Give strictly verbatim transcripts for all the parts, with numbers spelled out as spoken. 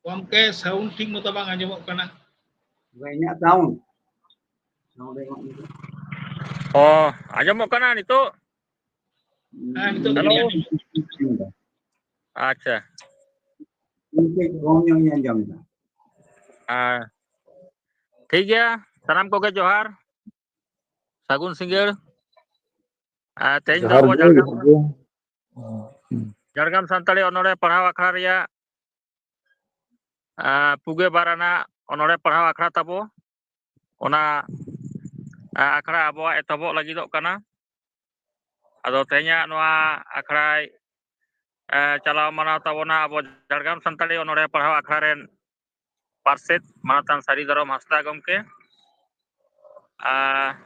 ᱜᱚᱢᱠᱮ, ᱥᱟᱣᱩᱱᱰ ᱴᱷᱤᱠ ᱢᱚᱛᱚ ᱵᱟᱝ ᱟᱸᱡᱚᱢᱚᱜ ᱠᱟᱱᱟ᱾ ᱤᱧᱟᱹᱜ ᱥᱟᱣᱩᱱᱰ ᱥᱟᱣᱩᱱᱰ ᱮ ᱮᱢᱚᱜ ᱢᱮ᱾ ᱚ, ᱟᱸᱡᱚᱢᱚᱜ ᱠᱟᱱᱟ ᱱᱤᱛᱚᱜ? ᱦᱮᱸ, ᱱᱤᱛᱚᱜ ᱦᱮᱞᱳ᱾ ᱫᱚ ᱟᱪᱪᱷᱟ, ᱤᱧ ᱠᱟᱹᱡ ᱠᱚᱢ ᱧᱚᱜ ᱤᱧ ᱟᱸᱡᱚᱢ ᱮᱫᱟ᱾ ᱟᱨ ᱴᱷᱤᱠ ᱜᱮᱭᱟ, ᱥᱟᱱᱟᱢ ᱠᱚᱜᱮ ᱡᱚᱦᱟᱨ, ᱥᱟᱹᱜᱩᱱ ᱥᱤᱸᱜᱟᱹᱲ᱾ ᱟᱨ ᱛᱮᱦᱮᱧ ᱫᱚ ᱡᱚᱦᱟᱨ ᱟᱵᱚ ᱜᱮ, ᱡᱷᱟᱲᱜᱨᱟᱢ, ᱡᱚᱦᱟᱨ ᱜᱮ᱾ ᱡᱷᱟᱲᱜᱨᱟᱢ ᱥᱟᱱᱛᱟᱲᱤ ᱚᱱᱚᱲᱦᱮ ᱯᱟᱲᱦᱟᱣ ᱟᱠᱷᱲᱟ ᱨᱮᱭᱟᱜ ᱟᱨ ᱯᱩᱜᱮ ᱵᱟᱨ ᱟᱱᱟᱜ ᱚᱱᱚᱲᱦᱮ ᱯᱟᱲᱦᱟᱣ ᱟᱠᱷᱲᱟ ᱛᱟᱵᱚ᱾ ᱚᱱᱟ ᱟᱠᱷᱲᱟ ᱟᱵᱚᱣᱟᱜ ᱮᱛᱚᱦᱚᱵᱚᱜ ᱞᱟᱹᱜᱤᱫᱚᱜ ᱠᱟᱱᱟ᱾ ᱟᱫᱚ ᱛᱮᱦᱮᱧᱟᱜ ᱱᱚᱣᱟ ᱟᱠᱷᱲᱟᱭ ᱪᱟᱞᱟᱣ ᱢᱟᱱᱟᱣ ᱛᱟᱵᱚᱱᱟ ᱟᱵᱚ ᱡᱷᱟᱲᱜᱨᱟᱢ ᱥᱟᱱᱛᱟᱲᱤ ᱚᱱᱚᱲᱦᱮ ᱯᱟᱲᱦᱟᱣ ᱟᱠᱷᱲᱟ ᱨᱮᱱ ᱯᱟᱨᱥᱮᱛ ᱢᱟᱱᱚᱛᱟᱱ ᱥᱟᱹᱨᱤ ᱫᱷᱚᱨᱚᱢ ᱦᱟᱸᱥᱫᱟ ᱜᱚᱢᱠᱮ᱾ ᱟᱨ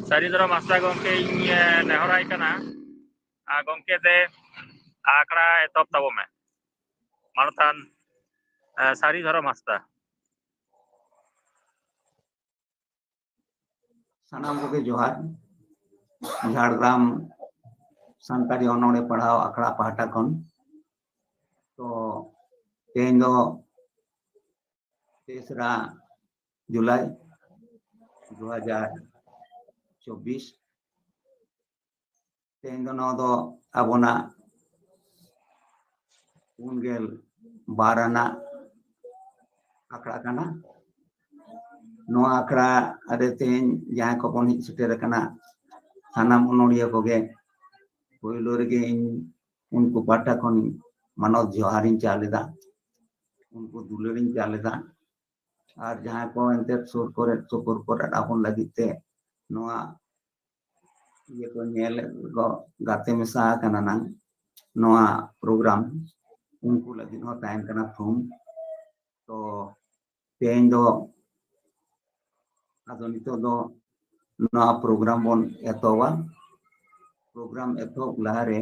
ᱥᱟᱹᱨᱤ ᱫᱷᱚᱨᱚᱢ ᱦᱟᱸᱥᱫᱟ ᱜᱚᱢᱠᱮ ᱤᱧ ᱱᱮᱦᱚᱨᱟᱭ ᱠᱟᱱᱟ, ᱟᱨ ᱜᱚᱢᱠᱮ ᱛᱮ ᱟᱠᱷᱲᱟ ᱮᱛᱚᱦᱚᱵ ᱛᱟᱵᱚ ᱢᱮ᱾ ᱢᱟᱱᱚᱛᱟᱱ ᱥᱟᱹᱨᱤ ᱫᱷᱚᱨᱚᱢ ᱦᱟᱸᱥᱫᱟ᱾ ᱥᱟᱱᱟᱢ ᱠᱚᱜᱮ ᱡᱚᱦᱟᱨ᱾ ᱡᱷᱟᱲᱜᱨᱟᱢ ᱥᱟᱱᱛᱟᱲᱤ ᱚᱱᱚᱲᱦᱮ ᱯᱟᱲᱦᱟᱣ ᱟᱠᱷᱲᱟ ᱯᱟᱦᱴᱟ ᱠᱷᱚᱱ᱾ ᱛᱚ ᱛᱮᱦᱮᱧ ᱫᱚ ᱛᱮᱥᱨᱟ ᱡᱩᱞᱟᱭ ᱫᱩ ᱦᱟᱡᱟᱨ ᱪᱚᱵᱵᱤᱥ᱾ ᱛᱮᱦᱮᱧ ᱫᱚ ᱱᱚᱣᱟ ᱫᱚ ᱟᱵᱚᱱᱟᱜ ᱯᱩᱱ ᱜᱮᱞ ᱵᱟᱨ ᱟᱱᱟᱜ ᱟᱠᱷᱲᱟ ᱠᱟᱱᱟ᱾ ᱱᱚᱣᱟ ᱟᱠᱷᱲᱟ ᱨᱮ ᱛᱮᱦᱮᱧ ᱡᱟᱦᱟᱸᱭ ᱠᱚᱵᱚᱱ ᱦᱮᱡ ᱥᱮᱴᱮᱨ ᱟᱠᱟᱱᱟ, ᱥᱟᱱᱟᱢ ᱚᱱᱚᱲᱦᱤᱭᱟᱹ ᱠᱚᱜᱮ ᱯᱳᱭᱞᱳ ᱨᱮᱜᱮ ᱤᱧ ᱩᱱᱠᱩ ᱯᱟᱦᱴᱟ ᱠᱷᱚᱱ ᱢᱟᱱᱚᱛ ᱡᱚᱦᱟᱨᱤᱧ ᱪᱟᱞ ᱮᱫᱟ, ᱩᱱᱠᱩ ᱫᱩᱞᱟᱹᱲᱤᱧ ᱪᱟᱞ ᱮᱫᱟ᱾ ᱟᱨ ᱡᱟᱦᱟᱸᱭ ᱠᱚ ᱮᱱᱛᱮᱫ ᱥᱩᱨ ᱠᱚᱨᱮ ᱥᱩᱯᱩᱨ ᱠᱚᱨᱮ ᱟᱵᱚᱱ ᱞᱟᱹᱜᱤᱫ ᱛᱮ ᱱᱚᱣᱟ ᱤᱭᱟᱹ ᱠᱚ ᱧᱮᱞ ᱠᱚ ᱜᱟᱛᱮ ᱢᱮᱥᱟ ᱟᱠᱟᱱᱟ ᱱᱟᱝ ᱱᱚᱣᱟ ᱯᱨᱳᱜᱨᱟᱢ, ᱩᱱᱠᱩ ᱞᱟᱹᱜᱤᱫ ᱦᱚᱸ ᱛᱟᱦᱮᱱ ᱠᱟᱱᱟ ᱛᱷᱩᱢ᱾ ᱛᱚ ᱛᱮᱦᱮᱧ ᱫᱚ ᱟᱫᱚ ᱱᱤᱛᱚᱜ ᱫᱚ ᱱᱚᱣᱟ ᱯᱨᱳᱜᱨᱟᱢ ᱵᱚᱱ ᱮᱛᱚᱦᱚᱵᱟ᱾ ᱯᱨᱳᱜᱨᱟᱢ ᱮᱛᱚᱦᱚᱵ ᱞᱟᱦᱟᱨᱮ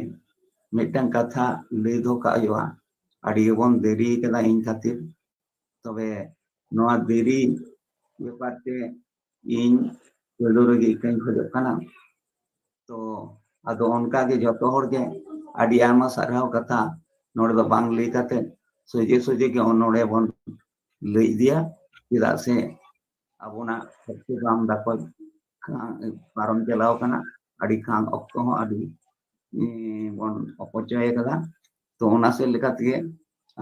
ᱢᱤᱫᱴᱟᱝ ᱠᱟᱛᱷᱟ ᱞᱟᱹᱭ ᱫᱚᱦᱚ ᱠᱟᱜ ᱦᱩᱭᱩᱜᱼᱟ᱾ ᱟᱹᱰᱤ ᱜᱮᱵᱚᱱ ᱫᱮᱨᱤ ᱠᱟᱫᱟ ᱤᱧ ᱠᱷᱟᱹᱛᱤᱨ, ᱛᱚᱵᱮ ᱱᱚᱣᱟ ᱫᱮᱨᱤ ᱵᱮᱯᱟᱨ ᱛᱮ ᱤᱧ ᱯᱳᱭᱞᱳ ᱨᱮᱜᱮ ᱤᱠᱟᱹᱧ ᱠᱷᱚᱡᱚᱜ ᱠᱟᱱᱟ᱾ ᱛᱚ ᱟᱫᱚ ᱚᱱᱠᱟ ᱜᱮ ᱡᱚᱛᱚ ᱦᱚᱲ ᱜᱮ ᱟᱹᱰᱤ ᱟᱭᱢᱟ ᱥᱟᱨᱦᱟᱣ ᱠᱟᱛᱷᱟ ᱱᱚᱰᱮ ᱫᱚ ᱵᱟᱝ ᱞᱟᱹᱭ ᱠᱟᱛᱮ ᱥᱚᱡᱷᱮ ᱥᱚᱡᱷᱮ ᱜᱮ ᱚᱱᱚᱬᱦᱮ ᱵᱚᱱ ᱞᱟᱹᱭ ᱤᱫᱤᱭᱟ᱾ ᱪᱮᱫᱟᱜ ᱥᱮ ᱟᱵᱚᱱᱟᱜ ᱚᱠᱛᱚ ᱵᱟᱝ ᱫᱟᱠᱚ ᱯᱟᱨᱚᱢ ᱪᱟᱞᱟᱣ ᱠᱟᱱᱟ, ᱟᱹᱰᱤ ᱠᱷᱟᱱ ᱚᱠᱛᱚ ᱦᱚᱸ ᱟᱹᱰᱤ ᱵᱚᱱ ᱚᱯᱚᱪᱚᱭ ᱟᱠᱟᱫᱟ᱾ ᱛᱚ ᱚᱱᱟ ᱥᱮᱫ ᱞᱮᱠᱟ ᱛᱮᱜᱮ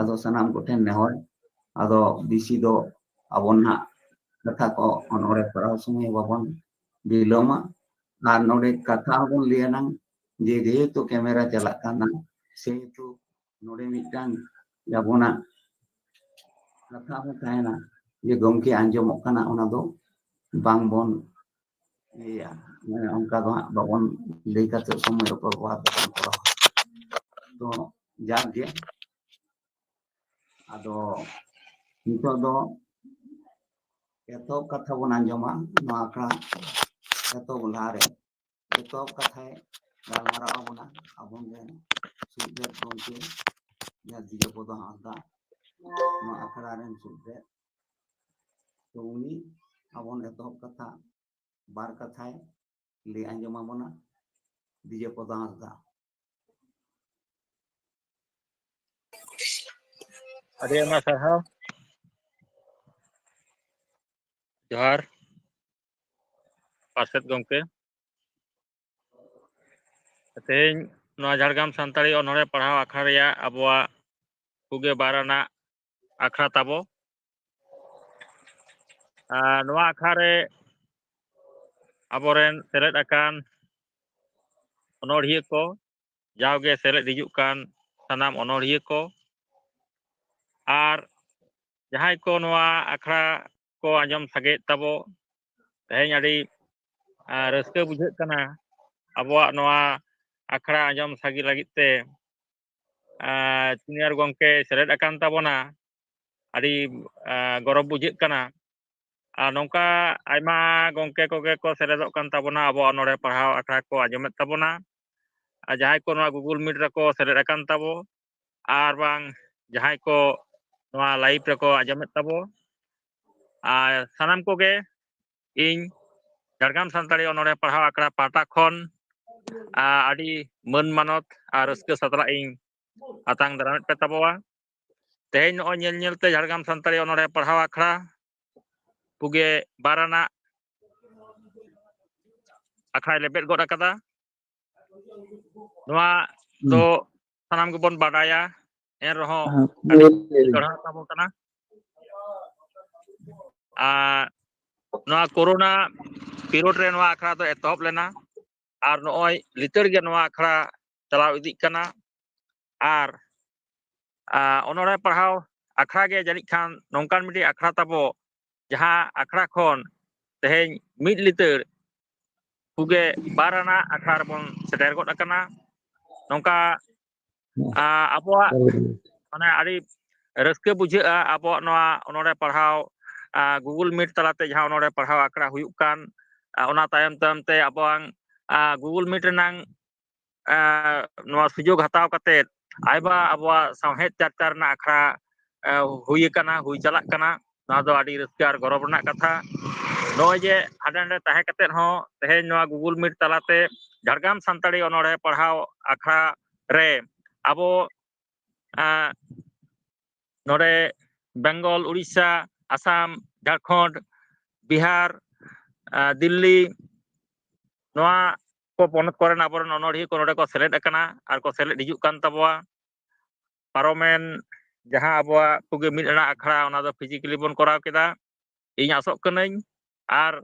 ᱟᱫᱚ ᱥᱟᱱᱟᱢ ᱠᱚᱴᱷᱮᱱ ᱱᱮᱦᱚᱨ, ᱟᱫᱚ ᱵᱮᱥᱤ ᱫᱚ ᱟᱵᱚ ᱱᱟᱦᱟᱜ ᱠᱟᱛᱷᱟ ᱠᱚ ᱚᱱᱚᱬᱦᱮ ᱯᱟᱲᱦᱟᱣ ᱥᱚᱢᱚᱭ ᱵᱟᱵᱚᱱ ᱵᱤᱞᱚᱢᱟ᱾ ᱟᱨ ᱱᱚᱰᱮ ᱠᱟᱛᱷᱟ ᱦᱚᱸᱵᱚᱱ ᱞᱟᱹᱭ ᱟᱱᱟᱝ ᱡᱮ ᱡᱮᱦᱮᱛᱩ ᱠᱮᱢᱮᱨᱟ ᱪᱟᱞᱟᱜ ᱠᱟᱱᱟ, ᱥᱮᱦᱮᱛᱩ ᱱᱚᱰᱮ ᱢᱤᱫᱴᱟᱝ ᱟᱵᱚᱱᱟᱜ ᱠᱟᱛᱷᱟ ᱦᱚᱸ ᱛᱟᱦᱮᱱᱟ ᱡᱮ ᱜᱚᱢᱠᱮ ᱟᱸᱡᱚᱢᱚᱜ ᱠᱟᱱᱟ, ᱚᱱᱟ ᱫᱚ ᱵᱟᱝᱵᱚᱱ ᱤᱭᱟᱹᱭᱟ, ᱢᱟᱱᱮ ᱚᱱᱠᱟ ᱫᱚ ᱦᱟᱸᱜ ᱵᱟᱵᱚᱱ ᱞᱟᱹᱭ ᱠᱟᱛᱮ ᱥᱚᱢᱚᱭ ᱚᱯᱚᱵᱚᱨᱵᱟᱫ ᱵᱟᱵᱚᱱ ᱠᱚᱨᱟᱣᱟ᱾ ᱛᱚ ᱡᱟᱠ ᱜᱮ, ᱟᱫᱚ ᱱᱤᱛᱚᱜ ᱫᱚ ᱮᱛᱚᱦᱚᱵ ᱠᱟᱛᱷᱟ ᱵᱚᱱ ᱟᱸᱡᱚᱢᱟ᱾ ᱱᱚᱣᱟ ᱟᱠᱷᱲᱟ ᱮᱛᱚᱦᱚᱵ ᱞᱟᱦᱟᱨᱮ ᱮᱛᱚᱦᱚᱵ ᱠᱟᱛᱷᱟᱭ ᱜᱟᱞᱢᱟᱨᱟᱣ ᱟᱵᱚᱱᱟ ᱟᱵᱚᱱ ᱨᱮᱱ ᱥᱩᱠᱫᱮᱵ ᱜᱚᱢᱠᱮ, ᱡᱟᱦᱟᱸ ᱫᱤᱡᱚᱯᱚᱫᱚ ᱦᱟᱸᱥᱫᱟ, ᱱᱚᱣᱟ ᱟᱠᱷᱲᱟ ᱨᱮᱱ ᱥᱩᱠᱫᱮᱵ᱾ ᱛᱚ ᱩᱱᱤ ᱟᱵᱚᱱ ᱮᱛᱚᱦᱚᱵ ᱠᱟᱛᱷᱟ ᱵᱟᱨ ᱠᱟᱛᱷᱟᱭ ᱞᱟᱹᱭ ᱟᱸᱡᱚᱢ ᱟᱵᱚᱱᱟ᱾ ᱫᱤᱡᱚᱯᱚᱫᱚ ᱦᱟᱸᱥᱫᱟ᱾ ᱟᱹᱰᱤ ᱟᱭᱢᱟ ᱥᱟᱨᱦᱟᱣ᱾ ᱡᱚᱦᱟᱨ ᱯᱟᱨᱥᱮᱛ ᱜᱚᱢᱠᱮ᱾ ᱛᱮᱦᱮᱧ ᱱᱚᱣᱟ ᱡᱷᱟᱲᱜᱨᱟᱢ ᱥᱟᱱᱛᱟᱲᱤ ᱚᱱᱚᱬᱦᱮ ᱯᱟᱲᱦᱟᱣ ᱟᱠᱷᱲᱟ ᱨᱮᱭᱟᱜ ᱟᱵᱚᱣᱟᱜ ᱯᱩᱜᱮ ᱵᱟᱨ ᱟᱱᱟᱜ ᱟᱠᱷᱲᱟ ᱛᱟᱵᱚ᱾ ᱟᱨ ᱱᱚᱣᱟ ᱟᱠᱷᱲᱟ ᱨᱮ ᱟᱵᱚᱨᱮᱱ ᱥᱮᱞᱮᱫ ᱟᱠᱟᱱ ᱚᱱᱚᱬᱦᱤᱭᱟᱹ ᱠᱚ, ᱡᱟᱣᱜᱮ ᱥᱮᱞᱮᱫ ᱦᱤᱡᱩᱜ ᱠᱟᱱ ᱥᱟᱱᱟᱢ ᱚᱱᱚᱬᱦᱤᱭᱟᱹ ᱠᱚ, ᱟᱨ ᱡᱟᱦᱟᱸᱭ ᱠᱚ ᱱᱚᱣᱟ ᱟᱠᱷᱲᱟ ᱠᱚ ᱟᱸᱡᱚᱢ ᱥᱟᱸᱜᱮᱭᱮᱫ ᱛᱟᱵᱚ, ᱛᱮᱦᱮᱧ ᱟᱹᱰᱤ ᱟᱨ ᱨᱟᱹᱥᱠᱟᱹ ᱵᱩᱡᱷᱟᱹᱜ ᱠᱟᱱᱟ ᱟᱵᱚᱣᱟᱜ ᱱᱚᱣᱟ ᱟᱠᱷᱲᱟ ᱟᱸᱡᱚᱢ ᱥᱟᱸᱜᱮ ᱞᱟᱹᱜᱤᱫ ᱛᱮ᱾ ᱟᱨ ᱥᱤᱱᱤᱭᱟᱨ ᱜᱚᱢᱠᱮ ᱥᱮᱞᱮᱫ ᱟᱠᱟᱱ ᱛᱟᱵᱚᱱᱟ, ᱟᱹᱰᱤ ᱟᱨ ᱜᱚᱨᱚᱵᱽ ᱵᱩᱡᱷᱟᱹᱜ ᱠᱟᱱᱟ᱾ ᱟᱨ ᱱᱚᱝᱠᱟ ᱟᱭᱢᱟ ᱜᱚᱢᱠᱮ ᱠᱚᱜᱮ ᱠᱚ ᱥᱮᱞᱮᱫᱚᱜ ᱠᱟᱱ ᱛᱟᱵᱚᱱᱟ, ᱟᱵᱚᱣᱟᱜ ᱱᱚᱰᱮ ᱯᱟᱲᱦᱟᱣ ᱟᱠᱷᱲᱟ ᱠᱚ ᱟᱸᱡᱚᱢᱮᱫ ᱛᱟᱵᱚᱱᱟ᱾ ᱟᱨ ᱡᱟᱦᱟᱸᱭ ᱠᱚ ᱱᱚᱣᱟ Google Meet ᱨᱮᱠᱚ ᱥᱮᱞᱮᱫ ᱟᱠᱟᱱ ᱛᱟᱵᱚ, ᱟᱨ ᱵᱟᱝ ᱡᱟᱦᱟᱸᱭ ᱠᱚ ᱱᱚᱣᱟ live ᱨᱮᱠᱚ ᱟᱸᱡᱚᱢᱮᱫ ᱛᱟᱵᱚ, ᱟᱨ ᱥᱟᱱᱟᱢ ᱠᱚᱜᱮ ᱤᱧ ᱡᱷᱟᱲᱜᱨᱟᱢ ᱥᱟᱱᱛᱟᱲᱤ ᱚᱱᱚᱬᱦᱮ ᱯᱟᱲᱦᱟᱣ ᱟᱠᱷᱲᱟ ᱯᱟᱦᱴᱟ ᱠᱷᱚᱱ ᱟᱨ ᱟᱹᱰᱤ ᱢᱟᱹᱱ ᱢᱟᱱᱚᱛ ᱟᱨ ᱨᱟᱹᱥᱠᱟᱹ ᱥᱟᱛᱞᱟᱜ ᱤᱧ ᱟᱛᱟᱝ ᱫᱟᱨᱟᱢᱮᱫ ᱯᱮ ᱛᱟᱵᱚᱣᱟ᱾ ᱛᱮᱦᱮᱧ ᱱᱚᱜᱼᱚᱭ ᱧᱮᱞ ᱧᱮᱞᱛᱮ ᱡᱷᱟᱲᱜᱨᱟᱢ ᱥᱟᱱᱛᱟᱲᱤ ᱚᱱᱚᱲᱦᱮ ᱯᱟᱲᱦᱟᱣ ᱟᱠᱷᱲᱟ ᱯᱩᱜᱮ ᱵᱟᱨ ᱟᱱᱟᱜ ᱟᱠᱷᱲᱟᱭ ᱞᱮᱵᱮᱫ ᱜᱚᱫ ᱟᱠᱟᱫᱟ᱾ ᱱᱚᱣᱟ ᱫᱚ ᱥᱟᱱᱟᱢ ᱜᱮᱵᱚᱱ ᱵᱟᱰᱟᱭᱟ, ᱮᱱ ᱨᱮᱦᱚᱸ ᱦᱮᱸ, ᱟᱹᱰᱤ ᱞᱟᱹᱭ ᱞᱮᱵᱤᱱ᱾ ᱫᱚᱦᱲᱟ ᱛᱟᱵᱚ ᱠᱟᱱᱟ᱾ ᱟᱨ ᱱᱚᱣᱟ ᱠᱳᱨᱳᱱᱟ ᱯᱤᱨᱤᱭᱳᱰ ᱨᱮ ᱱᱚᱣᱟ ᱟᱠᱷᱲᱟ ᱫᱚ ᱮᱛᱚᱦᱚᱵ ᱞᱮᱱᱟ, ᱟᱨ ᱱᱚᱜᱼᱚᱭ ᱞᱤᱛᱟᱹᱲ ᱜᱮ ᱱᱚᱣᱟ ᱟᱠᱷᱲᱟ ᱪᱟᱞᱟᱣ ᱤᱫᱤᱜ ᱠᱟᱱᱟ᱾ ᱟᱨ ᱟᱨ ᱚᱱᱚᱲᱦᱮ ᱯᱟᱲᱦᱟᱣ ᱟᱠᱷᱲᱟ ᱜᱮ ᱡᱟᱹᱱᱤᱡ ᱠᱷᱟᱱ ᱱᱚᱝᱠᱟᱱ ᱢᱤᱫᱴᱤᱡ ᱟᱠᱷᱲᱟ ᱛᱟᱵᱚ, ᱡᱟᱦᱟᱸ ᱟᱠᱷᱲᱟ ᱠᱷᱚᱱ ᱛᱮᱦᱮᱧ ᱢᱤᱫ ᱞᱤᱛᱟᱹᱲ ᱯᱩᱜᱮ ᱵᱟᱨ ᱟᱱᱟᱜ ᱟᱠᱷᱲᱟ ᱨᱮᱵᱚᱱ ᱥᱮᱴᱮᱨ ᱜᱚᱫ ᱟᱠᱟᱱᱟ᱾ ᱱᱚᱝᱠᱟ ᱟᱵᱚᱣᱟᱜ ᱢᱟᱱᱮ ᱟᱹᱰᱤ ᱨᱟᱹᱥᱠᱟᱹ ᱵᱩᱡᱷᱟᱹᱜᱼᱟ ᱟᱵᱚᱣᱟᱜ ᱱᱚᱣᱟ ᱚᱱᱚᱲᱦᱮ ᱯᱟᱲᱦᱟᱣ, ᱜᱩᱜᱩᱞ ᱢᱤᱴ ᱛᱟᱞᱟᱛᱮ ᱡᱟᱦᱟᱸ ᱚᱱᱚᱲᱦᱮ ᱯᱟᱲᱦᱟᱣ ᱟᱠᱷᱲᱟ ᱦᱩᱭᱩᱜ ᱠᱟᱱ᱾ ᱚᱱᱟ ᱛᱟᱭᱚᱢ ᱛᱟᱭᱚᱢ ᱛᱮ ᱟᱵᱚᱣᱟᱝ ᱜᱩᱜᱩᱞ ᱢᱤᱴ ᱨᱮᱱᱟᱝ ᱱᱚᱣᱟ ᱥᱩᱡᱳᱜᱽ ᱦᱟᱛᱟᱣ ᱠᱟᱛᱮᱫ ᱟᱭᱢᱟ ᱟᱵᱚᱣᱟᱜ ᱥᱟᱶᱦᱮᱫ ᱪᱟᱨᱪᱟ ᱨᱮᱱᱟᱜ ᱟᱠᱷᱲᱟ ᱦᱩᱭ ᱟᱠᱟᱱᱟ, ᱦᱩᱭ ᱪᱟᱞᱟᱜ ᱠᱟᱱᱟ᱾ ᱱᱚᱣᱟ ᱫᱚ ᱟᱹᱰᱤ ᱨᱟᱹᱥᱠᱟᱹ ᱟᱨ ᱜᱚᱨᱚᱵᱽ ᱨᱮᱱᱟᱜ ᱠᱟᱛᱷᱟ᱾ ᱱᱚᱜᱼᱚᱭ ᱡᱮ ᱦᱟᱸᱰᱮ ᱱᱟᱰᱮ ᱛᱟᱦᱮᱸ ᱠᱟᱛᱮᱫ ᱦᱚᱸ ᱛᱮᱦᱮᱧ ᱱᱚᱣᱟ ᱜᱩᱜᱩᱞ ᱢᱤᱴ ᱛᱟᱞᱟᱛᱮ ᱡᱷᱟᱲᱜᱨᱟᱢ ᱥᱟᱱᱛᱟᱲᱤ ᱚᱱᱚᱲᱦᱮ ᱯᱟᱲᱦᱟᱣ ᱟᱠᱷᱲᱟ ᱨᱮ ᱟᱵᱚ ᱱᱚᱰᱮ ᱵᱮᱝᱜᱚᱞ, ᱩᱲᱤᱥᱥᱟ, ᱟᱥᱟᱢ, ᱡᱷᱟᱲᱠᱷᱚᱸᱰ, ᱵᱤᱦᱟᱨ, ᱫᱤᱞᱞᱤ, ᱱᱚᱣᱟ ᱠᱚ ᱯᱚᱱᱚᱛ ᱠᱚᱨᱮᱱ ᱟᱵᱚᱨᱮᱱ ᱚᱱᱚᱲᱦᱤᱭᱟᱹ ᱠᱚ ᱱᱚᱰᱮ ᱠᱚ ᱥᱮᱞᱮᱫ ᱟᱠᱟᱱᱟ ᱟᱨ ᱠᱚ ᱥᱮᱞᱮᱫ ᱦᱤᱡᱩᱜ ᱠᱟᱱ ᱛᱟᱵᱚᱣᱟ᱾ ᱯᱟᱨᱚᱢᱮᱱ ᱡᱟᱦᱟᱸ ᱟᱵᱚᱣᱟᱜ ᱯᱩᱜᱮ ᱢᱤᱫ ᱟᱱᱟᱜ ᱟᱠᱷᱲᱟ, ᱚᱱᱟ ᱫᱚ ᱯᱷᱤᱡᱤᱠᱮᱞᱤ ᱵᱚᱱ ᱠᱚᱨᱟᱣ ᱠᱮᱫᱟ᱾ ᱤᱧ ᱟᱥᱚᱜ ᱠᱟᱹᱱᱟᱹᱧ ᱟᱨ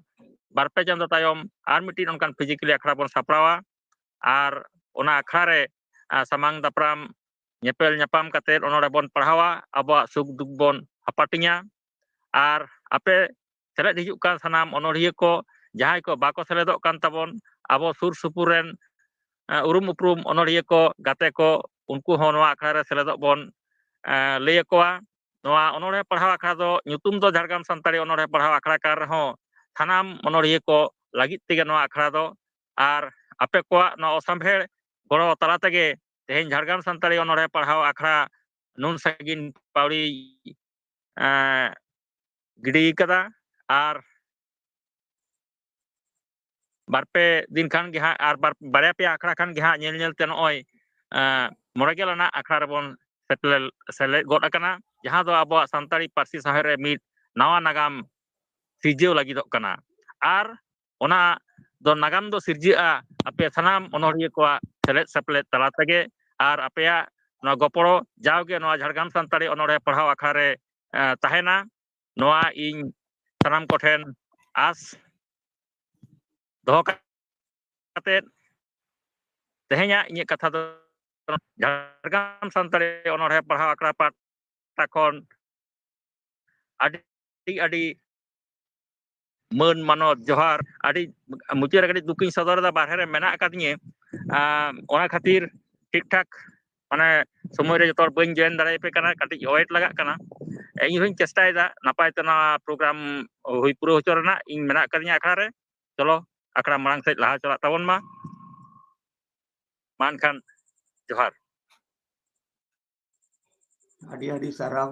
ᱵᱟᱨ ᱯᱮ ᱪᱟᱸᱫᱚ ᱛᱟᱭᱚᱢ ᱟᱨ ᱢᱤᱫᱴᱤᱡ ᱚᱱᱠᱟᱱ ᱯᱷᱤᱡᱤᱠᱮᱞᱤ ᱟᱠᱷᱲᱟ ᱵᱚᱱ ᱥᱟᱯᱲᱟᱣᱟ᱾ ᱟᱨ ᱚᱱᱟ ᱟᱠᱷᱲᱟ ᱨᱮ ᱥᱟᱢᱟᱝ ᱫᱟᱯᱨᱟᱢ ᱧᱮᱯᱮᱞ ᱧᱟᱯᱟᱢ ᱠᱟᱛᱮᱫ ᱚᱱᱚᱲᱦᱮ ᱵᱚᱱ ᱯᱟᱲᱦᱟᱣᱟ, ᱟᱵᱚᱣᱟᱜ ᱥᱩᱠ ᱫᱩᱠ ᱵᱚᱱ ᱦᱟᱯᱟᱴᱤᱧᱟ᱾ ᱟᱨ ᱟᱯᱮ ᱥᱮᱞᱮᱫ ᱦᱤᱡᱩᱜ ᱠᱟᱱ ᱥᱟᱱᱟᱢ ᱚᱱᱚᱲᱦᱤᱭᱟᱹ ᱠᱚ, ᱡᱟᱦᱟᱸᱭ ᱠᱚ ᱵᱟᱠᱚ ᱥᱮᱞᱮᱫᱚᱜ ᱠᱟᱱ ᱛᱟᱵᱚᱱ, ᱟᱵᱚ ᱥᱩᱨ ᱥᱩᱯᱩᱨ ᱨᱮᱱ ᱩᱨᱩᱢ ᱩᱯᱨᱩᱢ ᱚᱱᱚᱲᱦᱤᱭᱟᱹ ᱠᱚ, ᱜᱟᱛᱮ ᱠᱚ, ᱩᱱᱠᱩ ᱦᱚᱸ ᱱᱚᱣᱟ ᱟᱠᱷᱲᱟ ᱨᱮ ᱥᱮᱞᱮᱫᱚᱜ ᱵᱚᱱ ᱞᱟᱹᱭ ᱟᱠᱚᱣᱟ᱾ ᱱᱚᱣᱟ ᱚᱱᱚᱲᱦᱮ ᱯᱟᱲᱦᱟᱣ ᱟᱠᱷᱲᱟ ᱫᱚ ᱧᱩᱛᱩᱢ ᱫᱚ ᱡᱷᱟᱲᱜᱨᱟᱢ ᱥᱟᱱᱛᱟᱲᱤ ᱚᱱᱚᱲᱦᱮ ᱯᱟᱲᱦᱟᱣ ᱟᱠᱷᱲᱟ ᱠᱟᱱ ᱨᱮᱦᱚᱸ ᱥᱟᱱᱟᱢ ᱚᱱᱚᱲᱦᱤᱭᱟᱹ ᱠᱚ ᱞᱟᱹᱜᱤᱫ ᱛᱮᱜᱮ ᱱᱚᱣᱟ ᱟᱠᱷᱲᱟ ᱫᱚ᱾ ᱟᱨ ᱟᱯᱮ ᱠᱚᱣᱟᱜ ᱱᱚᱣᱟ ᱚᱥᱟᱢᱵᱷᱮᱲ ᱜᱚᱲᱚ ᱛᱟᱞᱟ ᱛᱮᱜᱮ ᱛᱮᱦᱮᱧ ᱡᱷᱟᱲᱜᱨᱟᱢ ᱥᱟᱱᱛᱟᱲᱤ ᱚᱱᱚᱲᱦᱮ ᱯᱟᱲᱦᱟᱣ ᱟᱠᱷᱲᱟ ᱱᱩᱱ ᱥᱟᱺᱜᱤᱧ ᱯᱟᱹᱣᱲᱤ ᱜᱤᱰᱤ ᱠᱟᱫᱟ᱾ ᱟᱨ ᱵᱟᱨ ᱯᱮ ᱫᱤᱱ ᱠᱷᱟᱱ ᱜᱮ ᱦᱟᱸᱜ ᱟᱨ ᱵᱟᱨ ᱵᱟᱨᱭᱟ ᱯᱮᱭᱟ ᱟᱠᱷᱲᱟ ᱠᱷᱟᱱ ᱜᱮ ᱦᱟᱸᱜ ᱧᱮᱞ ᱧᱮᱞ ᱛᱮ ᱱᱚᱜᱼᱚᱭ ᱢᱚᱬᱮ ᱜᱮᱞ ᱟᱱᱟᱜ ᱟᱠᱷᱲᱟ ᱨᱮᱵᱚᱱ ᱥᱮᱴᱮᱨ ᱥᱮᱞᱮᱫ ᱜᱚᱫ ᱟᱠᱟᱱᱟ, ᱡᱟᱦᱟᱸ ᱫᱚ ᱟᱵᱚᱣᱟᱜ ᱥᱟᱱᱛᱟᱲᱤ ᱯᱟᱹᱨᱥᱤ ᱥᱟᱶᱦᱮᱫ ᱨᱮ ᱢᱤᱫ ᱱᱟᱣᱟ ᱱᱟᱜᱟᱢ ᱥᱤᱨᱡᱟᱹᱣ ᱞᱟᱹᱜᱤᱫᱚᱜ ᱠᱟᱱᱟ᱾ ᱟᱨ ᱚᱱᱟ ᱫᱚ ᱱᱟᱜᱟᱢ ᱫᱚ ᱥᱤᱨᱡᱟᱹᱜᱼᱟ ᱟᱯᱮ ᱥᱟᱱᱟᱢ ᱚᱱᱚᱲᱦᱤᱭᱟᱹ ᱠᱚᱣᱟᱜ ᱥᱮᱞᱮᱫ ᱥᱮᱯᱞᱮᱫ ᱛᱟᱞᱟ ᱛᱮᱜᱮ᱾ ᱟᱨ ᱟᱯᱮᱭᱟᱜ ᱱᱚᱣᱟ ᱜᱚᱯᱚᱲᱚ ᱡᱟᱣᱜᱮ ᱱᱚᱣᱟ ᱡᱷᱟᱲᱜᱨᱟᱢ ᱥᱟᱱᱛᱟᱲᱤ ᱚᱱᱚᱲᱦᱮ ᱯᱟᱲᱦᱟᱣ ᱟᱠᱷᱲᱟ ᱨᱮ, ᱮ, ᱛᱟᱦᱮᱱᱟ᱾ ᱱᱚᱣᱟ ᱤᱧ ᱥᱟᱱᱟᱢ ᱠᱚᱴᱷᱮᱱ ᱟᱥ ᱫᱚᱦᱚ ᱠᱟᱛᱮᱫ ᱛᱮᱦᱮᱧᱟᱜ ᱤᱧᱟᱹᱜ ᱠᱟᱛᱷᱟ ᱫᱚ ᱡᱷᱟᱲᱜᱨᱟᱢ ᱥᱟᱱᱛᱟᱲᱤ ᱚᱱᱚᱲᱦᱮ ᱯᱟᱲᱦᱟᱣ ᱟᱠᱷᱲᱟ ᱯᱟᱦᱴᱟ ᱠᱷᱚᱱ ᱟᱹᱰᱤ ᱟᱹᱰᱤ ᱢᱟᱹᱱ ᱢᱟᱱᱚᱛ ᱡᱚᱦᱟᱨ᱾ ᱟᱹᱰᱤ ᱢᱩᱪᱟᱹᱫ ᱨᱮ ᱠᱟᱹᱴᱤᱡ ᱫᱩᱠᱤᱧ ᱥᱚᱫᱚᱨ ᱮᱫᱟ, ᱵᱟᱨᱦᱮ ᱨᱮ ᱢᱮᱱᱟᱜ ᱟᱠᱟᱫᱤᱧᱟᱹ᱾ ᱟᱸ, ᱚᱱᱟ ᱠᱷᱟᱹᱛᱤᱨ ᱴᱷᱤᱠ ᱴᱷᱟᱠ ᱢᱟᱱᱮ ᱥᱚᱢᱚᱭ ᱨᱮ ᱡᱚᱛᱚ ᱦᱚᱲ ᱵᱟᱹᱧ ᱡᱚᱭᱮᱱ ᱫᱟᱲᱮᱭᱟᱯᱮ ᱠᱟᱱᱟ, ᱠᱟᱹᱴᱤᱡ ᱳᱭᱮᱴ ᱞᱟᱜᱟᱜ ᱠᱟᱱᱟ᱾ ᱤᱧ ᱦᱚᱸᱧ ᱪᱮᱥᱴᱟᱭᱮᱫᱟ ᱱᱟᱯᱟᱭ ᱛᱮ ᱱᱚᱣᱟ ᱯᱨᱳᱜᱨᱟᱢ ᱦᱩᱭ ᱯᱩᱨᱟᱹᱣ ᱦᱚᱪᱚ ᱨᱮᱱᱟᱜ᱾ ᱤᱧ ᱢᱮᱱᱟᱜ ᱟᱠᱟᱫᱤᱧᱟ ᱟᱠᱷᱲᱟ ᱨᱮ᱾ ᱪᱚᱞᱚ, ᱟᱠᱷᱲᱟ ᱢᱟᱲᱟᱝ ᱥᱮᱫ ᱞᱟᱦᱟ ᱪᱟᱞᱟᱜ ᱛᱟᱵᱚᱱ ᱢᱟ᱾ ᱢᱟ ᱮᱱᱠᱷᱟᱱ ᱡᱚᱦᱟᱨ᱾ ᱟᱹᱰᱤ ᱟᱹᱰᱤ ᱥᱟᱨᱦᱟᱣ᱾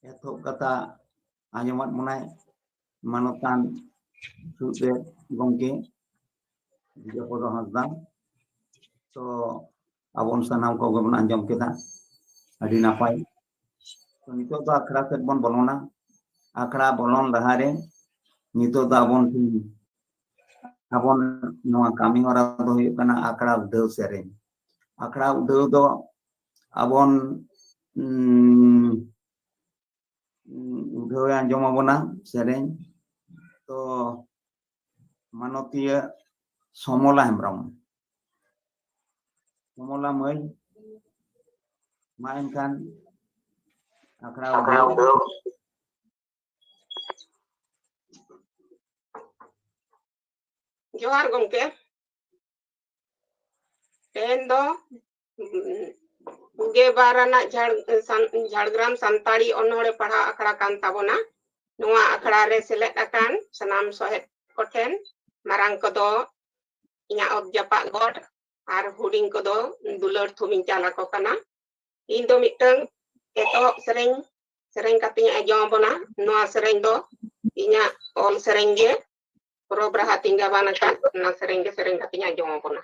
ᱮᱛᱚᱦᱚᱵ ᱠᱟᱛᱷᱟ ᱟᱸᱡᱚᱢᱟᱫ ᱵᱚᱱᱟᱭ ᱢᱟᱱᱚᱛᱟᱱ ᱥᱩᱨᱡᱚ ᱜᱚᱢᱠᱮ ᱵᱤᱡᱚᱭᱯᱚᱫᱚ ᱦᱟᱸᱥᱫᱟ᱾ ᱛᱚ ᱟᱵᱚᱱ ᱥᱟᱱᱟᱢ ᱠᱚᱜᱮ ᱵᱚᱱ ᱟᱸᱡᱚᱢ ᱠᱮᱫᱟ, ᱟᱹᱰᱤ ᱱᱟᱯᱟᱭ᱾ ᱛᱚ ᱱᱤᱛᱚᱜ ᱫᱚ ᱟᱠᱷᱲᱟ ᱥᱮᱫ ᱵᱚᱱ ᱵᱚᱞᱚᱱᱟ᱾ ᱟᱠᱷᱲᱟ ᱵᱚᱞᱚᱱ ᱞᱟᱦᱟᱨᱮ ᱱᱤᱛᱚᱜ ᱫᱚ ᱟᱵᱚᱱ ᱴᱷᱮᱱ, ᱟᱵᱚᱱ ᱱᱚᱣᱟ ᱠᱟᱹᱢᱤ ᱦᱚᱨᱟ ᱫᱚ ᱦᱩᱭᱩᱜ ᱠᱟᱱᱟ ᱟᱠᱷᱲᱟ ᱩᱰᱷᱟᱹᱣ ᱥᱮᱨᱮᱧ᱾ ᱟᱠᱷᱲᱟ ᱩᱰᱷᱟᱹᱣ ᱫᱚ ᱟᱵᱚᱱ, ᱩᱸ, ᱩᱰᱷᱟᱹᱣᱮ ᱟᱸᱡᱚᱢ ᱟᱵᱚᱱᱟ ᱥᱮᱨᱮᱧ᱾ ᱛᱚ ᱢᱟᱱᱚᱛᱤᱭᱟᱹ ᱥᱚᱢᱚᱞᱟ ᱦᱮᱢᱵᱨᱚᱢ, ᱥᱚᱢᱚᱞᱟ ᱢᱟᱹᱭ, ᱢᱟ ᱮᱱᱠᱷᱟᱱ ᱟᱠᱷᱲᱟ ᱩᱰᱷᱟᱹᱣ᱾ ᱡᱚᱦᱟᱨ ᱜᱚᱢᱠᱮ᱾ ᱛᱮᱦᱮᱧ ᱫᱚ, ᱩᱸ, ᱜᱮᱞ ᱵᱟᱨ ᱟᱱᱟᱜ ᱡᱷᱟᱲ-, ᱥᱟᱱ-, ᱡᱷᱟᱲᱜᱨᱟᱢ ᱥᱟᱱᱛᱟᱲᱤ ᱚᱱᱚᱲᱦᱮ ᱯᱟᱲᱦᱟᱣ ᱟᱠᱷᱲᱟ ᱠᱟᱱ ᱛᱟᱵᱚᱱᱟ᱾ ᱱᱚᱣᱟ ᱟᱠᱷᱲᱟ ᱨᱮ ᱥᱮᱞᱮᱫ ᱟᱠᱟᱱ ᱥᱟᱱᱟᱢ ᱥᱚᱦᱮᱫ ᱠᱚᱴᱷᱮᱱ, ᱢᱟᱨᱟᱝ ᱠᱚᱫᱚ ᱤᱧᱟᱹᱜ ᱚᱛ ᱡᱟᱯᱟᱜ ᱜᱚᱰ ᱟᱨ ᱦᱩᱰᱤᱧ ᱠᱚᱫᱚ ᱫᱩᱞᱟᱹᱲ ᱛᱷᱩᱢᱤᱧ ᱪᱟᱞ ᱟᱠᱚ ᱠᱟᱱᱟ᱾ ᱤᱧ ᱫᱚ ᱢᱤᱫᱴᱟᱝ ᱮᱛᱚᱦᱚᱵ ᱥᱮᱨᱮᱧ ᱥᱮᱨᱮᱧ ᱠᱟᱛᱮᱧ ᱟᱸᱡᱚᱢ ᱟᱵᱚᱱᱟ᱾ ᱱᱚᱣᱟ ᱥᱮᱨᱮᱧ ᱫᱚ ᱤᱧᱟᱹᱜ ᱚᱞ ᱥᱮᱨᱮᱧ ᱜᱮ, ᱯᱨᱚᱵᱷ ᱨᱟᱦᱟ ᱛᱤᱧ ᱜᱟᱵᱟᱱ ᱟᱠᱟᱫ ᱚᱱᱟ ᱥᱮᱨᱮᱧ ᱜᱮ ᱥᱮᱨᱮᱧ ᱠᱟᱛᱮᱧ ᱟᱸᱡᱚᱢ ᱟᱵᱚᱱᱟ᱾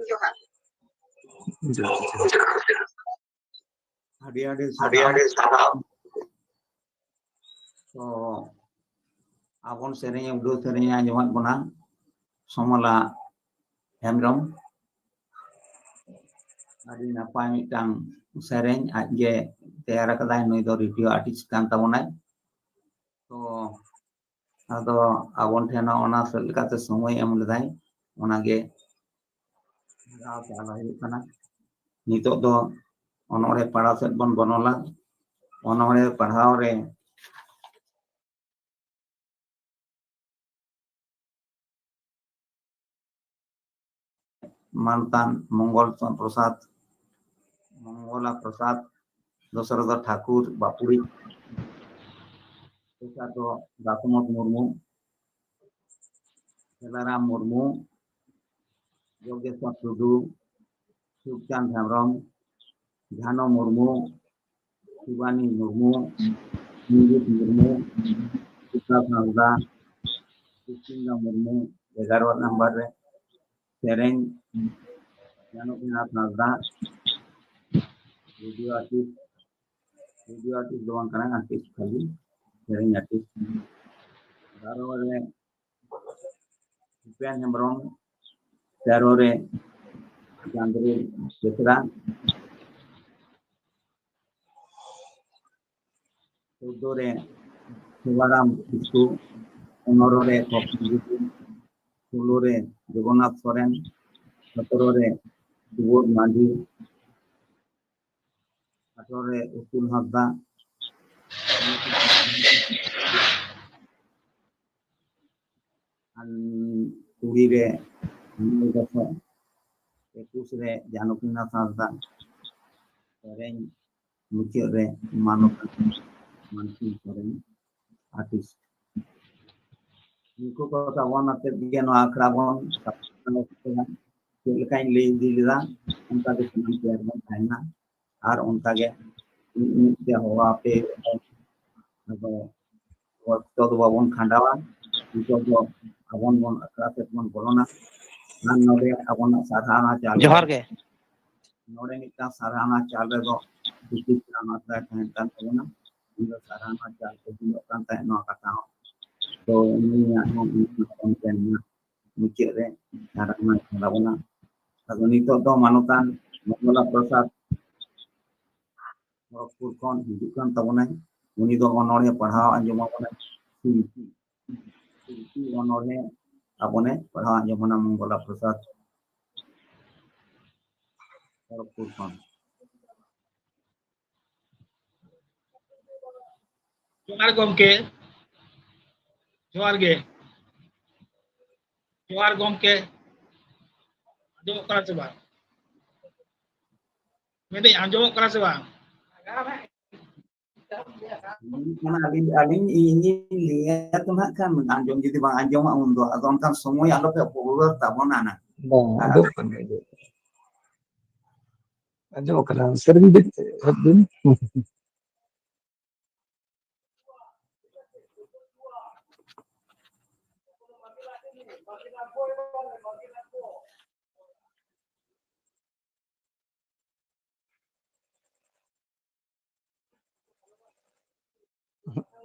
ᱡᱚᱦᱟᱨ᱾ ᱟᱹᱰᱤ ᱟᱹᱰᱤ ᱥᱟᱨᱦᱟᱣ᱾ ᱛᱚ ᱟᱵᱚᱱ ᱥᱮᱨᱮᱧ, ᱩᱰᱟᱹᱣ ᱥᱮᱨᱮᱧ ᱟᱸᱡᱚᱢᱟᱫ ᱵᱚᱱᱟ ᱥᱚᱢᱚᱞᱟ ᱦᱮᱢᱵᱨᱚᱢ᱾ ᱟᱹᱰᱤ ᱱᱟᱯᱟᱭ ᱢᱤᱫᱴᱟᱝ ᱥᱮᱨᱮᱧ ᱟᱡᱜᱮ ᱛᱮᱭᱟᱨ ᱟᱠᱟᱫᱟᱭ᱾ ᱱᱩᱭ ᱫᱚ ᱨᱮᱰᱤᱭᱳ ᱟᱨᱴᱤᱥᱴ ᱠᱟᱱ ᱛᱟᱵᱚᱱᱟᱭ᱾ ᱛᱚ ᱟᱫᱚ ᱟᱵᱚᱱ ᱴᱷᱮᱱ ᱦᱚᱸ ᱚᱱᱟ ᱥᱮᱫ ᱞᱮᱠᱟᱛᱮ ᱥᱚᱢᱚᱭ ᱮᱢ ᱞᱮᱫᱟᱭ, ᱚᱱᱟᱜᱮ ᱜᱟᱶᱛᱟ ᱟᱞᱟ ᱦᱩᱭᱩᱜ ᱠᱟᱱᱟ᱾ ᱱᱤᱛᱚᱜ ᱫᱚ ᱚᱱᱚᱬᱦᱮ ᱯᱟᱲᱦᱟᱣ ᱥᱮᱫ ᱵᱚᱱ ᱵᱚᱱᱚᱞᱟ᱾ ᱚᱱᱚᱬᱦᱮ ᱯᱟᱲᱦᱟᱣ ᱨᱮ ᱢᱟᱱᱛᱟᱱ ᱢᱚᱝᱜᱚᱞ ᱯᱨᱚᱥᱟᱫᱽ ᱢᱚᱝᱜᱚᱞᱟ ᱯᱨᱚᱥᱟᱫᱽ, ᱫᱚᱥᱟᱨ ᱫᱚ ᱴᱷᱟᱠᱩᱨ ᱵᱟᱯᱩᱲᱤ, ᱛᱮᱥᱟᱨ ᱫᱚ ᱫᱟᱥᱚᱢᱚᱛ ᱢᱩᱨᱢᱩ, ᱠᱷᱮᱞᱟᱨᱟᱢ ᱢᱩᱨᱢᱩ, ᱡᱚᱜᱮᱥᱣᱚᱨ ᱴᱩᱰᱩ, ᱥᱩᱠᱪᱟᱸᱫᱽ ᱦᱮᱢᱵᱨᱚᱢ, ᱡᱷᱟᱱᱚ ᱢᱩᱨᱢᱩ, ᱥᱤᱵᱟᱱᱤ ᱢᱩᱨᱢᱩ, ᱢᱤᱨᱤᱛ ᱢᱩᱨᱢᱩ, ᱥᱩᱠᱟᱥ ᱦᱟᱸᱥᱫᱟ, ᱠᱨᱤᱥᱴᱤᱱᱟ ᱢᱩᱨᱢᱩ, ᱮᱜᱟᱨᱚ ᱱᱟᱢᱵᱟᱨ ᱨᱮ ᱥᱮᱨᱮᱧ, ᱡᱟᱱᱚᱠᱤᱱᱟᱛᱷ ᱦᱟᱸᱥᱫᱟ, ᱵᱷᱤᱰᱤᱭᱳ ᱟᱨᱴᱤᱥᱴ, ᱵᱷᱤᱰᱤᱭᱳ ᱟᱨᱴᱤᱥᱴ ᱫᱚ ᱵᱟᱝ ᱠᱟᱱᱟ, ᱟᱨᱴᱤᱥᱴ ᱠᱷᱟᱹᱞᱤ ᱥᱮᱨᱮᱧ ᱟᱨᱴᱤᱥᱴ᱾ ᱵᱟᱨᱚ ᱨᱮ ᱵᱷᱩᱯᱮᱱ ᱦᱮᱢᱵᱨᱚᱢ, ᱛᱮᱨᱚ ᱨᱮ ᱪᱟᱸᱫᱽᱨᱤ ᱵᱮᱥᱨᱟ, ᱪᱳᱫᱫᱳ ᱨᱮ ᱥᱤᱵᱟᱨᱟᱢ ᱠᱤᱥᱠᱩ, ᱯᱚᱱᱨᱚ ᱨᱮ ᱠᱚᱠᱥ ᱴᱩᱰᱩ, ᱥᱳᱞᱳ ᱨᱮ ᱡᱚᱜᱚᱱᱱᱟᱛᱷ ᱥᱚᱨᱮᱱ, ᱥᱚᱛᱨᱚ ᱨᱮ ᱥᱩᱵᱳᱫᱷ ᱢᱟᱹᱡᱷᱤ, ᱟᱴᱷᱨᱚ ᱨᱮ ᱩᱥᱩᱞ ᱦᱟᱸᱥᱫᱟ, ᱟᱨ ᱠᱩᱲᱤ ᱨᱮ ᱱᱤᱢᱟᱹᱭ ᱫᱟᱥᱟ, ᱮᱠᱩᱥ ᱨᱮ ᱡᱟᱱᱚᱠᱤᱱᱟᱛᱷ ᱦᱟᱸᱥᱫᱟ, ᱥᱮᱨᱮᱧ ᱢᱩᱪᱟᱹᱫ ᱨᱮ ᱢᱟᱱᱚᱛ ᱢᱟᱱᱥᱤᱝ ᱥᱚᱨᱮᱱ, ᱟᱨᱴᱤᱥᱴ᱾ ᱱᱩᱠᱩ ᱠᱚ ᱛᱟᱵᱚᱱ ᱟᱛᱮᱫ ᱜᱮ ᱱᱚᱣᱟ ᱟᱠᱷᱲᱟ ᱵᱚᱱ ᱥᱟᱯᱲᱟᱣ ᱠᱮᱫᱟ᱾ ᱪᱮᱫ ᱞᱮᱠᱟᱧ ᱞᱟᱹᱭ ᱤᱫᱤ ᱞᱮᱫᱟ, ᱚᱱᱠᱟ ᱜᱮ ᱥᱟᱱᱟᱢ ᱠᱚ ᱵᱚᱱ ᱛᱟᱦᱮᱱᱟ᱾ ᱟᱨ ᱚᱱᱠᱟ ᱜᱮ ᱢᱤᱫ ᱢᱤᱫ ᱛᱮ ᱦᱚᱦᱚ ᱟᱯᱮ ᱟᱫᱚ ᱚᱠᱛᱚ ᱫᱚ ᱵᱟᱵᱚᱱ ᱠᱷᱟᱸᱰᱟᱣᱟ᱾ ᱱᱤᱛᱚᱜ ᱫᱚ ᱟᱵᱚᱱ ᱵᱚᱱ ᱟᱠᱷᱲᱟ ᱥᱮᱫ ᱵᱚᱱ ᱵᱚᱞᱚᱱᱟ᱾ ᱟᱨ ᱱᱚᱰᱮ ᱟᱵᱚᱱᱟᱜ ᱥᱟᱨᱦᱟᱣᱱᱟ ᱪᱟᱞ ᱡᱚᱦᱟᱨ ᱜᱮ᱾ ᱱᱚᱰᱮ ᱢᱤᱫᱴᱟᱝ ᱥᱟᱨᱦᱟᱣᱱᱟ ᱪᱟᱞ ᱨᱮᱫᱚ ᱵᱤᱥᱤ ᱥᱟᱨᱦᱟᱣᱱᱟ ᱛᱟᱦᱮᱸ ᱠᱟᱱ ᱛᱟᱵᱚᱱᱟ᱾ ᱩᱱᱤ ᱫᱚ ᱥᱟᱨᱦᱟᱣᱱᱟ ᱪᱟᱞ ᱠᱚ ᱦᱩᱭᱩᱜ ᱠᱟᱱ ᱛᱟᱦᱮᱸᱫ ᱱᱚᱣᱟ ᱠᱟᱛᱷᱟ ᱦᱚᱸ᱾ ᱛᱚ ᱩᱱᱤᱭᱟᱜ ᱦᱚᱸ ᱩᱱᱤ ᱦᱚᱯᱚᱱ ᱛᱮ ᱱᱚᱣᱟ ᱢᱩᱪᱟᱹᱫ ᱨᱮ ᱥᱟᱨᱦᱟᱣᱱᱟ ᱪᱟᱞ ᱟᱵᱚᱱᱟ᱾ ᱟᱫᱚ ᱱᱤᱛᱚᱜ ᱫᱚ ᱢᱟᱱᱚᱛᱟᱱ ᱢᱚᱝᱜᱚᱞᱟ ᱯᱨᱚᱥᱟᱫᱽ ᱠᱷᱚᱲᱚᱜᱽᱯᱩᱨ ᱠᱷᱚᱱ ᱦᱤᱡᱩᱜ ᱠᱟᱱ ᱛᱟᱵᱚᱱᱟᱭ᱾ ᱩᱱᱤ ᱫᱚ ᱚᱱᱚᱬᱦᱮ ᱯᱟᱲᱦᱟᱣ ᱟᱸᱡᱚᱢ ᱟᱵᱚᱱᱟᱭ᱾ ᱥᱤᱞᱯᱤ, ᱥᱤᱞᱯᱤ ᱚᱱᱚᱬᱦᱮ ᱟᱵᱚᱱᱮ ᱯᱟᱲᱦᱟᱣ ᱟᱸᱡᱚᱢ ᱵᱚᱱᱟ ᱢᱚᱝᱜᱚᱞᱟ ᱯᱨᱚᱥᱟᱫᱽ ᱠᱷᱚᱲᱚᱜᱽᱯᱩᱨ ᱠᱷᱚᱱ᱾ ᱡᱚᱦᱟᱨ ᱜᱚᱢᱠᱮ, ᱡᱚᱦᱟᱨ ᱜᱮ, ᱡᱚᱦᱟᱨ ᱜᱚᱢᱠᱮ, ᱟᱸᱡᱚᱢᱚᱜ ᱠᱟᱱᱟ ᱥᱮ ᱵᱟᱝ? ᱢᱮᱱᱫᱟᱹᱧ, ᱟᱸᱡᱚᱢᱚᱜ ᱠᱟᱱᱟ ᱥᱮ ᱵᱟᱝ? ᱠᱟᱱᱟ᱾ ᱟᱹᱞᱤᱧ, ᱟᱹᱞᱤᱧ, ᱤᱧᱤᱧ ᱞᱟᱹᱭᱟ ᱛᱚ ᱱᱟᱜ ᱠᱷᱟᱱ, ᱟᱸᱡᱚᱢ ᱡᱩᱫᱤ ᱵᱟᱝ ᱟᱸᱡᱚᱢᱟ, ᱩᱱᱫᱚ ᱟᱫᱚ ᱚᱱᱠᱟᱱ ᱥᱚᱢᱚᱭ ᱟᱞᱚᱯᱮ ᱚᱯᱚᱵᱚᱨ ᱛᱟᱵᱚᱱᱟ ᱱᱟᱜ᱾ ᱵᱟᱝ, ᱟᱸᱡᱚᱢᱚᱜ ᱠᱟᱱᱟ, ᱟᱸᱡᱚᱢᱚᱜ ᱠᱟᱱᱟ᱾ ᱟᱸᱡᱚᱢᱚᱜ ᱠᱟᱱᱟ᱾ ᱥᱮᱨᱮᱧ ᱵᱤᱱ, ᱮᱦᱚᱵ ᱵᱤᱱ᱾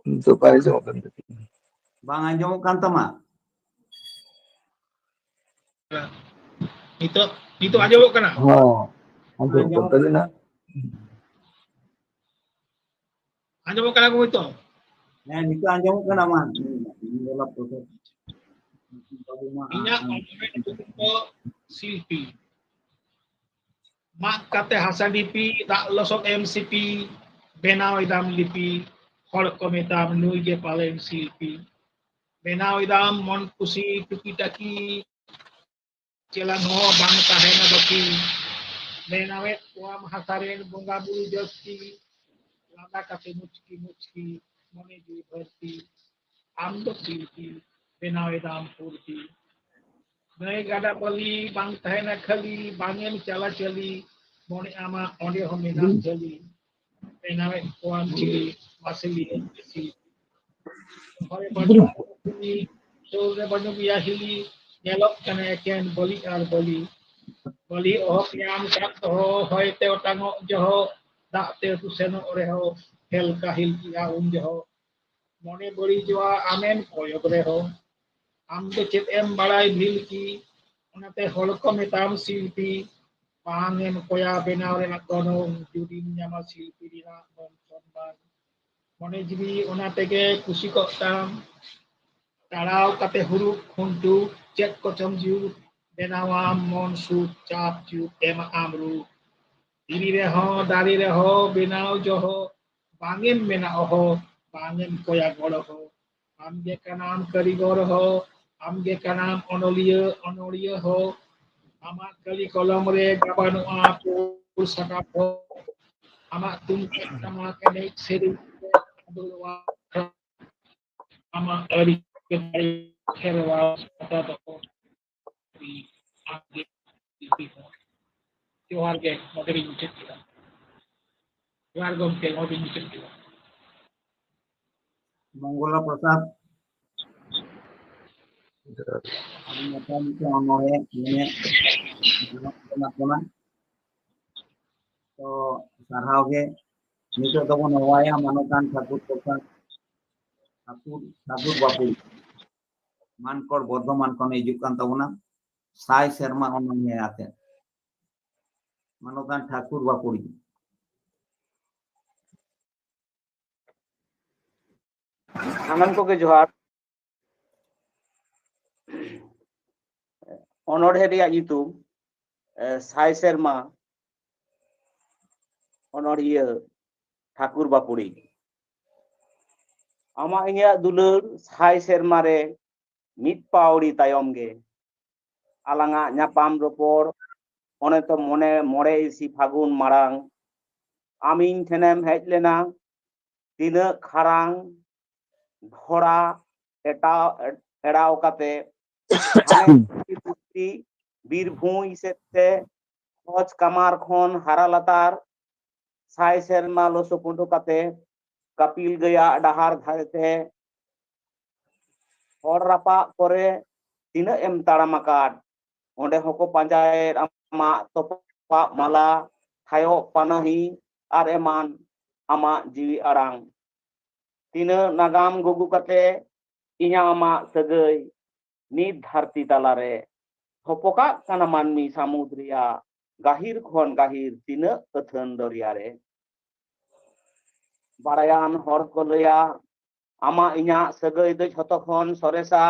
ᱱᱤᱛᱚᱜ ᱵᱟᱭ ᱟᱸᱡᱚᱢᱚᱜ ᱠᱟᱱ ᱛᱟᱹᱵᱤᱱᱟ᱾ ᱵᱟᱝ ᱟᱸᱡᱚᱢᱚᱜ ᱠᱟᱱ ᱛᱟᱢᱟ᱾ ᱱᱤᱛᱚᱜ, ᱱᱤᱛᱚᱜ ᱟᱸᱡᱚᱢᱚᱜ ᱠᱟᱱᱟ? ᱦᱚᱸ, ᱟᱸᱡᱚᱢᱚᱜ ᱠᱟᱱ ᱟᱸᱡᱚᱢᱚᱜ ᱛᱟᱹᱵᱤᱱᱟ᱾ ᱟᱸᱡᱚᱢᱚᱜ ᱠᱟᱱᱟ ᱜᱚᱢᱠᱮ ᱛᱚ? ᱦᱮᱸ, ᱱᱤᱛᱚᱜ ᱟᱸᱡᱚᱢᱚᱜ ᱠᱟᱱᱟ ᱢᱟ᱾ ᱵᱟᱹᱵᱩ ᱢᱟ ᱤᱧᱟᱹᱜ ᱚᱞ ᱨᱮᱱᱟᱜ ᱧᱩᱛᱩᱢ ᱫᱚ ᱥᱤᱞᱯᱤ᱾ ᱢᱟᱜ ᱠᱟᱛᱮ ᱦᱟᱥᱟ ᱰᱷᱤᱯᱤ, ᱫᱟᱜ ᱞᱚᱥᱚᱫ ᱮᱢ ᱥᱤᱯᱤ, ᱵᱮᱱᱟᱣ ᱮᱫᱟᱢ ᱞᱤᱯᱤ, ᱦᱚᱲ ᱠᱚ ᱢᱮᱛᱟᱢ ᱱᱩᱭ ᱜᱮ ᱯᱟᱞᱮᱱ ᱥᱤᱞᱯᱤ᱾ ᱵᱮᱱᱟᱣ ᱮᱫᱟᱢ ᱢᱚᱱ ᱠᱩᱥᱤ ᱴᱩᱠᱤ ᱴᱟᱠᱤ, ᱪᱮᱞᱟᱝ ᱦᱚᱸ ᱵᱟᱝ ᱛᱟᱦᱮᱱᱟ ᱵᱟᱹᱠᱤ᱾ ᱵᱮᱱᱟᱣᱮᱫ ᱠᱚᱣᱟᱢ ᱦᱟᱥᱟ ᱨᱮᱱ ᱵᱚᱸᱜᱟ ᱵᱩᱨᱩ ᱡᱟᱹᱥᱛᱤ, ᱞᱟᱸᱫᱟ ᱠᱟᱛᱮ ᱢᱩᱪᱠᱤ ᱢᱩᱪᱠᱤ, ᱢᱚᱱᱮ ᱡᱤᱣᱤ ᱵᱷᱟᱹᱨᱛᱤ᱾ ᱟᱢ ᱫᱚ ᱥᱤᱞᱯᱤ, ᱵᱮᱱᱟᱣ ᱮᱫᱟᱢ ᱯᱷᱩᱨᱛᱤ᱾ ᱱᱟᱹᱭ ᱜᱟᱰᱟ ᱵᱟᱹᱞᱤ ᱵᱟᱝ ᱛᱟᱦᱮᱱᱟ ᱠᱷᱟᱹᱞᱤ, ᱵᱟᱝ ᱮᱢ ᱪᱟᱞᱟᱪᱟᱹᱞᱤ, ᱢᱚᱱᱮ ᱟᱢᱟᱜ ᱚᱸᱰᱮ ᱦᱚᱸ ᱢᱮᱱᱟᱜ ᱡᱷᱟᱹᱞᱤ᱾ ᱵᱮᱱᱟᱣᱮᱫ ᱠᱚᱣᱟᱢ ᱪᱤᱞᱤ, ᱢᱟᱥᱮ ᱞᱟᱹᱭ ᱢᱮ ᱥᱤᱞᱯᱤ᱾ ᱦᱚᱭ ᱵᱟᱹᱱᱩᱜ ᱠᱩᱞᱤ, ᱥᱩᱨ ᱨᱮ ᱵᱟᱹᱱᱩᱜ ᱜᱮᱭᱟ ᱦᱤᱞᱤ, ᱧᱮᱞᱚᱜ ᱠᱟᱱᱟ ᱮᱠᱮᱱ ᱵᱟᱹᱞᱤ ᱟᱨ ᱵᱟᱹᱞᱤ᱾ ᱵᱟᱹᱞᱤ ᱚᱦᱚᱯ ᱧᱟᱢ ᱠᱟᱫ ᱫᱚᱦᱚ, ᱦᱚᱭ ᱛᱮ ᱚᱴᱟᱝᱚᱜ ᱡᱚᱦᱚᱜ, ᱫᱟᱜ ᱛᱮ ᱟᱹᱛᱩ ᱥᱮᱱᱚᱜ ᱨᱮᱦᱚᱸ, ᱦᱮᱞᱠᱟ ᱦᱤᱞᱠᱤᱜᱼᱟ ᱩᱱ ᱡᱚᱦᱚᱜ᱾ ᱢᱚᱱᱮ ᱵᱟᱹᱲᱤᱡᱚᱜᱼᱟ ᱟᱢᱮᱢ ᱠᱚᱭᱚᱜ ᱨᱮᱦᱚᱸ᱾ ᱟᱢ ᱫᱚ ᱪᱮᱫ ᱮᱢ ᱵᱟᱲᱟᱭ ᱵᱷᱤᱞᱠᱤ, ᱚᱱᱟᱛᱮ ᱦᱚᱲ ᱠᱚ ᱢᱮᱛᱟᱢ ᱥᱤᱞᱯᱤ᱾ ᱵᱟᱝ ᱮᱢ ᱠᱚᱭᱟ ᱵᱮᱱᱟᱣ ᱨᱮᱱᱟᱜ ᱜᱚᱱᱚᱝ, ᱡᱩᱫᱤᱢ ᱧᱟᱢᱟ ᱥᱤᱞᱯᱤ ᱨᱮᱱᱟᱜ ᱢᱟᱹᱱ ᱥᱚᱱᱢᱟᱱ᱾ ᱢᱚᱱᱮ ᱡᱤᱣᱤ ᱚᱱᱟ ᱛᱮᱜᱮ ᱠᱩᱥᱤ ᱠᱚᱜ ᱛᱟᱢ᱾ ᱛᱟᱲᱟᱣ ᱠᱟᱛᱮ ᱦᱩᱲᱩ ᱠᱷᱩᱱᱴᱩ, ᱪᱮᱫ ᱠᱚᱪᱚᱢ ᱡᱩᱛ, ᱵᱮᱱᱟᱣᱟᱢ ᱢᱚᱱ ᱥᱩᱫ, ᱪᱟᱯ ᱪᱩᱯ ᱮᱢᱟᱜ ᱟᱢ ᱨᱩᱯ᱾ ᱫᱷᱤᱨᱤ ᱨᱮᱦᱚᱸ ᱫᱟᱨᱮ ᱨᱮᱦᱚᱸ ᱵᱮᱱᱟᱣ ᱡᱚᱦᱚ, ᱵᱟᱝ ᱮᱢ ᱢᱮᱱᱟ ᱚᱦᱚ, ᱵᱟᱝ ᱮᱢ ᱠᱚᱭᱟ ᱜᱚᱲᱚ ᱦᱚ᱾ ᱟᱢ ᱜᱮ ᱠᱟᱱᱟᱢ ᱠᱟᱹᱨᱤᱜᱚᱨ ᱦᱚ, ᱟᱢ ᱜᱮ ᱠᱟᱱᱟᱢ ᱚᱱᱚᱞᱤᱭᱟᱹ, ᱚᱱᱚᱲᱤᱭᱟᱹ ᱦᱚ᱾ ᱟᱢᱟᱜ ᱠᱟᱹᱞᱤ ᱠᱚᱞᱚᱢ ᱨᱮ ᱜᱟᱵᱟᱱᱚᱜᱼᱟ ᱯᱩᱨᱟᱹ ᱥᱟᱠᱟᱢ ᱠᱚ, ᱟᱢᱟᱜ ᱛᱩᱢᱫᱟᱜ ᱴᱟᱢᱟᱠ ᱮᱱᱮᱡ ᱥᱮᱨᱮᱧ ᱠᱚ, ᱟᱫᱚ ᱱᱚᱣᱟ ᱟᱢᱟᱜ ᱟᱹᱨᱤᱪᱟᱹᱞᱤ ᱠᱷᱮᱨᱣᱟᱲ ᱥᱟᱶᱛᱟ ᱫᱚ ᱡᱚᱦᱟᱨ ᱜᱮ, ᱱᱚᱰᱮ ᱜᱤᱧ ᱢᱩᱪᱟᱹᱫ ᱠᱮᱫᱟ᱾ ᱡᱚᱦᱟᱨ ᱜᱚᱢᱠᱮ, ᱱᱚᱰᱮ ᱜᱤᱧ ᱢᱩᱪᱟᱹᱫ ᱠᱮᱫᱟ᱾ ᱢᱚᱝᱜᱚᱞᱟ ᱯᱨᱚᱥᱟᱫᱽ, ᱟᱹᱰᱤ ᱱᱟᱯᱟᱭ ᱢᱤᱫᱴᱮᱱ ᱚᱱᱚᱬᱦᱮ ᱢᱮᱱᱮᱫ ᱮᱢᱟᱜ ᱵᱚᱱᱟ᱾ ᱛᱚ ᱥᱟᱨᱦᱟᱣ ᱜᱮ᱾ ᱱᱤᱛᱚᱜ ᱫᱚᱵᱚᱱ ᱦᱚᱦᱚᱣᱟᱭᱟ ᱢᱟᱱᱚᱛᱟᱱ ᱴᱷᱟᱹᱠᱩᱨ ᱯᱨᱚᱥᱟᱫᱽ ᱴᱷᱟᱹᱠᱩᱨ, ᱴᱷᱟᱹᱠᱩᱨ ᱵᱟᱹᱵᱩ, ᱢᱟᱱᱠᱚᱲ ᱵᱚᱨᱫᱷᱚᱢᱟᱱ ᱠᱷᱚᱱᱮ ᱦᱤᱡᱩᱜ ᱠᱟᱱ ᱛᱟᱵᱚᱱᱟ, ᱥᱟᱭ ᱥᱮᱨᱢᱟ ᱚᱱᱚᱬᱦᱮ ᱟᱛᱮ᱾ ᱢᱟᱱᱚᱛᱟᱱ ᱴᱷᱟᱹᱠᱩᱨ ᱵᱟᱹᱵᱩ᱾ ᱥᱟᱱᱟᱢ ᱠᱚᱜᱮ ᱡᱚᱦᱟᱨ᱾ ᱚᱱᱚᱬᱦᱮ ᱨᱮᱭᱟᱜ ᱧᱩᱛᱩᱢ, ᱮ, ᱥᱟᱭ ᱥᱮᱨᱢᱟ ᱚᱱᱚᱬᱦᱤᱭᱟᱹ ᱴᱷᱟᱹᱠᱩᱨ ᱵᱟᱹᱯᱩᱲᱤ᱾ ᱟᱢᱟᱜ ᱤᱧᱟᱹᱜ ᱫᱩᱞᱟᱹᱲ ᱥᱟᱭ ᱥᱮᱨᱢᱟ ᱨᱮ ᱢᱤᱫ ᱯᱟᱹᱣᱲᱤ ᱛᱟᱭᱚᱢ ᱜᱮ ᱟᱞᱟᱝᱟᱜ ᱧᱟᱯᱟᱢ ᱨᱚᱯᱚᱲ, ᱚᱱᱮ ᱛᱚ ᱢᱚᱱᱮ ᱢᱚᱬᱮ ᱤᱥᱤ ᱯᱷᱟᱹᱜᱩᱱ ᱢᱟᱲᱟᱝ ᱟᱢ ᱤᱧ ᱴᱷᱮᱱᱮᱢ ᱦᱮᱡ ᱞᱮᱱᱟ᱾ ᱛᱤᱱᱟᱹᱜ ᱠᱷᱟᱨᱟᱝ ᱰᱷᱚᱲᱟ ᱮᱴᱟᱣ, ᱮᱲᱟᱣ ᱠᱟᱛᱮ ᱦᱟᱱᱮ ᱯᱩᱠᱷᱨᱤ ᱵᱤᱨ ᱵᱷᱩᱸᱭ ᱥᱮᱫ ᱛᱮ ᱠᱷᱚᱡᱽ ᱠᱟᱢᱟᱨ ᱠᱷᱚᱱ ᱦᱟᱨᱟ ᱞᱟᱛᱟᱨ ᱥᱟᱭ ᱥᱮᱨᱢᱟ ᱞᱚᱥᱚ ᱠᱩᱸᱰᱩ ᱠᱟᱛᱮ ᱠᱟᱯᱤᱞ ᱜᱟᱹᱭᱟᱜ ᱰᱟᱦᱟᱨ ᱫᱷᱟᱨᱮ ᱛᱮ ᱦᱚᱨ ᱨᱟᱯᱟᱜ ᱠᱚᱨᱮ ᱛᱤᱱᱟᱹᱜ ᱮᱢ ᱛᱟᱲᱟᱢ ᱟᱠᱟᱫ, ᱚᱸᱰᱮ ᱦᱚᱸᱠᱚ ᱯᱟᱸᱡᱟᱭᱮᱫ ᱟᱢᱟᱜ ᱛᱚᱯᱟᱜ ᱢᱟᱞᱟ, ᱛᱷᱟᱭᱚᱜ ᱯᱟᱱᱟᱦᱤ ᱟᱨ ᱮᱢᱟᱱ ᱟᱢᱟᱜ ᱡᱤᱣᱤ ᱟᱲᱟᱝ᱾ ᱛᱤᱱᱟᱹᱜ ᱱᱟᱜᱟᱢ ᱜᱩᱜᱩ ᱠᱟᱛᱮ ᱤᱧᱟᱹᱜ ᱟᱢᱟᱜ ᱥᱟᱹᱜᱟᱹᱭ ᱱᱤᱛ ᱫᱷᱟᱹᱨᱛᱤ ᱛᱟᱞᱟᱨᱮ ᱛᱷᱚᱯᱚᱠᱟᱜ ᱠᱟᱱᱟ ᱢᱟᱹᱱᱢᱤ ᱥᱟᱹᱢᱩᱫ ᱨᱮᱭᱟᱜ ᱜᱟᱹᱦᱤᱨ ᱠᱷᱚᱱ ᱜᱟᱹᱦᱤᱨ ᱛᱤᱱᱟᱹᱜ ᱟᱹᱛᱷᱟᱹᱱ ᱫᱚᱨᱭᱟ ᱨᱮ᱾ ᱵᱟᱲᱟᱭᱟᱱ ᱦᱚᱲ ᱠᱚ ᱞᱟᱹᱭᱟ, ᱟᱢᱟᱜ ᱤᱧᱟᱹᱜ ᱥᱟᱹᱜᱟᱹᱭ ᱫᱚ ᱡᱷᱚᱛᱚ ᱠᱷᱚᱱ ᱥᱚᱨᱮᱥᱟ,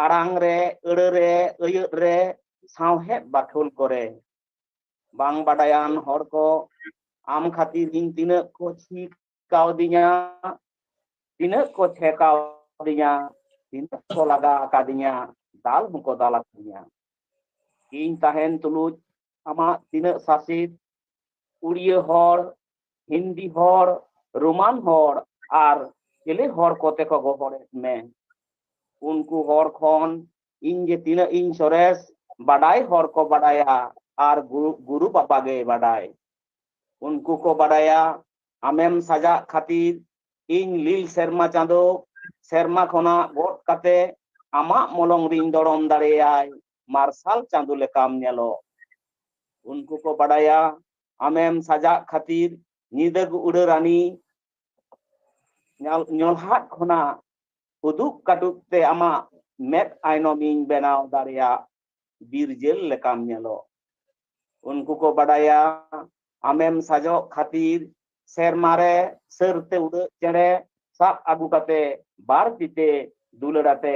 ᱟᱲᱟᱝ ᱨᱮ, ᱟᱹᱲᱟᱹ ᱨᱮ, ᱟᱹᱭᱟᱹᱛ ᱨᱮ, ᱥᱟᱶᱦᱮᱫ ᱵᱟᱠᱷᱳᱞ ᱠᱚᱨᱮ᱾ ᱵᱟᱝ ᱵᱟᱰᱟᱭᱟᱱ ᱦᱚᱲ ᱠᱚ ᱟᱢ ᱠᱷᱟᱹᱛᱤᱨ ᱤᱧ ᱛᱤᱱᱟᱹᱜ ᱠᱚ ᱪᱷᱤ ᱠᱟᱣᱫᱤᱧᱟ, ᱛᱤᱱᱟᱹᱜ ᱠᱚ ᱪᱷᱮ ᱠᱟᱣᱫᱤᱧᱟ, ᱛᱤᱱᱟᱹᱜ ᱠᱚ ᱞᱟᱜᱟ ᱟᱠᱟᱫᱤᱧᱟ, ᱫᱟᱞ ᱦᱚᱸᱠᱚ ᱫᱟᱞ ᱟᱠᱟᱫᱤᱧᱟ᱾ ᱤᱧ ᱛᱟᱦᱮᱱ ᱛᱩᱞᱩᱡ ᱟᱢᱟᱜ ᱛᱤᱱᱟᱹᱜ ᱥᱟᱥᱮᱛ, ᱩᱲᱤᱭᱟᱹ ᱦᱚᱲ, ᱦᱤᱱᱫᱤ ᱦᱚᱲ, ᱨᱳᱢᱟᱱ ᱦᱚᱲ ᱟᱨ ᱪᱤᱞᱤ ᱦᱚᱲ ᱠᱚᱛᱮ ᱠᱚ ᱜᱚᱦᱚᱲᱮᱫ ᱢᱮ᱾ ᱩᱱᱠᱩ ᱦᱚᱲ ᱠᱷᱚᱱ ᱤᱧ ᱡᱮ ᱛᱤᱱᱟᱹᱜ ᱤᱧ ᱥᱚᱨᱮᱥ, ᱵᱟᱰᱟᱭ ᱦᱚᱲ ᱠᱚ ᱵᱟᱰᱟᱭᱟ ᱟᱨ ᱜᱩᱨᱩ, ᱜᱩᱨᱩ ᱵᱟᱵᱟ ᱜᱮᱭ ᱵᱟᱰᱟᱭ᱾ ᱩᱱᱠᱩ ᱠᱚ ᱵᱟᱰᱟᱭᱟ ᱟᱢᱮᱢ ᱥᱟᱡᱟᱜ ᱠᱷᱟᱹᱛᱤᱨ ᱤᱧ ᱞᱤᱞ ᱥᱮᱨᱢᱟ ᱪᱟᱸᱫᱚ ᱥᱮᱨᱢᱟ ᱠᱷᱚᱱᱟᱜ ᱜᱚᱫ ᱠᱟᱛᱮ ᱟᱢᱟᱜ ᱢᱚᱞᱚᱝ ᱨᱤᱧ ᱫᱚᱲᱚᱢ ᱫᱟᱲᱮᱭᱟᱭ, ᱢᱟᱨᱥᱟᱞ ᱪᱟᱸᱫᱚ ᱞᱮᱠᱟᱢ ᱧᱮᱞᱚᱜ᱾ ᱩᱱᱠᱩ ᱠᱚ ᱵᱟᱰᱟᱭᱟ ᱟᱢᱮᱢ ᱥᱟᱡᱟᱜ ᱠᱷᱟᱹᱛᱤᱨ ᱧᱤᱫᱟᱹ ᱜᱩ ᱩᱰᱟᱹ ᱨᱟᱱᱤ ᱧᱟᱞ-, ᱧᱚᱞᱦᱟᱫ ᱠᱷᱚᱱᱟᱜ ᱩᱫᱩᱜ ᱠᱟᱹᱴᱩᱵ ᱛᱮ ᱟᱢᱟᱜ ᱢᱮᱫ ᱟᱭᱱᱚᱢᱤᱧ ᱵᱮᱱᱟᱣ ᱫᱟᱲᱮᱭᱟᱜ, ᱵᱤᱨ ᱡᱮᱞ ᱞᱮᱠᱟᱢ ᱧᱮᱞᱚᱜ᱾ ᱩᱱᱠᱩ ᱠᱚ ᱵᱟᱰᱟᱭᱟ ᱟᱢᱮᱢ ᱥᱟᱡᱚᱜ ᱠᱷᱟᱹᱛᱤᱨ ᱥᱮᱨᱢᱟ ᱨᱮ ᱥᱟᱹᱨᱛᱮ ᱩᱰᱟᱹᱜ ᱪᱮᱬᱮ ᱥᱟᱵ ᱟᱹᱜᱩ ᱠᱟᱛᱮ ᱵᱟᱨ ᱛᱤᱛᱮ ᱫᱩᱞᱟᱹᱲ ᱟᱛᱮ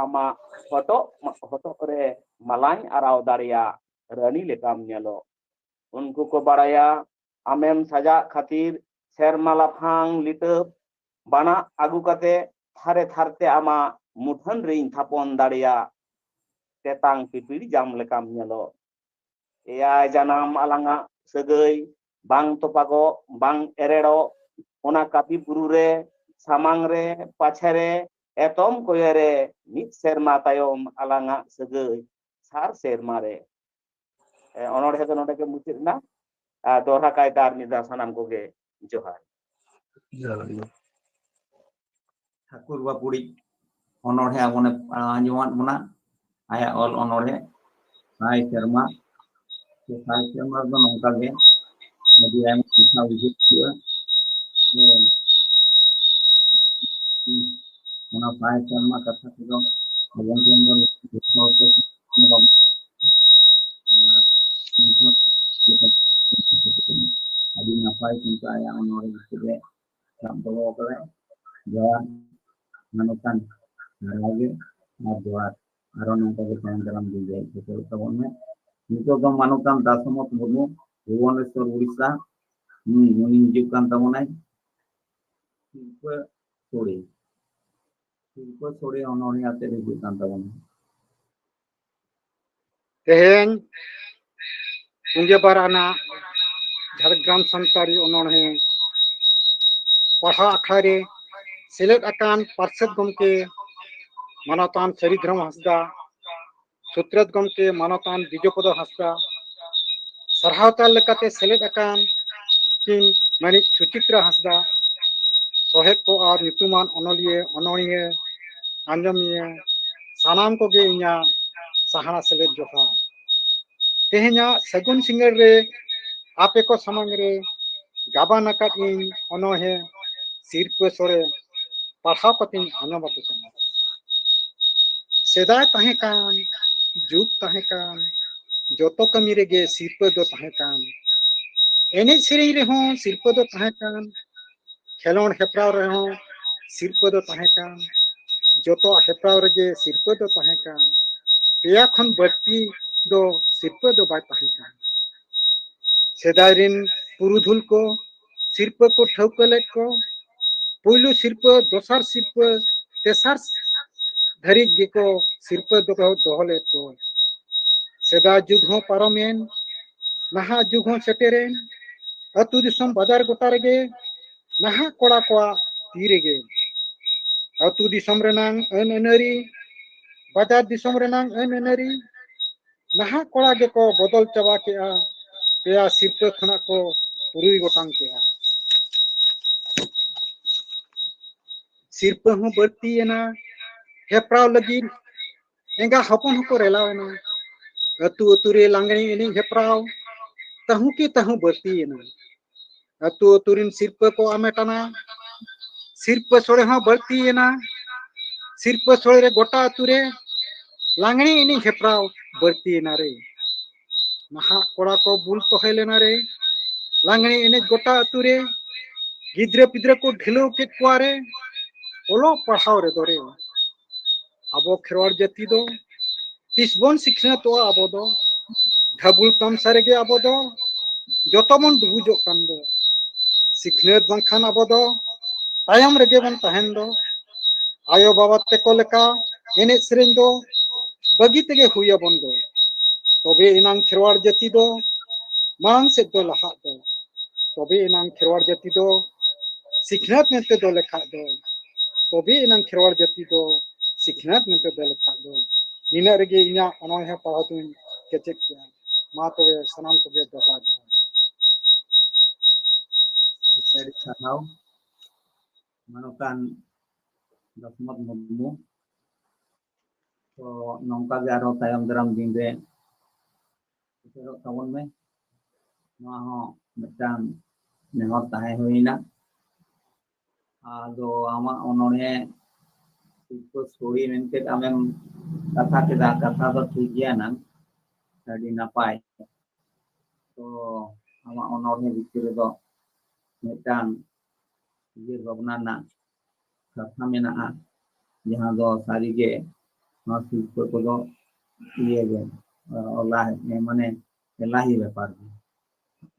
ᱟᱢᱟᱜ ᱦᱚᱴᱚᱜ, ᱦᱚᱴᱚᱜ ᱨᱮ ᱢᱟᱞᱟᱧ ᱟᱨᱟᱣ ᱫᱟᱲᱮᱭᱟᱜ, ᱨᱟᱹᱱᱤ ᱞᱮᱠᱟᱢ ᱧᱮᱞᱚᱜ᱾ ᱩᱱᱠᱩ ᱠᱚ ᱵᱟᱲᱟᱭᱟ ᱟᱢᱮᱢ ᱥᱟᱡᱟᱜ ᱠᱷᱟᱹᱛᱤᱨ ᱥᱮᱨᱢᱟ ᱞᱟᱯᱷᱟᱝ ᱞᱤᱴᱟᱹᱵ ᱵᱟᱱᱟᱜ ᱟᱹᱜᱩ ᱠᱟᱛᱮ ᱛᱷᱟᱨᱮ ᱛᱷᱟᱨᱛᱮ ᱟᱢᱟᱜ ᱢᱩᱴᱷᱟᱹᱱ ᱨᱤᱧ ᱛᱷᱟᱯᱚᱱ ᱫᱟᱲᱮᱭᱟᱜ, ᱛᱮᱛᱟᱝ ᱯᱤᱯᱤᱲ ᱡᱟᱢ ᱞᱮᱠᱟᱢ ᱧᱮᱞᱚᱜ᱾ ᱮᱭᱟᱭ ᱡᱟᱱᱟᱢ ᱟᱞᱟᱝᱟᱜ ᱥᱟᱹᱜᱟᱹᱭ ᱵᱟᱝ ᱛᱚᱯᱟᱜᱚᱜ, ᱵᱟᱝ ᱮᱨᱮᱲᱚᱜ, ᱚᱱᱟ ᱠᱟᱹᱯᱤ ᱵᱩᱨᱩ ᱨᱮ ᱥᱟᱢᱟᱝ ᱨᱮ ᱯᱟᱪᱷᱮ ᱨᱮ ᱮᱛᱚᱢ ᱠᱚᱭᱮ ᱨᱮ ᱢᱤᱫ ᱥᱮᱨᱢᱟ ᱛᱟᱭᱚᱢ ᱟᱞᱟᱝᱟᱜ ᱥᱟᱹᱜᱟᱹᱭ ᱥᱟᱨ ᱥᱮᱨᱢᱟ ᱨᱮ᱾ ᱮ, ᱚᱱᱚᱬᱦᱮ ᱫᱚ ᱱᱚᱰᱮ ᱜᱮ ᱢᱩᱪᱟᱹᱫ ᱮᱱᱟ᱾ ᱟᱨ ᱫᱚᱦᱲᱟ ᱠᱟᱭᱛᱮ ᱟᱨ ᱢᱤᱫ ᱫᱷᱟᱣ ᱥᱟᱱᱟᱢ ᱠᱚᱜᱮ ᱡᱚᱦᱟᱨ᱾ ᱡᱚᱦᱟᱨ ᱜᱮ᱾ ᱴᱷᱟᱹᱠᱩᱨ ᱵᱟᱯᱩᱲᱤᱡ ᱚᱱᱚᱬᱦᱮ ᱟᱵᱚᱱᱮ ᱟᱸᱡᱚᱢᱟᱫ ᱵᱚᱱᱟ, ᱟᱭᱟᱜ ᱚᱞ ᱚᱱᱚᱬᱦᱮ ᱥᱟᱭ ᱥᱮᱨᱢᱟ᱾ ᱥᱮ ᱥᱟᱭ ᱥᱮᱨᱢᱟ ᱨᱮᱫᱚ ᱱᱚᱝᱠᱟ ᱜᱮ ᱟᱹᱰᱤ ᱟᱭᱢᱟ ᱠᱟᱛᱷᱟ ᱩᱭᱦᱟᱹᱨ ᱦᱩᱭᱩᱜᱼᱟ᱾ ᱛᱚ, ᱚᱱᱟ ᱥᱟᱭ ᱥᱮᱨᱢᱟ ᱠᱟᱛᱷᱟ ᱠᱚᱫᱚ ᱟᱵᱚ ᱴᱷᱮᱱ ᱫᱚ ᱡᱚᱛᱚ ᱦᱚᱲ ᱠᱚ ᱟᱹᱰᱤ ᱱᱟᱯᱟᱭ ᱠᱤᱱᱛᱩ ᱟᱭᱟᱜ ᱚᱱᱚᱬᱦᱮ ᱵᱷᱤᱛᱤᱨ ᱨᱮ ᱥᱟᱵ ᱫᱚᱦᱚ ᱟᱠᱟᱫᱟᱭ᱾ ᱡᱚᱦᱟᱨ ᱢᱟᱱᱚᱛᱟᱱ ᱫᱟᱨᱟᱭ ᱜᱮ ᱟᱨ ᱡᱚᱦᱟᱨ ᱟᱨᱚ ᱱᱚᱝᱠᱟ ᱜᱮ ᱛᱟᱭᱚᱢ ᱫᱟᱨᱟᱢ ᱫᱤᱱ ᱨᱮ ᱦᱮᱡ ᱥᱮᱴᱮᱨᱚᱜ ᱛᱟᱵᱚᱱ ᱢᱮ᱾ ᱱᱤᱛᱚᱜ ᱫᱚ ᱢᱟᱱᱚᱛᱟᱱ ᱫᱟᱥᱚᱢᱚᱛ ᱢᱩᱨᱢᱩ, ᱵᱷᱩᱵᱚᱱᱮᱥᱚᱨ, ᱩᱲᱤᱥᱥᱟ, ᱦᱩᱸ, ᱩᱱᱤ ᱦᱤᱡᱩᱜ ᱠᱟᱱ ᱛᱟᱵᱚᱱᱟᱭ ᱥᱤᱨᱯᱟᱹ ᱥᱳᱲᱮ, ᱥᱤᱨᱯᱟᱹ ᱥᱳᱲᱮ ᱚᱱᱚᱬᱦᱮ ᱟᱛᱮ ᱦᱤᱡᱩᱜ ᱠᱟᱱ ᱛᱟᱵᱚᱱᱟ᱾ ᱛᱮᱦᱮᱧ ᱯᱩᱸᱡᱟᱹ ᱯᱟᱨᱟᱱᱟ ᱡᱷᱟᱲᱜᱨᱟᱢ ᱥᱟᱱᱛᱟᱲᱤ ᱚᱱᱚᱬᱦᱮ ᱯᱟᱲᱦᱟᱣ ᱟᱠᱷᱲᱟ ᱨᱮ ᱥᱮᱞᱮᱫ ᱟᱠᱟᱱ ᱯᱟᱨᱥᱮᱛ ᱜᱚᱢᱠᱮ ᱢᱟᱱᱚᱛᱟᱱ ᱥᱟᱹᱨᱤ ᱫᱷᱚᱨᱚᱢ ᱦᱟᱸᱥᱫᱟ, ᱥᱩᱛᱨᱮᱛ ᱜᱚᱢᱠᱮ ᱢᱟᱱᱚᱛᱟᱱ ᱵᱤᱡᱚᱯᱚᱫᱚ ᱦᱟᱸᱥᱫᱟ, ᱥᱟᱨᱦᱟᱣᱛᱟ ᱞᱮᱠᱟᱛᱮ ᱥᱮᱞᱮᱫ ᱟᱠᱟᱱ ᱠᱤᱱ ᱢᱟᱹᱱᱤᱡ ᱥᱩᱪᱤᱛᱨᱟ ᱦᱟᱸᱥᱫᱟ, ᱥᱚᱦᱮᱫ ᱠᱚ ᱟᱨ ᱧᱩᱛᱩᱢᱟᱱ ᱚᱱᱚᱞᱤᱭᱟᱹ, ᱚᱱᱚᱬᱦᱤᱭᱟᱹ, ᱟᱸᱡᱚᱢᱤᱭᱟᱹ, ᱥᱟᱱᱟᱢ ᱠᱚᱜᱮ ᱤᱧᱟᱹᱜ ᱥᱟᱦᱱᱟ ᱥᱮᱞᱮᱫ ᱡᱚᱦᱟᱨ᱾ ᱛᱮᱦᱮᱧᱟᱜ ᱥᱟᱹᱜᱩᱱ ᱥᱤᱸᱜᱟᱹᱲ ᱨᱮ ᱟᱯᱮ ᱠᱚ ᱥᱟᱢᱟᱝ ᱨᱮ ᱜᱟᱵᱟᱱ ᱟᱠᱟᱫ ᱤᱧ ᱚᱱᱚᱬᱦᱮ ᱥᱤᱨᱯᱟᱹ ᱥᱚᱲᱮ ᱯᱟᱲᱦᱟᱣ ᱠᱟᱛᱮᱧ ᱟᱸᱡᱚᱢ ᱟᱯᱮ ᱠᱟᱱᱟ᱾ ᱥᱮᱫᱟᱭ ᱛᱟᱦᱮᱸ ᱠᱟᱱ, ᱡᱩᱜᱽ ᱛᱟᱦᱮᱸ ᱠᱟᱱ, ᱡᱚᱛᱚ ᱠᱟᱹᱢᱤ ᱨᱮᱜᱮ ᱥᱤᱨᱯᱟᱹ ᱫᱚ ᱛᱟᱦᱮᱸ ᱠᱟᱱ᱾ ᱮᱱᱮᱡ ᱥᱮᱨᱮᱧ ᱨᱮᱦᱚᱸ ᱥᱤᱨᱯᱟᱹ ᱫᱚ ᱛᱟᱦᱮᱸ ᱠᱟᱱ, ᱠᱷᱮᱞᱳᱸᱰ ᱦᱮᱯᱨᱟᱣ ᱨᱮᱦᱚᱸ ᱥᱤᱨᱯᱟᱹ ᱫᱚ ᱛᱟᱦᱮᱸ ᱠᱟᱱ, ᱡᱚᱛᱚ ᱦᱮᱯᱨᱟᱣ ᱨᱮᱜᱮ ᱥᱤᱨᱯᱟᱹ ᱫᱚ ᱛᱟᱦᱮᱸ ᱠᱟᱱ᱾ ᱯᱮᱭᱟ ᱠᱷᱚᱱ ᱵᱟᱹᱲᱛᱤ ᱫᱚ ᱥᱤᱨᱯᱟᱹ ᱫᱚ ᱵᱟᱭ ᱛᱟᱦᱮᱸ ᱠᱟᱱ᱾ ᱥᱮᱫᱟᱭ ᱨᱤᱱ ᱯᱩᱨᱩᱫᱷᱩᱞ ᱠᱚ ᱥᱤᱨᱯᱟᱹ ᱠᱚ ᱴᱷᱟᱹᱣᱠᱟᱹ ᱞᱮᱫ ᱠᱚ᱾ ᱯᱩᱭᱞᱩ ᱥᱤᱨᱯᱟᱹ, ᱫᱚᱥᱟᱨ ᱥᱤᱨᱯᱟᱹ, ᱛᱮᱥᱟᱨ ᱫᱷᱟᱹᱨᱤᱡ ᱜᱮᱠᱚ ᱥᱤᱨᱯᱟᱹ ᱫᱚᱠᱚ ᱫᱚᱦᱚ ᱞᱮᱫ ᱠᱚ᱾ ᱥᱮᱫᱟᱭ ᱡᱩᱜᱽ ᱦᱚᱸ ᱯᱟᱨᱚᱢᱮᱱ, ᱱᱟᱦᱟᱜ ᱡᱩᱜᱽ ᱦᱚᱸ ᱥᱮᱴᱮᱨᱮᱱ᱾ ᱟᱹᱛᱩ ᱫᱤᱥᱚᱢ ᱵᱟᱡᱟᱨ ᱜᱚᱴᱟ ᱨᱮᱜᱮ ᱱᱟᱦᱟᱜ ᱠᱚᱲᱟ ᱠᱚᱣᱟᱜ ᱛᱤ ᱨᱮᱜᱮ᱾ ᱟᱹᱛᱩ ᱫᱤᱥᱚᱢ ᱨᱮᱱᱟᱝ ᱟᱹᱱ ᱟᱹᱱᱟᱹᱨᱤ, ᱵᱟᱡᱟᱨ ᱫᱤᱥᱚᱢ ᱨᱮᱱᱟᱝ ᱟᱹᱱ ᱟᱹᱱᱟᱹᱨᱤ, ᱱᱟᱦᱟᱜ ᱠᱚᱲᱟ ᱜᱮᱠᱚ ᱵᱚᱫᱚᱞ ᱪᱟᱵᱟ ᱠᱮᱜᱼᱟ᱾ ᱯᱮᱭᱟ ᱥᱤᱨᱯᱟᱹ ᱠᱷᱚᱱᱟᱜ ᱠᱚ ᱯᱩᱨᱩᱭ ᱜᱚᱴᱟᱝ ᱠᱮᱜᱼᱟ᱾ ᱥᱤᱨᱯᱟᱹ ᱦᱚᱸ ᱵᱟᱹᱲᱛᱤᱭᱮᱱᱟ, ᱦᱮᱯᱨᱟᱣ ᱞᱟᱹᱜᱤᱫ ᱮᱸᱜᱟ ᱦᱚᱯᱚᱱ ᱦᱚᱸᱠᱚ ᱨᱮᱞᱟᱣᱮᱱᱟ᱾ ᱟᱹᱛᱩ ᱟᱹᱛᱩ ᱨᱮ ᱞᱟᱜᱽᱬᱮ ᱮᱱᱮᱡ ᱦᱮᱯᱨᱟᱣ ᱛᱟᱹᱦᱩ ᱠᱮ ᱛᱟᱹᱦᱩ ᱵᱟᱹᱲᱛᱤᱭᱮᱱᱟ᱾ ᱟᱹᱛᱩ ᱟᱹᱛᱩ ᱨᱤᱱ ᱥᱤᱨᱯᱟᱹ ᱠᱚ ᱟᱢᱮᱴᱟᱱᱟ᱾ ᱥᱤᱨᱯᱟᱹ ᱥᱚᱲᱮ ᱦᱚᱸ ᱵᱟᱹᱲᱛᱤᱭᱮᱱᱟ᱾ ᱥᱤᱨᱯᱟᱹ ᱥᱚᱲᱮ ᱨᱮ ᱜᱚᱴᱟ ᱟᱹᱛᱩ ᱨᱮ ᱞᱟᱜᱽᱬᱮ ᱮᱱᱮᱡ ᱦᱮᱯᱨᱟᱣ ᱵᱟᱹᱲᱛᱤᱭᱮᱱᱟ ᱨᱮ᱾ ᱱᱟᱦᱟᱜ ᱠᱚᱲᱟ ᱠᱚ ᱵᱩᱞ ᱛᱚᱦᱮ ᱞᱮᱱᱟ ᱨᱮ᱾ ᱞᱟᱜᱽᱬᱮ ᱮᱱᱮᱡ ᱜᱚᱴᱟ ᱟᱹᱛᱩ ᱨᱮ᱾ ᱜᱤᱫᱽᱨᱟᱹ ᱯᱤᱫᱽᱨᱟᱹ ᱠᱚ ᱰᱷᱤᱞᱟᱹᱣ ᱠᱮᱫ ᱠᱚᱣᱟ ᱨᱮ᱾ ᱚᱞᱚᱜ ᱯᱟᱲᱦᱟᱣ ᱨᱮᱫᱚ ᱨᱮ᱾ ᱟᱵᱚ ᱠᱷᱮᱨᱣᱟᱲ ᱡᱟᱹᱛᱤ ᱫᱚ ᱛᱤᱥ ᱵᱚᱱ ᱥᱤᱠᱷᱱᱟᱹᱛᱚᱜᱼᱟ? ᱟᱵᱚ ᱫᱚ ᱰᱷᱟᱵᱩᱞ ᱛᱟᱢᱥᱟ ᱨᱮᱜᱮ ᱟᱵᱚ ᱫᱚ ᱡᱚᱛᱚ ᱵᱚᱱ ᱰᱩᱵᱩᱡᱚᱜ ᱠᱟᱱ ᱫᱚ᱾ ᱥᱤᱠᱷᱱᱟᱹᱛ ᱵᱟᱝᱠᱷᱟᱱ ᱟᱵᱚ ᱫᱚ ᱛᱟᱭᱚᱢ ᱨᱮᱜᱮ ᱵᱚᱱ ᱛᱟᱦᱮᱱ ᱫᱚ᱾ ᱟᱭᱳ ᱵᱟᱵᱟ ᱛᱮᱠᱚ ᱞᱮᱠᱟ ᱮᱱᱮᱡ ᱥᱮᱨᱮᱧ ᱫᱚ ᱵᱟᱹᱜᱤ ᱛᱮᱜᱮ ᱦᱩᱭ ᱟᱵᱚᱱ ᱫᱚ᱾ ᱛᱚᱵᱮ ᱮᱱᱟᱝ ᱠᱷᱮᱨᱣᱟᱲ ᱡᱟᱹᱛᱤ ᱫᱚ ᱢᱟᱲᱟᱝ ᱥᱮᱫ ᱫᱚ ᱞᱟᱦᱟᱜ ᱫᱚ, ᱛᱚᱵᱮ ᱮᱱᱟᱝ ᱠᱷᱮᱨᱣᱟᱲ ᱡᱟᱹᱛᱤ ᱫᱚ ᱥᱤᱠᱷᱱᱟᱹᱛ ᱢᱮᱱᱛᱮ ᱫᱚ ᱞᱮᱠᱷᱟᱜ ᱫᱚ, ᱛᱚᱵᱮ ᱮᱱᱟᱝ ᱠᱷᱮᱨᱣᱟᱲ ᱡᱟᱹᱛᱤ ᱫᱚ ᱥᱤᱠᱷᱱᱟᱹᱛ ᱢᱮᱱᱛᱮ ᱫᱚ ᱞᱮᱠᱷᱟᱜ ᱫᱚ᱾ ᱱᱤᱱᱟᱹᱜ ᱨᱮᱜᱮ ᱤᱧᱟᱹᱜ ᱚᱱᱚᱬᱦᱮ ᱯᱟᱲᱦᱟᱣ ᱫᱚᱧ ᱠᱮᱪᱮᱫ ᱠᱮᱜᱼᱟ᱾ ᱢᱟ ᱛᱚᱵᱮ ᱥᱟᱱᱟᱢ ᱠᱚᱜᱮ ᱫᱚᱦᱲᱟ ᱡᱚᱦᱟᱨ᱾ ᱟᱹᱰᱤ ᱥᱟᱨᱦᱟᱣ ᱢᱟᱱᱚᱛᱟᱱ ᱫᱚᱥᱢᱚᱛ ᱢᱩᱨᱢᱩ᱾ ᱛᱚ ᱱᱚᱝᱠᱟ ᱜᱮ ᱟᱨᱦᱚᱸ ᱛᱟᱭᱚᱢ ᱫᱟᱨᱟᱢ ᱫᱤᱱ ᱨᱮ ᱥᱮᱴᱮᱨᱚᱜ ᱛᱟᱵᱚᱱ ᱢᱮ᱾ ᱱᱚᱣᱟ ᱦᱚᱸ ᱢᱤᱫᱴᱟᱝ ᱱᱮᱦᱚᱨ ᱛᱟᱦᱮᱸ ᱦᱩᱭᱱᱟ᱾ ᱟᱫᱚ ᱟᱢᱟᱜ ᱚᱱᱚᱬᱦᱮ ᱥᱤᱨᱯᱟᱹ ᱥᱳᱲᱮ ᱢᱮᱱᱛᱮ ᱟᱢᱮᱢ ᱠᱟᱛᱷᱟ ᱠᱮᱫᱟ, ᱠᱟᱛᱷᱟ ᱫᱚ ᱴᱷᱤᱠ ᱜᱮᱭᱟ ᱱᱟᱝ, ᱟᱹᱰᱤ ᱱᱟᱯᱟᱭ᱾ ᱛᱚ ᱟᱢᱟᱜ ᱚᱱᱚᱬᱦᱮ ᱵᱷᱤᱛᱤᱨ ᱨᱮᱫᱚ ᱢᱤᱫᱴᱟᱝ ᱩᱭᱦᱟᱹᱨ ᱵᱷᱟᱵᱽᱱᱟ ᱨᱮᱱᱟᱜ ᱠᱟᱛᱷᱟ ᱢᱮᱱᱟᱜᱼᱟ, ᱡᱟᱦᱟᱸ ᱫᱚ ᱥᱟᱹᱨᱤᱜᱮ ᱱᱚᱣᱟ ᱥᱤᱨᱯᱟᱹ ᱠᱚᱫᱚ ᱤᱭᱟᱹ ᱜᱮ, ᱚᱞᱟ, ᱢᱟᱱᱮ ᱮᱞᱟᱦᱤ ᱵᱮᱯᱟᱨ ᱜᱮ᱾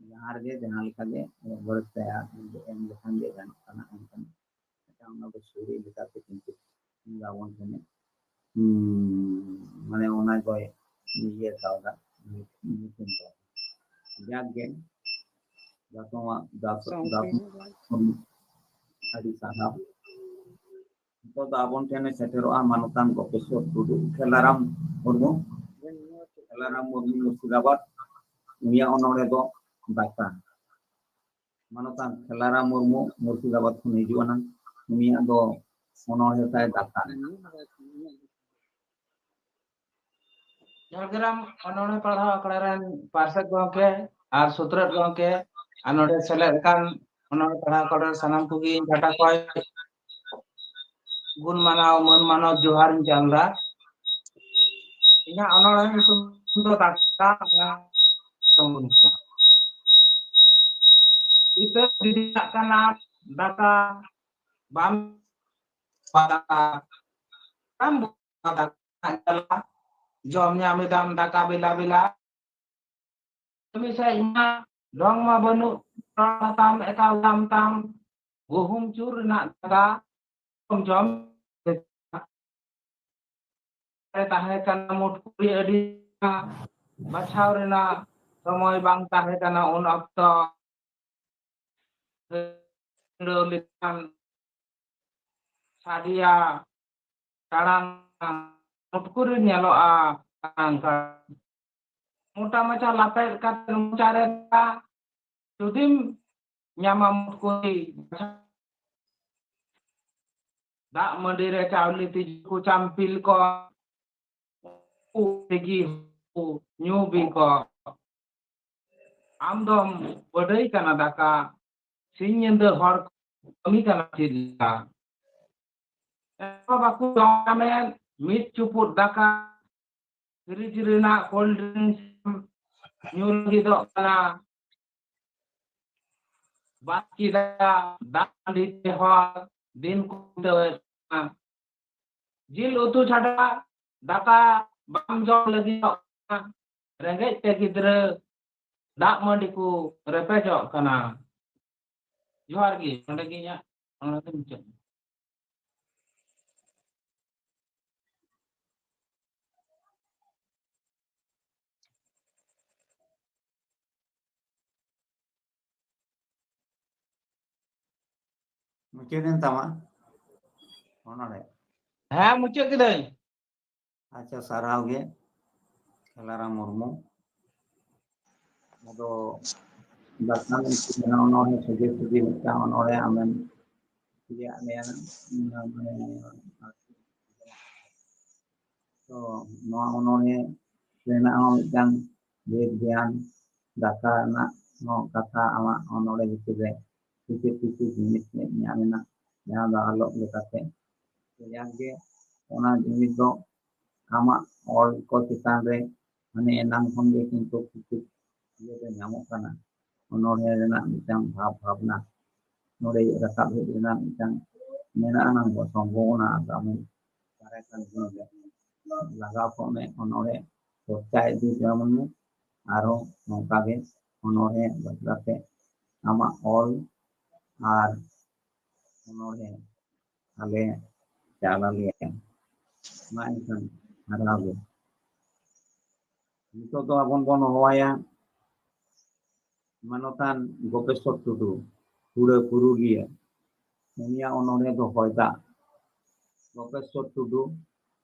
ᱡᱟᱦᱟᱸ ᱨᱮᱜᱮ ᱡᱟᱦᱟᱸ ᱞᱮᱠᱟ ᱜᱮ ᱵᱟᱹᱲᱤᱡ ᱛᱟᱭᱟ ᱮᱢ ᱞᱮᱠᱷᱟᱱ ᱜᱮ ᱜᱟᱱᱚᱜ ᱠᱟᱱᱟ᱾ ᱮᱱᱠᱷᱟᱱ ᱮᱴᱟᱜ ᱚᱱᱟ ᱫᱚ ᱥᱳᱲᱮ ᱞᱮᱠᱟᱛᱮ ᱠᱤᱱᱛᱩ ᱵᱚᱸᱜᱟ ᱵᱚᱱ ᱴᱷᱮᱱᱮ, ᱦᱩᱸ, ᱢᱟᱱᱮ ᱚᱱᱟ ᱫᱚᱭ ᱤᱭᱟᱹ ᱠᱟᱣᱫᱟ, ᱧᱩᱛᱩᱢ ᱠᱟᱣᱫᱟ᱾ ᱡᱟᱠ ᱜᱮ, ᱫᱟᱛᱚᱢᱟ-, ᱫᱟᱛᱚ-, ᱥᱟᱶᱛᱮ ᱫᱟᱛᱚᱢᱟ-, ᱟᱹᱰᱤ ᱥᱟᱨᱦᱟᱣ᱾ ᱱᱤᱛᱚᱜ ᱫᱚ ᱟᱵᱚᱱ ᱴᱷᱮᱱᱮ ᱥᱮᱴᱮᱨᱚᱜᱼᱟ ᱢᱟᱱᱚᱛᱟᱱ ᱜᱚᱯᱮᱥᱣᱚᱨ ᱴᱩᱰᱩ, ᱠᱷᱮᱞᱟᱨᱟᱢ ᱢᱩᱨᱢᱩ, ᱠᱷᱮᱞᱟᱨᱟᱢ ᱢᱩᱨᱢᱩ ᱢᱩᱨᱥᱤᱫᱟᱵᱟᱫᱽ᱾ ᱩᱱᱤᱭᱟᱜ ᱚᱱᱚᱬᱦᱮ ᱫᱚ ᱫᱟᱠᱟ᱾ ᱢᱟᱱᱚᱛᱟᱱ ᱠᱷᱮᱞᱟᱨᱟᱢ ᱢᱩᱨᱢᱩ ᱢᱩᱨᱥᱤᱫᱟᱵᱟᱫᱽ ᱠᱷᱚᱱ ᱦᱤᱡᱩᱜ ᱟᱱᱟᱝ, ᱩᱱᱤᱭᱟᱜ ᱫᱚ ᱚᱱᱚᱬᱦᱮ ᱛᱟᱭ ᱫᱟᱠᱟ᱾ ᱡᱷᱟᱲᱜᱨᱟᱢ ᱚᱱᱚᱬᱦᱮ ᱯᱟᱲᱦᱟᱣ ᱟᱠᱷᱲᱟ ᱨᱮᱱ ᱯᱟᱨᱥᱮᱛ ᱜᱚᱢᱠᱮ ᱟᱨ ᱥᱩᱛᱨᱮᱛ ᱜᱚᱢᱠᱮ ᱟᱨ ᱱᱚᱰᱮ ᱥᱮᱞᱮᱫ ᱟᱠᱟᱱ ᱚᱱᱚᱬᱦᱮ ᱯᱟᱲᱦᱟᱣ ᱟᱠᱷᱲᱟ ᱨᱮᱱ ᱥᱟᱱᱟᱢ ᱠᱚᱜᱮ ᱤᱧ ᱯᱟᱦᱴᱟ ᱠᱷᱚᱱ ᱜᱩᱱ ᱢᱟᱱᱟᱣ ᱢᱟᱹᱱ ᱢᱟᱱᱚᱛ ᱡᱚᱦᱟᱨ ᱤᱧ ᱪᱟᱞ ᱮᱫᱟ᱾ ᱤᱧᱟᱹᱜ ᱚᱱᱚᱬᱦᱮ ᱧᱩᱛᱩᱢ ᱫᱚ ᱫᱟᱠᱟ ᱥᱚᱝᱜᱚᱱ ᱠᱟᱱᱟ᱾ ᱤᱛᱟᱹ ᱫᱤᱫᱤᱭᱟᱜ ᱠᱟᱱᱟ ᱫᱟᱠᱟ ᱵᱟᱢ ᱵᱟᱢ ᱡᱚᱢ ᱧᱟᱢ ᱮᱫᱟᱢ ᱫᱟᱠᱟ ᱵᱮᱞᱟ ᱵᱮᱞᱟ᱾ ᱠᱟᱹᱢᱤ ᱥᱮᱫ ᱢᱟ ᱰᱷᱚᱝ ᱢᱟ ᱵᱟᱹᱱᱩᱜ, ᱛᱟᱢ ᱮᱠᱟᱞ ᱫᱟᱢ ᱛᱟᱢ, ᱜᱩᱦᱩᱢ ᱪᱩᱨ ᱨᱮᱱᱟᱜ ᱫᱟᱠᱟ ᱡᱚᱢ ᱛᱟᱦᱮᱸ ᱠᱟᱱᱟ ᱢᱩᱴᱠᱩᱨᱤ ᱟᱹᱰᱤ ᱵᱟᱪᱷᱟᱣ ᱨᱮᱱᱟᱜ ᱥᱚᱢᱚᱭ ᱵᱟᱝ ᱛᱟᱦᱮᱸ ᱠᱟᱱᱟ ᱩᱱ ᱚᱠᱛᱚ᱾ ᱞᱮᱠᱷᱟᱱ ᱥᱟᱰᱮᱭᱟ, ᱴᱟᱲᱟᱝ, ᱢᱩᱴᱠᱩᱨᱤ ᱧᱮᱞᱚᱜᱼᱟ᱾ ᱢᱚᱴᱟ ᱢᱟᱪᱷᱟ ᱞᱟᱯᱮᱫ ᱠᱟᱛᱮ ᱢᱚᱪᱟ ᱨᱮ ᱫᱟᱜ ᱡᱩᱫᱤᱢ ᱧᱟᱢᱟ ᱢᱩᱴᱠᱩᱨᱤ, ᱫᱟᱜ ᱢᱟᱹᱰᱤ ᱨᱮ ᱪᱟᱣᱞᱮ ᱛᱤᱡᱩ ᱠᱚ, ᱪᱟᱢᱯᱤᱞ ᱠᱚ, ᱩ ᱛᱮᱜᱮ ᱧᱩ ᱵᱤ ᱠᱚ᱾ ᱟᱢ ᱫᱚᱢ ᱵᱟᱹᱰᱟᱹᱭ ᱠᱟᱱᱟ ᱫᱟᱠᱟ, ᱥᱤᱧ ᱧᱤᱫᱟᱹ ᱦᱚᱲ ᱠᱟᱹᱢᱤ ᱠᱟᱱᱟ ᱪᱮᱫ ᱞᱮᱠᱟ? ᱵᱟᱠᱚ ᱡᱚᱢᱮᱫ ᱢᱤᱫ ᱪᱩᱯᱩᱫ ᱫᱟᱠᱟ, ᱯᱷᱨᱤᱡᱽ ᱨᱮᱱᱟᱜ ᱠᱳᱞᱰ ᱰᱨᱤᱝᱠᱥ ᱧᱩ ᱞᱟᱹᱜᱤᱫᱚᱜ ᱠᱟᱱᱟ᱾ ᱵᱟᱥᱠᱮ ᱫᱟᱠᱟ, ᱫᱟᱜ ᱢᱟᱹᱰᱤ ᱛᱮᱦᱚᱸ ᱫᱤᱱ ᱠᱚ ᱵᱤᱛᱟᱹᱣᱮᱫ ᱠᱟᱱᱟ᱾ ᱡᱤᱞ ᱩᱛᱩ ᱪᱷᱟᱰᱟ ᱫᱟᱠᱟ ᱵᱟᱢ ᱡᱚᱢ ᱞᱟᱹᱜᱤᱫᱚᱜ ᱠᱟᱱᱟ᱾ ᱨᱮᱸᱜᱮᱡ ᱛᱮ ᱜᱤᱫᱽᱨᱟᱹ ᱫᱟᱜ ᱢᱟᱹᱰᱤ ᱠᱚ ᱨᱮᱯᱮᱡᱚᱜ ᱠᱟᱱᱟ᱾ ᱡᱚᱦᱟᱨ ᱜᱮ, ᱱᱚᱰᱮ ᱜᱮ ᱤᱧᱟᱹᱜ ᱚᱱᱟ ᱫᱚ ᱢᱩᱪᱟᱹᱫ᱾ ᱢᱩᱪᱟᱹᱫ ᱮᱱ ᱛᱟᱢᱟ ᱚᱱᱚᱬᱦᱮ? ᱦᱮᱸ, ᱢᱩᱪᱟᱹᱫ ᱠᱤᱫᱟᱹᱧ᱾ ᱟᱪᱪᱷᱟ, ᱥᱟᱨᱦᱟᱣ ᱜᱮ ᱠᱷᱮᱞᱟᱨᱟᱢ ᱢᱩᱨᱢᱩ᱾ ᱟᱫᱚ ᱫᱟᱠᱟ ᱢᱮᱱᱛᱮ ᱡᱟᱦᱟᱸ ᱚᱱᱚᱬᱦᱮ ᱥᱚᱡᱷᱮ ᱥᱚᱡᱷᱮ ᱢᱤᱫᱴᱟᱝ ᱚᱱᱚᱬᱦᱮ ᱟᱢᱮᱢ ᱞᱟᱹᱭᱟᱫ ᱞᱮᱭᱟ, ᱚᱱᱟ ᱢᱟᱱᱮ ᱛᱚ ᱱᱚᱣᱟ ᱚᱱᱚᱬᱦᱮ ᱨᱮᱱᱟᱜ ᱦᱚᱸ ᱢᱤᱫᱴᱟᱝ ᱵᱷᱮᱫᱽ ᱜᱮᱭᱟᱱ, ᱫᱟᱠᱟ ᱨᱮᱱᱟᱜ ᱦᱚᱸ ᱠᱟᱛᱷᱟ ᱟᱢᱟᱜ ᱚᱱᱚᱬᱦᱮ ᱵᱷᱤᱛᱤᱨ ᱨᱮ ᱠᱤᱪᱷᱩ ᱠᱤᱪᱷᱩ ᱡᱤᱱᱤᱥ ᱧᱟᱢ ᱮᱱᱟ, ᱡᱟᱦᱟᱸ ᱫᱚ ᱟᱞᱚᱜ ᱞᱮᱠᱟᱛᱮ᱾ ᱛᱚ ᱡᱟᱠ ᱜᱮ, ᱚᱱᱟ ᱡᱤᱱᱤᱥ ᱫᱚ ᱟᱢᱟᱜ ᱚᱞ ᱠᱚ ᱪᱮᱛᱟᱱ ᱨᱮ ᱢᱟᱱᱮ ᱮᱱᱟᱝ ᱠᱷᱚᱱ ᱜᱮ ᱠᱤᱱᱛᱩ ᱠᱤᱪᱷᱩ ᱤᱭᱟᱹ ᱫᱚ ᱧᱟᱢᱚᱜ ᱠᱟᱱᱟ᱾ ᱚᱱᱚᱬᱦᱮ ᱨᱮᱱᱟᱜ ᱢᱤᱫᱴᱟᱝ ᱵᱷᱟᱵᱽ ᱵᱷᱟᱵᱽᱱᱟ ᱱᱚᱰᱮ ᱨᱟᱠᱟᱵ ᱦᱮᱡ ᱨᱮᱱᱟᱜ ᱢᱤᱫᱴᱟᱝ ᱢᱮᱱᱟᱜᱼᱟ, ᱱᱚᱣᱟ ᱥᱚᱢᱵᱷᱚᱵᱚᱱᱟ ᱟᱜᱟᱢ ᱫᱟᱨᱟᱭ ᱠᱟᱱ ᱫᱤᱱ ᱨᱮ ᱞᱟᱜᱟᱣ ᱠᱚᱜ ᱢᱮ, ᱚᱱᱚᱬᱦᱮ ᱪᱚᱨᱪᱟ ᱤᱫᱤ ᱡᱮᱢᱚᱱ ᱢᱮ᱾ ᱟᱨᱦᱚᱸ ᱱᱚᱝᱠᱟ ᱜᱮ ᱚᱱᱚᱬᱦᱮ ᱵᱟᱠᱷᱨᱟ ᱛᱮ ᱟᱢᱟᱜ ᱚᱞ ᱟᱨ ᱚᱱᱚᱬᱦᱮ ᱟᱞᱮ ᱪᱟᱞ ᱟᱞᱮᱭᱟ᱾ ᱢᱟ ᱮᱱᱠᱷᱟᱱ ᱦᱟᱨᱟᱣ ᱜᱮ᱾ ᱱᱤᱛᱚᱜ ᱫᱚ ᱟᱵᱚᱱ ᱵᱚᱱ ᱦᱚᱦᱚᱣᱟᱭᱟ ᱢᱟᱱᱚᱛᱟᱱ ᱜᱳᱯᱮᱥᱣᱚᱨ ᱴᱩᱰᱩ, ᱦᱩᱲᱟᱹ ᱯᱩᱨᱩᱞᱤᱭᱟᱹ, ᱩᱱᱤᱭᱟᱜ ᱚᱱᱚᱬᱦᱮ ᱫᱚ ᱦᱚᱭ ᱫᱟᱜ᱾ ᱜᱳᱯᱮᱥᱣᱚᱨ ᱴᱩᱰᱩ,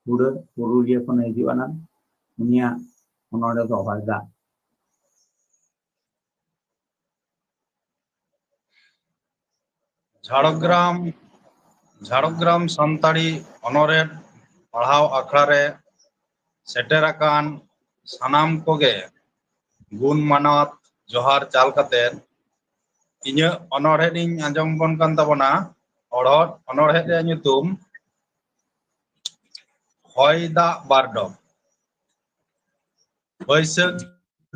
ᱦᱩᱲᱟᱹ ᱯᱩᱨᱩᱞᱤᱭᱟᱹ ᱠᱷᱚᱱᱮ ᱦᱤᱡᱩᱜ ᱟᱱᱟ, ᱩᱱᱤᱭᱟᱜ ᱚᱱᱚᱬᱦᱮ ᱫᱚ ᱦᱚᱭ ᱫᱟᱜ᱾ ᱡᱷᱟᱲᱜᱨᱟᱢ, ᱡᱷᱟᱲᱜᱨᱟᱢ ᱥᱟᱱᱛᱟᱲᱤ ᱚᱱᱚᱬᱦᱮ ᱯᱟᱲᱦᱟᱣ ᱟᱠᱷᱲᱟ ᱨᱮ ᱥᱮᱴᱮᱨ ᱟᱠᱟᱱ ᱥᱟᱱᱟᱢ ᱠᱚᱜᱮ ᱜᱩᱱ ᱢᱟᱱᱟᱣ ᱡᱚᱦᱟᱨ ᱪᱟᱞ ᱠᱟᱛᱮ ᱤᱧᱟᱹᱜ ᱚᱱᱚᱬᱦᱮ ᱤᱧ ᱟᱸᱡᱚᱢ ᱵᱚᱱ ᱠᱟᱱ ᱛᱟᱵᱚᱱᱟ᱾ ᱚᱲᱦᱚᱫ ᱚᱱᱚᱬᱦᱮ ᱨᱮᱭᱟᱜ ᱧᱩᱛᱩᱢ ᱦᱚᱭ ᱫᱟᱜ ᱵᱟᱨᱰᱚᱢ᱾ ᱵᱟᱹᱭᱥᱟᱹᱠᱷ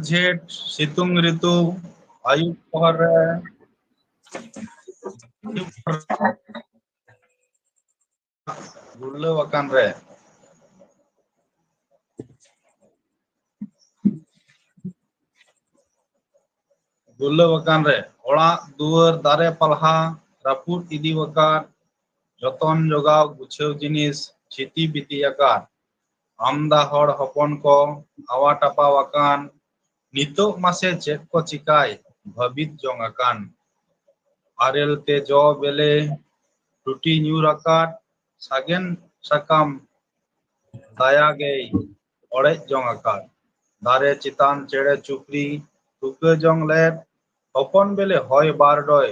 ᱡᱷᱮᱸᱴ ᱥᱤᱛᱩᱝ ᱨᱤᱛᱩ ᱟᱹᱭᱩᱵ ᱯᱚᱦᱚᱨ ᱨᱮ ᱜᱩᱨᱞᱟᱹᱣ ᱟᱠᱟᱱ ᱨᱮ, ᱜᱩᱨᱞᱟᱹᱣ ᱟᱠᱟᱱ ᱨᱮ ᱚᱲᱟᱜ ᱫᱩᱣᱟᱹᱨ ᱫᱟᱨᱮ ᱯᱟᱞᱦᱟ ᱨᱟᱹᱯᱩᱫ ᱤᱫᱤ ᱟᱠᱟᱫ, ᱡᱚᱛᱚᱱ ᱡᱚᱜᱟᱣ ᱜᱩᱪᱷᱟᱹᱣ ᱡᱤᱱᱤᱥ ᱪᱷᱤᱛᱤ ᱵᱤᱛᱤ ᱟᱠᱟᱫ, ᱟᱢᱫᱟ ᱦᱚᱲ ᱦᱚᱯᱚᱱ ᱠᱚ ᱟᱣᱟ ᱴᱟᱯᱟᱣ ᱟᱠᱟᱱ, ᱱᱤᱛᱚᱜ ᱢᱟᱥᱮ ᱪᱮᱫ ᱠᱚ ᱪᱤᱠᱟᱭ ᱵᱷᱟᱹᱵᱤᱛ ᱡᱚᱝ ᱟᱠᱟᱱ᱾ ᱟᱨᱮᱞ ᱛᱮ ᱡᱚ ᱵᱮᱞᱮ ᱴᱩᱴᱤ ᱧᱩᱨ ᱟᱠᱟᱫ, ᱥᱟᱜᱮᱱ ᱥᱟᱠᱟᱢ ᱫᱟᱭᱟ ᱜᱮᱭ ᱚᱲᱮᱡ ᱡᱚᱝ ᱟᱠᱟᱫ᱾ ᱫᱟᱨᱮ ᱪᱮᱛᱟᱱ ᱪᱮᱬᱮ ᱪᱩᱯᱲᱤ ᱛᱩᱠᱟᱹ ᱡᱚᱝ ᱞᱮᱫ, ᱦᱚᱯᱚᱱ ᱵᱮᱞᱮ ᱦᱚᱭ ᱵᱟᱨᱰᱚᱭ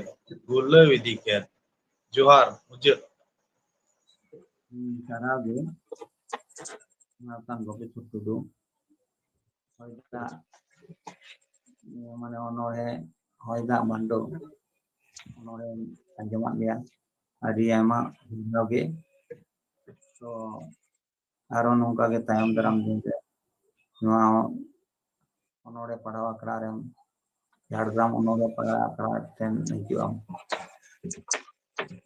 ᱜᱩᱨᱞᱟᱹᱣ ᱤᱫᱤ ᱠᱮᱫ᱾ ᱡᱚᱦᱟᱨ, ᱢᱩᱪᱟᱹᱫ᱾ ᱦᱩᱸ, ᱥᱟᱨᱦᱟᱣ ᱜᱮ᱾ ᱢᱟᱱᱚᱛᱟᱱ ᱜᱳᱯᱤᱪᱟᱸᱫᱽ ᱴᱩᱰᱩ᱾ ᱦᱚᱭ ᱫᱟᱜ, ᱢᱟᱱᱮ ᱚᱱᱚᱬᱦᱮ, ᱦᱚᱭ ᱫᱟᱜ ᱵᱟᱨᱰᱚᱢ ᱚᱱᱚᱬᱦᱮ ᱟᱸᱡᱚᱢᱟᱫ ᱞᱮᱭᱟ᱾ ᱟᱹᱰᱤ ᱟᱭᱢᱟ ᱥᱟᱨᱦᱟᱣ ᱜᱮ᱾ ᱛᱚ, ᱟᱨᱚ ᱱᱚᱝᱠᱟ ᱜᱮ ᱛᱟᱭᱚᱢ ᱫᱟᱨᱟᱢ ᱫᱤᱱ ᱨᱮ ᱱᱚᱣᱟ ᱚᱱᱚᱬᱦᱮ ᱯᱟᱲᱦᱟᱣ ᱟᱠᱷᱲᱟ ᱨᱮᱢ, ᱡᱷᱟᱲᱜᱨᱟᱢ ᱚᱱᱚᱬᱦᱮ ᱯᱟᱲᱦᱟᱣ ᱟᱠᱷᱲᱟ ᱴᱷᱮᱱ ᱦᱤᱡᱩᱜ ᱟᱢ᱾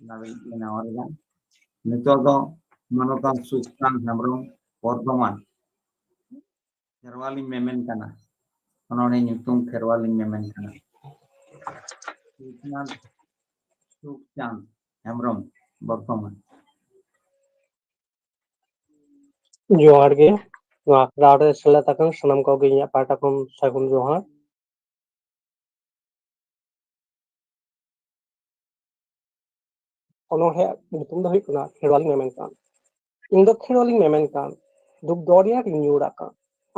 ᱚᱱᱟ ᱞᱟᱹᱜᱤᱫ ᱜᱮ ᱱᱮᱦᱚᱨ ᱮᱫᱟ᱾ ᱱᱤᱛᱚᱜ ᱫᱚ ᱢᱟᱱᱚᱛᱟᱱ ᱥᱩᱠᱪᱟᱸᱫᱽ ᱦᱮᱢᱵᱨᱚᱢ, ᱵᱚᱨᱫᱷᱚᱢᱟᱱ, ᱠᱷᱮᱨᱣᱟᱞᱤᱧ ᱢᱮᱢᱮᱱ ᱠᱟᱱᱟ᱾ ᱚᱱᱚᱬᱦᱮ ᱧᱩᱛᱩᱢ ᱠᱷᱮᱨᱣᱟᱞᱤᱧ ᱢᱮᱢᱮᱱ ᱠᱟᱱᱟ᱾ ᱥᱩᱠᱪᱟᱸᱫᱽ, ᱥᱩᱠᱪᱟᱸᱫᱽ ᱦᱮᱢᱵᱨᱚᱢ, ᱵᱚᱨᱫᱷᱚᱢᱟᱱ᱾ ᱡᱚᱦᱟᱨ ᱜᱮ᱾ ᱱᱚᱣᱟ ᱟᱠᱷᱲᱟ ᱨᱮ ᱥᱮᱞᱮᱫ ᱟᱠᱟᱱ ᱥᱟᱱᱟᱢ ᱠᱚᱜᱮ ᱤᱧᱟᱹᱜ ᱯᱟᱦᱴᱟ ᱠᱷᱚᱱ ᱥᱟᱹᱜᱩᱱ ᱡᱚᱦᱟᱨ᱾ ᱚᱱᱚᱬᱦᱮ ᱧᱩᱛᱩᱢ ᱫᱚ ᱦᱩᱭᱩᱜ ᱠᱟᱱᱟ ᱠᱷᱮᱨᱣᱟᱞᱤᱧ ᱢᱮᱢᱮᱱ ᱠᱟᱱ᱾ ᱤᱧ ᱫᱚ ᱠᱷᱮᱨᱣᱟᱞᱤᱧ ᱢᱮᱢᱮᱱ ᱠᱟᱱ, ᱫᱩᱠ ᱫᱚᱨᱭᱟ ᱨᱤᱧ ᱧᱩᱨ ᱟᱠᱟᱱ᱾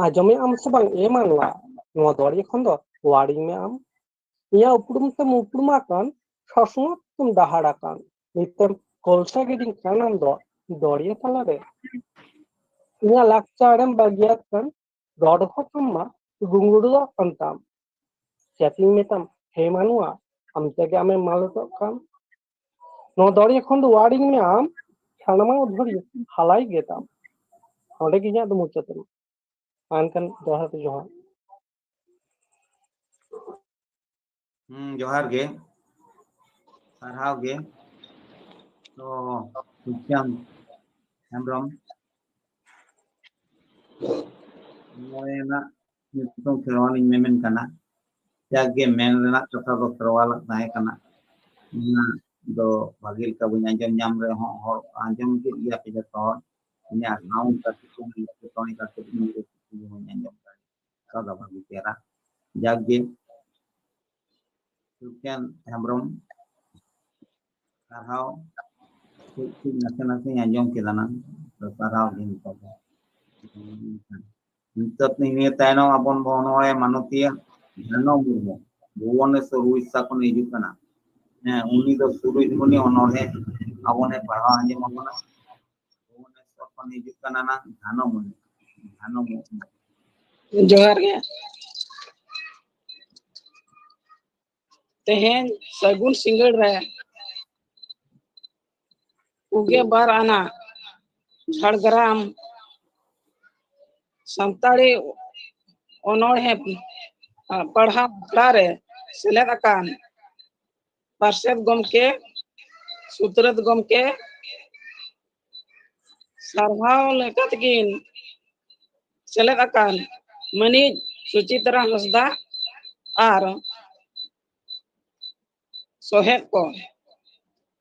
ᱟᱸᱡᱚᱢᱮᱫ ᱟᱢ ᱥᱮ ᱵᱟᱝ ᱮ ᱢᱟᱱᱣᱟ, ᱱᱚᱣᱟ ᱫᱚᱨᱭᱟ ᱠᱷᱚᱱ ᱫᱚ ᱚᱣᱟᱨᱤᱧ ᱢᱮ ᱟᱢ᱾ ᱤᱧᱟᱹᱜ ᱩᱯᱨᱩᱢ ᱛᱮᱢ ᱩᱯᱨᱩᱢ ᱟᱠᱟᱱ, ᱥᱚᱥᱱᱚᱜ ᱛᱮᱢ ᱰᱟᱦᱟᱨ ᱟᱠᱟᱱ᱾ ᱱᱤᱛᱮᱢ ᱠᱚᱞᱥᱟ ᱜᱤᱰᱤᱧ ᱠᱟᱱ ᱟᱢ ᱫᱚ ᱫᱚᱨᱭᱟ ᱛᱟᱞᱟᱨᱮ᱾ ᱤᱧᱟᱹᱜ ᱞᱟᱠᱪᱟᱨᱮᱢ ᱵᱟᱹᱜᱤᱭᱟᱫ ᱠᱟᱱ, ᱨᱚᱲ ᱦᱚᱸ ᱛᱟᱢ ᱢᱟ ᱨᱩᱸᱜᱩᱲᱚᱜ ᱠᱟᱱ ᱛᱟᱢ᱾ ᱪᱮᱫ ᱤᱧ ᱢᱮᱛᱟᱢ ᱦᱮ ᱢᱟᱱᱣᱟ, ᱟᱢ ᱛᱮᱜᱮ ᱟᱢᱮᱢ ᱢᱟᱞᱚᱴᱚᱜ ᱠᱟᱱ᱾ ᱱᱚᱣᱟ ᱫᱚᱨᱭᱟ ᱠᱷᱚᱱ ᱫᱚ ᱚᱣᱟᱨᱤᱧ ᱢᱮ ᱟᱢ, ᱪᱷᱟᱲᱢᱟ ᱫᱷᱩᱲᱤ ᱦᱟᱞᱟᱭ ᱜᱮ ᱛᱟᱢ᱾ ᱚᱸᱰᱮ ᱜᱮ ᱤᱧᱟᱹᱜ ᱫᱚ ᱢᱩᱪᱟᱹᱫ ᱮᱱᱟ᱾ ᱢᱟ ᱮᱱᱠᱷᱟᱱ ᱫᱚᱦᱲᱟ ᱛᱮ ᱡᱚᱦᱟᱨ᱾ ᱦᱩᱸ, ᱡᱚᱦᱟᱨ ᱜᱮ, ᱥᱟᱨᱦᱟᱣ ᱜᱮ᱾ ᱛᱚ, ᱥᱩᱠᱪᱟᱸᱫ ᱦᱮᱢᱵᱨᱚᱢ, ᱱᱚᱜᱼᱚᱭ ᱱᱟᱜ ᱧᱩᱛᱩᱢ ᱠᱷᱮᱨᱣᱟᱞᱤᱧ ᱢᱮᱢᱮᱱ ᱠᱟᱱᱟ᱾ ᱡᱟᱠ ᱜᱮ, ᱢᱮᱱ ᱨᱮᱱᱟᱜ ᱠᱟᱛᱷᱟ ᱫᱚ ᱠᱷᱮᱨᱣᱟᱞᱟᱜ ᱛᱟᱦᱮᱸ ᱠᱟᱱᱟ, ᱚᱱᱟ ᱫᱚ ᱵᱷᱟᱹᱜᱤ ᱞᱮᱠᱟ ᱵᱟᱹᱧ ᱟᱸᱡᱚᱢ ᱧᱟᱢ ᱨᱮᱦᱚᱸ, ᱦᱚᱲ ᱟᱸᱡᱚᱢ ᱠᱮᱫ ᱜᱮᱭᱟ ᱯᱮ ᱡᱚᱛᱚ ᱦᱚᱲ᱾ ᱤᱧᱟᱹᱜ sound ᱠᱟᱹᱴᱤᱡ ᱪᱩᱞᱩᱝ ᱮᱴᱠᱮᱴᱚᱬᱮ ᱠᱷᱟᱹᱛᱤᱨ ᱤᱧ ᱫᱚ ᱪᱮᱫ ᱦᱚᱸ ᱵᱟᱹᱧ ᱟᱸᱡᱚᱢ ᱫᱟᱲᱮᱭᱟᱜ ᱠᱟᱱᱟ, ᱵᱷᱟᱹᱜᱤ ᱪᱮᱦᱨᱟ᱾ ᱡᱟᱠ ᱜᱮ, ᱥᱩᱠᱪᱟᱸᱫ ᱦᱮᱢᱵᱨᱚᱢ, ᱥᱟᱨᱦᱟᱣ᱾ ᱠᱟᱹᱡ ᱠᱟᱹᱡ ᱱᱟᱥᱮ ᱱᱟᱥᱮᱧ ᱟᱸᱡᱚᱢ ᱠᱮᱫᱟ ᱱᱟᱝ, ᱛᱚ ᱥᱟᱨᱦᱟᱣ ᱜᱮ ᱱᱤᱛᱚᱜ ᱫᱚ᱾ ᱱᱤᱛᱚᱜ ᱱᱤᱭᱟᱹ ᱛᱟᱭᱱᱚᱢ ᱟᱵᱚᱱ ᱵᱚᱱ ᱚᱱᱚᱬᱦᱮ ᱢᱟᱱᱚᱛᱤᱭᱟᱹ ᱡᱷᱟᱱᱚ ᱢᱩᱨᱢᱩ, ᱵᱷᱩᱵᱚᱱᱮᱥᱚᱨ ᱩᱲᱤᱥᱥᱟ ᱠᱷᱚᱱ ᱦᱤᱡᱩᱜ ᱠᱟᱱᱟ᱾ ᱦᱮᱸ, ᱩᱱᱤ ᱫᱚ ᱥᱩᱨᱩᱡᱽᱢᱩᱱᱤ ᱚᱱᱚᱬᱦᱮ ᱟᱵᱚᱱᱮ ᱯᱟᱲᱦᱟᱣ ᱟᱸᱡᱚᱢ ᱟᱵᱚᱱᱟ᱾ ᱵᱷᱩᱵᱚᱱᱮᱥᱚᱨ ᱠᱷᱚᱱ ᱦᱤᱡᱩᱜ ᱠᱟᱱᱟ ᱱᱟᱝ ᱡᱷᱟᱱᱚ ᱢᱩᱨᱢᱩ, ᱡᱷᱟᱱᱚ ᱢᱩᱨᱢᱩ᱾ ᱡᱚᱦᱟᱨ ᱜᱮ᱾ ᱛᱮᱦᱮᱧ ᱥᱟᱹᱜᱩᱱ ᱥᱤᱸᱜᱟᱹᱲ ᱨᱮ ᱯᱩᱜᱮ ᱵᱟᱨ ᱟᱱᱟ ᱡᱷᱟᱲᱜᱨᱟᱢ ᱥᱟᱱᱛᱟᱲᱤ ᱚᱱᱚᱬᱦᱮ ᱯᱟᱲᱦᱟᱣ ᱟᱠᱷᱲᱟ ᱨᱮ ᱥᱮᱞᱮᱫ ᱟᱠᱟᱱ ᱯᱟᱨᱥᱮᱛ ᱜᱚᱢᱠᱮ, ᱥᱩᱛᱨᱮᱛ ᱜᱚᱢᱠᱮ, ᱥᱟᱨᱦᱟᱣ ᱞᱮᱠᱟᱛᱮᱠᱤᱱ ᱥᱮᱞᱮᱫ ᱟᱠᱟᱱ ᱢᱟᱹᱱᱤᱡ ᱥᱩᱪᱤᱛᱨᱟ ᱦᱟᱸᱥᱫᱟ ᱟᱨ ᱥᱚᱦᱮᱫ ᱠᱚ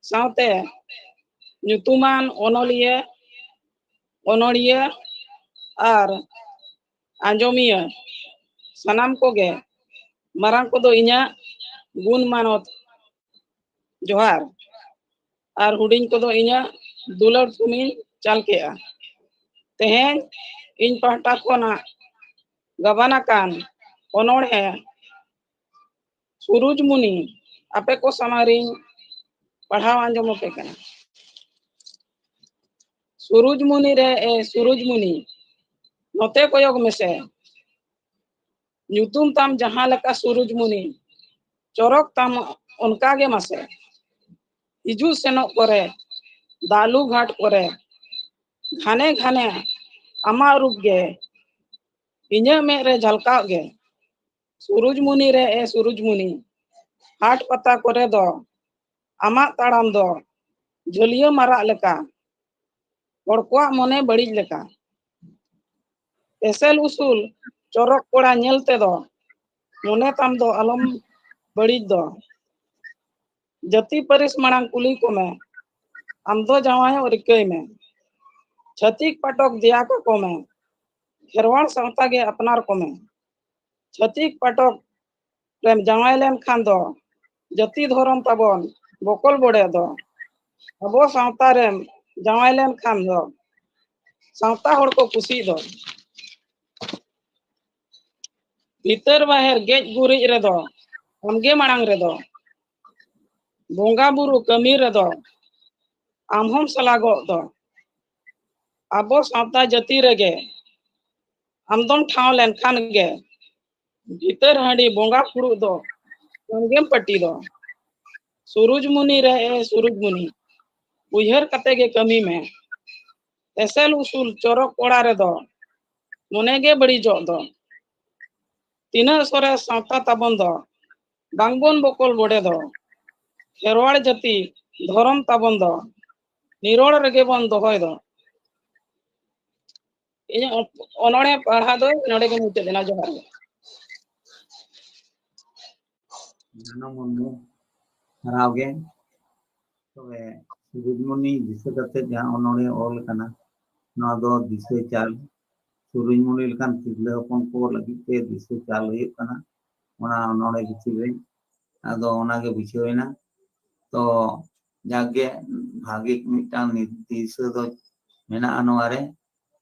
ᱥᱟᱶᱛᱮ ᱧᱩᱛᱩᱢᱟᱱ ᱚᱱᱚᱞᱤᱭᱟᱹ, ᱚᱱᱚᱲᱤᱭᱟᱹ ᱟᱨ ᱟᱸᱡᱚᱢᱤᱭᱟᱹ ᱥᱟᱱᱟᱢ ᱠᱚᱜᱮ ᱢᱟᱨᱟᱝ ᱠᱚᱫᱚ ᱤᱧᱟᱹᱜ ᱜᱩᱱ ᱢᱟᱱᱚᱛ ᱡᱚᱦᱟᱨ᱾ ᱟᱨ ᱦᱩᱰᱤᱧ ᱠᱚᱫᱚ ᱤᱧᱟᱹᱜ ᱫᱩᱞᱟᱹᱲ ᱛᱷᱩᱢᱤᱧ ᱪᱟᱞ ᱠᱮᱜᱼᱟ᱾ ᱛᱮᱦᱮᱧ ᱤᱧ ᱯᱟᱦᱴᱟ ᱠᱷᱚᱱᱟᱜ ᱜᱟᱵᱟᱱ ᱟᱠᱟᱱ ᱚᱱᱚᱬᱦᱮ ᱥᱩᱨᱩᱡᱽᱢᱩᱱᱤ ᱟᱯᱮ ᱠᱚ ᱥᱟᱢᱟᱝ ᱨᱤᱧ ᱯᱟᱲᱦᱟᱣ ᱟᱸᱡᱚᱢ ᱟᱯᱮ ᱠᱟᱱᱟ᱾ ᱥᱩᱨᱩᱡᱽᱢᱩᱱᱤ ᱨᱮ ᱮ ᱥᱩᱨᱩᱡᱽᱢᱩᱱᱤ, ᱱᱚᱛᱮ ᱠᱚᱭᱚᱜ ᱢᱮᱥᱮ᱾ ᱧᱩᱛᱩᱢ ᱛᱟᱢ ᱡᱟᱦᱟᱸ ᱞᱮᱠᱟ ᱥᱩᱨᱩᱡᱽᱢᱩᱱᱤ, ᱪᱚᱨᱚᱠ ᱛᱟᱢ ᱚᱱᱠᱟ ᱜᱮ ᱢᱟᱥᱮ᱾ ᱦᱤᱡᱩᱜ ᱥᱮᱱᱚᱜ ᱠᱚᱨᱮ, ᱫᱟᱞᱩ ᱜᱷᱟᱴ ᱠᱚᱨᱮ, ᱜᱷᱟᱱᱮ ᱜᱷᱟᱱᱮ ᱟᱢᱟᱜ ᱨᱩᱯ ᱜᱮ ᱤᱧᱟᱹᱜ ᱢᱮᱫ ᱨᱮ ᱡᱷᱟᱞᱠᱟᱣᱜ ᱜᱮ᱾ ᱥᱩᱨᱩᱡᱽᱢᱩᱱᱤ ᱨᱮ ᱮ ᱥᱩᱨᱩᱡᱽᱢᱩᱱᱤ, ᱦᱟᱴ ᱯᱟᱛᱟ ᱠᱚᱨᱮ ᱫᱚ ᱟᱢᱟᱜ ᱛᱟᱲᱟᱢ ᱫᱚ ᱡᱷᱟᱹᱞᱭᱟᱹ ᱢᱟᱨᱟᱜ ᱞᱮᱠᱟ, ᱦᱚᱲ ᱠᱚᱣᱟᱜ ᱢᱚᱱᱮ ᱵᱟᱹᱲᱤᱡ ᱞᱮᱠᱟ᱾ ᱮᱥᱮᱞ ᱩᱥᱩᱞ ᱪᱚᱨᱚᱠ ᱠᱚᱲᱟ ᱧᱮᱞ ᱛᱮᱫᱚ ᱢᱚᱱᱮ ᱛᱟᱢ ᱫᱚ ᱟᱞᱚᱢ ᱵᱟᱹᱲᱤᱡ ᱫᱚ᱾ ᱡᱟᱹᱛᱤ ᱯᱟᱹᱨᱤᱥ ᱢᱟᱲᱟᱝ ᱠᱩᱞᱤ ᱠᱚᱢᱮ, ᱟᱢ ᱫᱚ ᱡᱟᱶᱟᱭᱚᱜ ᱨᱤᱠᱟᱹᱭ ᱢᱮ᱾ ᱪᱷᱟᱹᱛᱤᱠ ᱯᱟᱴᱚᱠ ᱫᱮᱭᱟ ᱠᱟᱠᱚ ᱢᱮ, ᱠᱷᱮᱨᱣᱟᱲ ᱥᱟᱶᱛᱟ ᱜᱮ ᱟᱯᱱᱟᱨ ᱠᱚᱢᱮ᱾ ᱪᱷᱟᱹᱛᱤᱠ ᱯᱟᱴᱚᱠ ᱨᱮᱢ ᱡᱟᱶᱟᱭ ᱞᱮᱱᱠᱷᱟᱱ ᱫᱚ ᱡᱟᱹᱛᱤ ᱫᱷᱚᱨᱚᱢ ᱛᱟᱵᱚᱱ ᱵᱚᱠᱚᱞ ᱵᱚᱰᱮ ᱫᱚ᱾ ᱟᱵᱚ ᱥᱟᱶᱛᱟ ᱨᱮᱢ ᱡᱟᱶᱟᱭ ᱞᱮᱱᱠᱷᱟᱱ ᱫᱚ ᱥᱟᱶᱛᱟ ᱦᱚᱲ ᱠᱚ ᱠᱩᱥᱤᱜ ᱫᱚ᱾ ᱵᱷᱤᱛᱟᱹᱨ ᱵᱟᱦᱮᱨ ᱜᱮᱡ ᱜᱩᱨᱤᱡ ᱨᱮᱫᱚ ᱟᱢᱜᱮ ᱢᱟᱲᱟᱝ ᱨᱮᱫᱚ᱾ ᱵᱚᱸᱜᱟ ᱵᱩᱨᱩ ᱠᱟᱹᱢᱤ ᱨᱮᱫᱚ ᱟᱢ ᱦᱚᱸᱢ ᱥᱟᱞᱟᱜᱚᱜ ᱫᱚ᱾ ᱟᱵᱚ ᱥᱟᱶᱛᱟ ᱡᱟᱹᱛᱤ ᱨᱮᱜᱮ ᱟᱢᱫᱚᱢ ᱴᱷᱟᱶ ᱞᱮᱱᱠᱷᱟᱱ ᱜᱮ ᱵᱷᱤᱛᱟᱹᱨ ᱦᱟᱺᱰᱤ ᱵᱚᱸᱜᱟ ᱯᱷᱩᱲᱩᱜ ᱫᱚ ᱟᱢᱜᱮᱢ ᱯᱟᱹᱴᱤ ᱫᱚ᱾ ᱥᱩᱨᱩᱡᱽᱢᱩᱱᱤ ᱨᱮ ᱮ ᱥᱩᱨᱩᱡᱽᱢᱩᱱᱤ, ᱩᱭᱦᱟᱹᱨ ᱠᱟᱛᱮ ᱜᱮ ᱠᱟᱹᱢᱤ ᱢᱮ᱾ ᱮᱥᱮᱞ ᱩᱥᱩᱞ ᱪᱚᱨᱚᱠ ᱠᱚᱲᱟ ᱨᱮᱫᱚ ᱢᱚᱱᱮ ᱜᱮ ᱵᱟᱹᱲᱤᱡᱚᱜ ᱫᱚ᱾ ᱛᱤᱱᱟᱹᱜ ᱥᱚᱨᱮᱥ ᱥᱟᱶᱛᱟ ᱛᱟᱵᱚᱱ ᱫᱚ, ᱵᱟᱝᱵᱚᱱ ᱵᱚᱠᱚᱞ ᱵᱚᱰᱮ ᱫᱚ᱾ ᱠᱷᱮᱨᱣᱟᱲ ᱡᱟᱹᱛᱤ ᱫᱷᱚᱨᱚᱢ ᱛᱟᱵᱚᱱ ᱫᱚ, ᱱᱤᱨᱚᱲ ᱨᱮᱜᱮ ᱵᱚᱱ ᱫᱚᱦᱚᱭ ᱫᱚ᱾ ᱤᱧᱟᱹᱜ ᱚᱱᱚᱬᱦᱮ ᱯᱟᱲᱦᱟᱣ ᱫᱚ ᱱᱚᱰᱮ ᱜᱮ ᱢᱩᱪᱟᱹᱫ ᱮᱱᱟ᱾ ᱡᱚᱦᱟᱨ ᱜᱮ᱾ ᱡᱷᱟᱱᱚ ᱢᱩᱨᱢᱩ, ᱥᱟᱨᱦᱟᱣ ᱜᱮ᱾ ᱛᱚᱵᱮ ᱥᱩᱨᱩᱡᱽᱢᱩᱱᱤ ᱫᱤᱥᱟᱹ ᱠᱟᱛᱮ ᱡᱟᱦᱟᱸ ᱚᱱᱚᱬᱦᱮ ᱚᱞ ᱠᱟᱱᱟ, ᱱᱚᱣᱟ ᱫᱚ ᱫᱤᱥᱟᱹ ᱪᱟᱞ, ᱥᱩᱨᱩᱡᱽᱢᱩᱱᱤ ᱞᱮᱠᱟᱱ ᱛᱤᱨᱞᱟᱹ ᱦᱚᱯᱚᱱ ᱠᱚ ᱞᱟᱹᱜᱤᱫ ᱛᱮ ᱫᱤᱥᱟᱹ ᱪᱟᱞ ᱦᱩᱭᱩᱜ ᱠᱟᱱᱟ ᱚᱱᱟ ᱚᱱᱚᱬᱦᱮ ᱵᱷᱤᱛᱤᱨ ᱨᱮ᱾ ᱟᱫᱚ ᱚᱱᱟᱜᱮ ᱵᱩᱡᱷᱟᱹᱣ ᱮᱱᱟ᱾ ᱛᱚ ᱡᱟᱜᱮ ᱵᱷᱟᱜᱮ ᱢᱤᱫᱴᱟᱝ ᱱᱤᱨᱫᱤᱥᱟᱹ ᱫᱚ ᱢᱮᱱᱟᱜᱼᱟ ᱱᱚᱣᱟ ᱨᱮ,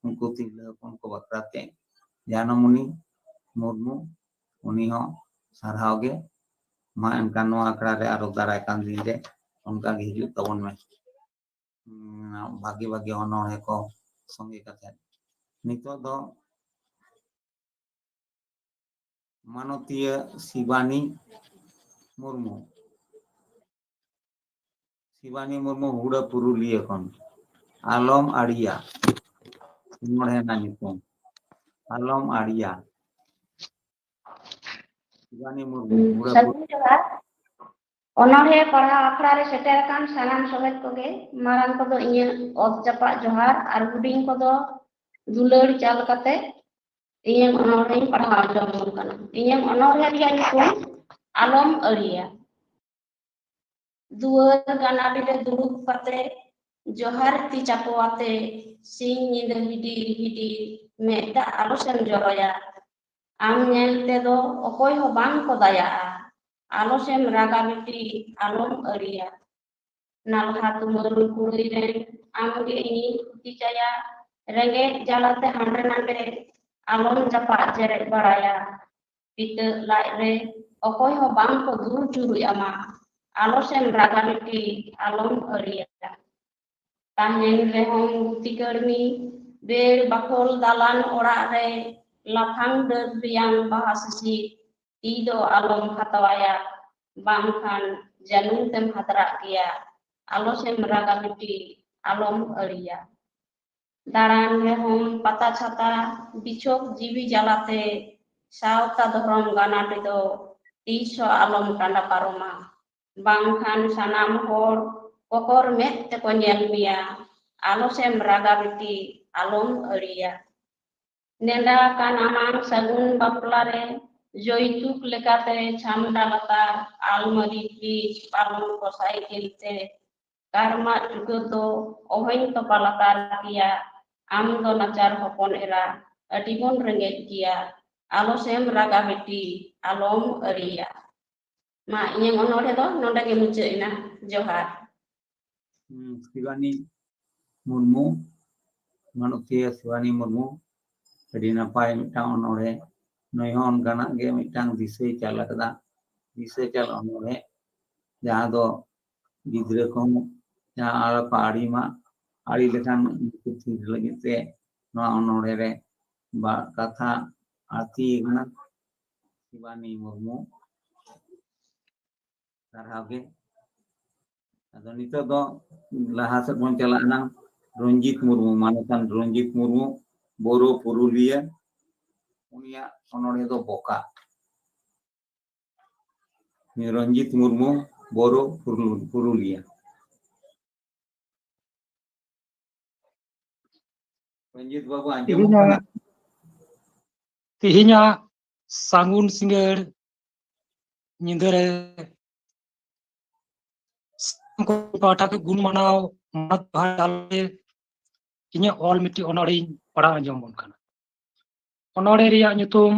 ᱩᱱᱠᱩ ᱛᱤᱨᱞᱟᱹ ᱦᱚᱯᱚᱱ ᱠᱚ ᱵᱟᱠᱷᱨᱟ ᱛᱮ᱾ ᱡᱟᱱᱚᱢᱚᱱᱤ ᱢᱩᱨᱢᱩ, ᱩᱱᱤ ᱦᱚᱸ ᱥᱟᱨᱦᱟᱣ ᱜᱮ᱾ ᱢᱟ ᱮᱱᱠᱷᱟᱱ ᱱᱚᱣᱟ ᱟᱠᱷᱲᱟ ᱨᱮ ᱟᱨᱚ ᱫᱟᱨᱟᱭ ᱠᱟᱱ ᱫᱤᱱ ᱨᱮ ᱚᱱᱠᱟ ᱜᱮ ᱦᱤᱡᱩᱜ ᱛᱟᱵᱚᱱ ᱢᱮ᱾ ᱩᱸ, ᱵᱷᱟᱜᱮ ᱵᱷᱟᱜᱮ ᱚᱱᱚᱬᱦᱮ ᱠᱚ ᱥᱚᱸᱜᱮ ᱠᱟᱛᱮ᱾ ᱱᱤᱛᱚᱜ ᱫᱚ ᱢᱟᱱᱚᱛᱤᱭᱟᱹ ᱥᱤᱵᱟᱱᱤ ᱢᱩᱨᱢᱩ᱾ ᱥᱤᱵᱟᱱᱤ ᱢᱩᱨᱢᱩ, ᱦᱩᱲᱟᱹ ᱯᱩᱨᱩᱞᱤᱭᱟᱹ ᱠᱷᱚᱱ᱾ ᱟᱞᱚᱢ ᱟᱲᱤᱭᱟ, ᱚᱱᱚᱬᱦᱮ ᱨᱮᱱᱟᱜ ᱧᱩᱛᱩᱢ, ᱟᱞᱚᱢ ᱟᱲᱤᱭᱟ᱾ ᱥᱤᱵᱟᱱᱤ ᱢᱩᱨᱢᱩ, ᱦᱩᱲᱟᱹ ᱥᱟᱹᱜᱩᱱ ᱡᱚᱦᱟᱨ᱾ ᱚᱱᱚᱬᱦᱮ ᱯᱟᱲᱦᱟᱣ ᱟᱠᱷᱲᱟ ᱨᱮ ᱥᱮᱴᱮᱨ ᱟᱠᱟᱱ ᱥᱟᱱᱟᱢ ᱥᱚᱦᱮᱫ ᱠᱚᱜᱮ, ᱢᱟᱨᱟᱝ ᱠᱚᱫᱚ ᱤᱧᱟᱹᱜ ᱚᱛ ᱡᱟᱯᱟᱜ ᱡᱚᱦᱟᱨ ᱟᱨ ᱦᱩᱰᱤᱧ ᱠᱚᱫᱚ ᱫᱩᱞᱟᱹᱲ ᱪᱟᱞ ᱠᱟᱛᱮ ᱤᱧᱟᱹᱜ ᱚᱱᱚᱬᱦᱮᱧ ᱯᱟᱲᱦᱟᱣ ᱡᱚᱝ ᱠᱟᱱᱟ᱾ ᱤᱧᱟᱹᱜ ᱚᱱᱚᱬᱦᱮ ᱨᱮᱭᱟᱜ ᱧᱩᱛᱩᱢ ᱟᱞᱚᱢ ᱟᱹᱲᱤᱭᱟ᱾ ᱫᱩᱣᱟᱹᱨ ᱜᱟᱱᱟᱰᱤ ᱨᱮ ᱫᱩᱲᱩᱵ ᱠᱟᱛᱮ ᱡᱚᱦᱟᱨ ᱛᱤ ᱪᱟᱯᱚ ᱟᱛᱮ ᱥᱤᱧ ᱧᱤᱫᱟᱹ ᱦᱤᱰᱤᱨ ᱦᱤᱰᱤᱨ ᱢᱮᱫ ᱫᱟᱜ ᱟᱞᱚ ᱥᱮᱢ ᱡᱚᱨᱚᱭᱟ᱾ ᱟᱢ ᱧᱮᱞ ᱛᱮᱫᱚ ᱚᱠᱚᱭ ᱦᱚᱸ ᱵᱟᱝ ᱠᱚ ᱫᱟᱭᱟᱜᱼᱟ᱾ ᱟᱞᱚ ᱥᱮᱢ ᱨᱟᱜᱟ ᱵᱤᱴᱤ, ᱟᱞᱚᱢ ᱟᱹᱲᱤᱭᱟ᱾ ᱱᱟᱞᱦᱟ ᱛᱩᱢᱟᱹᱞ ᱠᱩᱲᱤ ᱨᱮᱱ ᱟᱢ ᱜᱮ ᱤᱧᱤᱧ ᱠᱷᱩᱛᱤ ᱪᱟᱭᱟ᱾ ᱨᱮᱸᱜᱮᱡ ᱡᱟᱞᱟᱛᱮ ᱦᱟᱸᱰᱮ ᱱᱟᱰᱮ ᱟᱞᱚᱢ ᱡᱟᱯᱟᱜ ᱡᱮᱨᱮᱫ ᱵᱟᱲᱟᱭᱟ᱾ ᱯᱤᱛᱟᱹᱜ ᱞᱟᱡ ᱨᱮ ᱚᱠᱚᱭ ᱦᱚᱸ ᱵᱟᱝ ᱠᱚ ᱫᱩᱞ ᱪᱩᱨᱩᱡ ᱟᱢᱟ᱾ ᱟᱞᱚ ᱥᱮᱢ ᱨᱟᱜᱟ ᱵᱤᱴᱤ, ᱟᱞᱚᱢ ᱟᱹᱲᱤᱭᱟ᱾ ᱛᱟᱦᱮᱱ ᱨᱮᱦᱚᱸᱢ ᱜᱩᱛᱤ ᱠᱟᱹᱲᱢᱤ, ᱵᱮᱲ ᱵᱟᱠᱷᱳᱞ ᱫᱟᱞᱟᱱ ᱚᱲᱟᱜ ᱨᱮ, ᱞᱟᱯᱷᱟᱝ ᱰᱟᱹᱨ ᱨᱮᱭᱟᱝ ᱵᱟᱦᱟ ᱥᱤᱥᱤ, ᱛᱤ ᱫᱚ ᱟᱞᱚᱢ ᱦᱟᱛᱣᱟᱭᱟ, ᱵᱟᱝᱠᱷᱟᱱ ᱡᱟᱹᱱᱩᱢ ᱛᱮᱢ ᱦᱟᱛᱨᱟᱜ ᱜᱮᱭᱟ᱾ ᱟᱞᱚ ᱥᱮᱢ ᱨᱟᱜᱟ ᱵᱤᱴᱤ, ᱟᱞᱚᱢ ᱟᱹᱲᱤᱭᱟ᱾ ᱫᱟᱬᱟᱱ ᱨᱮᱦᱚᱸᱢ ᱯᱟᱛᱟ ᱪᱷᱟᱛᱟ, ᱵᱤᱪᱷᱚᱠ ᱡᱤᱣᱤ ᱡᱟᱞᱟᱛᱮ, ᱥᱟᱶᱛᱟ ᱫᱷᱚᱨᱚᱢ ᱜᱟᱱᱟᱰᱤ ᱫᱚ ᱛᱤᱥ ᱦᱚᱸ ᱟᱞᱚᱢ ᱴᱟᱸᱰᱟ ᱯᱟᱨᱚᱢᱟ, ᱵᱟᱝᱠᱷᱟᱱ ᱥᱟᱱᱟᱢ ᱦᱚᱲ ᱠᱚᱠᱚᱨ ᱢᱮᱫ ᱛᱮᱠᱚ ᱧᱮᱞ ᱢᱮᱭᱟ᱾ ᱟᱞᱚ ᱥᱮᱢ ᱨᱟᱜᱟ ᱵᱤᱴᱤ, ᱟᱞᱚᱢ ᱟᱹᱲᱤᱭᱟ᱾ ᱱᱮᱰᱟ ᱟᱠᱟᱱ ᱟᱢᱟᱝ ᱥᱟᱹᱜᱩᱱ ᱵᱟᱯᱞᱟ ᱨᱮ ᱡᱚᱭᱛᱩᱠ ᱞᱮᱠᱟᱛᱮ ᱪᱷᱟᱢᱰᱟ ᱞᱟᱛᱟᱨ, ᱟᱞᱢᱟᱨᱤ, ᱯᱷᱨᱤᱡᱽ, ᱯᱟᱞᱚᱝ ᱠᱚ, ᱥᱟᱭᱠᱮᱞ ᱛᱮ ᱠᱟᱨᱢᱟᱜ ᱪᱩᱠᱟᱹ ᱫᱚ ᱚᱦᱚᱧ ᱛᱚᱯᱟ ᱞᱟᱛᱟᱨ ᱠᱮᱭᱟ᱾ ᱟᱢ ᱫᱚ ᱱᱟᱪᱟᱨ ᱦᱚᱯᱚᱱ ᱮᱨᱟ, ᱟᱹᱰᱤ ᱵᱚᱱ ᱨᱮᱸᱜᱮᱡ ᱜᱮᱭᱟ᱾ ᱟᱞᱚ ᱥᱮᱢ ᱨᱟᱜᱟ ᱵᱤᱴᱤ, ᱟᱞᱚᱢ ᱟᱹᱲᱤᱭᱟ᱾ ᱢᱟ, ᱤᱧᱟᱹᱝ ᱚᱱᱚᱬᱦᱮ ᱫᱚ ᱱᱚᱰᱮ ᱜᱮ ᱢᱩᱪᱟᱹᱫ ᱮᱱᱟ᱾ ᱡᱚᱦᱟᱨ᱾ ᱦᱩᱸ, ᱥᱤᱵᱟᱱᱤ ᱢᱩᱨᱢᱩ, ᱢᱟᱱᱚᱛᱤᱭᱟᱹ ᱥᱤᱵᱟᱱᱤ ᱢᱩᱨᱢᱩ, ᱟᱹᱰᱤ ᱱᱟᱯᱟᱭ ᱢᱤᱫᱴᱟᱝ ᱚᱱᱚᱬᱦᱮ᱾ ᱱᱩᱭ ᱦᱚᱸ ᱚᱱᱠᱟᱱᱟᱜ ᱜᱮ ᱢᱤᱫᱴᱟᱝ ᱫᱤᱥᱟᱹᱭ ᱪᱟᱞ ᱟᱠᱟᱫᱟ, ᱫᱤᱥᱟᱹ ᱪᱟᱞ ᱚᱱᱚᱬᱦᱮ, ᱡᱟᱦᱟᱸ ᱫᱚ ᱜᱤᱫᱽᱨᱟᱹ ᱠᱚᱦᱚᱸ ᱡᱟᱦᱟᱸ ᱟᱞᱚ ᱠᱚ ᱟᱲᱤ ᱢᱟ, ᱟᱲᱤ ᱞᱮᱠᱷᱟᱱ ᱩᱱᱠᱩ ᱛᱷᱤᱨ ᱞᱟᱹᱜᱤᱫ ᱛᱮ ᱱᱚᱣᱟ ᱚᱱᱚᱬᱦᱮ ᱨᱮ ᱵᱟ-, ᱠᱟᱛᱷᱟ ᱟᱹᱲᱛᱤ ᱟᱠᱟᱱᱟ᱾ ᱥᱤᱵᱟᱱᱤ ᱢᱩᱨᱢᱩ, ᱥᱟᱨᱦᱟᱣ ᱜᱮ᱾ ᱟᱫᱚ ᱱᱤᱛᱚᱜ ᱫᱚ ᱞᱟᱦᱟ ᱥᱮᱫ ᱵᱚᱱ ᱪᱟᱞᱟᱜᱼᱟ ᱱᱟᱝ᱾ ᱨᱚᱧᱡᱤᱛ ᱢᱩᱨᱢᱩ, ᱢᱟᱱᱚᱛᱟᱱ ᱨᱚᱧᱡᱤᱛ ᱢᱩᱨᱢᱩ, ᱵᱳᱨᱳ ᱯᱩᱨᱩᱞᱤᱭᱟᱹ, ᱩᱱᱤᱭᱟᱜ ᱚᱱᱚᱬᱦᱮ ᱫᱚ ᱵᱚᱠᱟ᱾ ᱨᱚᱧᱡᱤᱛ ᱢᱩᱨᱢᱩ, ᱵᱳᱨᱳ ᱯᱩᱨᱩ-, ᱯᱩᱨᱩᱞᱤᱭᱟᱹ᱾ ᱨᱚᱧᱡᱤᱛ ᱵᱟᱹᱵᱩ, ᱟᱸᱡᱚᱢᱚᱜ ᱛᱮᱦᱮᱧᱟᱜ, ᱠᱟᱱᱟ? ᱛᱮᱦᱮᱧᱟᱜ ᱥᱟᱹᱜᱩᱱ ᱥᱤᱸᱜᱟᱹᱲ ᱧᱤᱫᱟᱹ ᱨᱮ ᱥᱟᱱᱟᱢ ᱠᱚ ᱯᱟᱦᱴᱟ ᱠᱷᱚᱱ ᱜᱩᱱ ᱢᱟᱱᱟᱣ ᱢᱟᱱᱚᱛ ᱡᱚᱦᱟᱨ ᱪᱟᱞ ᱠᱟᱛᱮ ᱤᱧᱟᱹᱜ ᱚᱞ ᱢᱤᱫᱴᱤᱡ ᱚᱱᱚᱬᱦᱮᱧ ᱯᱟᱲᱦᱟᱣ ᱟᱸᱡᱚᱢ ᱟᱵᱚᱱ ᱠᱟᱱᱟ᱾ ᱚᱱᱚᱬᱦᱮ ᱨᱮᱭᱟᱜ ᱧᱩᱛᱩᱢ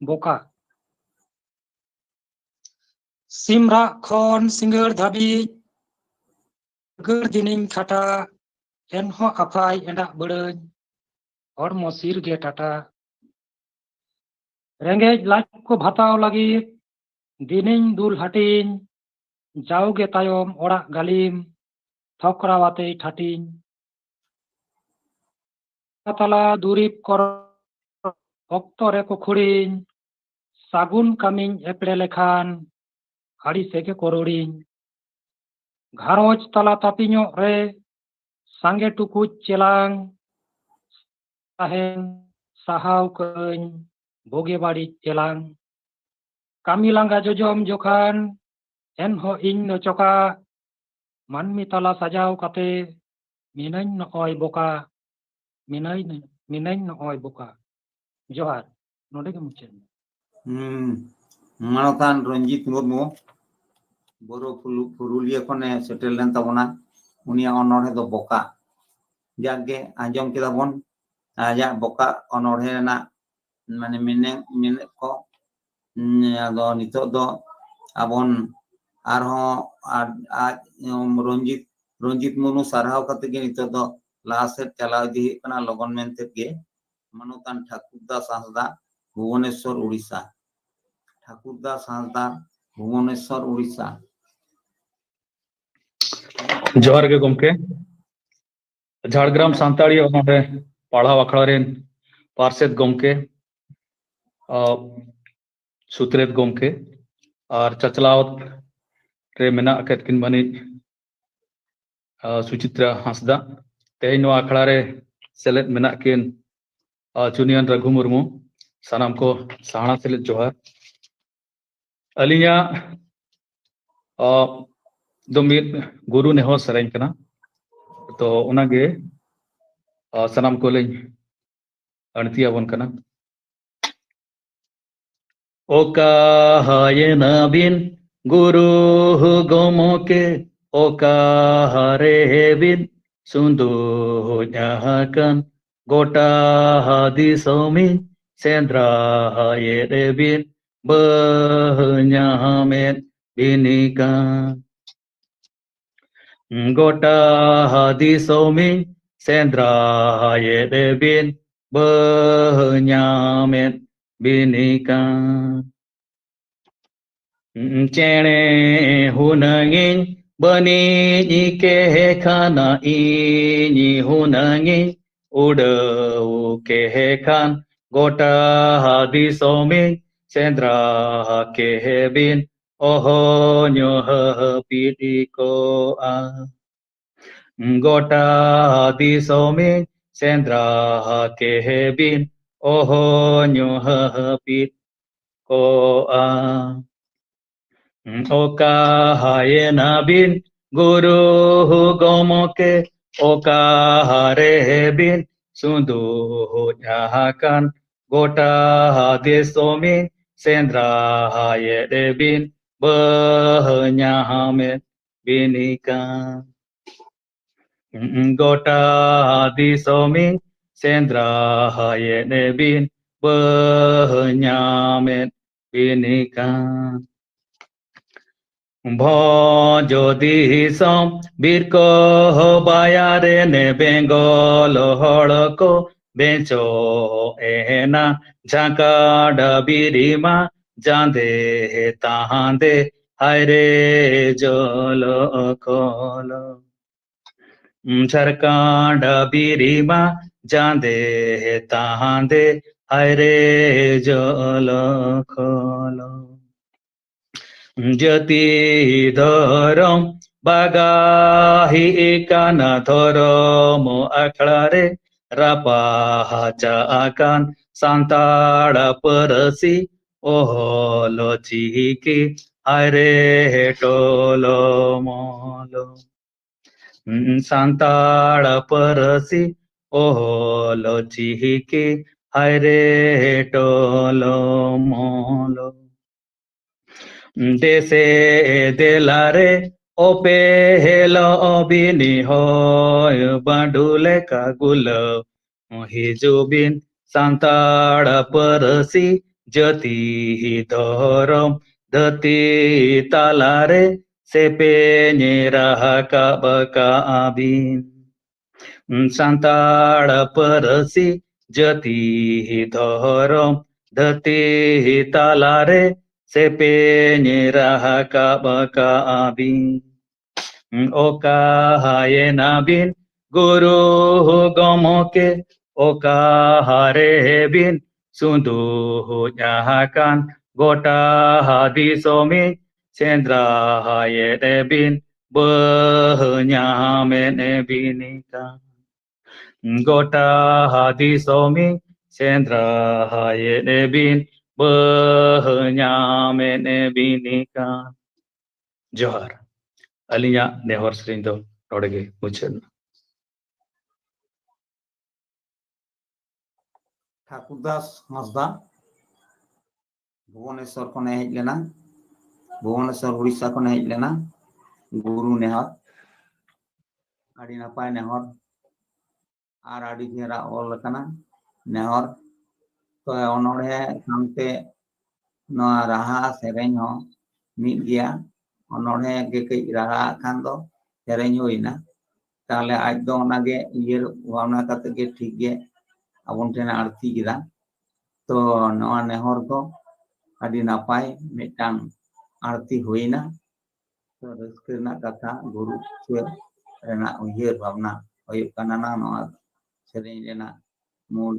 ᱵᱚᱠᱟ᱾ ᱥᱤᱢ ᱨᱟᱜ ᱠᱷᱚᱱ ᱥᱤᱸᱜᱟᱹᱲ ᱫᱷᱟᱹᱵᱤᱡ ᱜᱟᱹᱲ ᱫᱤᱱᱤᱧ ᱠᱷᱟᱴᱟ, ᱮᱱᱦᱚᱸ ᱟᱯᱷᱟᱭ ᱮᱸᱰᱟᱜ ᱵᱟᱹᱲᱟᱹᱧ, ᱦᱚᱲᱢᱚ ᱥᱤᱨ ᱜᱮ ᱴᱟᱴᱟ᱾ ᱨᱮᱸᱜᱮᱡ ᱞᱟᱡ ᱠᱚ ᱵᱷᱟᱛᱟᱣ ᱞᱟᱹᱜᱤᱫ ᱫᱤᱱᱤᱧ ᱫᱩᱞ ᱦᱟᱹᱴᱤᱧ, ᱡᱟᱣᱜᱮ ᱛᱟᱭᱚᱢ ᱚᱲᱟᱜ ᱜᱟᱹᱞᱤᱢ, ᱛᱷᱚᱠᱨᱟᱣ ᱟᱛᱮᱭ ᱴᱷᱟᱹᱴᱤᱧ᱾ ᱛᱟᱞᱟ ᱫᱩᱨᱤᱵ ᱠᱚᱨᱚᱲ ᱚᱠᱛᱚ ᱨᱮ ᱠᱩᱠᱷᱲᱤᱧ, ᱥᱟᱹᱜᱩᱱ ᱠᱟᱹᱢᱤᱧ ᱮᱯᱲᱮ ᱞᱮᱠᱷᱟᱱ, ᱟᱹᱲᱤᱥᱮ ᱜᱮ ᱠᱚᱨᱚᱲᱤᱧ᱾ ᱜᱷᱟᱨᱚᱸᱡᱽ ᱛᱟᱞᱟ ᱛᱟᱹᱯᱤᱧᱚᱜ ᱨᱮ ᱥᱟᱸᱜᱮ ᱴᱩᱠᱩᱡ ᱪᱮᱞᱟᱝ, ᱛᱟᱦᱮᱱ ᱥᱟᱦᱟᱣ ᱠᱟᱹᱧ ᱵᱩᱜᱤ ᱵᱟᱹᱲᱤᱡ ᱪᱮᱞᱟᱝ᱾ ᱠᱟᱹᱢᱤ ᱞᱟᱸᱜᱟ ᱡᱚᱡᱚᱢ ᱡᱚᱠᱷᱟᱱ, ᱮᱱᱦᱚᱸ ᱤᱧ ᱫᱚ ᱪᱚᱠᱟ, ᱢᱟᱹᱱᱢᱤ ᱛᱟᱞᱟ ᱥᱟᱡᱟᱣ ᱠᱟᱛᱮ, ᱢᱤᱱᱟᱹᱧ ᱱᱚᱜᱼᱚᱭ ᱵᱚᱠᱟ, ᱢᱤᱱᱟᱹᱧ, ᱢᱤᱱᱟᱹᱧ ᱱᱚᱜᱼᱚᱭ ᱵᱚᱠᱟ᱾ ᱡᱚᱦᱟᱨ, ᱱᱚᱰᱮ ᱜᱮ ᱢᱩᱪᱟᱹᱫ ᱮᱱᱟ᱾ ᱦᱩᱸ, ᱢᱟᱱᱚᱛᱟᱱ ᱨᱚᱧᱡᱤᱛ ᱢᱩᱨᱢᱩ, ᱵᱳᱨᱳ ᱯᱩᱞᱩ-, ᱯᱩᱨᱩᱞᱤᱭᱟᱹ ᱠᱷᱚᱱᱮ ᱥᱮᱴᱮᱨ ᱞᱮᱱ ᱛᱟᱵᱚᱱᱟ᱾ ᱩᱱᱤᱭᱟᱜ ᱚᱱᱚᱬᱦᱮ ᱫᱚ ᱵᱚᱠᱟ᱾ ᱡᱟᱠ ᱜᱮ, ᱟᱸᱡᱚᱢ ᱠᱮᱫᱟ ᱵᱚᱱ ᱟᱡᱟᱜ ᱵᱚᱠᱟ ᱚᱱᱚᱬᱦᱮ ᱨᱮᱱᱟᱜ, ᱢᱟᱱᱮ, ᱢᱮᱱᱮᱫ, ᱢᱮᱱᱮᱫ ᱠᱚ᱾ ᱩᱸ, ᱟᱫᱚ ᱱᱤᱛᱚᱜ ᱫᱚ ᱟᱵᱚᱱ ᱟᱨᱦᱚᱸ ᱟᱡ, ᱟᱡ, ᱩᱢ, ᱨᱚᱧᱡᱤᱛ ᱨᱚᱧᱡᱤᱛ ᱢᱩᱨᱢᱩ ᱥᱟᱨᱦᱟᱣ ᱠᱟᱛᱮ ᱜᱮ ᱱᱤᱛᱚᱜ ᱫᱚ ᱞᱟᱦᱟ ᱥᱮᱫ ᱪᱟᱞᱟᱣ ᱤᱫᱤ ᱦᱩᱭᱩᱜ ᱠᱟᱱᱟ ᱞᱚᱜᱚᱱ ᱢᱮᱱᱛᱮ ᱜᱮ᱾ ᱢᱟᱱᱚᱛᱟᱱ ᱴᱷᱟᱠᱩᱨ ᱫᱟᱥ ᱦᱟᱸᱥᱫᱟ, ᱵᱷᱩᱵᱚᱱᱮᱥᱚᱨ, ᱩᱲᱤᱥᱥᱟ᱾ ᱴᱷᱟᱠᱩᱨ ᱫᱟᱥ ᱦᱟᱸᱥᱫᱟ, ᱵᱷᱩᱵᱚᱱᱮᱥᱚᱨ, ᱩᱲᱤᱥᱥᱟ᱾ ᱡᱚᱦᱟᱨ ᱜᱮ ᱜᱚᱢᱠᱮ᱾ ᱡᱷᱟᱲᱜᱨᱟᱢ ᱥᱟᱱᱛᱟᱲᱤ ᱚᱱᱚᱬᱦᱮ ᱯᱟᱲᱦᱟᱣ ᱟᱠᱷᱲᱟ ᱨᱮᱱ ᱯᱟᱨᱥᱮᱛ ᱜᱚᱢᱠᱮ, ᱟᱨ ᱥᱩᱛᱨᱮᱛ ᱜᱚᱢᱠᱮ ᱟᱨ ᱪᱟᱪᱞᱟᱣ ᱨᱮ ᱢᱮᱱᱟᱜ ᱟᱠᱟᱫ ᱠᱤᱱ ᱢᱟᱹᱱᱤᱡ ᱥᱩᱪᱤᱛᱨᱟ ᱦᱟᱸᱥᱫᱟ, ᱛᱮᱦᱮᱧ ᱱᱚᱣᱟ ᱟᱠᱷᱲᱟ ᱨᱮ ᱥᱮᱞᱮᱫ ᱢᱮᱱᱟᱜ ᱠᱤᱱ ᱪᱩᱱᱤᱭᱟᱱ ᱨᱟᱹᱜᱷᱩ ᱢᱩᱨᱢᱩ, ᱥᱟᱱᱟᱢ ᱠᱚ ᱥᱟᱦᱱᱟ ᱥᱮᱞᱮᱫ ᱡᱚᱦᱟᱨ᱾ ᱟᱹᱞᱤᱧᱟᱜ ᱫᱚ ᱢᱤᱫ ᱜᱩᱨᱩ ᱱᱮᱦᱚᱨ ᱥᱮᱨᱮᱧ ᱠᱟᱱᱟ, ᱛᱚ ᱚᱱᱟᱜᱮ ᱥᱟᱱᱟᱢ ᱠᱚᱞᱤᱧ ᱟᱹᱲᱛᱤ ᱟᱵᱚᱱ ᱠᱟᱱᱟ᱾ ᱚᱠᱟ ᱦᱟᱭᱮᱱᱟ ᱵᱤᱱ ᱜᱩᱨᱩ ᱜᱚᱢᱠᱮ, ᱚᱠᱟ ᱦᱟᱨᱮ ᱵᱤᱱ ᱥᱩᱸᱫᱩᱡ ᱟᱠᱟᱱ, ᱜᱚᱴᱟ ᱫᱤᱥᱚᱢᱤᱧ ᱥᱮᱸᱫᱽᱨᱟ ᱦᱟᱭᱮᱫ ᱵᱤᱱ, ᱵᱟᱹᱦ ᱧᱟᱢᱮᱫ ᱵᱤᱱᱤ ᱠᱟᱱ᱾ ᱜᱚᱴᱟ ᱫᱤᱥᱚᱢᱤᱧ ᱥᱮᱸᱫᱽᱨᱟ ᱦᱟᱭᱮᱫ ᱵᱤᱱ, ᱵᱟᱹᱦ ᱧᱟᱢᱮᱫ ᱵᱤᱱᱤ ᱠᱟᱱ᱾ ᱪᱮᱬᱮ ᱦᱩᱱᱟᱹᱝᱤᱧ ᱵᱟᱹᱱᱤᱡ ᱠᱮᱦᱮ ᱠᱷᱟᱱ, ᱤᱧ ᱦᱩᱱᱟᱹᱝᱤᱧ ᱩᱰᱟᱹᱣ ᱠᱮᱦᱮ ᱠᱷᱟᱱ, ᱜᱚᱴᱟ ᱫᱤᱥᱚᱢᱤᱧ ᱥᱮᱸᱫᱽᱨᱟ ᱠᱮᱦᱮ ᱵᱤᱱ, ᱚᱦᱚᱧ ᱦᱟᱹᱯᱤᱫ ᱠᱚᱜᱼᱟ᱾ ᱜᱚᱴᱟ ᱫᱤᱥᱚᱢᱤᱧ ᱥᱮᱸᱫᱽᱨᱟ ᱠᱮᱦᱮ ᱵᱤᱱ, ᱚᱦᱚᱧ ᱦᱟᱹᱯᱤᱫ ᱠᱚᱜᱼᱟ᱾ ᱚᱠᱟ ᱦᱟᱭᱮᱱᱟ ᱵᱤᱱ ᱜᱩᱨᱩ ᱜᱚᱢᱠᱮ, ᱚᱠᱟ ᱦᱟᱨᱮ ᱵᱤᱱ ᱥᱩᱸᱫᱩᱡ ᱟᱠᱟᱱ, ᱜᱚᱴᱟ ᱫᱤᱥᱚᱢᱤᱧ ᱥᱮᱸᱫᱽᱨᱟ ᱦᱟᱭᱮᱫ ᱵᱤᱱ, ᱵᱟᱹᱦ ᱧᱟᱢᱮᱫ ᱵᱤᱱᱤ ᱠᱟᱱ᱾ ᱜᱚᱴᱟ ᱫᱤᱥᱚᱢᱤᱧ ᱥᱮᱸᱫᱽᱨᱟ ᱦᱟᱭᱮᱫ ᱵᱤᱱ, ᱵᱟᱹᱦ ᱧᱟᱢᱮᱫ ᱵᱤᱱᱤ ᱠᱟᱱ᱾ ᱵᱷᱚᱸᱡᱽ ᱫᱤᱥᱚᱢ ᱵᱤᱨ ᱠᱚ ᱵᱟᱭᱟᱨᱮᱱ ᱵᱮᱝᱜᱚᱞ ᱦᱚᱲ ᱠᱚ ᱵᱮᱧᱪᱚ ᱮᱱᱟ ᱡᱷᱟᱸᱠᱟᱰ ᱵᱤᱨᱤᱢᱟ ᱡᱟᱸᱫᱮ ᱛᱟᱦᱟᱸᱫᱮ ᱦᱟᱭᱨᱮ ᱡᱚᱞᱚ ᱠᱚᱞᱚ᱾ ᱡᱷᱟᱨᱠᱷᱟᱸᱰ ᱵᱤᱨᱤᱢᱟ ᱡᱟᱸᱫᱮ ᱛᱟᱦᱟᱸᱫᱮ ᱦᱟᱭᱨᱮ ᱡᱚᱞᱚ ᱠᱚᱞᱚ᱾ ᱡᱟᱹᱛᱤ ᱫᱷᱚᱨᱚᱢ ᱵᱟᱜᱟᱦᱤ ᱠᱟᱱᱟ ᱫᱷᱚᱨᱚᱢ ᱟᱠᱷᱲᱟ ᱨᱮ ᱨᱟᱯᱟᱦᱟᱪᱟ ᱟᱠᱟᱱ ᱥᱟᱱᱛᱟᱲ ᱯᱟᱹᱨᱥᱤ ᱚᱦᱚᱞ ᱪᱤᱠᱤ ᱦᱟᱭᱨᱮ ᱴᱚᱞᱚ ᱢᱚᱞᱚ᱾ ᱥᱟᱱᱛᱟᱲ ᱯᱟᱹᱨᱥᱤ ᱚᱦᱚᱞ ᱪᱤᱠᱤ ᱦᱟᱭᱨᱮ ᱴᱚᱞᱚ ᱢᱚᱞᱚ᱾ ᱫᱮᱥᱮ ᱫᱮᱞᱟᱨᱮ ᱚᱯᱮ ᱦᱮᱞᱚ ᱵᱤᱱᱤ ᱦᱚᱭ ᱵᱟᱸᱰᱩ ᱞᱮᱠᱟ ᱜᱩᱞᱟᱹᱣ ᱦᱤᱡᱩᱜ ᱵᱤᱱ ᱥᱟᱱᱛᱟᱲ ᱯᱟᱹᱨᱥᱤ ᱡᱟᱹᱛᱤ ᱫᱷᱚᱨᱚᱢ ᱫᱷᱟᱹᱨᱛᱤ ᱛᱟᱞᱟᱨᱮ ᱥᱮᱯᱮᱧ ᱨᱟᱠᱟᱵ ᱠᱟᱜᱼᱟ ᱵᱤᱱ᱾ ᱥᱟᱱᱛᱟᱲ ᱯᱟᱹᱨᱥᱤ ᱡᱟᱹᱛᱤ ᱫᱷᱚᱨᱚᱢ ᱫᱷᱟᱹᱨᱛᱤ ᱛᱟᱞᱟᱨᱮ ᱥᱮᱯᱮᱧ ᱨᱟᱠᱟᱵ ᱠᱟᱜᱼᱟ ᱵᱤᱱ᱾ ᱚᱠᱟᱭᱮᱱᱟ ᱵᱤᱱ ᱜᱩᱨᱩ ᱜᱚᱢᱠᱮ, ᱚᱠᱟ ᱦᱟᱨᱮ ᱵᱤᱱ ᱥᱩᱸᱫᱩ ᱦᱩᱡ ᱟᱠᱟᱱ ᱜᱚᱴᱟ ᱫᱤᱥᱚᱢᱤ ᱥᱮᱸᱫᱽᱨᱟ ᱦᱟᱭᱮᱫ ᱵᱤᱱ ᱵᱟᱹᱦ ᱧᱟᱢᱮᱫ ᱵᱤᱱ ᱠᱟᱱ᱾ ᱜᱚᱴᱟ ᱫᱤᱥᱚᱢᱤ ᱥᱮᱸᱫᱽᱨᱟ ᱦᱟᱭᱮᱫ ᱵᱤᱱ ᱵᱟᱹᱦ ᱧᱟᱢᱮᱫ ᱵᱤᱱ ᱠᱟᱱ᱾ ᱡᱚᱦᱟᱨ᱾ ᱟᱹᱞᱤᱧᱟᱜ ᱱᱮᱦᱚᱨ ᱥᱮᱨᱮᱧ ᱫᱚ ᱱᱚᱰᱮ ᱜᱮ ᱢᱩᱪᱟᱹᱫ ᱮᱱᱟ᱾ ᱴᱷᱟᱠᱩᱨ ᱫᱟᱥ ᱦᱟᱸᱥᱫᱟ ᱵᱷᱩᱵᱚᱱᱮᱥᱚᱨ ᱠᱷᱚᱱᱮ ᱦᱮᱡ ᱞᱮᱱᱟ, ᱵᱷᱩᱵᱚᱱᱮᱥᱚᱨ ᱩᱲᱤᱥᱥᱟ ᱠᱷᱚᱱᱮ ᱦᱮᱡ ᱞᱮᱱᱟ᱾ ᱜᱩᱨᱩ ᱱᱮᱦᱚᱨ, ᱟᱹᱰᱤ ᱱᱟᱯᱟᱭ ᱱᱮᱦᱚᱨ, ᱟᱨ ᱟᱹᱰᱤ ᱪᱮᱦᱨᱟ ᱚᱞ ᱟᱠᱟᱱᱟ ᱱᱮᱦᱚᱨ᱾ ᱛᱚ ᱚᱱᱚᱬᱦᱮ ᱥᱟᱶᱛᱮ ᱱᱚᱣᱟ ᱨᱟᱦᱟ ᱥᱮᱨᱮᱧ ᱦᱚᱸ ᱢᱤᱫ ᱜᱮᱭᱟ᱾ ᱚᱱᱚᱬᱦᱮ ᱜᱮ ᱠᱟᱹᱡ ᱨᱟᱦᱟ ᱟᱜ ᱠᱷᱟᱱ ᱫᱚ ᱥᱮᱨᱮᱧ ᱦᱩᱭᱱᱟ, ᱛᱟᱦᱞᱮ ᱟᱡ ᱫᱚ ᱚᱱᱟᱜᱮ ᱩᱭᱦᱟᱹᱨ ᱵᱷᱟᱵᱽᱱᱟ ᱠᱟᱛᱮ ᱜᱮ ᱴᱷᱤᱠ ᱜᱮ ᱟᱵᱚᱱ ᱴᱷᱮᱱ ᱮ ᱟᱬᱛᱤ ᱠᱮᱫᱟ᱾ ᱛᱚ ᱱᱚᱣᱟ ᱱᱮᱦᱚᱨ ᱫᱚ ᱟᱹᱰᱤ ᱱᱟᱯᱟᱭ ᱢᱤᱫᱴᱟᱝ ᱟᱬᱛᱤ ᱦᱩᱭᱱᱟ᱾ ᱛᱚ ᱨᱟᱹᱥᱠᱟᱹ ᱨᱮᱱᱟᱜ ᱠᱟᱛᱷᱟ, ᱜᱩᱨᱩ ᱩᱪᱟᱹᱲ ᱨᱮᱱᱟᱜ ᱩᱭᱦᱟᱹᱨ ᱵᱷᱟᱵᱽᱱᱟ ᱦᱩᱭᱩᱜ ᱠᱟᱱᱟ ᱱᱟᱝ ᱱᱚᱣᱟ ᱥᱮᱨᱮᱧ ᱨᱮᱱᱟᱜ ᱢᱩᱞ,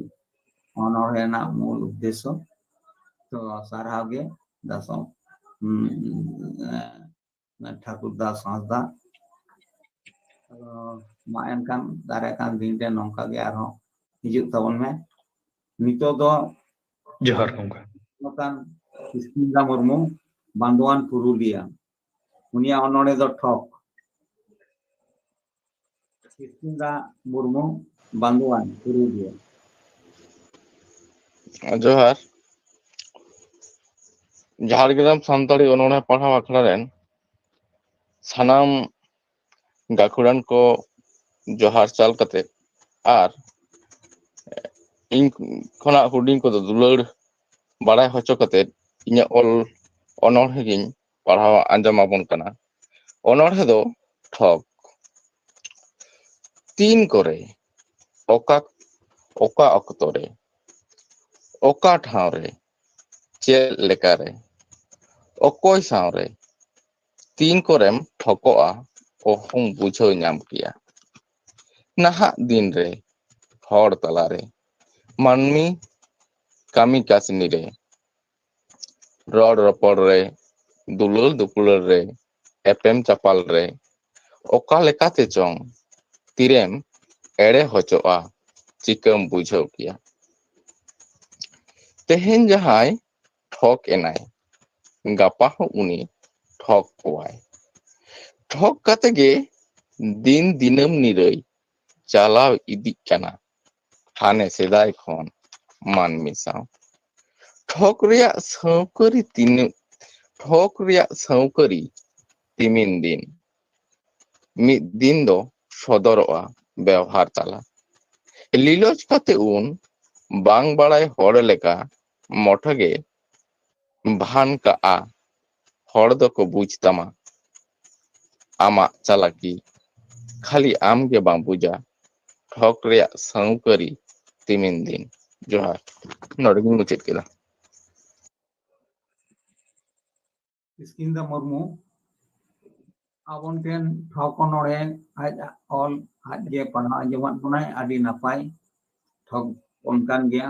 ᱚᱱᱚᱬᱦᱮ ᱨᱮᱱᱟᱜ ᱢᱩᱞ ᱩᱫᱽᱫᱮᱥᱥᱚ᱾ ᱛᱚ ᱥᱟᱨᱦᱟᱣ ᱜᱮ ᱫᱟᱥᱚᱢ, ᱩᱸ, ᱮᱸ, ᱴᱷᱟᱹᱠᱩᱨ ᱫᱟᱥ ᱦᱟᱸᱥᱫᱟ᱾ ᱛᱚ ᱢᱟ ᱮᱱᱠᱷᱟᱱ ᱫᱟᱨᱟᱭ ᱠᱟᱱ ᱫᱤᱱ ᱨᱮ ᱱᱚᱝᱠᱟ ᱜᱮ ᱟᱨᱦᱚᱸ ᱦᱤᱡᱩᱜ ᱛᱟᱵᱚᱱ ᱢᱮ᱾ ᱱᱤᱛᱚᱜ ᱫᱚ ᱡᱚᱦᱟᱨ ᱜᱚᱢᱠᱮ᱾ ᱱᱚᱝᱠᱟᱱ ᱠᱤᱥᱠᱤᱱᱫᱟ ᱢᱩᱨᱢᱩ, ᱵᱟᱱᱫᱳᱣᱟᱱ ᱯᱩᱨᱩᱞᱤᱭᱟᱹ, ᱩᱱᱤᱭᱟᱜ ᱚᱱᱚᱬᱦᱮ ᱫᱚ ᱴᱷᱚᱠ᱾ ᱠᱤᱥᱠᱤᱱᱫᱟ ᱢᱩᱨᱢᱩ, ᱵᱟᱱᱫᱳᱣᱟᱱ ᱯᱩᱨᱩᱞᱤᱭᱟᱹ᱾ ᱡᱚᱦᱟᱨ᱾ ᱡᱷᱟᱲᱜᱨᱟᱢ ᱥᱟᱱᱛᱟᱲᱤ ᱚᱱᱚᱬᱦᱮ ᱯᱟᱲᱦᱟᱣ ᱟᱠᱷᱲᱟ ᱨᱮᱱ ᱥᱟᱱᱟᱢ ᱜᱟᱹᱠᱷᱩᱲᱟᱱ ᱠᱚ ᱡᱚᱦᱟᱨ ᱪᱟᱞ ᱠᱟᱛᱮ ᱟᱨ ᱤᱧ ᱠᱷᱚᱱᱟᱜ ᱦᱩᱰᱤᱧ ᱠᱚᱫᱚ ᱫᱩᱞᱟᱹᱲ ᱵᱟᱲᱟᱭ ᱦᱚᱪᱚ ᱠᱟᱛᱮ ᱤᱧᱟᱹᱜ ᱚᱞ ᱚᱱᱚᱬᱦᱮ ᱜᱤᱧ ᱯᱟᱲᱦᱟᱣ ᱟᱸᱡᱚᱢ ᱟᱵᱚᱱ ᱠᱟᱱᱟ᱾ ᱚᱱᱚᱬᱦᱮ ᱫᱚ ᱴᱷᱚᱠ᱾ ᱛᱤᱱ ᱠᱚᱨᱮ, ᱚᱠᱟ, ᱚᱠᱟ ᱚᱠᱛᱚ ᱨᱮ, ᱚᱠᱟ ᱴᱷᱟᱶ ᱨᱮ, ᱪᱮᱫ ᱞᱮᱠᱟᱨᱮ, ᱚᱠᱚᱭ ᱥᱟᱶᱨᱮ, ᱛᱤᱱ ᱠᱚᱨᱮᱢ ᱴᱷᱚᱠᱚᱜᱼᱟ, ᱚᱦᱚᱢ ᱵᱩᱡᱷᱟᱹᱣ ᱧᱟᱢ ᱠᱮᱭᱟ᱾ ᱱᱟᱦᱟᱜ ᱫᱤᱱ ᱨᱮ ᱦᱚᱲ ᱛᱟᱞᱟᱨᱮ ᱢᱟᱹᱱᱢᱤ ᱠᱟᱹᱢᱤ ᱠᱟᱹᱥᱱᱤ ᱨᱮ, ᱨᱚᱲ ᱨᱚᱯᱚᱲ ᱨᱮ, ᱫᱩᱞᱟᱹᱲ ᱫᱩᱯᱩᱞᱟᱹᱲ ᱨᱮ, ᱮᱯᱮᱢ ᱪᱟᱯᱟᱞ ᱨᱮ ᱚᱠᱟ ᱞᱮᱠᱟᱛᱮ ᱪᱚᱝ ᱛᱤᱨᱮᱢ ᱮᱲᱮ ᱦᱚᱪᱚᱜᱼᱟ, ᱪᱤᱠᱟᱹᱢ ᱵᱩᱡᱷᱟᱹᱣ ᱠᱮᱭᱟ? ᱛᱮᱦᱮᱧ ᱡᱟᱦᱟᱸᱭ ᱴᱷᱚᱠ ᱮᱱᱟᱭ, ᱜᱟᱯᱟ ᱦᱚᱸ ᱩᱱᱤ ᱴᱷᱚᱠ ᱠᱚᱣᱟᱭ᱾ ᱴᱷᱚᱠ ᱠᱟᱛᱮ ᱜᱮ ᱫᱤᱱ ᱫᱤᱱᱟᱹᱢ ᱱᱤᱨᱟᱹᱭ ᱪᱟᱞᱟᱣ ᱤᱫᱤᱜ ᱠᱟᱱᱟ ᱦᱟᱱᱮ ᱥᱮᱫᱟᱭ ᱠᱷᱚᱱ ᱢᱟᱹᱱᱢᱤ ᱥᱟᱶ᱾ ᱴᱷᱚᱠ ᱨᱮᱭᱟᱜ ᱥᱟᱹᱣᱠᱟᱹᱨᱤ ᱛᱤᱱᱟᱹᱜ, ᱴᱷᱚᱠ ᱨᱮᱭᱟᱜ ᱥᱟᱹᱣᱠᱟᱹᱨᱤ ᱛᱤᱢᱤᱱ ᱫᱤᱱ ᱢᱤᱫ ᱫᱤᱱ ᱫᱚ ᱥᱚᱫᱚᱨᱚᱜᱼᱟ ᱵᱮᱣᱦᱟᱨ ᱛᱟᱞᱟ᱾ ᱞᱤᱞᱚᱪ ᱠᱟᱛᱮ ᱩᱱ ᱵᱟᱝ ᱵᱟᱲᱟᱭ ᱦᱚᱲ ᱞᱮᱠᱟ ᱢᱚᱴᱷᱟ ᱜᱮ ᱵᱷᱟᱱ ᱠᱟᱜᱼᱟ, ᱦᱚᱲ ᱫᱚᱠᱚ ᱵᱩᱡᱽ ᱛᱟᱢᱟ ᱟᱢᱟᱜ ᱪᱟᱞᱟᱠᱤ, ᱠᱷᱟᱹᱞᱤ ᱟᱢ ᱜᱮ ᱵᱟᱢ ᱵᱩᱡᱟ ᱴᱷᱚᱠ ᱨᱮᱭᱟᱜ ᱥᱟᱹᱣᱠᱟᱹᱨᱤ ᱛᱤᱢᱤᱱ ᱫᱤᱱ᱾ ᱡᱚᱦᱟᱨ᱾ ᱱᱚᱰᱮ ᱜᱤᱧ ᱢᱩᱪᱟᱹᱫ ᱠᱮᱫᱟ᱾ ᱤᱥᱠᱤᱱᱫᱟ ᱢᱩᱨᱢᱩ ᱟᱵᱚᱱ ᱴᱷᱮᱱ ᱴᱷᱚᱠ ᱚᱱᱚᱬᱦᱮ ᱟᱡ ᱚᱞ, ᱟᱡ ᱜᱮ ᱯᱟᱲᱦᱟᱣ ᱟᱸᱡᱚᱢᱟᱫ ᱵᱚᱱᱟᱭ᱾ ᱟᱹᱰᱤ ᱱᱟᱯᱟᱭ᱾ ᱴᱷᱚᱠ ᱵᱚᱱ ᱠᱟᱱ ᱜᱮᱭᱟ᱾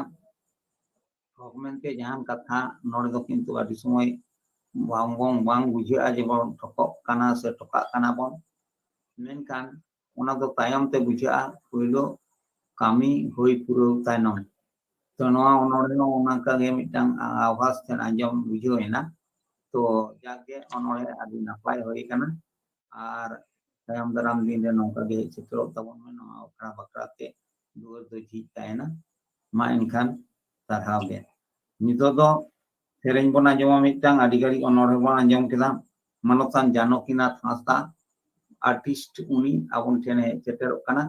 ᱴᱷᱚᱠ ᱢᱮᱱᱛᱮ ᱡᱟᱦᱟᱱ ᱠᱟᱛᱷᱟ ᱱᱚᱰᱮ ᱫᱚ ᱠᱤᱱᱛᱩ ᱟᱹᱰᱤ ᱥᱚᱢᱚᱭ ᱵᱟᱝ, ᱵᱟᱝ, ᱵᱟᱝ ᱵᱩᱡᱷᱟᱹᱜᱼᱟ ᱡᱮ ᱵᱚᱱ ᱴᱷᱚᱠᱚᱜ ᱠᱟᱱᱟ ᱥᱮ ᱴᱷᱚᱠᱟᱜ ᱠᱟᱱᱟ ᱵᱚᱱ, ᱢᱮᱱᱠᱷᱟᱱ ᱚᱱᱟ ᱫᱚ ᱛᱟᱭᱚᱢ ᱛᱮ ᱵᱩᱡᱷᱟᱹᱜᱼᱟ, ᱯᱳᱭᱞᱳ ᱠᱟᱹᱢᱤ ᱦᱩᱭ ᱯᱩᱨᱟᱹᱣ ᱛᱟᱭᱱᱚᱢ᱾ ᱛᱚ, ᱱᱚᱣᱟ ᱚᱱᱚᱬᱦᱮ ᱦᱚᱸ ᱚᱱᱠᱟ ᱜᱮ ᱢᱤᱫᱴᱟᱝ ᱟᱵᱷᱟᱥ ᱴᱷᱮᱱ ᱟᱸᱡᱚᱢ ᱵᱩᱡᱷᱟᱹᱣ ᱮᱱᱟ᱾ ᱛᱚ, ᱡᱟᱠ ᱜᱮ, ᱚᱱᱚᱬᱦᱮ ᱟᱹᱰᱤ ᱱᱟᱯᱟᱭ ᱦᱩᱭ ᱟᱠᱟᱱᱟ᱾ ᱟᱨ ᱛᱟᱭᱚᱢ ᱫᱟᱨᱟᱢ ᱫᱤᱱ ᱨᱮ ᱱᱚᱝᱠᱟ ᱜᱮ ᱦᱮᱡ ᱥᱮᱴᱮᱨᱚᱜ ᱛᱟᱵᱚᱱ ᱢᱮ᱾ ᱱᱚᱣᱟ ᱟᱠᱷᱲᱟ ᱵᱟᱠᱷᱨᱟ ᱛᱮ ᱫᱩᱣᱟᱹᱨ ᱫᱚ ᱡᱷᱤᱡ ᱛᱟᱦᱮᱱᱟ᱾ ᱢᱟ ᱮᱱᱠᱷᱟᱱ, ᱥᱟᱨᱦᱟᱣ ᱜᱮ᱾ ᱱᱤᱛᱚᱜ ᱫᱚ ᱥᱮᱨᱮᱧ ᱵᱚᱱ ᱟᱸᱡᱚᱢᱟ ᱢᱤᱫᱴᱟᱝ, ᱟᱹᱰᱤ ᱜᱷᱟᱹᱲᱤᱡ ᱚᱱᱚᱬᱦᱮ ᱵᱚᱱ ᱟᱸᱡᱚᱢ ᱠᱮᱫᱟ᱾ ᱢᱟᱱᱚᱛᱟᱱ ᱡᱟᱱᱚᱠᱤᱱᱟᱛᱷ ᱦᱟᱸᱥᱫᱟ, ᱟᱨᱴᱤᱥᱴ, ᱩᱱᱤ ᱟᱵᱚᱱ ᱴᱷᱮᱱᱮ ᱦᱮᱡ ᱥᱮᱴᱮᱨᱚᱜ ᱠᱟᱱᱟ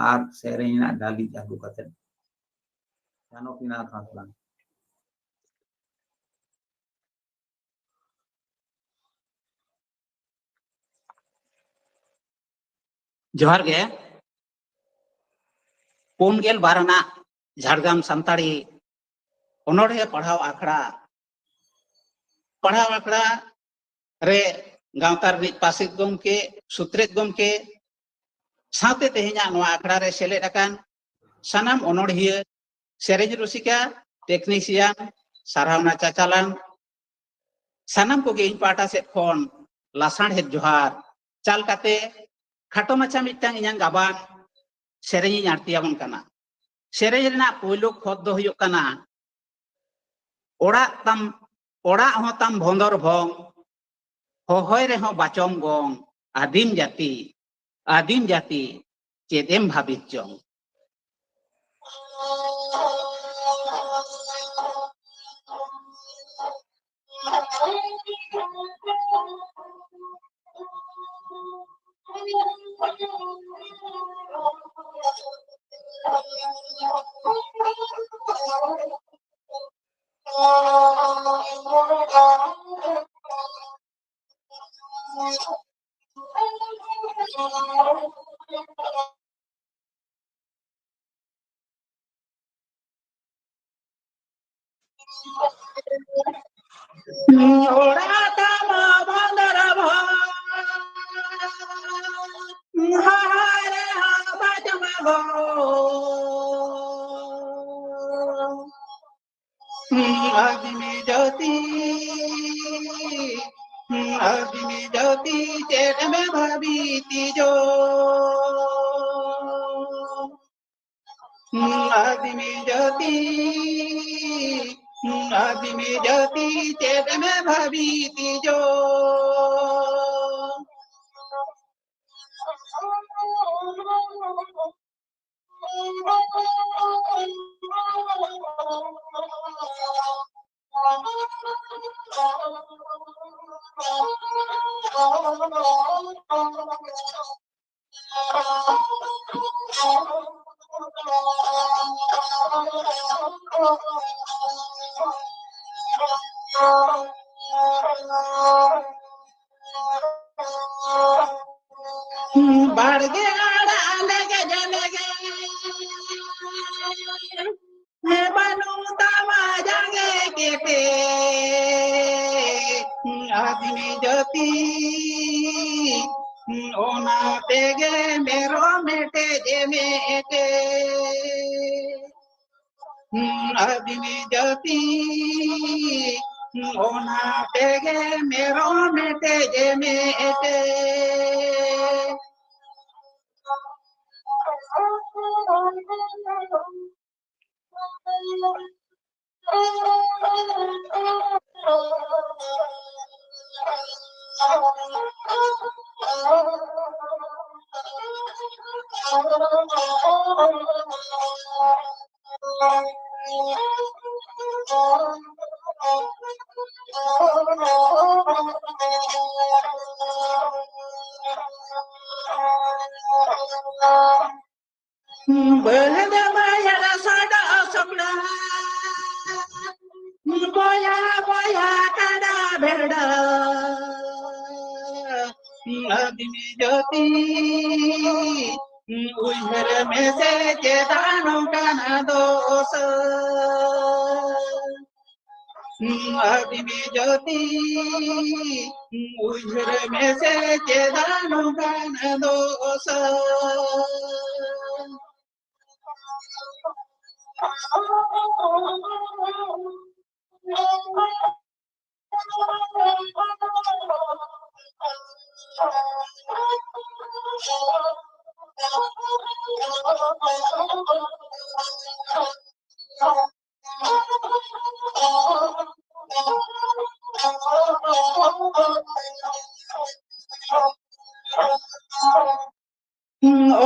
ᱟᱨ ᱥᱮᱨᱮᱧ ᱨᱮᱱᱟᱜ ᱰᱟᱹᱞᱤᱡ ᱟᱹᱜᱩ ᱠᱟᱛᱮ᱾ ᱡᱟᱱᱚᱠᱤᱱᱟᱛᱷ ᱦᱟᱸᱥᱫᱟ᱾ ᱡᱚᱦᱟᱨ ᱜᱮ᱾ ᱯᱩᱱ ᱜᱮᱞ ᱵᱟᱨ ᱟᱱᱟᱜ ᱡᱷᱟᱲᱜᱨᱟᱢ ᱥᱟᱱᱛᱟᱲᱤ ᱚᱱᱚᱬᱦᱮ ᱯᱟᱲᱦᱟᱣ ᱟᱠᱷᱲᱟ, ᱯᱟᱲᱦᱟᱣ ᱟᱠᱷᱲᱟ ᱨᱮ ᱜᱟᱶᱛᱟ ᱨᱤᱱᱤᱡ ᱯᱟᱨᱥᱮᱛ ᱜᱚᱢᱠᱮ, ᱥᱩᱛᱨᱮᱛ ᱜᱚᱢᱠᱮ, ᱥᱟᱶᱛᱮ ᱛᱮᱦᱮᱧᱟᱜ ᱱᱚᱣᱟ ᱟᱠᱷᱲᱟ ᱨᱮ ᱥᱮᱞᱮᱫ ᱟᱠᱟᱱ ᱥᱟᱱᱟᱢ ᱚᱱᱚᱬᱦᱤᱭᱟᱹ, ᱥᱮᱨᱮᱧ ᱨᱩᱥᱤᱠᱟ, ᱴᱮᱠᱱᱤᱥᱤᱭᱟᱱ, ᱥᱟᱨᱦᱟᱣᱱᱟ ᱪᱟᱪᱟᱞᱟᱱ, ᱥᱟᱱᱟᱢ ᱠᱚᱜᱮ ᱤᱧ ᱯᱟᱦᱴᱟ ᱥᱮᱫ ᱠᱷᱚᱱ ᱞᱟᱥᱟᱲᱦᱮᱫ ᱡᱚᱦᱟᱨ ᱪᱟᱞ ᱠᱟᱛᱮ ᱠᱷᱟᱴᱚ ᱢᱟᱪᱷᱟ ᱢᱤᱫᱴᱟᱝ ᱤᱧᱟᱹᱝ ᱜᱟᱵᱟᱱ ᱥᱮᱨᱮᱧ ᱤᱧ ᱟᱬᱛᱤ ᱟᱵᱚᱱ ᱠᱟᱱᱟ᱾ ᱥᱮᱨᱮᱧ ᱨᱮᱱᱟᱜ ᱯᱳᱭᱞᱳ ᱠᱷᱚᱛ ᱫᱚ ᱦᱩᱭᱩᱜ ᱠᱟᱱᱟ, ᱚᱲᱟᱜ ᱛᱟᱢ, ᱚᱲᱟᱜ ᱦᱚᱸ ᱛᱟᱢ ᱵᱷᱚᱸᱫᱚᱨ ᱵᱷᱚᱝ, ᱦᱚᱦᱚᱭ ᱨᱮᱦᱚᱸ ᱵᱟᱪᱚᱢ ᱜᱚᱝ, ᱟᱹᱫᱤᱢ ᱡᱟᱹᱛᱤ, ᱟᱹᱫᱤᱢ ᱡᱟᱹᱛᱤ, ᱪᱮᱫ ᱮᱢ ᱵᱷᱟᱹᱵᱤᱛ ᱪᱚᱝ? ᱚᱲᱟᱜ ᱛᱟᱢᱟ ᱵᱷᱟᱸᱫᱟᱨ ᱵᱷᱟ, ᱦᱟᱦᱟᱨᱮ ᱦᱟᱵᱟ ᱡᱚᱝᱟ ᱜᱚ᱾ ᱟᱹᱫᱤᱢᱤ ᱡᱟᱹᱛᱤ, ᱟᱹᱫᱤᱢᱤ ᱡᱟᱹᱛᱤ ᱪᱮᱫ ᱮᱢ ᱵᱷᱟᱵᱤ ᱛᱤᱡᱚ? ᱟᱹᱫᱤᱢᱤ ᱡᱟᱹᱛᱤ, ᱟᱹᱫᱤᱢᱤ ᱡᱟᱹᱛᱤ ᱪᱮᱫ ᱮᱢ ᱵᱷᱟᱵᱤ ᱛᱤᱡᱚ? ᱵᱟᱲᱜᱮ ᱟᱲᱟᱜ ᱞᱮᱜᱮᱡ ᱞᱮᱜᱮᱡ, ᱦᱮᱸ, ᱵᱟᱹᱱᱩᱜ ᱛᱟᱢᱟ ᱡᱟᱸᱜᱮ ᱠᱮᱴᱮᱡ᱾ ᱟᱹᱫᱤᱢᱤ ᱡᱟᱹᱛᱤ, ᱚᱱᱟ ᱛᱮᱜᱮ ᱢᱮᱨᱚᱢ ᱮᱴᱮᱡ ᱮᱢ ᱮᱴᱮᱡ᱾ ᱟᱹᱫᱤᱢᱤ ᱡᱟᱹᱛᱤ, ᱚᱱᱟ ᱛᱮᱜᱮ ᱢᱮᱨᱚᱢ ᱮᱴᱮᱡ ᱮᱢ ᱮᱴᱮᱡ᱾ ᱵᱟᱹᱦᱩ ᱡᱟᱶᱟᱭ ᱥᱟᱰᱟ ᱥᱚᱠᱲᱟ, ᱵᱚᱭᱦᱟ ᱵᱚᱭᱦᱟ ᱠᱟᱰᱟ ᱵᱷᱮᱰᱟ᱾ ᱟᱹᱫᱤᱢ ᱡᱟᱹᱛᱤ ᱩᱭᱦᱟᱹᱨ ᱢᱮᱥᱮ ᱪᱮᱫᱟᱜ ᱱᱚᱝᱠᱟᱱ ᱫᱚᱥᱟ? ᱟᱹᱫᱤᱢ ᱡᱟᱹᱛᱤ ᱩᱭᱦᱟᱹᱨ ᱢᱮᱥᱮ ᱪᱮᱫᱟᱜ ᱱᱚᱝᱠᱟᱱ ᱫᱚᱥᱟ?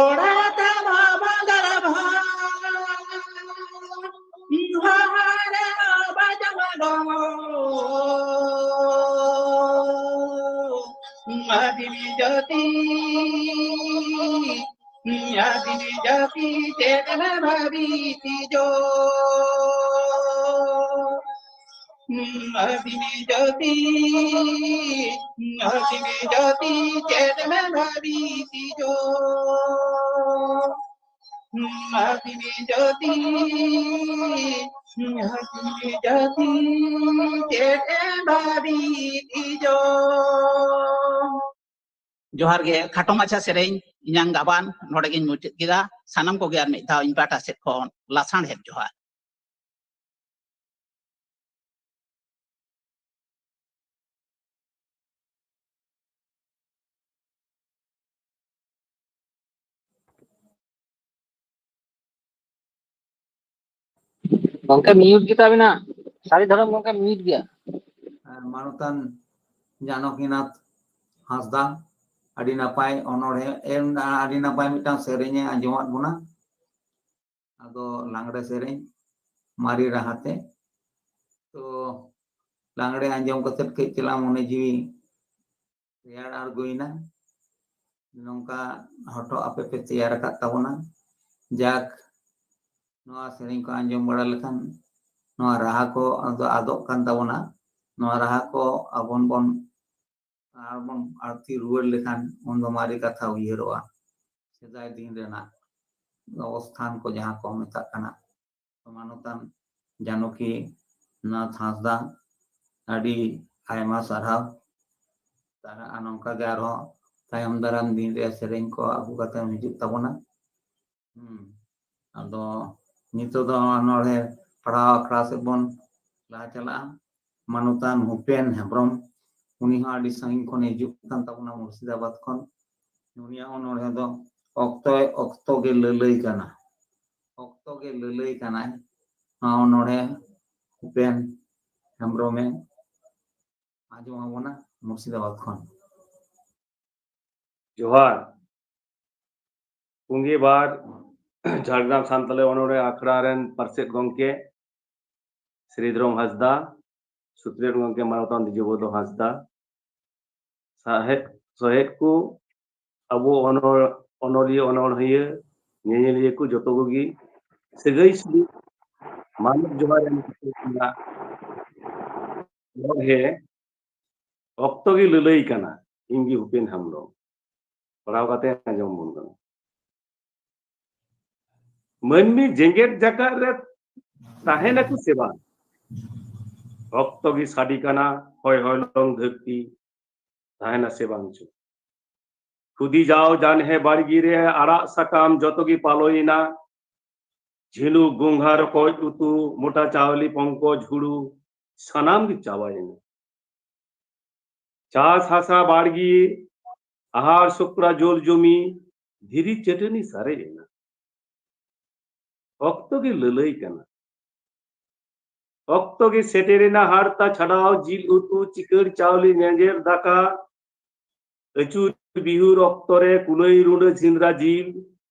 ᱚᱲᱟᱜ ᱛᱟᱢᱟ ᱵᱟᱝᱜᱟᱞ ᱵᱷᱟᱸ, ᱦᱟᱦᱟᱨᱮ ᱵᱟᱡᱟᱣ ᱫᱚ᱾ ᱟᱹᱫᱤᱢ ᱡᱟᱹᱛᱤ, ᱟᱹᱫᱤᱢ ᱡᱟᱹᱛᱤ ᱪᱮᱫ ᱮᱢ ᱵᱷᱟᱹᱵᱤᱛ ᱡᱚ? ᱟᱹᱫᱤᱢ ᱡᱟᱹᱛᱤ, ᱟᱹᱫᱤᱢ ᱡᱟᱹᱛᱤ ᱪᱮᱫ ᱮᱢ ᱵᱷᱟᱹᱵᱤᱛ ᱡᱚ? ᱟᱹᱫᱤᱢ ᱡᱟᱹᱛᱤ, ᱟᱹᱫᱤᱢ ᱡᱟᱹᱛᱤ ᱪᱮᱫ ᱮᱢ ᱵᱷᱟᱹᱵᱤᱛ ᱡᱚ? ᱡᱚᱦᱟᱨ ᱜᱮ᱾ ᱠᱷᱟᱴᱚ ᱢᱟᱪᱷᱟ ᱥᱮᱨᱮᱧ ᱤᱧᱟᱝ ᱜᱟᱵᱟᱱ ᱱᱚᱰᱮ ᱜᱤᱧ ᱢᱩᱪᱟᱹᱫ ᱠᱮᱫᱟ᱾ ᱥᱟᱱᱟᱢ ᱠᱚᱜᱮ ᱟᱨ ᱢᱤᱫ ᱫᱷᱟᱣ ᱤᱧ ᱯᱟᱦᱴᱟ ᱥᱮᱫ ᱠᱷᱚᱱ ᱞᱟᱥᱟᱲᱦᱮᱫ ᱡᱚᱦᱟᱨ᱾ ᱜᱚᱝᱠᱮ, ᱢᱤᱭᱩᱴ ᱜᱮᱛᱟ ᱵᱤᱱᱟ᱾ ᱥᱟᱹᱨᱤ ᱫᱷᱚᱨᱚᱢ ᱜᱚᱝᱠᱮ, ᱢᱤᱭᱩᱴ ᱜᱮᱭᱟ᱾ ᱟᱨ ᱢᱟᱱᱚᱛᱟᱱ ᱡᱟᱱᱚᱠᱤᱱᱟᱛᱷ ᱦᱟᱸᱥᱫᱟ, ᱟᱹᱰᱤ ᱱᱟᱯᱟᱭ ᱚᱱᱚᱬᱦᱮ ᱮᱢ, ᱟᱹᱰᱤ ᱱᱟᱯᱟᱭ ᱢᱤᱫᱴᱟᱝ ᱥᱮᱨᱮᱧ ᱮ ᱟᱸᱡᱚᱢᱟᱫ ᱵᱚᱱᱟ᱾ ᱟᱫᱚ ᱞᱟᱜᱽᱲᱮ ᱥᱮᱨᱮᱧ ᱢᱟᱨᱮ ᱨᱟᱦᱟᱛᱮ᱾ ᱛᱚ ᱞᱟᱜᱽᱲᱮ ᱟᱸᱡᱚᱢ ᱠᱟᱛᱮ ᱠᱟᱹᱡ ᱪᱟᱞᱟᱝ ᱢᱚᱱᱮ ᱡᱤᱣᱤ ᱨᱮᱭᱟᱲ ᱟᱬᱜᱚᱭᱮᱱᱟ᱾ ᱱᱚᱝᱠᱟ ᱦᱚᱴᱚᱜ ᱟᱯᱮ ᱯᱮ ᱛᱮᱭᱟᱨ ᱟᱠᱟᱫ ᱛᱟᱵᱚᱱᱟ᱾ ᱡᱟᱠ, ᱱᱚᱣᱟ ᱥᱮᱨᱮᱧ ᱠᱚ ᱟᱸᱡᱚᱢ ᱵᱟᱲᱟ ᱞᱮᱠᱷᱟᱱ ᱱᱚᱣᱟ ᱨᱟᱦᱟ ᱠᱚ ᱟᱫᱚ ᱟᱫᱚᱜ ᱠᱟᱱ ᱛᱟᱵᱚᱱᱟ᱾ ᱱᱚᱣᱟ ᱨᱟᱦᱟ ᱠᱚ ᱟᱵᱚᱱ ᱵᱚᱱ ᱟᱨᱵᱚᱱ ᱟᱹᱲᱛᱤ ᱨᱩᱣᱟᱹᱲ ᱞᱮᱠᱷᱟᱱ ᱩᱱᱫᱚ ᱢᱟᱨᱮ ᱠᱟᱛᱷᱟ ᱩᱭᱦᱟᱹᱨᱚᱜᱼᱟ᱾ ᱥᱮᱫᱟᱭ ᱫᱤᱱ ᱨᱮᱱᱟᱜ ᱚᱵᱚᱥᱛᱷᱟᱱ ᱠᱚ ᱡᱟᱦᱟᱸ ᱠᱚ ᱢᱮᱛᱟᱜ ᱠᱟᱱᱟ᱾ ᱢᱟᱱᱚᱛᱟᱱ ᱡᱟᱱᱚᱠᱤ ᱱᱟᱛᱷ ᱦᱟᱸᱥᱫᱟ, ᱟᱹᱰᱤ ᱟᱭᱢᱟ ᱥᱟᱨᱦᱟᱣ᱾ ᱟᱨ ᱱᱚᱝᱠᱟ ᱜᱮ ᱟᱨᱦᱚᱸ ᱛᱟᱭᱚᱢ ᱫᱟᱨᱟᱢ ᱫᱤᱱ ᱨᱮ ᱥᱮᱨᱮᱧ ᱠᱚ ᱟᱹᱜᱩ ᱠᱟᱛᱮᱢ ᱦᱤᱡᱩᱜ ᱛᱟᱵᱚᱱᱟ᱾ ᱦᱩᱸ᱾ ᱟᱫᱚ ᱱᱤᱛᱚᱜ ᱫᱚ ᱚᱱᱚᱬᱦᱮ ᱯᱟᱲᱦᱟᱣ ᱟᱠᱷᱲᱟ ᱥᱮᱫ ᱵᱚᱱ ᱞᱟᱦᱟ ᱪᱟᱞᱟᱜᱼᱟ᱾ ᱢᱟᱱᱚᱛᱟᱱ ᱵᱷᱩᱯᱮᱱ ᱦᱮᱢᱵᱨᱚᱢ, ᱩᱱᱤ ᱦᱚᱸ ᱟᱹᱰᱤ ᱥᱟᱺᱜᱤᱧ ᱠᱷᱚᱱᱮ ᱦᱤᱡᱩᱜ ᱠᱟᱱ ᱛᱟᱵᱚᱱᱟ, ᱢᱩᱨᱥᱤᱫᱟᱵᱟᱫᱽ ᱠᱷᱚᱱ᱾ ᱩᱱᱤᱭᱟᱜ ᱚᱱᱚᱬᱦᱮ ᱫᱚ ᱚᱠᱛᱚ, ᱚᱠᱛᱚ ᱜᱮ ᱞᱟᱹᱞᱟᱹᱭ ᱠᱟᱱᱟ᱾ ᱚᱠᱛᱚ ᱜᱮ ᱞᱟᱹᱞᱟᱹᱭ ᱠᱟᱱᱟᱭ᱾ ᱱᱚᱣᱟ ᱚᱱᱚᱬᱦᱮ ᱵᱷᱩᱯᱮᱱ ᱦᱮᱢᱵᱨᱚᱢᱮ ᱟᱸᱡᱚᱢ ᱟᱵᱚᱱᱟ ᱢᱩᱨᱥᱤᱫᱟᱵᱟᱫᱽ ᱠᱷᱚᱱ᱾ ᱡᱚᱦᱟᱨ᱾ ᱯᱩᱸᱜᱤ ᱵᱟᱨ ᱡᱷᱟᱲᱜᱨᱟᱢ ᱥᱟᱱᱛᱟᱲᱤ ᱚᱱᱚᱬᱦᱮ ᱟᱠᱷᱲᱟ ᱨᱮᱱ ᱯᱟᱨᱥᱮᱛ ᱜᱚᱢᱠᱮ ᱥᱨᱤᱫᱷᱚᱨᱚᱢ ᱦᱟᱸᱥᱫᱟ, ᱥᱩᱛᱨᱮᱛ ᱜᱚᱢᱠᱮ ᱢᱟᱱᱚᱛᱟᱱ ᱫᱤᱡᱚᱵᱚᱫᱷᱚ ᱦᱟᱸᱥᱫᱟ, ᱥᱟᱦᱮᱫ, ᱥᱚᱦᱮᱫ ᱠᱚ, ᱟᱵᱚ ᱚᱱᱚᱲ-, ᱚᱱᱚᱞᱤᱭᱟᱹ, ᱚᱱᱚᱬᱦᱤᱭᱟᱹ, ᱧᱮᱧᱮᱞᱤᱭᱟᱹ ᱠᱚ ᱡᱚᱛᱚ ᱠᱚᱜᱮ ᱥᱟᱹᱜᱟᱹᱭ ᱥᱟᱹᱜᱟᱹᱭ ᱢᱟᱱᱚᱛ ᱡᱚᱦᱟᱨ ᱮᱢ ᱠᱟᱛᱮ ᱨᱮᱱᱟᱜ ᱚᱱᱚᱬᱦᱮ ᱚᱠᱛᱚ ᱜᱮ ᱞᱟᱹᱞᱟᱹᱭ ᱠᱟᱱᱟ, ᱤᱧ ᱜᱮ ᱩᱯᱮᱱ ᱦᱮᱢᱵᱨᱚᱢ᱾ ᱯᱟᱲᱦᱟᱣ ᱠᱟᱛᱮ ᱟᱸᱡᱚᱢ ᱵᱚᱱ ᱠᱟᱱᱟ᱾ ᱢᱟᱹᱱᱢᱤ ᱡᱮᱜᱮᱛ ᱡᱟᱠᱟᱛ ᱨᱮ ᱛᱟᱦᱮᱱᱟᱠᱚ ᱥᱮ ᱵᱟᱝ? ᱚᱠᱛᱚ ᱜᱮ ᱥᱟᱰᱮ ᱠᱟᱱᱟ, ᱦᱚᱭ ᱦᱚᱭᱞᱚᱝ ᱫᱷᱟᱹᱨᱛᱤ ᱛᱟᱦᱮᱱᱟ ᱥᱮ ᱵᱟᱝ ᱪᱚ? ᱠᱷᱩᱫᱤ ᱡᱟᱣ ᱡᱟᱱᱦᱮ ᱵᱟᱲᱜᱤ ᱨᱮ ᱟᱲᱟᱜ ᱥᱟᱠᱟᱢ ᱡᱚᱛᱚ ᱜᱮ ᱯᱟᱞᱚᱭᱮᱱᱟ᱾ ᱡᱷᱤᱱᱩᱠ ᱜᱚᱸᱜᱷᱟ ᱨᱚᱠᱚᱡ ᱩᱛᱩ, ᱢᱚᱴᱟ ᱪᱟᱣᱞᱮ ᱯᱚᱝᱠᱚᱡ ᱦᱩᱲᱩ, ᱥᱟᱱᱟᱢ ᱜᱮ ᱪᱟᱵᱟᱭᱮᱱᱟ᱾ ᱪᱟᱥ ᱦᱟᱥᱟ ᱵᱟᱲᱜᱤ, ᱟᱦᱟᱨ ᱥᱩᱠᱨᱟ ᱡᱚᱞ ᱡᱚᱢᱤ, ᱫᱷᱤᱨᱤ ᱪᱟᱹᱴᱟᱹᱱᱤ ᱥᱟᱨᱮᱡ ᱮᱱᱟ᱾ ᱚᱠᱛᱚ ᱜᱮ ᱞᱟᱹᱞᱟᱹᱭ ᱠᱟᱱᱟ᱾ ᱚᱠᱛᱚ ᱜᱮ ᱥᱮᱴᱮᱨᱮᱱᱟ ᱦᱟᱨᱛᱟ ᱪᱷᱟᱰᱟᱣ, ᱡᱤᱞ ᱩᱛᱩ, ᱪᱤᱠᱟᱹᱲ ᱪᱟᱣᱞᱮ, ᱧᱮᱧᱮᱞ ᱫᱟᱠᱟ, ᱟᱹᱪᱩᱨ ᱵᱤᱦᱩᱨ ᱚᱠᱛᱚ ᱨᱮ ᱠᱩᱞᱟᱹᱭ ᱨᱩᱸᱰᱟᱹ ᱥᱮᱸᱫᱽᱨᱟ ᱡᱤᱞ,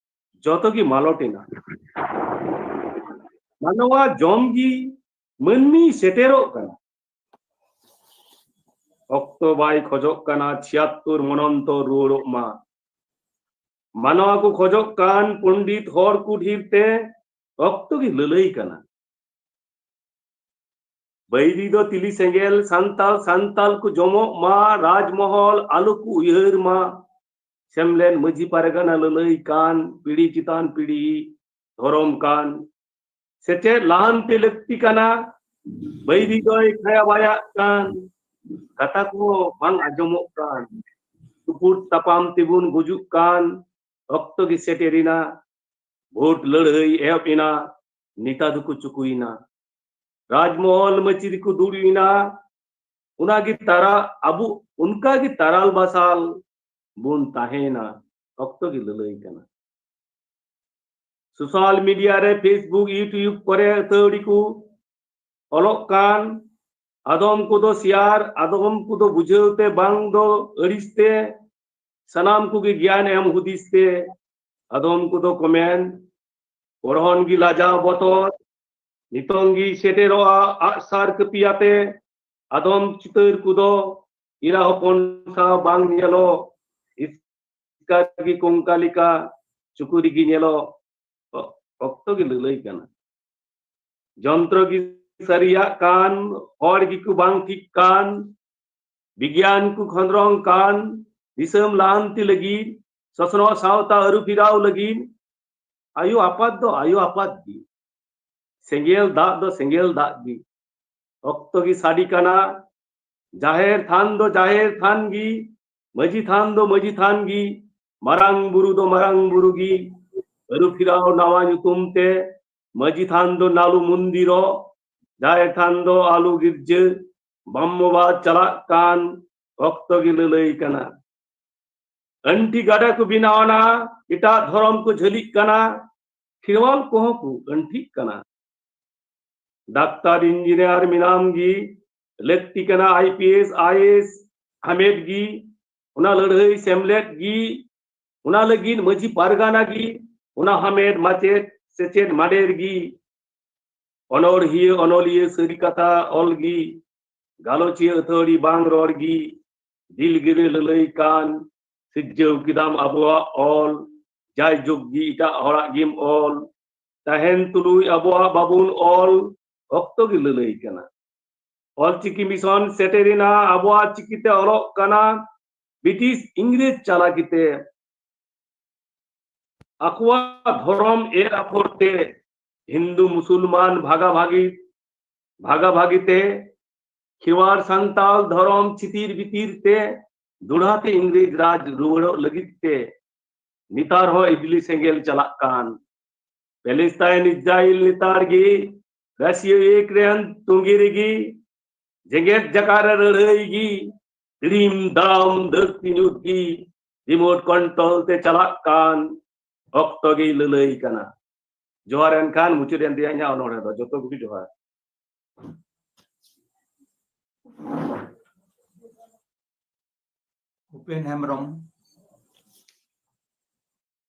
ᱡᱚᱛᱚ ᱜᱮ ᱢᱟᱞᱚᱴ ᱮᱱᱟ᱾ ᱢᱟᱱᱣᱟ ᱡᱚᱢ ᱜᱮ ᱢᱟᱹᱱᱢᱤ ᱥᱮᱴᱮᱨᱚᱜ ᱠᱟᱱᱟ᱾ ᱚᱠᱛᱚ ᱵᱟᱭ ᱠᱷᱚᱡᱚᱜ ᱠᱟᱱᱟ ᱪᱷᱤᱭᱟᱛᱛᱳᱨ ᱢᱚᱱᱚᱱᱛᱚ ᱨᱩᱣᱟᱹᱲᱚᱜ ᱢᱟ᱾ ᱢᱟᱱᱣᱟ ᱠᱚ ᱠᱷᱚᱡᱚᱜ ᱠᱟᱱ ᱯᱚᱱᱰᱤᱛ ᱦᱚᱲ ᱠᱚ ᱰᱷᱤᱨ ᱛᱮ, ᱚᱠᱛᱚ ᱜᱮ ᱞᱟᱹᱞᱟᱹᱭ ᱠᱟᱱᱟ᱾ ᱵᱟᱹᱭᱨᱤ ᱫᱚ ᱛᱤᱞᱤ ᱥᱮᱸᱜᱮᱞ, ᱥᱟᱱᱛᱟᱞ ᱥᱟᱱᱛᱟᱞ ᱠᱚ ᱡᱚᱢᱚᱜ ᱢᱟ, ᱨᱟᱡᱽᱢᱚᱦᱚᱞ ᱟᱞᱚ ᱠᱚ ᱩᱭᱦᱟᱹᱨ ᱢᱟ᱾ ᱥᱮᱢᱞᱮᱫ ᱢᱟᱹᱡᱷᱤ ᱯᱟᱨᱜᱟᱱᱟ ᱞᱟᱹᱞᱟᱹᱭ ᱠᱟᱱ, ᱯᱤᱲᱦᱤ ᱪᱮᱛᱟᱱ ᱯᱤᱲᱦᱤ ᱫᱷᱚᱨᱚᱢ ᱠᱟᱱ᱾ ᱥᱮᱪᱮᱫ ᱞᱟᱦᱟᱱᱛᱤ ᱞᱟᱹᱠᱛᱤ ᱠᱟᱱᱟ, ᱵᱟᱹᱭᱨᱤ ᱫᱚᱭ ᱠᱷᱟᱭᱟ ᱵᱟᱭᱟᱜ ᱠᱟᱱ᱾ ᱠᱟᱛᱷᱟ ᱠᱚ ᱵᱟᱝ ᱟᱸᱡᱚᱢᱚᱜ ᱠᱟᱱ᱾ ᱛᱩᱯᱩᱫ ᱛᱟᱯᱟᱢ ᱛᱮᱵᱚᱱ ᱜᱩᱡᱩᱜ ᱠᱟᱱ᱾ ᱚᱠᱛᱚ ᱜᱮ ᱥᱮᱴᱮᱨᱮᱱᱟ, ᱵᱷᱳᱴ ᱞᱟᱹᱲᱦᱟᱹᱭ ᱮᱦᱚᱵ ᱮᱱᱟ, ᱱᱮᱛᱟ ᱫᱚᱠᱚ ᱪᱩᱠᱩᱭᱮᱱᱟ᱾ ᱨᱟᱡᱽᱢᱚᱦᱚᱞ ᱢᱟᱹᱪᱤ ᱨᱮᱠᱚ ᱫᱩᱲᱩᱵ ᱮᱱᱟ᱾ ᱚᱱᱟᱜᱮ ᱛᱟᱨᱟ ᱟᱵᱚ ᱚᱱᱠᱟᱜᱮ ᱛᱟᱨᱟᱞ ᱵᱟᱥᱟᱞ ᱵᱚᱱ ᱛᱟᱦᱮᱸᱭᱮᱱᱟ᱾ ᱚᱠᱛᱚ ᱜᱮ ᱞᱟᱹᱞᱟᱹᱭ ᱠᱟᱱᱟ᱾ ᱥᱳᱥᱟᱞ ᱢᱤᱰᱤᱭᱟ ᱨᱮ, Facebook, YouTube ᱠᱚᱨᱮ ᱟᱹᱛᱷᱟᱹᱲᱤ ᱠᱚ ᱚᱞᱚᱜ ᱠᱟᱱ᱾ ᱟᱫᱚᱢ ᱠᱚᱫᱚ ᱥᱮᱭᱟᱨ, ᱟᱫᱚᱢ ᱠᱚᱫᱚ ᱵᱩᱡᱷᱟᱹᱣ ᱛᱮ ᱵᱟᱝ ᱫᱚ ᱟᱹᱲᱤᱥ ᱛᱮ, ᱥᱟᱱᱟᱢ ᱠᱚᱜᱮ ᱜᱮᱭᱟᱱ ᱮᱢ ᱦᱩᱫᱤᱥ ᱛᱮ᱾ ᱟᱫᱚᱢ ᱠᱚᱫᱚ ᱠᱚᱢᱮᱱ, ᱯᱚᱲᱦᱚᱱ ᱜᱮ ᱞᱟᱡᱟᱣ ᱵᱚᱛᱚᱨ, ᱱᱤᱛᱚᱝ ᱜᱮ ᱥᱮᱴᱮᱨᱚᱜᱼᱟ ᱟᱜᱼᱥᱟᱨ ᱠᱟᱹᱯᱤ ᱟᱛᱮ᱾ ᱟᱫᱚᱢ ᱪᱤᱛᱟᱹᱨ ᱠᱚᱫᱚ ᱮᱨᱟ ᱦᱚᱯᱚᱱ ᱥᱟᱶ ᱵᱟᱝ ᱧᱮᱞᱚᱜ, ᱤᱥᱠᱟ ᱜᱮ ᱠᱚᱝᱠᱟ ᱞᱮᱠᱟ ᱪᱩᱠᱩ ᱨᱮᱜᱮ ᱧᱮᱞᱚᱜ᱾ ᱚ-, ᱚᱠᱛᱚ ᱜᱮ ᱞᱟᱹᱞᱟᱹᱭ ᱠᱟᱱᱟ᱾ ᱡᱚᱱᱛᱨᱚ ᱜᱮ ᱥᱟᱹᱨᱤᱭᱟᱜ ᱠᱟᱱ, ᱦᱚᱲ ᱜᱮᱠᱚ ᱵᱟᱝ ᱴᱷᱤᱠ ᱠᱟᱱ, ᱵᱤᱜᱽᱭᱟᱱ ᱠᱚ ᱠᱷᱚᱸᱫᱽᱨᱚᱝ ᱠᱟᱱ, ᱫᱤᱥᱚᱢ ᱞᱟᱦᱟᱱᱛᱤ ᱞᱟᱹᱜᱤᱫ, ᱥᱚᱥᱱᱚᱜ ᱥᱟᱶᱛᱟ ᱟᱹᱨᱩ ᱯᱷᱮᱨᱟᱣ ᱞᱟᱹᱜᱤᱫ᱾ ᱟᱭᱳ ᱟᱯᱟᱛ ᱫᱚ ᱟᱭᱳ ᱟᱯᱟᱛ ᱜᱮ, ᱥᱮᱸᱜᱮᱞ ᱫᱟᱜ ᱫᱚ ᱥᱮᱸᱜᱮᱞ ᱫᱟᱜ ᱜᱮ᱾ ᱚᱠᱛᱚ ᱜᱮ ᱥᱟᱰᱮ ᱠᱟᱱᱟ, ᱡᱟᱦᱮᱨ ᱛᱷᱟᱱ ᱫᱚ ᱡᱟᱦᱮᱨ ᱛᱷᱟᱱ ᱜᱮ, ᱢᱟᱹᱡᱷᱤ ᱛᱷᱟᱱ ᱫᱚ ᱢᱟᱹᱡᱷᱤ ᱛᱷᱟᱱ ᱜᱮ, ᱢᱟᱨᱟᱝ ᱵᱩᱨᱩ ᱫᱚ ᱢᱟᱨᱟᱝ ᱵᱩᱨᱩ ᱜᱮ᱾ ᱟᱹᱨᱩ ᱯᱷᱮᱨᱟᱣ ᱱᱟᱣᱟ ᱧᱩᱛᱩᱢ ᱛᱮ, ᱢᱟᱹᱡᱷᱤ ᱛᱷᱟᱱ ᱫᱚ ᱱᱟᱞᱩ ᱢᱚᱱᱫᱤᱨᱚᱜ, ᱡᱟᱦᱮᱨ ᱛᱷᱟᱱ ᱫᱚ ᱟᱞᱩ ᱜᱤᱨᱡᱟᱹ᱾ ᱵᱟᱢᱢᱚᱵᱟᱫ ᱪᱟᱞᱟᱜ ᱠᱟᱱ, ᱚᱠᱛᱚ ᱜᱮ ᱞᱟᱹᱞᱟᱹᱭ ᱠᱟᱱᱟ᱾ ᱟᱹᱱᱴᱷᱤ ᱜᱟᱰᱟ ᱠᱚ ᱵᱮᱱᱟᱣ ᱮᱱᱟ, ᱮᱴᱟᱜ ᱫᱷᱚᱨᱚᱢ ᱠᱚ ᱡᱷᱟᱹᱞᱤᱜ ᱠᱟᱱᱟ, ᱠᱷᱮᱨᱣᱟᱞ ᱠᱚᱦᱚᱸ ᱠᱚ ᱟᱹᱱᱴᱷᱤᱜ ᱠᱟᱱᱟ᱾ ᱰᱟᱠᱛᱟᱨ ᱤᱧᱡᱤᱱᱤᱭᱟᱨ ᱢᱮᱱᱟᱢ ᱜᱮ, ᱞᱟᱹᱠᱛᱤ ᱠᱟᱱᱟ IPS, IAS ᱦᱟᱢᱮᱴ ᱜᱮ, ᱚᱱᱟ ᱞᱟᱹᱲᱦᱟᱹᱭ ᱥᱮᱢᱞᱮᱫ ᱜᱮ, ᱚᱱᱟ ᱞᱟᱹᱜᱤᱫ ᱢᱟᱹᱡᱷᱤ ᱯᱟᱨᱜᱟᱱᱟ ᱜᱮ, ᱚᱱᱟ ᱦᱟᱢᱮᱴ ᱢᱟᱪᱮᱫ ᱥᱮᱪᱮᱫ ᱢᱟᱰᱮᱨ ᱜᱮ᱾ ᱚᱱᱚᱬᱦᱤᱭᱟᱹ ᱚᱱᱚᱞᱤᱭᱟᱹ ᱥᱟᱹᱨᱤ ᱠᱟᱛᱷᱟ ᱚᱞ ᱜᱮ, ᱜᱟᱞᱚᱪᱤᱭᱟᱹ ᱟᱹᱛᱷᱟᱹᱲᱤ ᱵᱟᱝ ᱨᱚᱲ ᱜᱮ, ᱫᱤᱞ ᱜᱤᱨᱟᱹ ᱞᱟᱹᱞᱟᱹᱭ ᱠᱟᱱ, ᱥᱤᱨᱡᱟᱹᱣ ᱠᱮᱫᱟᱢ ᱟᱵᱚᱣᱟᱜ ᱚᱞ, ᱡᱟᱭᱡᱩᱜᱽ ᱜᱮ ᱮᱴᱟᱜ ᱦᱚᱲᱟᱜ ᱜᱮᱢ ᱚᱞ, ᱛᱟᱦᱮᱱ ᱛᱩᱞᱩᱡ ᱟᱵᱚᱣᱟᱜ ᱵᱟᱵᱚᱱ ᱚᱞ, ᱚᱠᱛᱚ ᱜᱮ ᱞᱟᱹᱞᱟᱹᱭ ᱠᱟᱱᱟ᱾ ᱚᱞᱪᱤᱠᱤ ᱢᱤᱥᱚᱱ ᱥᱮᱴᱮᱨᱮᱱᱟ, ᱟᱵᱚᱣᱟᱜ ᱪᱤᱠᱤᱛᱮ ᱚᱞᱚᱜ ᱠᱟᱱᱟ, ᱵᱨᱤᱴᱤᱥ ᱤᱝᱨᱮᱡᱽ ᱪᱟᱞᱟᱠᱤᱛᱮ ᱟᱠᱚᱣᱟᱜ ᱫᱷᱚᱨᱚᱢ ᱮᱨ ᱟᱯᱷᱚᱨ ᱛᱮ ᱦᱤᱱᱫᱩ ᱢᱩᱥᱩᱞᱢᱟᱱ ᱵᱷᱟᱜᱟᱵᱷᱟᱜᱤ ᱵᱷᱟᱜᱟᱵᱷᱟᱜᱤ ᱛᱮ ᱠᱷᱮᱣᱟᱲ ᱥᱟᱱᱛᱟᱞ ᱫᱷᱚᱨᱚᱢ ᱪᱤᱛᱤᱨ ᱵᱤᱛᱤᱨ ᱛᱮ ᱫᱩᱲᱦᱟᱛᱮ ᱤᱝᱨᱮᱡᱽ ᱨᱟᱡᱽ ᱨᱩᱣᱟᱹᱲᱚᱜ ᱞᱟᱹᱜᱤᱫ ᱛᱮ ᱱᱮᱛᱟᱨ ᱦᱚᱸ ᱤᱰᱞᱤ ᱥᱮᱸᱜᱮᱞ ᱪᱟᱞᱟᱜ ᱠᱟᱱ᱾ ᱯᱮᱞᱮᱥᱛᱟᱭᱤᱱ ᱤᱥᱨᱟᱭᱮᱞ ᱱᱮᱛᱟᱨ ᱜᱮ ᱨᱟᱥᱤᱭᱟ ᱤᱭᱩᱠᱨᱮᱱ ᱛᱩᱸᱜᱤ ᱨᱮᱜᱮ ᱡᱮᱜᱮᱛ ᱡᱟᱠᱟᱛ ᱨᱮ ᱞᱟᱹᱲᱦᱟᱹᱭ ᱜᱮ ᱫᱤᱲᱤᱢ ᱫᱟᱲᱟᱢ ᱫᱷᱟᱹᱨᱛᱤ ᱧᱩᱛ ᱜᱮ ᱨᱤᱢᱳᱴ ᱠᱚᱱᱴᱨᱳᱞ ᱛᱮ ᱪᱟᱞᱟᱜ ᱠᱟᱱ᱾ ᱚᱠᱛᱚ ᱜᱮᱭ ᱞᱟᱹᱞᱟᱹᱭ ᱠᱟᱱᱟ᱾ ᱡᱚᱦᱟᱨ, ᱮᱱᱠᱷᱟᱱ ᱢᱩᱪᱟᱹᱫ ᱮᱱ ᱛᱤᱧᱟ ᱤᱧᱟᱹᱜ ᱚᱱᱚᱬᱦᱮ ᱫᱚ᱾ ᱡᱚᱛᱚ ᱠᱚᱜᱮ ᱡᱚᱦᱟᱨ᱾ ᱩᱯᱮᱱ ᱦᱮᱢᱵᱨᱚᱢ,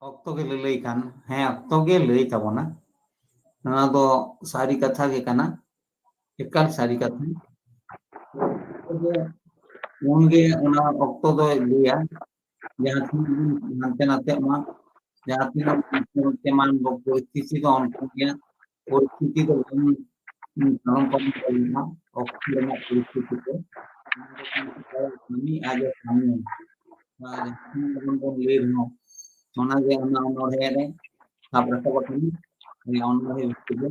ᱚᱠᱛᱚ ᱜᱮ ᱞᱟᱹᱞᱟᱹᱭ ᱠᱟᱱ᱾ ᱦᱮᱸ, ᱚᱠᱛᱚ ᱜᱮ ᱞᱟᱹᱭ ᱛᱟᱵᱚᱱᱟ᱾ ᱱᱚᱣᱟ ᱫᱚ ᱥᱟᱹᱨᱤ ᱠᱟᱛᱷᱟ ᱜᱮ ᱠᱟᱱᱟ, ᱮᱠᱟᱞ ᱥᱟᱹᱨᱤ ᱠᱟᱛᱷᱟ᱾ ᱛᱚᱵᱮ ᱩᱱᱜᱮ ᱚᱱᱟ ᱚᱠᱛᱚ ᱫᱚᱭ ᱞᱟᱹᱭᱟ, ᱡᱟᱦᱟᱸ ᱛᱤᱱᱟᱹᱜ ᱵᱚᱱ ᱦᱟᱱᱛᱮ ᱱᱟᱛᱮᱜ ᱢᱟ, ᱡᱟᱦᱟᱸ ᱛᱤᱱᱟᱹᱜ ᱵᱚᱱ ᱦᱟᱱᱛᱮ ᱱᱟᱛᱮᱜ ᱢᱟ, ᱯᱚᱨᱤᱥᱛᱷᱤᱛᱤ ᱫᱚ ᱚᱱᱠᱟ ᱜᱮᱭᱟ᱾ ᱯᱚᱨᱤᱥᱛᱷᱤᱛᱤ ᱫᱚ ᱵᱟᱝ ᱯᱟᱨᱚᱢ ᱯᱟᱨᱚᱢ ᱛᱟᱵᱚᱱᱟ, ᱚᱠᱛᱚ ᱨᱮᱱᱟᱜ ᱯᱚᱨᱤᱥᱛᱷᱤᱛᱤ ᱠᱚ᱾ ᱚᱱᱟ ᱫᱚ ᱠᱤᱱᱛᱩ ᱠᱟᱹᱢᱤ ᱟᱡ ᱮ ᱠᱟᱹᱢᱤᱭᱟ᱾ ᱟᱨ ᱡᱟᱦᱟᱸ ᱛᱤᱱᱟᱹᱜ ᱜᱮᱵᱚᱱ ᱵᱚᱱ ᱞᱟᱹᱭ ᱨᱮᱦᱚᱸ, ᱚᱱᱟᱜᱮ ᱚᱱᱟ ᱚᱱᱚᱬᱦᱮ ᱨᱮ ᱥᱟᱵ ᱨᱟᱠᱟᱵ ᱟᱠᱟᱱᱟ᱾ ᱚᱱᱟ ᱚᱱᱚᱬᱦᱮ ᱵᱷᱤᱛᱨᱤ ᱨᱮ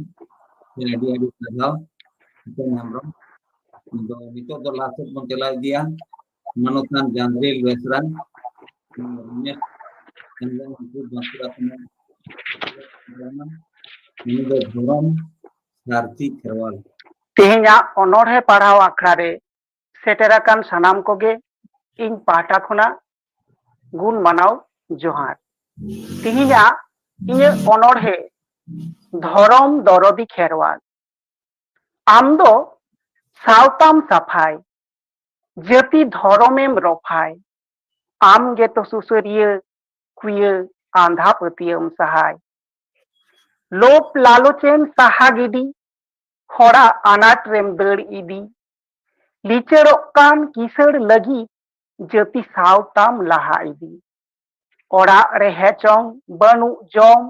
ᱟᱹᱰᱤ ᱟᱹᱰᱤ ᱥᱟᱨᱦᱟᱣ ᱦᱩᱯᱮᱱ ᱦᱮᱢᱵᱨᱚᱢ᱾ ᱟᱫᱚ ᱱᱤᱛᱚᱜ ᱫᱚ ᱞᱟᱦᱟ ᱥᱮᱫ ᱵᱚᱱ ᱪᱟᱞᱟᱣ ᱤᱫᱤᱭᱟ᱾ ᱢᱟᱱᱚᱛᱟᱱ ᱡᱟᱱᱫᱨᱤᱞ ᱵᱮᱥᱨᱟ, ᱨᱚᱢᱮᱥ ᱦᱮᱢᱵᱨᱚᱢ, ᱩᱱᱠᱩ ᱵᱟᱸᱠᱩᱲᱟ ᱠᱷᱚᱱᱟᱜ᱾ ᱩᱱᱤ ᱫᱚ ᱫᱷᱚᱨᱚᱢ ᱥᱟᱨᱛᱷᱤ ᱠᱷᱮᱨᱣᱟᱞ᱾ ᱛᱮᱦᱮᱧᱟᱜ ᱚᱱᱚᱬᱦᱮ ᱯᱟᱲᱦᱟᱣ ᱟᱠᱷᱲᱟ ᱨᱮ ᱥᱮᱴᱮᱨ ᱟᱠᱟᱱ ᱥᱟᱱᱟᱢ ᱠᱚᱜᱮ ᱤᱧ ᱯᱟᱦᱴᱟ ᱠᱷᱚᱱᱟᱜ ᱜᱩᱱ ᱢᱟᱱᱟᱣ ᱡᱚᱦᱟᱨ᱾ ᱛᱮᱦᱮᱧᱟᱜ ᱤᱧᱟᱹᱜ ᱚᱱᱚᱬᱦᱮ, ᱫᱷᱚᱨᱚᱢ ᱫᱚᱨᱚᱫᱤ ᱠᱷᱮᱨᱣᱟᱞ᱾ ᱟᱢ ᱫᱚ ᱥᱟᱶᱛᱟᱢ ᱥᱟᱯᱷᱟᱭ, ᱡᱟᱹᱛᱤ ᱫᱷᱚᱨᱚᱢᱮᱢ ᱨᱚᱯᱷᱟᱭ, ᱟᱢ ᱜᱮᱛᱚ ᱥᱩᱥᱟᱹᱨᱤᱭᱟᱹ ᱠᱩᱭᱟᱹ ᱟᱸᱫᱷᱟ ᱯᱟᱹᱛᱭᱟᱹᱣᱢ ᱥᱟᱦᱟᱭ᱾ ᱞᱳᱵᱷ ᱞᱟᱞᱚᱪᱮᱢ ᱥᱟᱦᱟ ᱜᱤᱰᱤ, ᱦᱚᱲᱟᱜ ᱟᱱᱟᱴ ᱨᱮᱢ ᱫᱟᱹᱲ ᱤᱫᱤ, ᱞᱤᱪᱟᱹᱲᱚᱜ ᱠᱟᱱ ᱠᱤᱥᱟᱹᱲ ᱞᱟᱹᱜᱤᱫ ᱡᱟᱹᱛᱤ ᱥᱟᱶᱛᱟᱢ ᱞᱟᱦᱟ ᱤᱫᱤ᱾ ᱚᱲᱟᱜ ᱨᱮ ᱦᱮᱸ ᱪᱚᱝ ᱵᱟᱹᱱᱩᱜ ᱡᱚᱢ,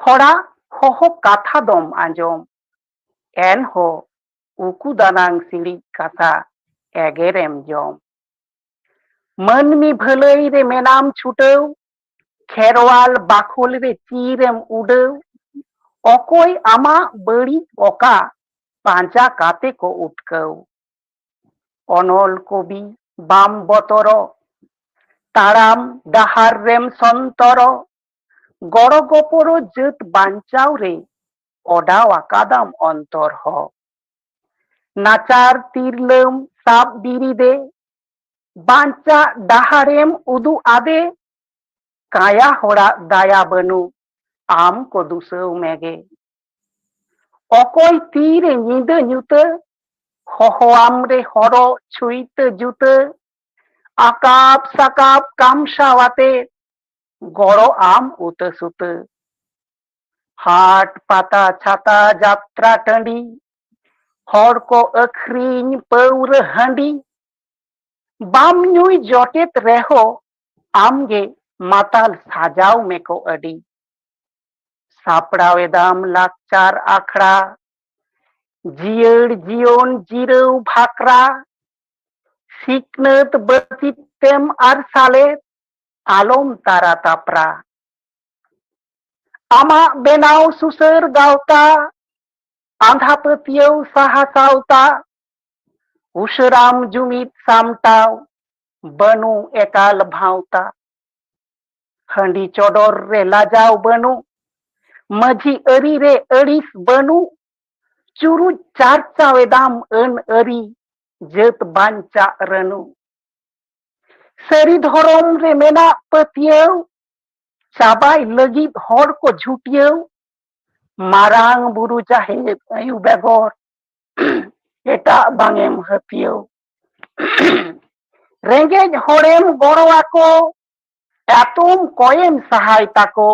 ᱦᱚᱲᱟᱜ ᱦᱚᱦᱚ ᱠᱟᱛᱷᱟ ᱫᱚᱢ ᱟᱸᱡᱚᱢ᱾ ᱮᱱᱦᱚᱸ ᱩᱠᱩ ᱫᱟᱱᱟᱝ ᱥᱤᱲᱤᱡ ᱠᱟᱛᱷᱟ ᱮᱜᱮᱨᱮᱢ ᱡᱚᱢ᱾ ᱢᱟᱹᱱᱢᱤ ᱵᱷᱟᱹᱞᱟᱹᱭ ᱨᱮ ᱢᱮᱱᱟᱢ ᱪᱷᱩᱴᱟᱹᱣ, ᱠᱷᱮᱨᱣᱟᱞ ᱵᱟᱠᱷᱳᱞ ᱨᱮ ᱪᱤᱨᱮᱢ ᱩᱰᱟᱹᱣ, ᱚᱠᱚᱭ ᱟᱢᱟᱜ ᱵᱟᱹᱲᱤᱡ ᱚᱠᱟ ᱯᱟᱸᱡᱟ ᱠᱟᱛᱮ ᱠᱚ ᱩᱴᱠᱟᱹᱣ᱾ ᱚᱱᱚᱞ ᱠᱚᱵᱤ ᱵᱟᱢ ᱵᱚᱛᱚᱨᱚᱜ, ᱛᱟᱲᱟᱢ ᱰᱟᱦᱟᱨ ᱨᱮᱢ ᱥᱚᱱᱛᱚᱨᱚᱜ, ᱜᱚᱲᱚ ᱜᱚᱯᱚᱲᱚ ᱡᱟᱹᱛ ᱵᱟᱧᱪᱟᱣ ᱨᱮ ᱚᱰᱟᱣ ᱟᱠᱟᱫᱟᱢ ᱚᱱᱛᱚᱨ ᱦᱚᱸ᱾ ᱱᱟᱪᱟᱨ ᱛᱤᱨᱞᱟᱹᱢ ᱥᱟᱵ ᱵᱤᱨᱤᱫᱮ, ᱵᱟᱧᱪᱟᱜ ᱰᱟᱦᱟᱨᱮᱢ ᱩᱫᱩᱜ ᱟᱫᱮ, ᱠᱟᱭᱟ ᱦᱚᱲᱟᱜ ᱫᱟᱭᱟ ᱵᱟᱹᱱᱩᱜ, ᱟᱢ ᱠᱚ ᱫᱩᱥᱟᱹᱣ ᱢᱮᱜᱮ᱾ ᱚᱠᱚᱭ ᱛᱤᱨᱮ ᱧᱤᱫᱟᱹ ᱧᱩᱛᱟᱹ, ᱦᱚᱦᱚᱣᱟᱢ ᱨᱮ ᱦᱚᱨᱚᱜ ᱪᱷᱩᱭᱛᱟᱹ ᱡᱩᱛᱟᱹ, ᱟᱠᱟᱵ ᱥᱟᱠᱟᱵ ᱠᱟᱢᱥᱟᱣᱟᱛᱮ, ᱜᱚᱲᱚ ᱟᱢ ᱩᱛᱟᱹ ᱥᱩᱛᱟᱹ᱾ ᱦᱟᱴ ᱯᱟᱛᱟ ᱪᱷᱟᱛᱟ ᱡᱟᱛᱨᱟ ᱴᱟᱺᱰᱤ, ᱦᱚᱲ ᱠᱚ ᱟᱹᱠᱷᱨᱤᱧ ᱯᱟᱹᱣᱨᱟᱹ ᱦᱟᱺᱰᱤ, ᱵᱟᱢ ᱧᱩᱭ ᱡᱚᱴᱮᱫ ᱨᱮᱦᱚᱸ ᱟᱢᱜᱮ ᱢᱟᱛᱟᱞ ᱥᱟᱡᱟᱣ ᱢᱮᱠᱚ ᱟᱹᱰᱤ᱾ ᱥᱟᱯᱲᱟᱣ ᱮᱫᱟᱢ ᱞᱟᱠᱪᱟᱨ ᱟᱠᱷᱲᱟ, ᱡᱤᱭᱟᱹᱲ ᱡᱤᱭᱚᱱ ᱡᱤᱨᱟᱹᱣ ᱵᱷᱟᱠᱨᱟ, ᱥᱤᱠᱷᱱᱟᱹᱛ ᱵᱟᱹᱛᱤ ᱛᱮᱢ ᱟᱨᱥᱟᱞᱮᱫ, ᱟᱞᱚᱢ ᱛᱟᱨᱟ ᱛᱟᱯᱨᱟ᱾ ᱟᱢᱟᱜ ᱵᱮᱱᱟᱣ ᱥᱩᱥᱟᱹᱨ ᱜᱟᱶᱛᱟ, ᱟᱸᱫᱷᱟ ᱯᱟᱹᱛᱭᱟᱹᱣ ᱥᱟᱦᱟ ᱥᱟᱶᱛᱟ, ᱩᱥᱟᱹᱨᱟᱢ ᱡᱩᱢᱤᱫ ᱥᱟᱢᱴᱟᱣ, ᱵᱟᱹᱱᱩᱜ ᱮᱠᱟᱞ ᱵᱷᱟᱶᱛᱟ᱾ ᱦᱟᱺᱰᱤ ᱪᱚᱰᱚᱨ ᱨᱮ ᱞᱟᱡᱟᱣ ᱵᱟᱹᱱᱩᱜ, ᱢᱟᱹᱡᱷᱤ ᱟᱹᱨᱤ ᱨᱮ ᱟᱹᱲᱤᱥ ᱵᱟᱹᱱᱩᱜ, ᱪᱩᱨᱩᱡ ᱪᱟᱨᱪᱟᱣ ᱮᱫᱟᱢ ᱟᱹᱱ ᱟᱹᱨᱤ, ᱡᱟᱹᱛ ᱵᱟᱧᱪᱟᱜ ᱨᱟᱹᱱᱩ᱾ ᱥᱟᱹᱨᱤ ᱫᱷᱚᱨᱚᱢ ᱨᱮ ᱢᱮᱱᱟᱜ ᱯᱟᱹᱛᱭᱟᱹᱣ, ᱪᱟᱵᱟᱭ ᱞᱟᱹᱜᱤᱫ ᱦᱚᱲ ᱠᱚ ᱡᱷᱩᱴᱭᱟᱹᱣ, ᱢᱟᱨᱟᱝ ᱵᱩᱨᱩ ᱡᱟᱦᱮᱨ ᱟᱭᱳ ᱵᱮᱜᱚᱨ ᱮᱴᱟᱜ ᱵᱟᱝᱮᱢ ᱦᱟᱹᱛᱭᱟᱹᱣ᱾ ᱨᱮᱸᱜᱮᱡ ᱦᱚᱲᱮᱢ ᱜᱚᱲᱚ ᱟᱠᱚ, ᱮᱛᱚᱢ ᱠᱚᱭᱮᱢ ᱥᱟᱦᱟᱭ ᱛᱟᱠᱚ᱾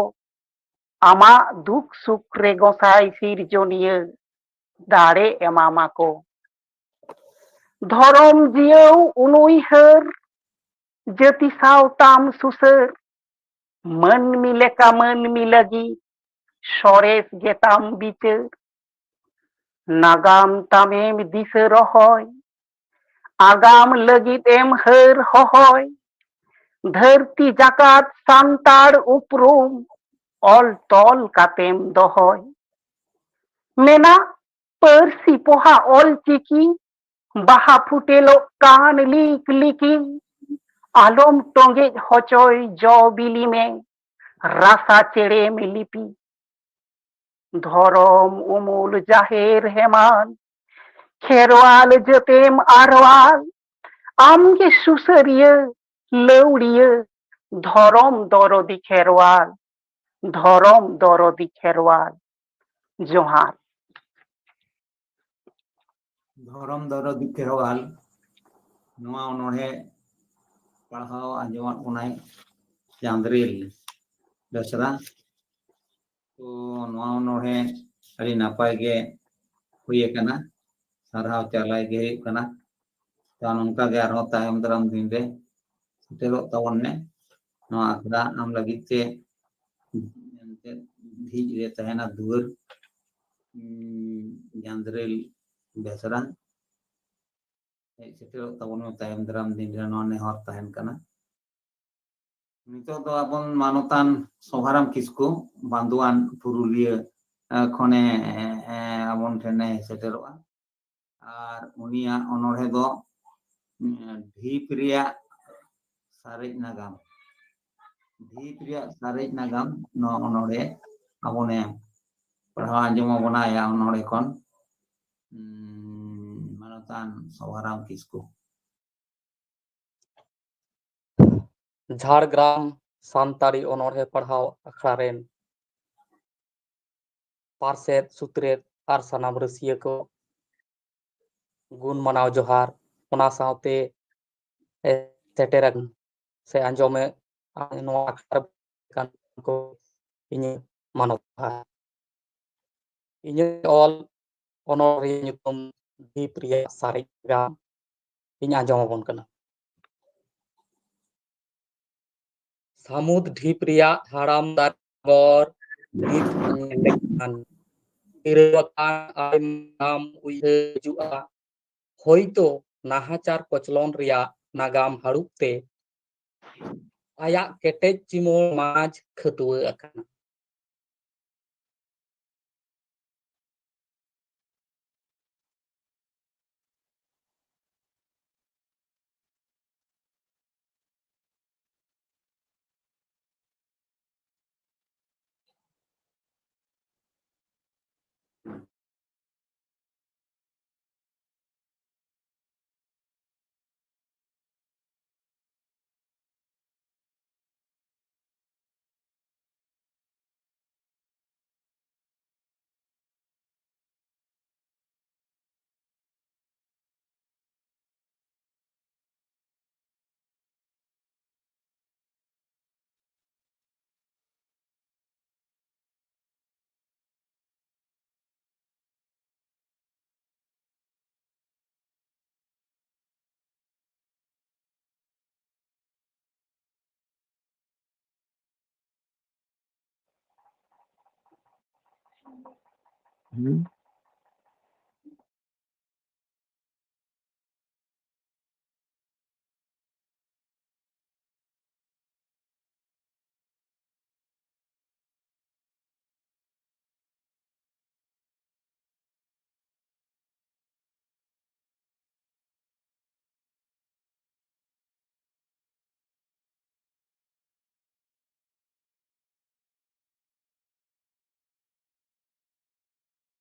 ᱟᱢᱟᱜ ᱫᱩᱠ ᱥᱩᱠ ᱨᱮ ᱜᱚᱸᱥᱟᱭ ᱥᱤᱨᱡᱚᱱᱤᱭᱟᱹ ᱫᱟᱲᱮ ᱮᱢᱟᱢᱟ ᱠᱚ᱾ ᱫᱷᱚᱨᱚᱢ ᱡᱤᱭᱟᱹᱣ ᱩᱱᱩᱭᱦᱟᱹᱨ, ᱡᱟᱹᱛᱤ ᱥᱟᱶᱛᱟᱢ ᱥᱩᱥᱟᱹᱨ, ᱢᱟᱹᱱᱢᱤ ᱞᱮᱠᱟ ᱢᱟᱹᱱᱢᱤ ᱞᱟᱹᱜᱤᱫ ᱥᱚᱨᱮᱥ ᱜᱮᱛᱟᱢ ᱵᱤᱪᱟᱹᱨ᱾ ᱱᱟᱜᱟᱢ ᱛᱟᱢᱮᱢ ᱫᱤᱥᱟᱹ ᱨᱚᱦᱚᱭ, ᱟᱜᱟᱢ ᱞᱟᱹᱜᱤᱫ ᱮᱢ ᱦᱟᱹᱨ ᱦᱚᱦᱚᱭ, ᱫᱷᱟᱹᱨᱛᱤ ᱡᱟᱠᱟᱛ ᱥᱟᱱᱛᱟᱲ ᱩᱯᱨᱩᱢ ᱚᱞ ᱛᱚᱞ ᱠᱟᱛᱮᱢ ᱫᱚᱦᱚᱭ᱾ ᱢᱮᱱᱟᱜ ᱯᱟᱹᱨᱥᱤ ᱯᱚᱦᱟ ᱚᱞ ᱪᱤᱠᱤ, ᱵᱟᱦᱟ ᱯᱷᱩᱴᱮᱞᱚᱜ ᱠᱟᱱ ᱞᱤᱠ ᱞᱤᱠᱤ, ᱟᱞᱚᱢ ᱴᱚᱸᱜᱮᱡ ᱦᱚᱪᱚᱭ ᱡᱚ ᱵᱤᱞᱤ ᱢᱮ, ᱨᱟᱥᱟ ᱪᱮᱲᱮᱢ ᱞᱤᱯᱤ᱾ ᱫᱷᱚᱨᱚᱢ ᱩᱢᱩᱞ ᱡᱟᱦᱮᱨ ᱦᱮᱢᱟᱞ, ᱠᱷᱮᱨᱣᱟᱞ ᱡᱟᱹᱛᱮᱢ ᱟᱨᱣᱟᱞ, ᱟᱢᱜᱮ ᱥᱩᱥᱟᱹᱨᱤᱭᱟᱹ, ᱞᱟᱹᱣᱲᱤᱭᱟᱹ, ᱫᱷᱚᱨᱚᱢ ᱫᱚᱨᱚᱫᱤ ᱠᱷᱮᱨᱣᱟᱞ, ᱫᱷᱚᱨᱚᱢ ᱫᱚᱨᱚᱫᱤ ᱠᱷᱮᱨᱣᱟᱞ᱾ ᱡᱚᱦᱟᱨ᱾ ᱫᱷᱚᱨᱚᱢ ᱫᱚᱨᱚᱫᱤ ᱠᱷᱮᱨᱣᱟᱞ, ᱱᱚᱣᱟ ᱚᱱᱚᱬᱦᱮ ᱯᱟᱲᱦᱟᱣ ᱟᱸᱡᱚᱢᱟᱫ ᱵᱚᱱᱟᱭ ᱪᱟᱸᱫᱽᱨᱤᱞ ᱵᱮᱥᱨᱟ᱾ ᱛᱚ ᱱᱚᱣᱟ ᱚᱱᱚᱬᱦᱮ ᱟᱹᱰᱤ ᱱᱟᱯᱟᱭ ᱜᱮ ᱦᱩᱭ ᱟᱠᱟᱱᱟ, ᱥᱟᱨᱦᱟᱣ ᱪᱟᱞᱟᱭ ᱜᱮ ᱦᱩᱭᱩᱜ ᱠᱟᱱᱟ᱾ ᱛᱚ ᱱᱚᱝᱠᱟ ᱜᱮ ᱟᱨᱦᱚᱸ ᱛᱟᱭᱚᱢ ᱫᱟᱨᱟᱢ ᱫᱤᱱ ᱨᱮ ᱥᱮᱴᱮᱨᱚᱜ ᱛᱟᱵᱚᱱ ᱢᱮ᱾ ᱱᱚᱣᱟ ᱟᱠᱷᱲᱟ ᱟᱢ ᱞᱟᱹᱜᱤᱫ ᱛᱮ ᱮᱱᱛᱮᱫ ᱡᱷᱤᱡ ᱨᱮ ᱛᱟᱦᱮᱱᱟ ᱫᱩᱣᱟᱹᱨ᱾ ᱩᱸ, ᱡᱟᱸᱫᱽᱨᱤᱞ ᱵᱮᱥᱨᱟ ᱦᱮᱡ ᱥᱮᱴᱮᱨᱚᱜ ᱛᱟᱵᱚᱱ ᱢᱮ ᱛᱟᱭᱚᱢ ᱫᱟᱨᱟᱢ ᱫᱤᱱ ᱨᱮ, ᱱᱚᱣᱟ ᱱᱮᱦᱚᱨ ᱛᱟᱦᱮᱱ ᱠᱟᱱᱟ᱾ ᱱᱤᱛᱚᱜ ᱫᱚ ᱟᱵᱚᱱ ᱢᱟᱱᱚᱛᱟᱱ ᱥᱚᱵᱷᱟᱨᱟᱢ ᱠᱤᱥᱠᱩ ᱵᱟᱱᱫᱩᱣᱟᱱ ᱯᱩᱨᱩᱞᱤᱭᱟᱹ, ᱟᱸ, ᱠᱷᱚᱱᱮ, ᱮᱸ, ᱟᱵᱚᱱ ᱴᱷᱮᱱᱮ ᱥᱮᱴᱮᱨᱚᱜᱼᱟ᱾ ᱟᱨ ᱩᱱᱤᱭᱟᱜ ᱚᱱᱚᱬᱦᱮ ᱫᱚ, ᱩᱸ, ᱰᱷᱤᱯ ᱨᱮᱭᱟᱜ ᱥᱟᱨᱮᱡ ᱱᱟᱜᱟᱢ, ᱰᱷᱤᱯ ᱨᱮᱭᱟᱜ ᱥᱟᱨᱮᱡ ᱱᱟᱜᱟᱢ, ᱱᱚᱣᱟ ᱚᱱᱚᱬᱦᱮ ᱟᱵᱚᱱᱮ ᱯᱟᱲᱦᱟᱣ ᱟᱸᱡᱚᱢ ᱟᱵᱚᱱᱟ ᱟᱭᱟᱜ ᱚᱱᱚᱬᱦᱮ ᱠᱷᱚᱱ᱾ ᱩᱸ, ᱢᱟᱱᱚᱛᱟᱱ ᱥᱚᱵᱷᱟᱨᱟᱢ ᱠᱤᱥᱠᱩ᱾ ᱡᱷᱟᱲᱜᱨᱟᱢ ᱥᱟᱱᱛᱟᱲᱤ ᱚᱱᱚᱬᱦᱮ ᱯᱟᱲᱦᱟᱣ ᱟᱠᱷᱲᱟ ᱨᱮᱱ ᱯᱟᱨᱥᱮᱛ, ᱥᱩᱛᱨᱮᱛ ᱟᱨ ᱥᱟᱱᱟᱢ ᱨᱟᱹᱥᱤᱭᱟᱹ ᱠᱚ ᱜᱩᱱ ᱢᱟᱱᱟᱣ ᱡᱚᱦᱟᱨ, ᱚᱱᱟ ᱥᱟᱶᱛᱮ ᱥᱮᱴᱮᱨ ᱟᱠᱟᱱ ᱥᱮ ᱟᱸᱡᱚᱢᱮᱫ ᱱᱚᱣᱟ ᱟᱠᱷᱲᱟ ᱨᱮ ᱠᱚ ᱤᱧᱟᱹᱜ ᱢᱟᱱᱚᱛ ᱡᱚᱦᱟᱨ᱾ ᱤᱧᱟᱹᱜ ᱚᱞ ᱚᱱᱚᱬᱦᱮ ᱧᱩᱛᱩᱢ ᱰᱷᱤᱯ ᱨᱮᱭᱟᱜ ᱥᱟᱨᱮᱡ ᱱᱟᱜᱟᱢ ᱤᱧ ᱟᱸᱡᱚᱢ ᱟᱵᱚᱱ ᱠᱟᱱᱟ᱾ ᱥᱟᱹᱢᱩᱫ ᱰᱷᱤᱯ ᱨᱮᱭᱟᱜ ᱦᱟᱲᱟᱢ ᱫᱟᱨᱮ ᱰᱚᱜᱚᱨ ᱱᱤᱛ ᱦᱚᱸ ᱧᱮᱞ ᱞᱮᱠᱷᱟᱱ ᱜᱤᱨᱟᱹᱣᱟᱠᱟᱱ ᱟᱭᱢᱟ ᱱᱟᱜᱟᱢ ᱩᱭᱦᱟᱹᱨ ᱦᱤᱡᱩᱜᱼᱟ᱾ ᱦᱚᱭᱛᱚ ᱱᱟᱦᱟᱪᱟᱨ ᱠᱚᱪᱞᱚᱱ ᱨᱮᱭᱟᱜ ᱱᱟᱜᱟᱢ ᱦᱟᱹᱲᱩᱵ ᱛᱮ ᱟᱭᱟᱜ ᱠᱮᱴᱮᱡ ᱪᱤᱢᱚᱞ ᱢᱟᱡᱽ ᱠᱷᱟᱹᱛᱣᱟᱹ ᱟᱠᱟᱱᱟ᱾ ᱦᱩᱸ᱾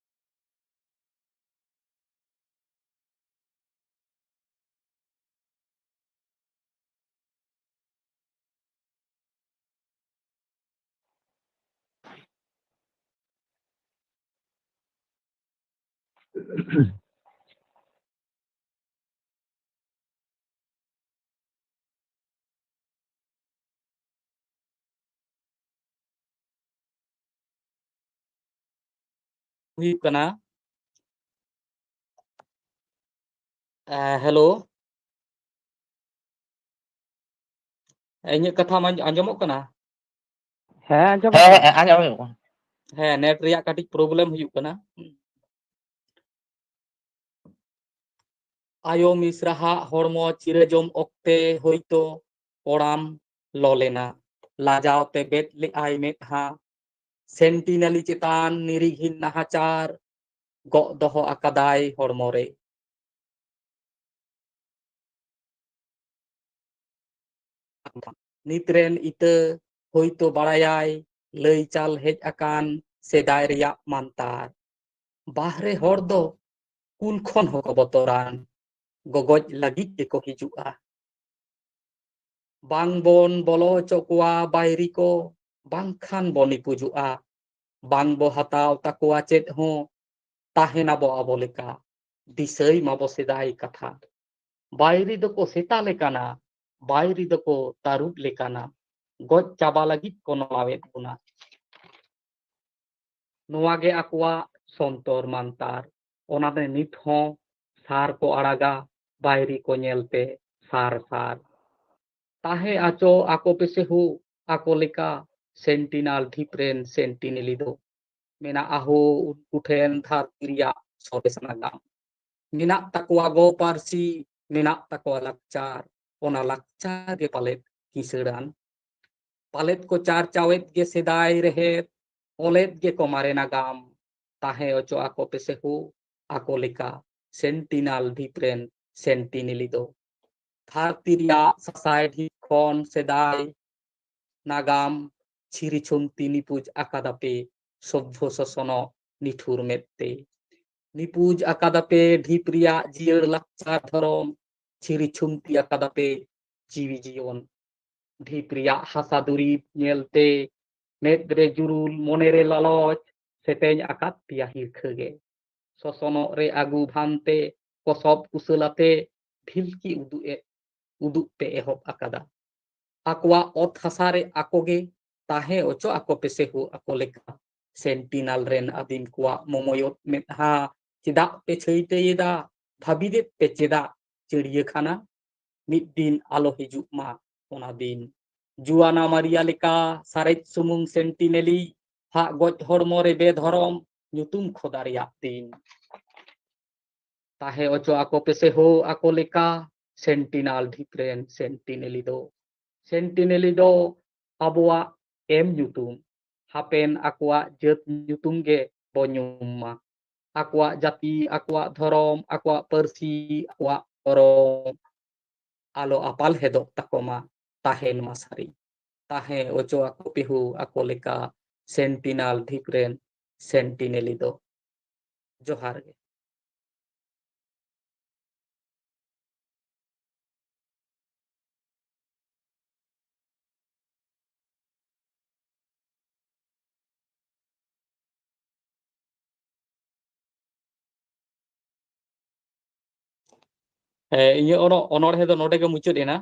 ᱦᱩᱭᱩᱜ ᱠᱟᱱᱟ᱾ ᱮ, ᱦᱮᱞᱳ᱾ ᱤᱧᱟᱹᱜ ᱠᱟᱛᱷᱟ ᱟᱸᱡᱚᱢᱚᱜ ᱠᱟᱱᱟ? ᱦᱮᱸ, ᱟᱸᱡᱚᱢᱚᱜ ᱦᱮᱸ, ᱠᱟᱱᱟ᱾ ᱦᱮᱸ, ᱟᱸᱡᱚᱢᱚᱜ ᱠᱟᱱᱟ᱾ ᱦᱮᱸ, ᱱᱮᱴ ᱨᱮᱭᱟᱜ ᱠᱟᱹᱴᱤᱡ ᱯᱨᱚᱵᱞᱮᱢ ᱦᱩᱭᱩᱜ ᱠᱟᱱᱟ᱾ ᱟᱭᱳ ᱢᱤᱥᱨᱟᱦᱟᱜ ᱦᱚᱲᱢᱚ ᱪᱤᱨᱟᱹ ᱡᱚᱢ ᱚᱠᱛᱮ ᱦᱚᱭᱛᱳ ᱠᱚᱲᱟᱢ ᱞᱚ ᱞᱮᱱᱟ᱾ ᱞᱟᱡᱟᱣ ᱛᱮ ᱵᱮᱫ ᱞᱮᱜᱼᱟᱭ ᱢᱮᱫᱦᱟ᱾ ᱥᱮᱱᱴᱤᱱᱮᱞᱤ ᱪᱮᱛᱟᱱ ᱱᱤᱨᱤᱜᱷᱤᱱ ᱱᱟᱦᱟᱪᱟᱨ ᱜᱚᱜ ᱫᱚᱦᱚ ᱟᱠᱟᱫᱟᱭ ᱦᱚᱲᱢᱚ ᱨᱮ᱾ ᱱᱤᱛ ᱨᱮᱱ ᱤᱛᱟᱹ ᱦᱚᱭᱛᱳ ᱵᱟᱲᱟᱭᱟᱭ, ᱞᱟᱹᱭ ᱪᱟᱞ ᱦᱮᱡ ᱟᱠᱟᱱ ᱥᱮᱫᱟᱭ ᱨᱮᱭᱟᱜ ᱢᱟᱱᱛᱟᱨ᱾ ᱵᱟᱦᱨᱮ ᱦᱚᱲ ᱫᱚ ᱠᱩᱞ ᱠᱷᱚᱱ ᱦᱚᱸᱠᱚ ᱵᱚᱛᱚᱨᱟᱱ, ᱜᱚᱜᱚᱡ ᱞᱟᱹᱜᱤᱫ ᱜᱮᱠᱚ ᱦᱤᱡᱩᱜᱼᱟ᱾ ᱵᱟᱝ ᱵᱚᱱ ᱵᱚᱞᱚ ᱦᱚᱪᱚ ᱠᱚᱣᱟ ᱵᱟᱭᱨᱤ ᱠᱚ, ᱵᱟᱝᱠᱷᱟᱱ ᱵᱚ ᱱᱤᱯᱩᱡᱚᱜᱼᱟ᱾ ᱵᱟᱝ ᱵᱚ ᱦᱟᱛᱟᱣ ᱛᱟᱠᱚᱣᱟ ᱪᱮᱫ ᱦᱚᱸ, ᱛᱟᱦᱮᱱᱟᱵᱚ ᱟᱵᱚ ᱞᱮᱠᱟ᱾ ᱫᱤᱥᱟᱹᱭ ᱢᱟᱵᱚ ᱥᱮᱫᱟᱭ ᱠᱟᱛᱷᱟ᱾ ᱵᱟᱭᱨᱤ ᱫᱚᱠᱚ ᱥᱮᱛᱟ ᱞᱮᱠᱟᱱᱟ, ᱵᱟᱭᱨᱤ ᱫᱚᱠᱚ ᱛᱟᱹᱨᱩᱵ ᱞᱮᱠᱟᱱᱟ᱾ ᱜᱚᱡ ᱪᱟᱵᱟ ᱞᱟᱹᱜᱤᱫ ᱠᱚ ᱱᱚᱣᱟᱣᱮᱫ ᱵᱚᱱᱟ᱾ ᱱᱚᱣᱟ ᱜᱮ ᱟᱠᱚᱣᱟᱜ ᱥᱚᱱᱛᱚᱨ ᱢᱟᱱᱛᱟᱨ᱾ ᱚᱱᱟᱛᱮ ᱱᱤᱛ ᱦᱚᱸ ᱥᱟᱨ ᱠᱚ ᱟᱲᱟᱜᱟ, ᱵᱟᱭᱨᱤ ᱠᱚ ᱧᱮᱞᱛᱮ ᱥᱟᱨ ᱥᱟᱨ᱾ ᱛᱟᱦᱮᱸ ᱟᱪᱚ ᱟᱠᱚ ᱯᱮᱥᱮ ᱦᱳ ᱟᱠᱚ ᱞᱮᱠᱟ, ᱥᱮᱱᱴᱤᱱᱟᱞ ᱰᱷᱤᱯ ᱨᱮᱱ ᱥᱮᱱᱴᱤᱱᱮᱞᱤ ᱫᱚ᱾ ᱢᱮᱱᱟᱜᱼᱟ ᱦᱳ ᱩᱱᱠᱩ ᱴᱷᱮᱱ ᱫᱷᱟᱹᱨᱛᱤ ᱨᱮᱭᱟᱜ ᱥᱚᱨᱮᱥ ᱱᱟᱜᱟᱢ᱾ ᱢᱮᱱᱟᱜ ᱛᱟᱠᱚᱣᱟ ᱜᱚ ᱯᱟᱹᱨᱥᱤ, ᱢᱮᱱᱟᱜ ᱛᱟᱠᱚᱣᱟ ᱞᱟᱠᱪᱟᱨ, ᱚᱱᱟ ᱞᱟᱠᱪᱟᱨ ᱜᱮ ᱯᱟᱞᱮᱫ ᱠᱤᱥᱟᱹᱬᱟᱱ᱾ ᱯᱟᱞᱮᱫ ᱠᱚ ᱪᱟᱨᱪᱟᱣᱮᱫ ᱜᱮ ᱥᱮᱫᱟᱭ ᱨᱮᱦᱮᱫ, ᱚᱞᱮᱫ ᱜᱮᱠᱚ ᱢᱟᱨᱮ ᱱᱟᱜᱟᱢ᱾ ᱛᱟᱦᱮᱸ ᱚᱪᱚ ᱟᱠᱚ ᱯᱮᱥᱮ ᱦᱳ ᱟᱠᱚ ᱞᱮᱠᱟ, ᱥᱮᱱᱴᱤᱱᱟᱞ ᱰᱷᱤᱯ ᱨᱮᱱ ᱥᱮᱱᱴᱤᱱᱮᱞᱤ ᱫᱚ᱾ ᱫᱷᱟᱹᱨᱛᱤ ᱨᱮᱭᱟᱜ ᱥᱟᱥᱟᱭ ᱰᱷᱤᱯ ᱠᱷᱚᱱ ᱥᱮᱫᱟᱭ ᱱᱟᱜᱟᱢ ᱪᱷᱤᱨᱤ ᱪᱷᱩᱢᱛᱤ ᱱᱤᱯᱩᱡ ᱟᱠᱟᱫᱟᱯᱮ ᱥᱚᱵᱵᱷᱚ ᱥᱚᱥᱚᱱᱚᱜ ᱱᱤᱴᱷᱩᱨ ᱢᱮᱫ ᱛᱮ᱾ ᱱᱤᱯᱩᱡ ᱟᱠᱟᱫᱟᱯᱮ ᱰᱷᱤᱯ ᱨᱮᱭᱟᱜ ᱡᱤᱭᱟᱹᱲ ᱞᱟᱠᱪᱟᱨ ᱫᱷᱚᱨᱚᱢ, ᱪᱷᱤᱨᱤ ᱪᱷᱩᱢᱛᱤ ᱟᱠᱟᱫᱟᱯᱮ ᱡᱤᱣᱤ ᱡᱤᱭᱚᱱ᱾ ᱰᱷᱤᱯ ᱨᱮᱭᱟᱜ ᱦᱟᱥᱟ ᱫᱩᱨᱤᱵ ᱧᱮᱞᱛᱮ ᱢᱮᱫ ᱨᱮ ᱡᱩᱨᱩᱞ, ᱢᱚᱱᱮ ᱨᱮ ᱞᱟᱞᱚᱪ, ᱥᱮᱛᱮᱧ ᱟᱠᱟᱫ ᱯᱮᱭᱟ ᱦᱤᱨᱠᱷᱟᱹ ᱜᱮ᱾ ᱥᱚᱥᱚᱱᱚᱜ ᱨᱮ ᱟᱹᱜᱩ ᱵᱷᱟᱱᱛᱮ, ᱠᱚᱥᱚᱵ ᱠᱩᱥᱟᱹᱞ ᱟᱛᱮ ᱰᱷᱤᱞᱠᱤ ᱩᱫᱩᱜ ᱮ, ᱩᱫᱩᱜ ᱯᱮ ᱮᱦᱚᱵ ᱟᱠᱟᱫᱟ᱾ ᱟᱠᱚᱣᱟᱜ ᱚᱛ ᱦᱟᱥᱟ ᱨᱮ ᱟᱠᱚ ᱜᱮ ᱛᱟᱦᱮᱸ ᱚᱪᱚ ᱟᱠᱚ ᱯᱮᱥᱮ ᱦᱳ ᱟᱠᱚ ᱞᱮᱠᱟ᱾ ᱥᱮᱱᱴᱤᱱᱟᱞ ᱨᱮᱱ ᱟᱹᱫᱤᱢ ᱠᱚᱣᱟᱜ ᱢᱚᱢᱚᱭᱚᱛ ᱢᱮᱫᱦᱟ ᱪᱮᱫᱟᱜ ᱯᱮ ᱪᱷᱟᱹᱭᱴᱟᱹᱭᱮᱫᱟ? ᱵᱷᱟᱹᱵᱤᱛᱮᱫ ᱯᱮ ᱪᱮᱫᱟᱜ ᱪᱤᱲᱤᱭᱟᱹᱠᱷᱟᱱᱟ? ᱢᱤᱫ ᱫᱤᱱ ᱟᱞᱚ ᱦᱤᱡᱩᱜ ᱢᱟ ᱚᱱᱟ ᱫᱤᱱ᱾ ᱡᱩᱣᱟᱱᱟ ᱢᱟᱨᱤᱭᱟ ᱞᱮᱠᱟ ᱥᱟᱨᱮᱡ ᱥᱩᱢᱩᱝ ᱥᱮᱱᱴᱤᱱᱮᱞᱤ ᱦᱟᱜ ᱜᱚᱡ ᱦᱚᱲᱢᱚ ᱨᱮ ᱵᱮᱫᱷᱚᱨᱚᱢ, ᱧᱩᱛᱩᱢ ᱠᱷᱚᱫᱟ ᱨᱮᱭᱟᱜ ᱫᱤᱱ᱾ ᱛᱟᱦᱮᱸ ᱚᱪᱚ ᱟᱠᱚ ᱯᱮᱥᱮ ᱦᱳ ᱟᱠᱚ ᱞᱮᱠᱟ, ᱥᱮᱱᱴᱤᱱᱟᱞ ᱰᱷᱤᱯ ᱨᱮᱱ ᱥᱮᱱᱴᱤᱱᱮᱞᱤ ᱫᱚ᱾ ᱥᱮᱱᱴᱤᱱᱮᱞᱤ ᱫᱚ ᱟᱵᱚᱣᱟᱜ ᱮᱢ ᱧᱩᱛᱩᱢ, ᱦᱟᱯᱮᱱ ᱟᱠᱚᱣᱟᱜ ᱡᱟᱹᱛ ᱧᱩᱛᱩᱢ ᱜᱮ ᱵᱚ ᱧᱩᱢ ᱢᱟ᱾ ᱟᱠᱚᱣᱟᱜ ᱡᱟᱹᱛᱤ, ᱟᱠᱚᱣᱟᱜ ᱫᱷᱚᱨᱚᱢ, ᱟᱠᱚᱣᱟᱜ ᱯᱟᱹᱨᱥᱤ, ᱟᱠᱚᱣᱟᱜ ᱫᱷᱚᱨᱚᱢ ᱟᱞᱚ ᱟᱯᱟᱞ ᱦᱮᱫᱚᱜ ᱛᱟᱠᱚ ᱢᱟ, ᱛᱟᱦᱮᱱ ᱢᱟ ᱥᱟᱹᱨᱤ᱾ ᱛᱟᱦᱮᱸ ᱚᱪᱚ ᱟᱠᱚ ᱯᱮ ᱦᱳ ᱟᱠᱚ ᱞᱮᱠᱟ, ᱥᱮᱱᱴᱤᱱᱟᱞ ᱰᱷᱤᱯ ᱨᱮᱱ ᱥᱮᱱᱴᱤᱱᱮᱞᱤ ᱫᱚ᱾ ᱡᱚᱦᱟᱨ ᱜᱮ᱾ ᱦᱮᱸ, ᱤᱧᱟᱹᱜ ᱚᱱᱚ-, ᱚᱱᱚᱬᱦᱮ ᱫᱚ ᱱᱚᱰᱮ ᱜᱮ ᱢᱩᱪᱟᱹᱫ ᱮᱱᱟ᱾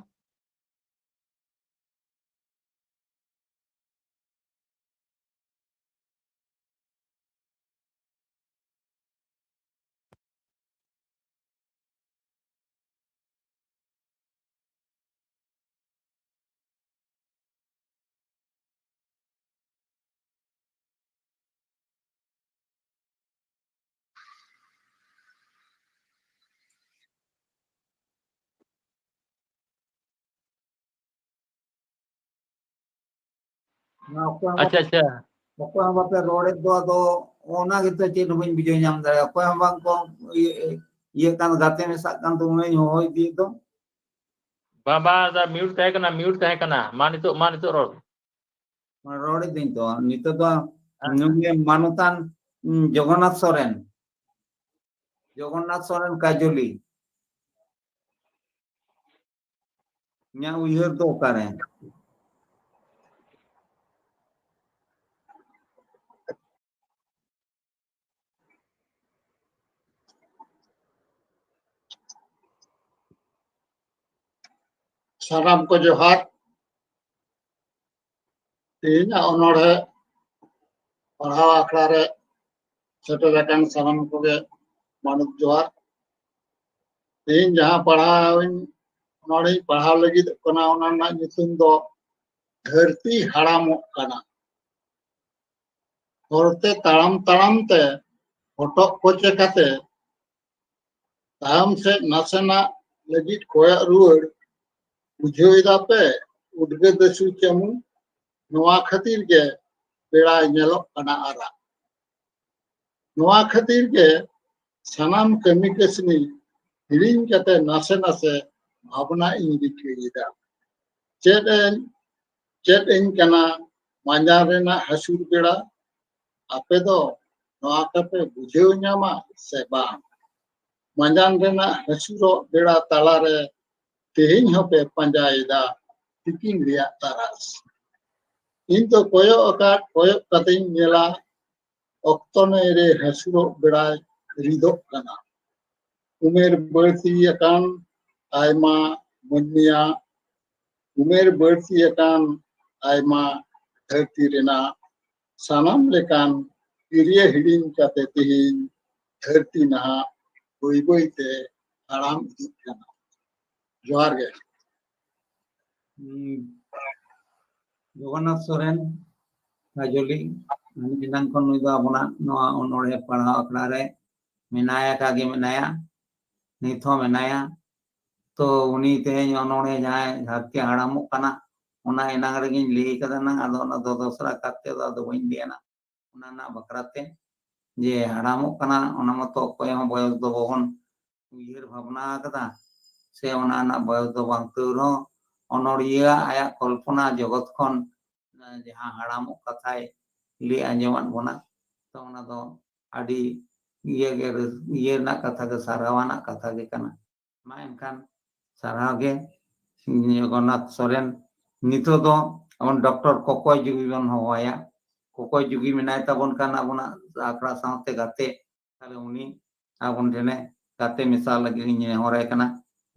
ᱚᱠᱚᱭ ᱦᱚᱸ ᱟᱪᱪᱷᱟ, ᱟᱪᱪᱷᱟ᱾ ᱚᱠᱚᱭ ᱦᱚᱸ ᱵᱟᱯᱮ ᱨᱚᱲᱮᱫ ᱫᱚ, ᱟᱫᱚ ᱚᱱᱟ ᱜᱮᱛᱚ ᱪᱮᱫ ᱦᱚᱸ ᱵᱟᱹᱧ ᱵᱩᱡᱷᱟᱹᱣ ᱧᱟᱢ ᱫᱟᱲᱮᱭᱟᱜᱼᱟ᱾ ᱚᱠᱚᱭ ᱦᱚᱸ ᱵᱟᱝ ᱠᱚ ᱤᱭᱟᱹ, ᱤᱭᱟᱹ ᱠᱟᱱ, ᱜᱟᱛᱮ ᱢᱮᱥᱟᱜ ᱠᱟᱱ ᱛᱟᱵᱚᱱᱟᱧ ᱦᱚᱦᱚ ᱤᱫᱤᱭᱮᱫ ᱫᱚ᱾ ᱵᱟᱝ, ᱵᱟᱝ, ᱫᱟ, mute ᱛᱟᱦᱮᱸ ᱠᱟᱱᱟ, mute ᱛᱟᱦᱮᱸ ᱠᱟᱱᱟ᱾ ᱢᱟ ᱱᱤᱛᱚᱜ, ᱢᱟ ᱱᱤᱛᱚᱜ ᱨᱚᱲ᱾ ᱨᱚᱲ ᱤᱫᱟᱹᱧ ᱛᱚ, ᱱᱤᱛᱚᱜ ᱫᱚ ᱦᱮᱸ᱾ ᱱᱩᱭ ᱢᱟᱱᱚᱛᱟᱱ, ᱩᱸ, ᱡᱚᱜᱚᱱᱱᱟᱛᱷ ᱥᱚᱨᱮᱱ, ᱡᱚᱜᱚᱱᱱᱟᱛᱷ ᱥᱚᱨᱮᱱ ᱠᱟᱡᱚᱞᱤ᱾ ᱤᱧᱟᱹᱜ ᱩᱭᱦᱟᱹᱨ ᱫᱚ ᱚᱠᱟᱨᱮ? ᱥᱟᱱᱟᱢ ᱠᱚ ᱡᱚᱦᱟᱨ᱾ ᱛᱮᱦᱮᱧᱟᱜ ᱚᱱᱚᱬᱦᱮ ᱯᱟᱲᱦᱟᱣ ᱟᱠᱷᱲᱟ ᱨᱮ ᱥᱮᱴᱮᱨ ᱟᱠᱟᱱ ᱥᱟᱱᱟᱢ ᱠᱚᱜᱮ ᱢᱟᱱᱚᱛ ᱡᱚᱦᱟᱨ᱾ ᱛᱮᱦᱮᱧ ᱡᱟᱦᱟᱸ ᱯᱟᱲᱦᱟᱣ ᱤᱧ, ᱚᱱᱚᱬᱦᱮᱧ ᱯᱟᱲᱦᱟᱣ ᱞᱟᱹᱜᱤᱫᱚᱜ ᱠᱟᱱᱟ, ᱚᱱᱟ ᱨᱮᱱᱟᱜ ᱧᱩᱛᱩᱢ ᱫᱚ ᱫᱷᱟᱹᱨᱛᱤ ᱦᱟᱲᱟᱢᱚᱜ ᱠᱟᱱᱟ᱾ ᱦᱚᱨᱛᱮ ᱛᱟᱲᱟᱢ ᱛᱟᱲᱟᱢ ᱛᱮ ᱦᱚᱴᱚᱜ ᱠᱚᱪᱮ ᱠᱟᱛᱮ ᱛᱟᱭᱚᱢ ᱥᱮᱫ ᱱᱟᱥᱮᱱᱟᱜ ᱞᱟᱹᱜᱤᱫ ᱠᱚᱭᱚᱜ ᱨᱩᱣᱟᱹᱲ᱾ ᱵᱩᱡᱷᱟᱹᱣ ᱮᱫᱟ ᱯᱮ, ᱩᱫᱽᱜᱟᱹ ᱫᱟᱹᱥᱩ ᱪᱟᱹᱢᱩ, ᱱᱚᱣᱟ ᱠᱷᱟᱹᱛᱤᱨ ᱜᱮ ᱵᱮᱲᱟᱭ ᱧᱮᱞᱚᱜ ᱠᱟᱱᱟ ᱟᱨᱟᱜ᱾ ᱱᱚᱣᱟ ᱠᱷᱟᱹᱛᱤᱨ ᱜᱮ ᱥᱟᱱᱟᱢ ᱠᱟᱹᱢᱤ ᱠᱟᱹᱥᱱᱤ ᱦᱤᱲᱤᱧ ᱠᱟᱛᱮ ᱱᱟᱥᱮ ᱱᱟᱥᱮ ᱵᱷᱟᱵᱽᱱᱟ ᱤᱧ ᱨᱤᱠᱟᱹᱭᱮᱫᱟ᱾ ᱪᱮᱫ ᱮ ᱪᱮᱫ ᱟᱹᱧ ᱠᱟᱱᱟ ᱢᱟᱸᱡᱟᱱ ᱨᱮᱱᱟᱜ ᱦᱟᱹᱥᱩᱨ ᱵᱮᱲᱟ? ᱟᱯᱮ ᱫᱚ ᱱᱚᱣᱟ ᱠᱚᱯᱮ ᱵᱩᱡᱷᱟᱹᱣ ᱧᱟᱢᱟ ᱥᱮ ᱵᱟᱝ? ᱢᱟᱸᱡᱟᱱ ᱨᱮᱱᱟᱜ ᱦᱟᱹᱥᱩᱨᱚᱜ ᱵᱮᱲᱟ ᱛᱟᱞᱟᱨᱮ ᱛᱮᱦᱮᱧ ᱦᱚᱸᱯᱮ ᱯᱟᱸᱡᱟᱭᱮᱫᱟ ᱛᱤᱠᱤᱱ ᱨᱮᱭᱟᱜ ᱛᱟᱨᱟᱥ᱾ ᱤᱧ ᱫᱚ ᱠᱚᱭᱚᱜ ᱟᱠᱟᱫ ᱠᱚᱭᱚᱜ ᱠᱟᱛᱮᱧ ᱧᱮᱞᱟ, ᱚᱠᱛᱚ ᱱᱟᱹᱭ ᱨᱮ ᱦᱟᱹᱥᱩᱨᱚᱜ ᱵᱮᱲᱟᱭ ᱨᱤᱫᱚᱜ ᱠᱟᱱᱟ᱾ ᱩᱢᱮᱨ ᱵᱟᱹᱲᱛᱤ ᱟᱠᱟᱱ ᱟᱭᱢᱟ ᱢᱟᱹᱱᱢᱤᱭᱟᱜ, ᱩᱢᱮᱨ ᱵᱟᱹᱲᱛᱤ ᱟᱠᱟᱱ ᱟᱭᱢᱟ ᱫᱷᱟᱹᱨᱛᱤ ᱨᱮᱱᱟᱜ ᱥᱟᱱᱟᱢ ᱞᱮᱠᱟᱱ ᱠᱤᱨᱤᱭᱟᱹ ᱦᱤᱲᱤᱧ ᱠᱟᱛᱮ ᱛᱮᱦᱮᱧ ᱫᱷᱟᱹᱨᱛᱤ ᱱᱟᱦᱟᱜ ᱵᱟᱹᱭ ᱵᱟᱹᱭ ᱛᱮ ᱦᱟᱲᱟᱢ ᱤᱫᱤᱜ ᱠᱟᱱᱟ᱾ ᱡᱚᱦᱟᱨ ᱜᱮ᱾ ᱦᱩᱸ᱾ ᱡᱚᱜᱚᱱᱱᱟᱛᱷ ᱥᱚᱨᱮᱱ, ᱠᱟᱡᱚᱞᱤ, ᱟᱹᱰᱤ ᱮᱱᱟᱝ ᱠᱷᱚᱱ ᱱᱩᱭ ᱫᱚ ᱟᱵᱚᱱᱟᱜ ᱱᱚᱣᱟ ᱚᱱᱚᱬᱦᱮ ᱯᱟᱲᱦᱟᱣ ᱟᱠᱷᱲᱟ ᱨᱮ ᱢᱮᱱᱟᱭᱟ, ᱠᱟᱜᱮ ᱢᱮᱱᱟᱭᱟ, ᱱᱤᱛ ᱦᱚᱸ ᱢᱮᱱᱟᱭᱟ᱾ ᱛᱚ ᱩᱱᱤ ᱛᱮᱦᱮᱧ ᱚᱱᱚᱬᱦᱮ ᱡᱟᱦᱟᱸᱭ ᱫᱷᱟᱹᱨᱛᱤ ᱦᱟᱲᱟᱢᱚᱜ ᱠᱟᱱᱟ, ᱚᱱᱟ ᱮᱱᱟᱝ ᱨᱮᱜᱮᱧ ᱞᱟᱹᱭ ᱠᱟᱫᱟ ᱱᱟᱝ, ᱟᱫᱚ ᱚᱱᱟ ᱫᱚ ᱫᱚᱥᱨᱟ ᱠᱟᱛᱮ ᱫᱚ ᱟᱫᱚ ᱵᱟᱹᱧ ᱞᱟᱹᱭᱟ ᱱᱟᱝ᱾ ᱚᱱᱟ ᱨᱮᱱᱟᱜ ᱵᱟᱠᱷᱨᱟ ᱛᱮ ᱡᱮ ᱦᱟᱲᱟᱢᱚᱜ ᱠᱟᱱᱟ, ᱚᱱᱟ ᱢᱟᱛᱚ ᱚᱠᱚᱭ ᱦᱚᱸ ᱵᱚᱭᱚᱥ ᱫᱚ ᱵᱟᱵᱚᱱ ᱩᱭᱦᱟᱹᱨ ᱵᱷᱟᱵᱽᱱᱟ ᱟᱠᱟᱫᱟ, ᱥᱮ ᱚᱱᱟ ᱨᱮᱱᱟᱜ ᱵᱚᱭᱚᱥ ᱫᱚ ᱵᱟᱝ᱾ ᱛᱟᱹᱣ ᱨᱮᱦᱚᱸ ᱚᱱᱚᱲᱤᱭᱟᱹ ᱟᱭᱟᱜ ᱠᱚᱞᱯᱚᱱᱟ ᱡᱚᱜᱚᱛ ᱠᱷᱚᱱ, ᱮ, ᱡᱟᱦᱟᱸ ᱦᱟᱲᱟᱢᱚᱜ ᱠᱟᱛᱷᱟᱭ ᱞᱟᱹᱭ ᱟᱸᱡᱚᱢᱟᱫ ᱵᱚᱱᱟ, ᱛᱚ ᱚᱱᱟ ᱫᱚ ᱟᱹᱰᱤ ᱤᱭᱟᱹ ᱜᱮ ᱨᱟᱹᱥ-, ᱤᱭᱟᱹ ᱨᱮᱱᱟᱜ ᱠᱟᱛᱷᱟ ᱜᱮ, ᱥᱟᱨᱦᱟᱣ ᱟᱱᱟᱜ ᱠᱟᱛᱷᱟ ᱜᱮ ᱠᱟᱱᱟ᱾ ᱢᱟ ᱮᱱᱠᱷᱟᱱ ᱥᱟᱨᱦᱟᱣ ᱜᱮ ᱡᱚᱜᱚᱱᱱᱟᱛᱷ ᱥᱚᱨᱮᱱ᱾ ᱱᱤᱛᱚᱜ ᱫᱚ ᱟᱵᱚᱱ ᱰᱚᱠᱴᱚᱨ ᱠᱚᱠᱚᱭ ᱡᱩᱜᱤ ᱵᱚᱱ ᱦᱚᱦᱚᱣᱟᱭᱟ᱾ ᱠᱚᱠᱚᱭ ᱡᱩᱜᱤ ᱢᱮᱱᱟᱭ ᱛᱟᱵᱚᱱ ᱠᱷᱟᱱ ᱟᱵᱚᱱᱟᱜ ᱟᱠᱷᱲᱟ ᱥᱟᱶᱛᱮ ᱜᱟᱛᱮ, ᱛᱟᱦᱞᱮ ᱩᱱᱤ ᱟᱵᱚᱱ ᱴᱷᱮᱱᱮ ᱜᱟᱛᱮ ᱢᱮᱥᱟ ᱞᱟᱹᱜᱤᱫ ᱤᱧ ᱱᱮᱦᱚᱨᱟᱭ ᱠᱟᱱᱟ᱾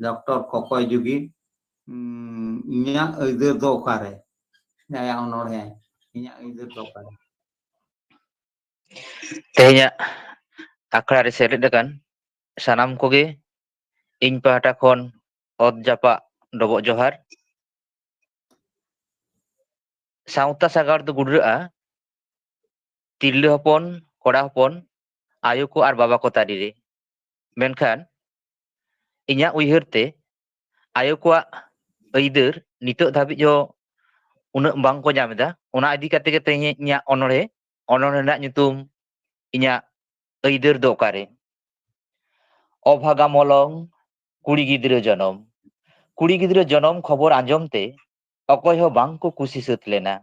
ᱰᱚᱠᱴᱚᱨ ᱠᱚᱠᱚᱭ ᱡᱩᱜᱤ, ᱩᱸ, ᱤᱧᱟᱹᱜ ᱟᱹᱭᱫᱟᱹᱨ ᱫᱚ ᱚᱠᱟᱨᱮ? ᱟᱭᱟᱜ ᱚᱱᱚᱬᱦᱮ, ᱤᱧᱟᱹᱜ ᱟᱹᱭᱫᱟᱹᱨ ᱫᱚ ᱚᱠᱟᱨᱮ? ᱛᱮᱦᱮᱧᱟᱜ ᱟᱠᱷᱲᱟ ᱨᱮ ᱥᱮᱞᱮᱫ ᱟᱠᱟᱱ ᱥᱟᱱᱟᱢ ᱠᱚᱜᱮ ᱤᱧ ᱯᱟᱦᱴᱟ ᱠᱷᱚᱱ ᱚᱛ ᱡᱟᱯᱟᱜ ᱰᱚᱵᱚᱜ ᱡᱚᱦᱟᱨ᱾ ᱥᱟᱶᱛᱟ ᱥᱟᱜᱟᱲ ᱫᱚ ᱜᱩᱰᱨᱟᱹᱜᱼᱟ ᱛᱤᱨᱞᱟᱹ ᱦᱚᱯᱚᱱ, ᱠᱚᱲᱟ ᱦᱚᱯᱚᱱ, ᱟᱭᱳ ᱠᱚ ᱟᱨ ᱵᱟᱵᱟ ᱠᱚ ᱛᱟᱹᱨᱤ ᱨᱮ᱾ ᱢᱮᱱᱠᱷᱟᱱ ᱤᱧᱟᱹᱜ ᱩᱭᱦᱟᱹᱨ ᱛᱮ ᱟᱭᱳ ᱠᱚᱣᱟᱜ ᱟᱹᱭᱫᱟᱹᱨ ᱱᱤᱛᱚᱜ ᱫᱷᱟᱹᱵᱤᱡ ᱦᱚᱸ ᱩᱱᱟᱹᱜ ᱵᱟᱝ ᱠᱚ ᱧᱟᱢ ᱮᱫᱟ᱾ ᱚᱱᱟ ᱤᱫᱤ ᱠᱟᱛᱮ ᱜᱮ ᱛᱮᱦᱮᱧ ᱤᱧᱟᱹᱜ ᱚᱱᱚᱬᱦᱮ, ᱚᱱᱚᱬᱦᱮ ᱨᱮᱱᱟᱜ ᱧᱩᱛᱩᱢ ᱤᱧᱟᱹᱜ ᱟᱹᱭᱫᱟᱹᱨ ᱫᱚ ᱚᱠᱟᱨᱮ? ᱚᱵᱷᱟᱜᱟ ᱢᱚᱞᱚᱝ, ᱠᱩᱲᱤ ᱜᱤᱫᱽᱨᱟᱹ ᱡᱚᱱᱚᱢ᱾ ᱠᱩᱲᱤ ᱜᱤᱫᱽᱨᱟᱹ ᱡᱚᱱᱚᱢ ᱠᱷᱚᱵᱚᱨ ᱟᱸᱡᱚᱢ ᱛᱮ ᱚᱠᱚᱭ ᱦᱚᱸ ᱵᱟᱝ ᱠᱚ ᱠᱩᱥᱤ ᱥᱟᱹᱛ ᱞᱮᱱᱟ᱾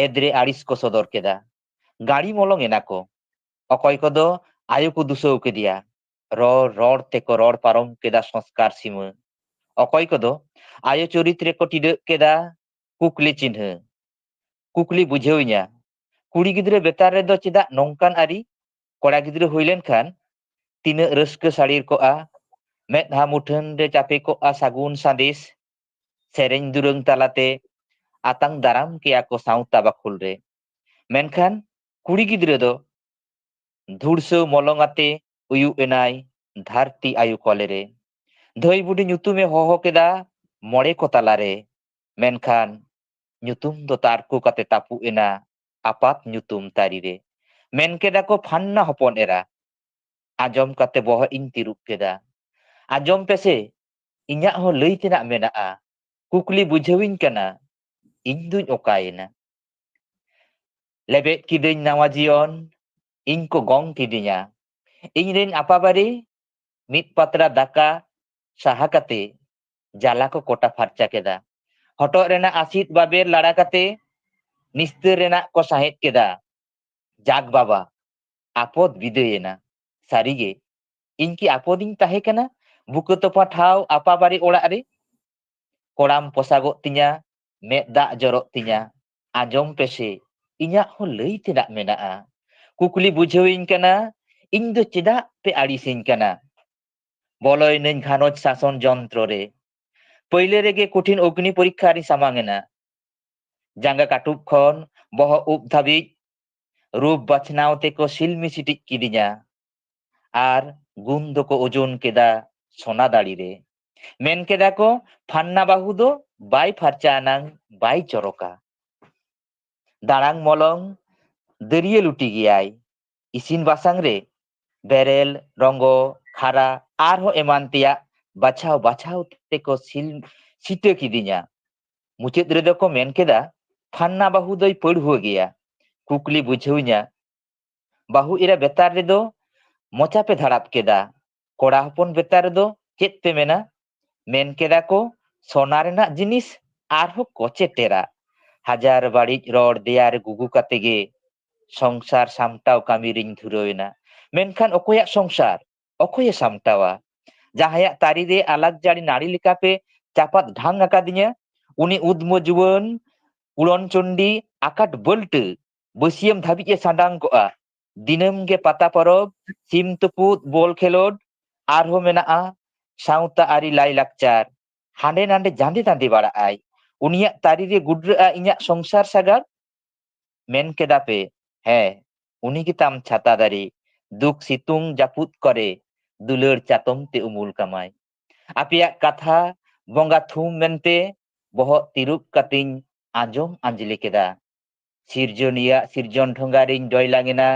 ᱮᱫᱽᱨᱮ ᱟᱹᱲᱤᱥ ᱠᱚ ᱥᱚᱫᱚᱨ ᱠᱮᱫᱟ᱾ ᱜᱟᱹᱲᱤ ᱢᱚᱞᱚᱝ ᱮᱱᱟ ᱠᱚ᱾ ᱚᱠᱚᱭ ᱠᱚᱫᱚ ᱟᱭᱳ ᱠᱚ ᱫᱩᱥᱟᱹᱣ ᱠᱮᱫᱮᱭᱟ᱾ ᱨᱚᱲ ᱨᱚᱲ ᱛᱮᱠᱚ ᱨᱚᱲ ᱯᱟᱨᱚᱢ ᱠᱮᱫᱟ ᱥᱚᱝᱥᱠᱟᱨ ᱥᱤᱢᱟᱹ᱾ ᱚᱠᱚᱭ ᱠᱚᱫᱚ ᱟᱭᱳ ᱪᱚᱨᱤᱛ ᱨᱮᱠᱚ ᱴᱤᱰᱟᱹᱜ ᱠᱮᱫᱟ ᱠᱩᱠᱞᱤ ᱪᱤᱱᱦᱟᱹ᱾ ᱠᱩᱠᱞᱤ ᱵᱩᱡᱷᱟᱹᱣᱤᱧᱟ, ᱠᱩᱲᱤ ᱜᱤᱫᱽᱨᱟᱹ ᱵᱮᱛᱟᱨ ᱨᱮᱫᱚ ᱪᱮᱫᱟᱜ ᱱᱚᱝᱠᱟᱱ ᱟᱹᱨᱤ? ᱠᱚᱲᱟ ᱜᱤᱫᱽᱨᱟᱹ ᱦᱩᱭ ᱞᱮᱱᱠᱷᱟᱱ ᱛᱤᱱᱟᱹᱜ ᱨᱟᱹᱥᱠᱟᱹ ᱥᱟᱹᱲᱤᱨ ᱠᱚᱜᱼᱟ, ᱢᱮᱫᱦᱟ ᱢᱩᱴᱷᱟᱹᱱ ᱨᱮ ᱪᱟᱯᱮ ᱠᱚᱜᱼᱟ ᱥᱟᱹᱜᱩᱱ ᱥᱟᱸᱫᱮᱥ, ᱥᱮᱨᱮᱧ ᱫᱩᱨᱟᱹᱝ ᱛᱟᱞᱟᱛᱮ ᱟᱛᱟᱝ ᱫᱟᱨᱟᱢ ᱠᱮᱭᱟ ᱠᱚ ᱥᱟᱶᱛᱟ ᱵᱟᱠᱷᱳᱞ ᱨᱮ᱾ ᱢᱮᱱᱠᱷᱟᱱ ᱠᱩᱲᱤ ᱜᱤᱫᱽᱨᱟᱹ ᱫᱚ ᱫᱷᱩᱲᱥᱟᱹᱣ ᱢᱚᱞᱚᱝ ᱟᱛᱮ ᱩᱭᱩᱜ ᱮᱱᱟᱭ ᱫᱷᱟᱹᱨᱛᱤ ᱟᱭᱳ ᱠᱚᱞᱮ ᱨᱮ᱾ ᱫᱷᱟᱹᱭ ᱵᱩᱰᱷᱤ ᱧᱩᱛᱩᱢᱮ ᱦᱚᱦᱚ ᱠᱮᱫᱟ ᱢᱚᱬᱮ ᱠᱚ ᱛᱟᱞᱟᱨᱮ, ᱢᱮᱱᱠᱷᱟᱱ ᱧᱩᱛᱩᱢ ᱫᱚ ᱛᱟᱨᱠᱚ ᱠᱟᱛᱮ ᱛᱟᱹᱯᱩᱜ ᱮᱱᱟ ᱟᱯᱟᱛ ᱧᱩᱛᱩᱢ ᱛᱟᱹᱨᱤ ᱨᱮ᱾ ᱢᱮᱱ ᱠᱮᱫᱟ ᱠᱚ ᱯᱷᱟᱱᱱᱟ ᱦᱚᱯᱚᱱ ᱮᱨᱟ᱾ ᱟᱸᱡᱚᱢ ᱠᱟᱛᱮ ᱵᱚᱦᱚᱜ ᱤᱧ ᱛᱤᱨᱩᱵ ᱠᱮᱫᱟ᱾ ᱟᱸᱡᱚᱢ ᱯᱮᱥᱮ, ᱤᱧᱟᱹᱜ ᱦᱚᱸ ᱞᱟᱹᱭ ᱛᱮᱱᱟᱜ ᱢᱮᱱᱟᱜᱼᱟ᱾ ᱠᱩᱠᱞᱤ ᱵᱩᱡᱷᱟᱹᱣᱤᱧ ᱠᱟᱱᱟ, ᱤᱧ ᱫᱩᱧ ᱚᱠᱟᱭᱮᱱᱟ? ᱞᱮᱵᱮᱫ ᱠᱤᱫᱟᱹᱧ ᱱᱟᱣᱟ ᱡᱤᱭᱚᱱ, ᱤᱧ ᱠᱚ ᱜᱚᱝ ᱠᱤᱫᱤᱧᱟ᱾ ᱤᱧ ᱨᱮᱱ ᱟᱯᱟᱵᱟᱨᱮ ᱢᱤᱫ ᱯᱟᱛᱲᱟ ᱫᱟᱠᱟ ᱥᱟᱦᱟ ᱠᱟᱛᱮ ᱡᱟᱞᱟ ᱠᱚ ᱠᱚᱴᱟ ᱯᱷᱟᱨᱪᱟ ᱠᱮᱫᱟ᱾ ᱦᱚᱴᱚᱜ ᱨᱮᱱᱟᱜ ᱟᱥᱤᱫ ᱵᱟᱵᱮᱨ ᱞᱟᱲᱟ ᱠᱟᱛᱮ ᱱᱤᱥᱛᱟᱹᱨ ᱨᱮᱱᱟᱜ ᱠᱚ ᱥᱟᱦᱮᱫ ᱠᱮᱫᱟ᱾ ᱡᱟᱠ ᱵᱟᱵᱟ, ᱟᱯᱚᱫ ᱵᱤᱫᱟᱹᱭᱮᱱᱟ᱾ ᱥᱟᱹᱨᱤᱜᱮ, ᱤᱧ ᱠᱤ ᱟᱯᱚᱫᱤᱧ ᱛᱟᱦᱮᱸ ᱠᱟᱱᱟ? ᱵᱩᱠᱟᱹ ᱛᱚᱯᱟ ᱴᱷᱟᱶ ᱟᱯᱟᱵᱟᱨᱮ ᱚᱲᱟᱜ ᱨᱮ᱾ ᱠᱚᱲᱟᱢ ᱯᱚᱥᱟᱜᱚᱜ ᱛᱤᱧᱟ, ᱢᱮᱫ ᱫᱟᱜ ᱡᱚᱨᱚᱜ ᱛᱤᱧᱟ᱾ ᱟᱸᱡᱚᱢ ᱯᱮᱥᱮ, ᱤᱧᱟᱜ ᱦᱚᱸ ᱞᱟᱹᱭ ᱛᱮᱱᱟᱜ ᱢᱮᱱᱟᱜᱼᱟ᱾ ᱠᱩᱠᱞᱤ ᱵᱩᱡᱷᱟᱹᱣᱤᱧ ᱠᱟᱱᱟ, ᱤᱧ ᱫᱚ ᱪᱮᱫᱟᱜ ᱯᱮ ᱟᱹᱲᱤᱥᱤᱧ ᱠᱟᱱᱟ? ᱵᱚᱞᱚᱭᱮᱱᱟᱹᱧ ᱜᱷᱟᱨᱚᱸᱡᱽ ᱥᱟᱥᱚᱱ ᱡᱚᱱᱛᱨᱚ ᱨᱮ᱾ ᱯᱟᱹᱭᱞᱟᱹ ᱨᱮᱜᱮ ᱠᱚᱴᱷᱤᱱ ᱚᱜᱽᱱᱤ ᱯᱚᱨᱤᱠᱠᱷᱟ ᱨᱤᱧ ᱥᱟᱢᱟᱝ ᱮᱱᱟ᱾ ᱡᱟᱸᱜᱟ ᱠᱟᱹᱴᱩᱵ ᱠᱷᱚᱱ ᱵᱚᱦᱚᱜ ᱩᱵ ᱫᱷᱟᱹᱵᱤᱡ ᱨᱩᱯ ᱵᱟᱪᱷᱱᱟᱣ ᱛᱮᱠᱚ ᱥᱤᱞᱢᱤᱥᱤᱴᱤᱡ ᱠᱤᱫᱤᱧᱟ᱾ ᱟᱨ ᱜᱩᱱ ᱫᱚᱠᱚ ᱳᱡᱚᱱ ᱠᱮᱫᱟ ᱥᱚᱱᱟ ᱫᱟᱲᱤ ᱨᱮ᱾ ᱢᱮᱱ ᱠᱮᱫᱟ ᱠᱚ, ᱯᱷᱟᱱᱱᱟ ᱵᱟᱹᱦᱩ ᱫᱚ ᱵᱟᱭ ᱯᱷᱟᱨᱪᱟ ᱟᱱᱟᱝ, ᱵᱟᱭ ᱪᱚᱨᱚᱠᱟ᱾ ᱫᱟᱲᱟᱝ ᱢᱚᱞᱚᱝ, ᱫᱟᱹᱨᱭᱟᱹ ᱞᱩᱴᱤ ᱜᱮᱭᱟᱭ᱾ ᱤᱥᱤᱱ ᱵᱟᱥᱟᱝ ᱨᱮ ᱵᱮᱨᱮᱞ, ᱨᱚᱝᱜᱚ, ᱠᱷᱟᱨᱟ ᱟᱨᱦᱚᱸ ᱮᱢᱟᱱ ᱛᱮᱭᱟᱜ ᱵᱟᱪᱷᱟᱣ ᱵᱟᱪᱷᱟᱣ ᱛᱮᱠᱚ ᱥᱤᱞ-, ᱥᱤᱴᱟᱹ ᱠᱤᱫᱤᱧᱟ᱾ ᱢᱩᱪᱟᱹᱫ ᱨᱮᱫᱚ ᱠᱚ ᱢᱮᱱ ᱠᱮᱫᱟ, "ᱯᱷᱟᱱᱱᱟ ᱵᱟᱹᱦᱩ ᱫᱚᱭ ᱯᱟᱹᱲᱦᱩᱣᱟᱹ ᱜᱮᱭᱟ, ᱠᱩᱠᱞᱤ ᱵᱩᱡᱷᱟᱹᱣᱤᱧᱟ᱾ ᱵᱟᱹᱦᱩ ᱮᱨᱟ ᱵᱮᱛᱟᱨ ᱨᱮᱫᱚ ᱢᱚᱪᱟ ᱯᱮ ᱫᱷᱟᱲᱟᱯ ᱠᱮᱫᱟ, ᱠᱚᱲᱟ ᱦᱚᱯᱚᱱ ᱵᱮᱛᱟᱨ ᱨᱮᱫᱚ ᱪᱮᱫ ᱯᱮ ᱢᱮᱱᱟ?" ᱢᱮᱱ ᱠᱮᱫᱟ ᱠᱚ, "ᱥᱚᱱᱟ ᱨᱮᱱᱟᱜ ᱡᱤᱱᱤᱥ ᱟᱨᱦᱚᱸ ᱠᱚᱪᱮ ᱴᱮᱨᱟ᱾ ᱦᱟᱡᱟᱨ ᱵᱟᱹᱲᱤᱡ ᱨᱚᱲ ᱫᱮᱭᱟ ᱨᱮ ᱜᱩᱜᱩ ᱠᱟᱛᱮ ᱜᱮ ᱥᱚᱝᱥᱟᱨ ᱥᱟᱢᱴᱟᱣ ᱠᱟᱹᱢᱤ ᱨᱤᱧ ᱫᱷᱩᱨᱟᱹᱣ ᱮᱱᱟ᱾ ᱢᱮᱱᱠᱷᱟᱱ ᱚᱠᱚᱭᱟᱜ ᱥᱚᱝᱥᱟᱨ? ᱚᱠᱚᱭᱮ ᱥᱟᱢᱴᱟᱣᱟ? ᱡᱟᱦᱟᱸᱭᱟᱜ ᱛᱟᱹᱨᱤ ᱨᱮ ᱟᱞᱟᱠ ᱡᱟᱹᱲᱤ ᱱᱟᱹᱲᱤ ᱞᱮᱠᱟ ᱯᱮ ᱪᱟᱯᱟᱫ ᱰᱷᱟᱝ ᱟᱠᱟᱫᱤᱧᱟ, ᱩᱱᱤ ᱩᱫᱢᱚ ᱡᱩᱣᱟᱹᱱ ᱩᱲᱚᱱ ᱪᱚᱱᱰᱤ ᱟᱠᱟᱴ ᱵᱟᱹᱞᱴᱟᱹ ᱵᱟᱹᱥᱭᱟᱹᱢ ᱫᱷᱟᱹᱵᱤᱡ ᱮ ᱥᱟᱸᱰᱟᱝ ᱠᱚᱜᱼᱟ᱾ ᱫᱤᱱᱟᱹᱢ ᱜᱮ ᱯᱟᱛᱟ ᱯᱚᱨᱚᱵᱽ, ᱥᱤᱢ ᱛᱩᱯᱩᱫ, ᱵᱚᱞ ᱠᱷᱮᱞᱳᱰ, ᱟᱨᱦᱚᱸ ᱢᱮᱱᱟᱜᱼᱟ ᱥᱟᱶᱛᱟ ᱟᱹᱨᱤ ᱞᱟᱭᱼᱞᱟᱠᱪᱟᱨ᱾ ᱦᱟᱸᱰᱮ ᱱᱟᱰᱮ ᱡᱟᱸᱫᱮ ᱛᱟᱸᱫᱮ ᱵᱟᱲᱟᱜᱼᱟᱭ᱾ ᱩᱱᱤᱭᱟᱜ ᱛᱟᱹᱨᱤ ᱨᱮ ᱜᱩᱰᱨᱟᱹᱜᱼᱟ ᱤᱧᱟᱜ ᱥᱚᱝᱥᱟᱨ ᱥᱟᱜᱟᱲ?" ᱢᱮᱱ ᱠᱮᱫᱟ ᱯᱮ, ᱦᱮᱸ, ᱩᱱᱤ ᱜᱮᱛᱟᱢ ᱪᱷᱟᱛᱟ ᱫᱟᱨᱮ, ᱫᱩᱠ ᱥᱤᱛᱩᱝ ᱡᱟᱹᱯᱩᱫ ᱠᱚᱨᱮ ᱫᱩᱞᱟᱹᱲ ᱪᱟᱛᱚᱢ ᱛᱮ ᱩᱢᱩᱞ ᱠᱟᱢᱟᱭ᱾ ᱟᱯᱮᱭᱟᱜ ᱠᱟᱛᱷᱟ ᱵᱚᱸᱜᱟ ᱛᱷᱩᱢ ᱢᱮᱱᱛᱮ ᱵᱚᱦᱚᱜ ᱛᱤᱨᱩᱵ ᱠᱟᱛᱮᱧ ᱟᱸᱡᱚᱢ ᱟᱸᱡᱽᱞᱮ ᱠᱮᱫᱟ᱾ ᱥᱤᱨᱡᱚᱱᱤᱭᱟᱹ ᱥᱤᱨᱡᱚᱱ ᱰᱷᱚᱸᱜᱟ ᱨᱤᱧ ᱰᱚᱭᱞᱟᱝ ᱮᱱᱟ᱾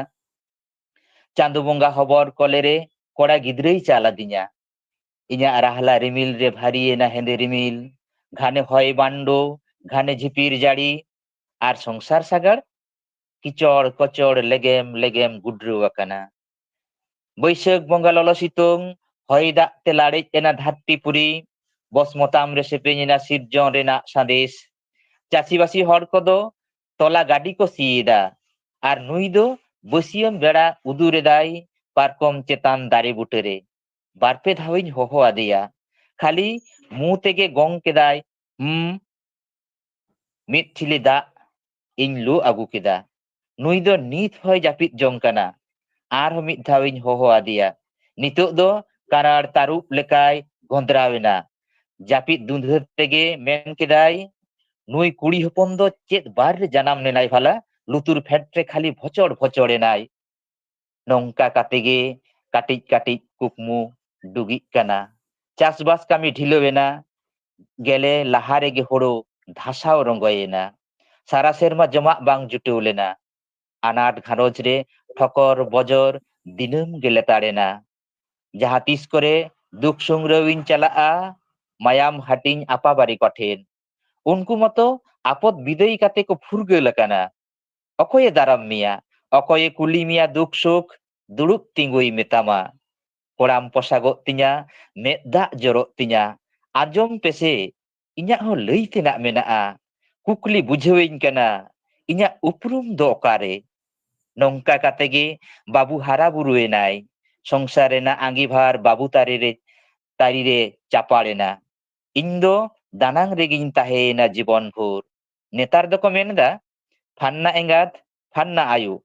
ᱪᱟᱸᱫᱚ ᱵᱚᱸᱜᱟ ᱦᱚᱵᱚᱨ ᱠᱚᱞᱮ ᱨᱮ ᱠᱚᱲᱟ ᱜᱤᱫᱽᱨᱟᱹᱭ ᱪᱟᱞ ᱟᱹᱫᱤᱧᱟ᱾ ᱤᱧᱟᱜ ᱨᱟᱦᱞᱟ ᱨᱤᱢᱤᱞ ᱨᱮ ᱵᱷᱟᱹᱨᱤᱭᱮᱱᱟ ᱦᱮᱸᱫᱮ ᱨᱤᱢᱤᱞ, ᱜᱷᱟᱱᱮ ᱦᱚᱭ ᱵᱟᱱᱰᱳ, ᱜᱷᱟᱱᱮ ᱡᱷᱤᱯᱤᱨ ᱡᱟᱹᱲᱤ, ᱟᱨ ᱥᱚᱝᱥᱟᱨ ᱥᱟᱜᱟᱲ ᱠᱤᱪᱚᱲ ᱠᱚᱪᱚᱲ ᱞᱮᱜᱮᱢ ᱞᱮᱜᱮᱢ ᱜᱩᱰᱨᱟᱹᱣ ᱟᱠᱟᱱᱟ᱾ ᱵᱟᱹᱭᱥᱟᱹᱠᱷ ᱵᱚᱸᱜᱟ ᱞᱚᱞᱚ ᱥᱤᱛᱩᱝ, ᱦᱚᱭ ᱫᱟᱜ ᱛᱮ ᱞᱟᱲᱮᱡ ᱮᱱᱟ ᱫᱷᱟᱹᱨᱛᱤ ᱯᱩᱨᱤ, ᱵᱚᱥᱢᱚᱛᱟᱢ ᱨᱮ ᱥᱮᱯᱮᱧ ᱮᱱᱟ ᱥᱤᱨᱡᱚᱱ ᱨᱮᱱᱟᱜ ᱥᱟᱸᱫᱮᱥ᱾ ᱪᱟᱹᱥᱤᱵᱟᱹᱥᱤ ᱦᱚᱲ ᱠᱚᱫᱚ ᱛᱚᱞᱟ ᱜᱟᱹᱰᱤ ᱠᱚ ᱥᱤᱭᱮᱫᱟ, ᱟᱨ ᱱᱩᱭ ᱫᱚ ᱵᱟᱹᱥᱭᱟᱹᱢ ᱵᱮᱲᱟ ᱩᱫᱩᱨ ᱮᱫᱟᱭ ᱯᱟᱨᱠᱚᱢ ᱪᱮᱛᱟᱱ ᱫᱟᱨᱮ ᱵᱩᱴᱟᱹᱨᱮ᱾ ᱵᱟᱨᱯᱮ ᱫᱷᱟᱣᱤᱧ ᱦᱚᱦᱚ ᱟᱫᱮᱭᱟ, ᱠᱷᱟᱹᱞᱤ ᱢᱩ ᱛᱮᱜᱮ ᱜᱚᱝ ᱠᱮᱫᱟᱭ, "ᱦᱩᱸ᱾" ᱢᱤᱫ ᱴᱷᱤᱞᱤ ᱫᱟᱜ ᱤᱧ ᱞᱩ ᱟᱹᱜᱩ ᱠᱮᱫᱟ᱾ ᱱᱩᱭ ᱫᱚ ᱱᱤᱛ ᱦᱚᱸᱭ ᱡᱟᱹᱯᱤᱫ ᱡᱚᱝ ᱠᱟᱱᱟ᱾ ᱟᱨᱦᱚᱸ ᱢᱤᱫ ᱫᱷᱟᱣᱤᱧ ᱦᱚᱦᱚ ᱟᱫᱮᱭᱟ᱾ ᱱᱤᱛᱚᱜ ᱫᱚ ᱠᱟᱨᱟᱲ ᱛᱟᱹᱨᱩᱵ ᱞᱮᱠᱟᱭ ᱜᱷᱚᱸᱫᱽᱨᱟᱣ ᱮᱱᱟ᱾ ᱡᱟᱹᱯᱤᱫ ᱫᱩᱸᱫᱷᱟᱹ ᱛᱮᱜᱮ ᱢᱮᱱ ᱠᱮᱫᱟᱭ, "ᱱᱩᱭ ᱠᱩᱲᱤ ᱦᱚᱯᱚᱱ ᱫᱚ ᱪᱮᱫ ᱵᱟᱨ ᱨᱮ ᱡᱟᱱᱟᱢ ᱞᱮᱱᱟᱭ ᱵᱷᱟᱞᱟ? ᱞᱩᱛᱩᱨ ᱯᱷᱮᱰ ᱨᱮ ᱠᱷᱟᱹᱞᱤ ᱵᱷᱚᱪᱚᱲ ᱵᱷᱚᱪᱚᱲ ᱮᱱᱟᱭ᱾" ᱱᱚᱝᱠᱟ ᱠᱟᱛᱮ ᱜᱮ ᱠᱟᱹᱴᱤᱡ ᱠᱟᱹᱴᱤᱡ ᱠᱩᱠᱢᱩ ᱰᱩᱜᱤᱜ ᱠᱟᱱᱟ᱾ ᱪᱟᱥᱵᱟᱥ ᱠᱟᱹᱢᱤ ᱰᱷᱤᱞᱟᱹᱣ ᱮᱱᱟ᱾ ᱜᱮᱞᱮ ᱞᱟᱦᱟ ᱨᱮᱜᱮ ᱦᱳᱲᱳ ᱫᱷᱟᱥᱟᱣ ᱨᱚᱸᱜᱚᱭᱮᱱᱟ᱾ ᱥᱟᱨᱟ ᱥᱮᱨᱢᱟ ᱡᱚᱢᱟᱜ ᱵᱟᱝ ᱡᱩᱴᱟᱹᱣ ᱞᱮᱱᱟ᱾ ᱟᱱᱟᱴ ᱜᱷᱟᱨᱚᱸᱡᱽ ᱨᱮ ᱴᱷᱚᱠᱚᱨ ᱵᱚᱡᱚᱨ ᱫᱤᱱᱟᱹᱢ ᱜᱮ ᱞᱮᱛᱟᱲᱮᱱᱟ᱾ ᱡᱟᱦᱟᱸ ᱛᱤᱥ ᱠᱚᱨᱮ ᱫᱩᱠ ᱥᱩᱝᱨᱟᱹᱣᱤᱧ ᱪᱟᱞᱟᱜᱼᱟ, ᱢᱟᱭᱟᱢ ᱦᱟᱹᱴᱤᱧ ᱟᱯᱟᱵᱟᱨᱮ ᱠᱚᱴᱷᱮᱱ᱾ ᱩᱱᱠᱩ ᱢᱟᱛᱚ ᱟᱯᱚᱫ ᱵᱤᱫᱟᱹᱭ ᱠᱟᱛᱮ ᱠᱚ ᱯᱷᱩᱨᱜᱟᱹᱞ ᱟᱠᱟᱱᱟ᱾ ᱚᱠᱚᱭᱮ ᱫᱟᱨᱟᱢ ᱢᱮᱭᱟ? ᱚᱠᱚᱭᱮ ᱠᱩᱞᱤ ᱢᱮᱭᱟ ᱫᱩᱠ ᱥᱩᱠ? ᱫᱩᱲᱩᱵ ᱛᱤᱸᱜᱩᱭ ᱢᱮᱛᱟᱢᱟ᱾ ᱠᱚᱲᱟᱢ ᱯᱚᱥᱟᱜᱚᱜ ᱛᱤᱧᱟ, ᱢᱮᱫ ᱫᱟᱜ ᱡᱚᱨᱚᱜ ᱛᱤᱧᱟ᱾ ᱟᱸᱡᱚᱢ ᱯᱮᱥᱮ, ᱤᱧᱟᱜ ᱦᱚᱸ ᱞᱟᱹᱭ ᱛᱮᱱᱟᱜ ᱢᱮᱱᱟᱜᱼᱟ᱾ ᱠᱩᱠᱞᱤ ᱵᱩᱡᱷᱟᱹᱣᱤᱧ ᱠᱟᱱᱟ, ᱤᱧᱟᱜ ᱩᱯᱨᱩᱢ ᱫᱚ ᱚᱠᱟᱨᱮ? ᱱᱚᱝᱠᱟ ᱠᱟᱛᱮ ᱜᱮ ᱵᱟᱹᱵᱩ ᱦᱟᱨᱟ ᱵᱩᱨᱩᱭᱮᱱᱟᱭ᱾ ᱥᱚᱝᱥᱟᱨ ᱨᱮᱱᱟᱜ ᱟᱸᱜᱤᱵᱷᱟᱨ ᱵᱟᱹᱵᱩ ᱛᱟᱨᱮ ᱨᱮ, ᱛᱟᱹᱨᱤ ᱨᱮ ᱪᱟᱯᱟᱲ ᱮᱱᱟ᱾ ᱤᱧ ᱫᱚ ᱫᱟᱱᱟᱝ ᱨᱮᱜᱤᱧ ᱛᱟᱦᱮᱸᱭᱮᱱᱟ ᱡᱤᱵᱚᱱ ᱵᱷᱳᱨ᱾ ᱱᱮᱛᱟᱨ ᱫᱚᱠᱚ ᱢᱮᱱ ᱮᱫᱟ, ᱯᱷᱟᱱᱱᱟ ᱮᱸᱜᱟᱛ, ᱯᱷᱟᱱᱱᱟ ᱟᱭᱳ,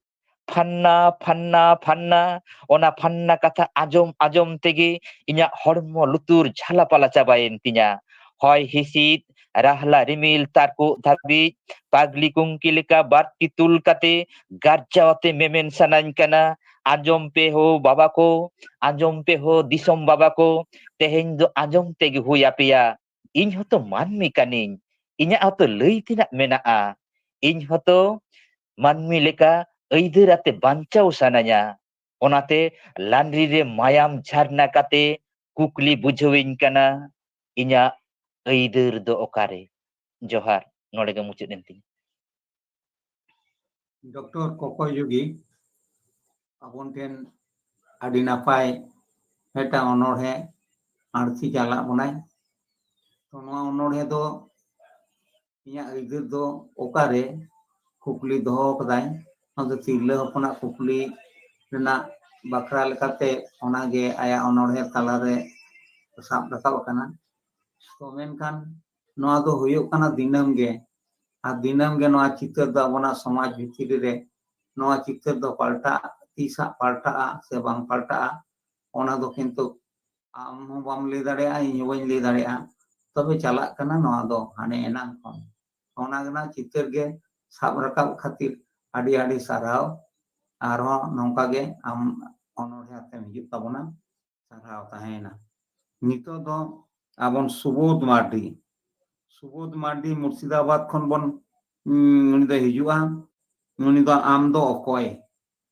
ᱯᱷᱟᱱᱱᱟ, ᱯᱷᱟᱱᱱᱟ, ᱯᱷᱟᱱᱱᱟ᱾ ᱚᱱᱟ ᱯᱷᱟᱱᱱᱟ ᱠᱟᱛᱷᱟ ᱟᱸᱡᱚᱢ ᱟᱸᱡᱚᱢ ᱛᱮᱜᱮ ᱤᱧᱟᱜ ᱦᱚᱲᱢᱚ ᱞᱩᱛᱩᱨ ᱡᱷᱟᱞᱟᱯᱟᱞᱟ ᱪᱟᱵᱟᱭᱮᱱ ᱛᱤᱧᱟ᱾ ᱦᱚᱭ ᱦᱤᱸᱥᱤᱫ, ᱨᱟᱦᱞᱟ ᱨᱤᱢᱤᱞ ᱛᱟᱨᱠᱚᱜ ᱫᱷᱟᱹᱵᱤᱡ ᱯᱟᱜᱽᱞᱤ ᱠᱩᱝᱠᱤ ᱞᱮᱠᱟ ᱵᱟᱨ ᱛᱤ ᱛᱩᱞ ᱠᱟᱛᱮ ᱜᱟᱨᱡᱟᱣ ᱟᱛᱮ ᱢᱮᱢᱮᱱ ᱥᱟᱱᱟᱧ ᱠᱟᱱᱟ, ᱟᱸᱡᱚᱢ ᱯᱮ ᱦᱳ ᱵᱟᱵᱟ ᱠᱚ, ᱟᱸᱡᱚᱢ ᱯᱮ ᱦᱳ ᱫᱤᱥᱚᱢ ᱵᱟᱵᱟ ᱠᱚ, ᱛᱮᱦᱮᱧ ᱫᱚ ᱟᱸᱡᱚᱢ ᱛᱮᱜᱮ ᱦᱩᱭ ᱟᱯᱮᱭᱟ᱾ ᱤᱧ ᱦᱚᱸᱛᱚ ᱢᱟᱹᱱᱢᱤ ᱠᱟᱹᱱᱟᱹᱧ, ᱤᱧᱟᱜ ᱦᱚᱸᱛᱚ ᱞᱟᱹᱭ ᱛᱮᱱᱟᱜ ᱢᱮᱱᱟᱜᱼᱟ᱾ ᱤᱧ ᱦᱚᱸᱛᱚ ᱢᱟᱹᱱᱢᱤ ᱞᱮᱠᱟ ᱟᱹᱭᱫᱟᱹᱨ ᱟᱛᱮ ᱵᱟᱧᱪᱟᱣ ᱥᱟᱱᱟᱧᱟ᱾ ᱚᱱᱟᱛᱮ ᱞᱟᱱᱰᱨᱤ ᱨᱮ ᱢᱟᱭᱟᱢ ᱡᱷᱟᱨᱱᱟ ᱠᱟᱛᱮ ᱠᱩᱠᱞᱤ ᱵᱩᱡᱷᱟᱹᱣᱤᱧ ᱠᱟᱱᱟ, ᱤᱧᱟᱜ ᱟᱹᱭᱫᱟᱹᱨ ᱫᱚ ᱚᱠᱟᱨᱮ? ᱡᱚᱦᱟᱨ, ᱱᱚᱰᱮ ᱜᱮ ᱢᱩᱪᱟᱹᱫ ᱮᱱ ᱛᱤᱧᱟ᱾ ᱰᱚᱠᱴᱚᱨ ᱠᱚᱠᱚᱭ ᱡᱩᱜᱤ ᱟᱵᱚᱱ ᱴᱷᱮᱱ ᱟᱹᱰᱤ ᱱᱟᱯᱟᱭ ᱢᱤᱫᱴᱟᱝ ᱚᱱᱚᱬᱦᱮ ᱟᱬᱛᱤ ᱪᱟᱞᱟᱜ ᱵᱚᱱᱟᱭ᱾ ᱛᱚ ᱱᱚᱣᱟ ᱚᱱᱚᱬᱦᱮ ᱫᱚ ᱤᱧᱟᱹᱜ ᱟᱹᱭᱫᱟᱹᱨ ᱫᱚ ᱚᱠᱟᱨᱮ ᱠᱩᱠᱞᱤ ᱫᱚᱦᱚ ᱟᱠᱟᱫᱟᱭ᱾ ᱚᱱᱟ ᱫᱚ ᱛᱤᱨᱞᱟᱹ ᱦᱚᱯᱚᱱᱟᱜ ᱠᱩᱠᱞᱤ ᱨᱮᱱᱟᱜ ᱵᱟᱠᱷᱨᱟ ᱞᱮᱠᱟᱛᱮ ᱚᱱᱟᱜᱮ ᱟᱭᱟᱜ ᱚᱱᱚᱬᱦᱮ ᱛᱟᱞᱟᱨᱮ ᱥᱟᱵ ᱨᱟᱠᱟᱵ ᱟᱠᱟᱱᱟ᱾ ᱛᱚ ᱢᱮᱱᱠᱷᱟᱱ ᱱᱚᱣᱟ ᱫᱚ ᱦᱩᱭᱩᱜ ᱠᱟᱱᱟ ᱫᱤᱱᱟᱹᱢ ᱜᱮ, ᱟᱨ ᱫᱤᱱᱟᱹᱢ ᱜᱮ ᱱᱚᱣᱟ ᱪᱤᱛᱟᱹᱨ ᱫᱚ ᱟᱵᱚᱱᱟᱜ ᱥᱚᱢᱟᱡᱽ ᱵᱷᱤᱛᱨᱤ ᱨᱮ ᱱᱚᱣᱟ ᱪᱤᱛᱟᱹᱨ ᱫᱚ ᱯᱟᱞᱴᱟᱜ, ᱛᱤᱥ ᱦᱟᱸᱜ ᱯᱟᱞᱴᱟᱜᱼᱟ ᱥᱮ ᱵᱟᱝ ᱯᱟᱞᱴᱟᱜᱼᱟ, ᱚᱱᱟ ᱫᱚ ᱠᱤᱱᱛᱩ ᱟᱢ ᱦᱚᱸ ᱵᱟᱢ ᱞᱟᱹᱭ ᱫᱟᱲᱮᱭᱟᱜᱼᱟ, ᱤᱧ ᱦᱚᱸ ᱵᱟᱹᱧ ᱞᱟᱹᱭ ᱫᱟᱲᱮᱭᱟᱜᱼᱟ᱾ ᱛᱚᱵᱮ ᱪᱟᱞᱟᱜ ᱠᱟᱱᱟ ᱱᱚᱣᱟ ᱫᱚ ᱦᱟᱱᱮ ᱮᱱᱟᱝ ᱠᱷᱚᱱ᱾ ᱚᱱᱟ ᱨᱮᱱᱟᱜ ᱪᱤᱛᱟᱹᱨ ᱜᱮ ᱥᱟᱵ ᱨᱟᱠᱟᱵ ᱠᱷᱟᱹᱛᱤᱨ ᱟᱹᱰᱤ ᱟᱹᱰᱤ ᱥᱟᱨᱦᱟᱣ᱾ ᱟᱨᱦᱚᱸ ᱱᱚᱝᱠᱟ ᱜᱮ ᱟᱢ ᱚᱱᱚᱬᱦᱮ ᱟᱛᱮᱢ ᱦᱤᱡᱩᱜ ᱛᱟᱵᱚᱱᱟ᱾ ᱥᱟᱨᱦᱟᱣ ᱛᱟᱦᱮᱸᱭᱮᱱᱟ᱾ ᱱᱤᱛᱚᱜ ᱫᱚ ᱟᱵᱚᱱ ᱥᱩᱵᱳᱫᱷ ᱢᱟᱨᱰᱤ, ᱥᱩᱵᱳᱫᱷ ᱢᱟᱨᱰᱤ ᱢᱩᱨᱥᱤᱫᱟᱵᱟᱫᱽ ᱠᱷᱚᱱ ᱵᱚᱱ, ᱩᱢ, ᱩᱱᱤ ᱫᱚᱭ ᱦᱤᱡᱩᱜᱼᱟ᱾ ᱩᱱᱤ ᱫᱚ ᱟᱢ ᱫᱚ ᱚᱠᱚᱭ,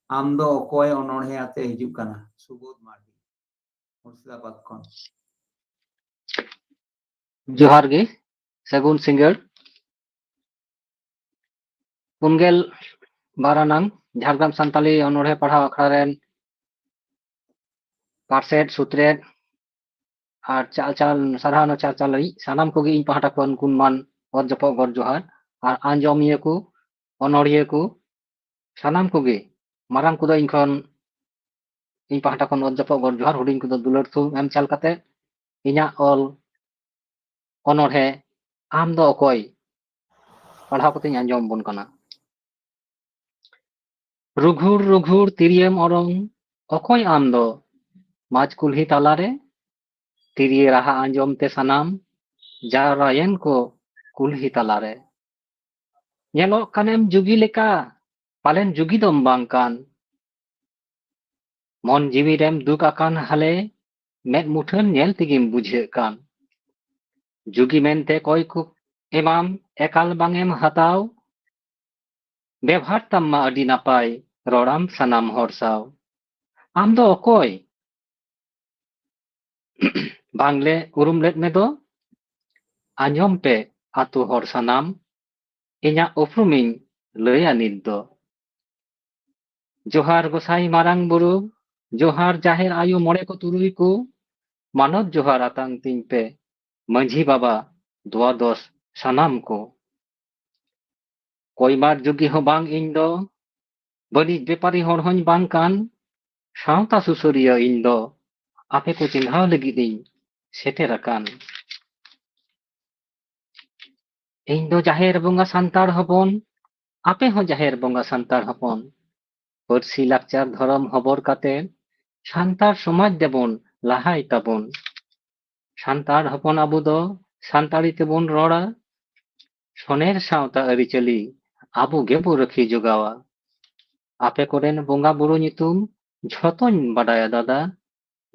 ᱟᱢ ᱫᱚ ᱚᱠᱚᱭ ᱚᱱᱚᱬᱦᱮ ᱟᱛᱮ ᱦᱤᱡᱩᱜ ᱠᱟᱱᱟ ᱥᱩᱵᱳᱫᱷ ᱢᱟᱨᱰᱤ, ᱢᱩᱨᱥᱤᱫᱟᱵᱟᱫᱽ ᱠᱷᱚᱱ᱾ ᱡᱚᱦᱟᱨ ᱜᱮ, ᱥᱟᱹᱜᱩᱱ ᱥᱤᱸᱜᱟᱹᱲ᱾ ᱯᱩᱱᱜᱮᱞ ᱵᱟᱨ ᱟᱱᱟᱝ ᱡᱷᱟᱲᱜᱨᱟᱢ ᱥᱟᱱᱛᱟᱞᱤ ᱚᱱᱚᱬᱦᱮ ᱯᱟᱲᱦᱟᱣ ᱟᱠᱷᱲᱟ ᱨᱮᱱ ᱯᱟᱨᱥᱮᱛ, ᱥᱩᱛᱨᱮᱛ ᱟᱨ ᱪᱟᱞᱪᱟᱞ, ᱥᱟᱨᱦᱟᱣ ᱱᱟ ᱪᱟᱞᱪᱟᱞ ᱞᱟᱹᱜᱤᱫ ᱥᱟᱱᱟᱢ ᱠᱚᱜᱮ ᱤᱧ ᱯᱟᱦᱴᱟ ᱠᱷᱚᱱ ᱜᱩᱱᱢᱟᱱ ᱚᱛ ᱡᱚᱯᱚᱜ ᱜᱚᱰ ᱡᱚᱦᱟᱨ᱾ ᱟᱨ ᱟᱸᱡᱚᱢᱤᱭᱟᱹ ᱠᱚ, ᱚᱱᱚᱲᱦᱤᱭᱟᱹ ᱠᱚ, ᱥᱟᱱᱟᱢ ᱠᱚᱜᱮ, ᱢᱟᱨᱟᱝ ᱠᱚᱫᱚ ᱤᱧ ᱠᱷᱚᱱ, ᱤᱧ ᱯᱟᱦᱴᱟ ᱠᱷᱚᱱ ᱚᱛ ᱡᱚᱯᱚᱜ ᱜᱚᱰ ᱡᱚᱦᱟᱨ, ᱦᱩᱰᱤᱧ ᱠᱚᱫᱚ ᱫᱩᱞᱟᱹᱲ ᱛᱷᱩᱢ ᱮᱢ ᱪᱟᱞ ᱠᱟᱛᱮ ᱤᱧᱟᱹᱜ ᱚᱞ ᱚᱱᱚᱬᱦᱮ ᱟᱢ ᱫᱚ ᱚᱠᱚᱭ ᱯᱟᱲᱦᱟᱣ ᱠᱟᱛᱮᱧ ᱟᱸᱡᱚᱢ ᱟᱵᱚᱱ ᱠᱟᱱᱟ᱾ ᱨᱩᱜᱷᱩᱲ ᱨᱩᱜᱷᱩᱲ ᱛᱤᱨᱭᱳᱢ ᱚᱨᱚᱝ, ᱚᱠᱚᱭ ᱟᱢ ᱫᱚ? ᱢᱟᱡᱽ ᱠᱩᱞᱦᱤ ᱛᱟᱞᱟᱨᱮ ᱛᱤᱨᱭᱳ ᱨᱟᱦᱟ ᱟᱸᱡᱚᱢ ᱛᱮ ᱥᱟᱱᱟᱢ ᱡᱟᱣᱨᱟᱭᱮᱱ ᱠᱚ ᱠᱩᱞᱦᱤ ᱛᱟᱞᱟᱨᱮ᱾ ᱧᱮᱞᱚᱜ ᱠᱟᱱᱮᱢ ᱡᱩᱜᱤ ᱞᱮᱠᱟ, ᱯᱟᱞᱮᱱ ᱡᱩᱜᱤ ᱫᱚᱢ ᱵᱟᱝ ᱠᱟᱱ᱾ ᱢᱚᱱ ᱡᱤᱣᱤ ᱨᱮᱢ ᱫᱩᱠ ᱟᱠᱟᱱ ᱦᱟᱞᱮ, ᱢᱮᱫ ᱢᱩᱴᱷᱟᱹᱱ ᱧᱮᱞ ᱛᱮᱜᱮᱢ ᱵᱩᱡᱷᱟᱹᱜ ᱠᱟᱱ᱾ ᱡᱩᱜᱤ ᱢᱮᱱᱛᱮ ᱠᱚᱭ ᱠᱚ ᱮᱢᱟᱢ, ᱮᱠᱟᱞ ᱵᱟᱝ ᱮᱢ ᱦᱟᱛᱟᱣ᱾ ᱵᱮᱵᱷᱟᱨ ᱛᱟᱢ ᱢᱟ ᱟᱹᱰᱤ ᱱᱟᱯᱟᱭ, ᱨᱚᱲᱟᱢ ᱥᱟᱱᱟᱢ ᱦᱚᱲ ᱥᱟᱶ᱾ ᱟᱢ ᱫᱚ ᱚᱠᱚᱭ? ᱵᱟᱝᱞᱮ ᱩᱨᱩᱢ ᱞᱮᱫ ᱢᱮᱫᱚ? ᱟᱸᱡᱚᱢ ᱯᱮ ᱟᱛᱳ ᱦᱚᱲ ᱥᱟᱱᱟᱢ, ᱤᱧᱟᱹᱜ ᱩᱯᱨᱩᱢᱤᱧ ᱞᱟᱹᱭᱟ ᱱᱤᱛ ᱫᱚ᱾ ᱡᱚᱦᱟᱨ ᱜᱚᱸᱥᱟᱭ ᱢᱟᱨᱟᱝ ᱵᱩᱨᱩ, ᱡᱚᱦᱟᱨ ᱡᱟᱦᱮᱨ ᱟᱭᱳ ᱢᱚᱬᱮ ᱠᱚ ᱛᱩᱨᱩᱭ ᱠᱚ, ᱢᱟᱱᱚᱛ ᱡᱚᱦᱟᱨ ᱟᱛᱟᱝ ᱛᱤᱧ ᱯᱮ ᱢᱟᱹᱡᱷᱤ ᱵᱟᱵᱟ ᱫᱩᱣᱟᱫᱚᱥ ᱥᱟᱱᱟᱢ ᱠᱚ᱾ ᱠᱚᱭᱢᱟᱨ ᱡᱩᱜᱤ ᱦᱚᱸ ᱵᱟᱝ ᱤᱧ ᱫᱚ, ᱵᱟᱹᱱᱤᱡ ᱵᱮᱯᱟᱨᱤ ᱦᱚᱲ ᱦᱚᱸᱧ ᱵᱟᱝ ᱠᱟᱱ, ᱥᱟᱶᱛᱟ ᱥᱩᱥᱟᱹᱨᱤᱭᱟᱹ ᱤᱧ ᱫᱚ, ᱟᱯᱮ ᱠᱚ ᱪᱮᱸᱜᱷᱟᱣ ᱞᱟᱹᱜᱤᱫ ᱤᱧ ᱥᱮᱴᱮᱨ ᱟᱠᱟᱱ᱾ ᱤᱧ ᱫᱚ ᱡᱟᱦᱮᱨ ᱵᱚᱸᱜᱟ ᱥᱟᱱᱛᱟᱲ ᱦᱚᱯᱚᱱ, ᱟᱯᱮ ᱦᱚᱸ ᱡᱟᱦᱮᱨ ᱵᱚᱸᱜᱟ ᱥᱟᱱᱛᱟᱲ ᱦᱚᱯᱚᱱ᱾ ᱯᱟᱹᱨᱥᱤ, ᱞᱟᱠᱪᱟᱨ, ᱫᱷᱚᱨᱚᱢ ᱦᱚᱵᱚᱨ ᱠᱟᱛᱮ ᱥᱟᱱᱛᱟᱲ ᱥᱚᱢᱟᱡᱽ ᱫᱮᱵᱚᱱ ᱞᱟᱦᱟᱭ ᱛᱟᱵᱚᱱ᱾ ᱥᱟᱱᱛᱟᱲ ᱦᱚᱯᱚᱱ ᱟᱵᱚ ᱫᱚ ᱥᱟᱱᱛᱟᱲᱤ ᱛᱮᱵᱚᱱ ᱨᱚᱲᱟ᱾ ᱥᱚᱱᱮᱨ ᱥᱟᱶᱛᱟ ᱟᱹᱨᱤᱪᱟᱹᱞᱤ ᱟᱵᱚ ᱜᱮᱵᱚ ᱨᱟᱹᱠᱷᱤ ᱡᱚᱜᱟᱣᱟ᱾ ᱟᱯᱮ ᱠᱚᱨᱮᱱ ᱵᱚᱸᱜᱟ ᱵᱩᱨᱩ ᱧᱩᱛᱩᱢ ᱡᱷᱚᱛᱚᱧ ᱵᱟᱰᱟᱭᱟ ᱫᱟᱫᱟ,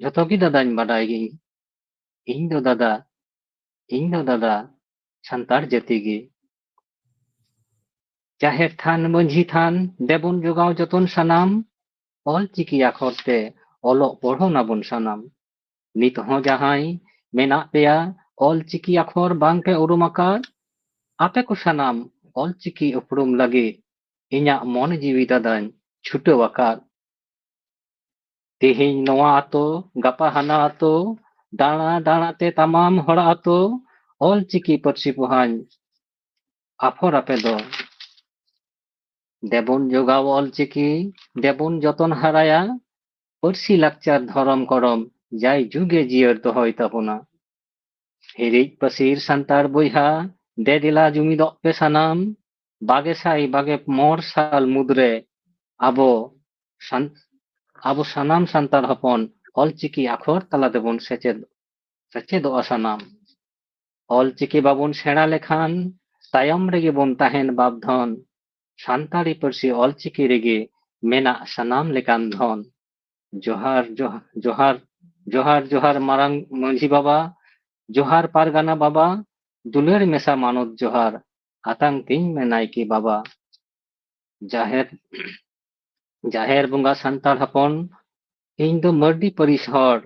ᱡᱷᱚᱛᱚ ᱜᱮ ᱫᱟᱫᱟᱧ ᱵᱟᱰᱟᱭ ᱜᱤᱧ᱾ ᱤᱧ ᱫᱚ ᱫᱟᱫᱟ, ᱤᱧ ᱫᱚ ᱫᱟᱫᱟ, ᱥᱟᱱᱛᱟᱲ ᱡᱟᱹᱛᱤ ᱜᱮ᱾ ᱡᱟᱦᱮᱨ ᱛᱷᱟᱱ, ᱢᱟᱹᱡᱷᱤ ᱛᱷᱟᱱ, ᱫᱮᱵᱚᱱ ᱡᱚᱜᱟᱣ ᱡᱚᱛᱚᱱ ᱥᱟᱱᱟᱢ, ᱚᱞ ᱪᱤᱠᱤ ᱟᱠᱷᱚᱨ ᱛᱮ ᱚᱞᱚᱜ ᱯᱚᱲᱦᱚᱱ ᱟᱵᱚᱱ ᱥᱟᱱᱟᱢ᱾ ᱱᱤᱛ ᱦᱚᱸ ᱡᱟᱦᱟᱸᱭ ᱢᱮᱱᱟᱜ ᱯᱮᱭᱟ, ᱚᱞ ᱪᱤᱠᱤ ᱟᱠᱷᱚᱨ ᱵᱟᱝ ᱯᱮ ᱩᱨᱩᱢ ᱟᱠᱟᱫ, ᱟᱯᱮ ᱠᱚ ᱥᱟᱱᱟᱢ ᱚᱞ ᱪᱤᱠᱤ ᱩᱯᱨᱩᱢ ᱞᱟᱹᱜᱤᱫ ᱤᱧᱟᱜ ᱢᱚᱱ ᱡᱤᱣᱤ ᱫᱟᱫᱟᱧ ᱪᱷᱩᱴᱟᱹᱣ ᱟᱠᱟᱫ᱾ ᱛᱮᱦᱮᱧ ᱱᱚᱣᱟ ᱟᱛᱳ, ᱜᱟᱯᱟ ᱦᱟᱱᱟ ᱟᱛᱳ, ᱫᱟᱬᱟ ᱫᱟᱬᱟ ᱛᱮ ᱛᱟᱢᱟᱢ ᱦᱚᱲ ᱟᱛᱳ, ᱚᱞ ᱪᱤᱠᱤ ᱯᱟᱹᱨᱥᱤ ᱯᱚᱦᱟᱧ ᱟᱯᱷᱚᱨ ᱟᱯᱮ ᱫᱚ᱾ ᱫᱮᱵᱚᱱ ᱡᱚᱜᱟᱣ ᱚᱞ ᱪᱤᱠᱤ, ᱫᱮᱵᱚᱱ ᱡᱚᱛᱚᱱ ᱦᱟᱨᱟᱭᱟ, ᱯᱟᱹᱨᱥᱤ ᱞᱟᱠᱪᱟᱨ ᱫᱷᱚᱨᱚᱢ ᱠᱚᱨᱚᱢ ᱡᱟᱭ ᱡᱩᱜᱮ ᱡᱤᱭᱟᱹᱲ ᱫᱚᱦᱚᱭ ᱛᱟᱵᱚᱱᱟ᱾ ᱦᱤᱨᱤᱡ ᱯᱟᱹᱥᱤᱨ ᱥᱟᱱᱛᱟᱲ ᱵᱚᱭᱦᱟ, ᱫᱮ ᱫᱮᱞᱟ ᱡᱩᱢᱤᱫᱚᱜ ᱯᱮ ᱥᱟᱱᱟᱢ, ᱵᱟᱜᱮ ᱥᱟᱭ ᱵᱟᱜᱮ ᱢᱚᱬ ᱥᱟᱞ ᱢᱩᱫᱽᱨᱮ ᱟᱵᱚ ᱥᱟᱱ-, ᱟᱵᱚ ᱥᱟᱱᱟᱢ ᱥᱟᱱᱛᱟᱲ ᱦᱚᱯᱚᱱ ᱚᱞ ᱪᱤᱠᱤ ᱟᱠᱷᱚᱨ ᱛᱟᱞᱟ ᱛᱮᱵᱚᱱ ᱥᱮᱪᱮᱫ, ᱥᱮᱪᱮᱫᱚᱜᱼᱟ ᱥᱟᱱᱟᱢ᱾ ᱚᱞ ᱪᱤᱠᱤ ᱵᱟᱵᱚᱱ ᱥᱮᱬᱟ ᱞᱮᱠᱷᱟᱱ ᱛᱟᱭᱚᱢ ᱨᱮᱜᱮ ᱵᱚᱱ ᱛᱟᱦᱮᱱ ᱵᱟᱯ ᱫᱷᱚᱱ᱾ ᱥᱟᱱᱛᱟᱲᱤ ᱯᱟᱹᱨᱥᱤ ᱚᱞ ᱪᱤᱠᱤ ᱨᱮᱜᱮ ᱢᱮᱱᱟᱜ ᱥᱟᱱᱟᱢ ᱞᱮᱠᱟᱱ ᱫᱷᱚᱱ᱾ ᱡᱚᱦᱟᱨ, ᱡᱚᱦ-, ᱡᱚᱦᱟᱨ, ᱡᱚᱦᱟᱨ, ᱡᱚᱦᱟᱨ ᱢᱟᱨᱟᱝ ᱢᱟᱹᱡᱷᱤ ᱵᱟᱵᱟ, ᱡᱚᱦᱟᱨ ᱯᱟᱨᱜᱟᱱᱟ ᱵᱟᱵᱟ, ᱫᱩᱞᱟᱹᱲ ᱢᱮᱥᱟ ᱢᱟᱱᱚᱛ ᱡᱚᱦᱟᱨ, ᱟᱛᱟᱝ ᱛᱤᱧ ᱢᱮ ᱱᱟᱭᱠᱮ ᱵᱟᱵᱟ᱾ ᱡᱟᱦᱮᱨ, ᱡᱟᱦᱮᱨ ᱵᱚᱸᱜᱟ ᱥᱟᱱᱛᱟᱲ ᱦᱚᱯᱚᱱ, ᱤᱧ ᱫᱚ ᱢᱟᱹᱨᱰᱤ ᱯᱟᱹᱨᱤᱥ ᱦᱚᱲ,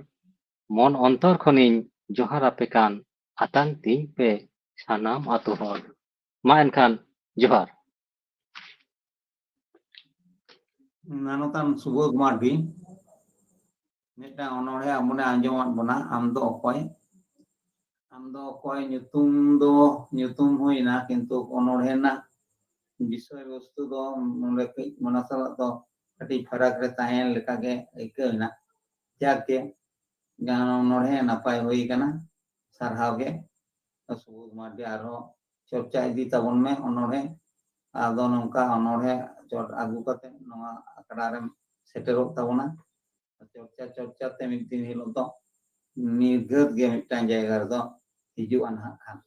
ᱢᱚᱱ ᱚᱱᱛᱚᱨ ᱠᱷᱚᱱᱤᱧ ᱡᱚᱦᱟᱨ ᱟᱯᱮ ᱠᱟᱱ, ᱟᱛᱟᱝ ᱛᱤᱧ ᱯᱮ ᱥᱟᱱᱟᱢ ᱟᱛᱳ ᱦᱚᱲ᱾ ᱢᱟ ᱮᱱᱠᱷᱟᱱ ᱡᱚᱦᱟᱨ᱾ ᱢᱟᱱᱚᱛᱟᱱ ᱥᱩᱵᱳᱫᱷ ᱢᱟᱨᱰᱤ, ᱢᱤᱫᱴᱟᱝ ᱚᱱᱚᱬᱦᱮ ᱟᱵᱚᱱᱮ ᱟᱸᱡᱚᱢᱟᱫ ᱵᱚᱱᱟ, ᱟᱢ ᱫᱚ ᱚᱠᱚᱭ? ᱟᱢ ᱫᱚ ᱚᱠᱚᱭ? ᱧᱩᱛᱩᱢ ᱫᱚ ᱧᱩᱛᱩᱢ ᱦᱩᱭᱱᱟ, ᱠᱤᱱᱛᱩ ᱚᱱᱚᱬᱦᱮ ᱨᱮᱱᱟᱜ ᱵᱤᱥᱚᱭ ᱵᱚᱥᱛᱩ ᱫᱚ ᱱᱚᱰᱮ ᱠᱟᱹᱡ ᱚᱱᱟ ᱥᱟᱞᱟᱜ ᱫᱚ ᱠᱟᱹᱴᱤᱡ ᱯᱷᱟᱨᱟᱠ ᱨᱮ ᱛᱟᱦᱮᱸ ᱞᱮᱠᱟ ᱜᱮ ᱟᱹᱭᱠᱟᱹᱣ ᱮᱱᱟ᱾ ᱡᱟᱠ ᱜᱮ, ᱡᱟᱦᱟᱸ ᱚᱱᱚᱬᱦᱮ ᱱᱟᱯᱟᱭ ᱦᱩᱭ ᱟᱠᱟᱱᱟ, ᱥᱟᱨᱦᱟᱣ ᱜᱮ᱾ ᱥᱩᱵᱳᱫᱷ ᱢᱟᱨᱰᱤ, ᱟᱨᱦᱚᱸ ᱪᱚᱨᱪᱟ ᱤᱫᱤ ᱛᱟᱵᱚᱱ ᱢᱮ ᱚᱱᱚᱬᱦᱮ᱾ ᱟᱫᱚ ᱱᱚᱝᱠᱟ ᱚᱱᱚᱬᱦᱮ ᱪᱚᱴ ᱟᱹᱜᱩ ᱠᱟᱛᱮ ᱱᱚᱣᱟ ᱟᱠᱷᱲᱟ ᱨᱮᱢ ᱥᱮᱴᱮᱨᱚᱜ ᱛᱟᱵᱚᱱᱟ᱾ ᱪᱚᱨᱪᱟ ᱪᱚᱨᱪᱟ ᱛᱮ ᱢᱤᱫ ᱫᱤᱱ ᱦᱤᱞᱳᱜ ᱫᱚ ᱱᱤᱨᱜᱷᱟᱹᱛ ᱜᱮ ᱢᱤᱫᱴᱟᱝ ᱡᱟᱭᱜᱟ ᱨᱮᱫᱚ ᱦᱤᱡᱩᱜᱼᱟ ᱱᱟᱦᱟᱜ ᱠᱷᱟᱱ᱾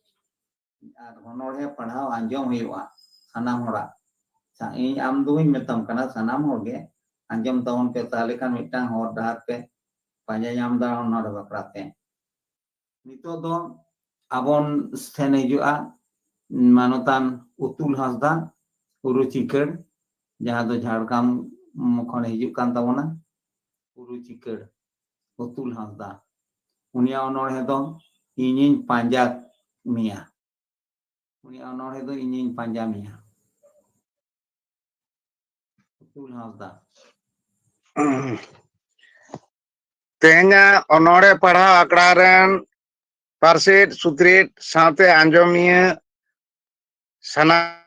ᱟᱨ ᱚᱱᱚᱬᱦᱮ ᱯᱟᱲᱦᱟᱣ ᱟᱸᱡᱚᱢ ᱦᱩᱭᱩᱜᱼᱟ ᱥᱟᱱᱟᱢ ᱦᱚᱲᱟᱜ᱾ ᱥᱟ-, ᱤᱧ ᱟᱢ ᱫᱚ ᱵᱟᱹᱧ ᱢᱮᱛᱟᱢ ᱠᱟᱱᱟ, ᱥᱟᱱᱟᱢ ᱦᱚᱲ ᱜᱮ ᱟᱸᱡᱚᱢ ᱛᱟᱵᱚᱱ ᱯᱮ, ᱛᱟᱦᱞᱮ ᱠᱷᱟᱱ ᱢᱤᱫᱴᱟᱝ ᱦᱚᱨ ᱰᱟᱦᱟᱨ ᱯᱮ ᱯᱟᱸᱡᱟ ᱧᱟᱢ ᱫᱟᱲᱮᱭᱟᱜᱼᱟ ᱚᱱᱟ ᱵᱟᱠᱷᱨᱟ ᱛᱮ᱾ ᱱᱤᱛᱚᱜ ᱫᱚ ᱟᱵᱚᱱ ᱴᱷᱮᱱ ᱦᱤᱡᱩᱜᱼᱟ ᱢᱟᱱᱚᱛᱟᱱ ᱩᱛᱩᱞ ᱦᱟᱸᱥᱫᱟ᱾ ᱩᱨᱩ ᱪᱤᱠᱟᱹᱲ, ᱡᱟᱦᱟᱸ ᱫᱚ ᱡᱷᱟᱲᱜᱨᱟᱢ ᱠᱷᱚᱱ ᱦᱤᱡᱩᱜ ᱠᱟᱱ ᱛᱟᱵᱚᱱᱟ, ᱩᱨᱩ ᱪᱤᱠᱟᱹᱲ, ᱚᱛᱩᱞ ᱦᱟᱸᱥᱫᱟ᱾ ᱩᱱᱤᱭᱟᱜ ᱚᱱᱚᱬᱦᱮ ᱫᱚ ᱤᱧᱤᱧ ᱯᱟᱸᱡᱟ ᱢᱮᱭᱟ᱾ ᱩᱱᱤᱭᱟᱜ ᱚᱱᱚᱬᱦᱮ ᱫᱚ ᱤᱧᱤᱧ ᱯᱟᱸᱡᱟ ᱢᱮᱭᱟ᱾ ᱚᱛᱩᱞ ᱦᱟᱸᱥᱫᱟ᱾ ᱛᱮᱦᱮᱧᱟᱜ ᱚᱱᱚᱬᱦᱮ ᱯᱟᱲᱦᱟᱣ ᱟᱠᱷᱲᱟ ᱨᱮᱱ ᱯᱟᱨᱥᱮᱛ, ᱥᱩᱛᱨᱮᱛ ᱥᱟᱶᱛᱮ ᱟᱸᱡᱚᱢᱤᱭᱟᱹ ᱥᱟᱱᱟᱢ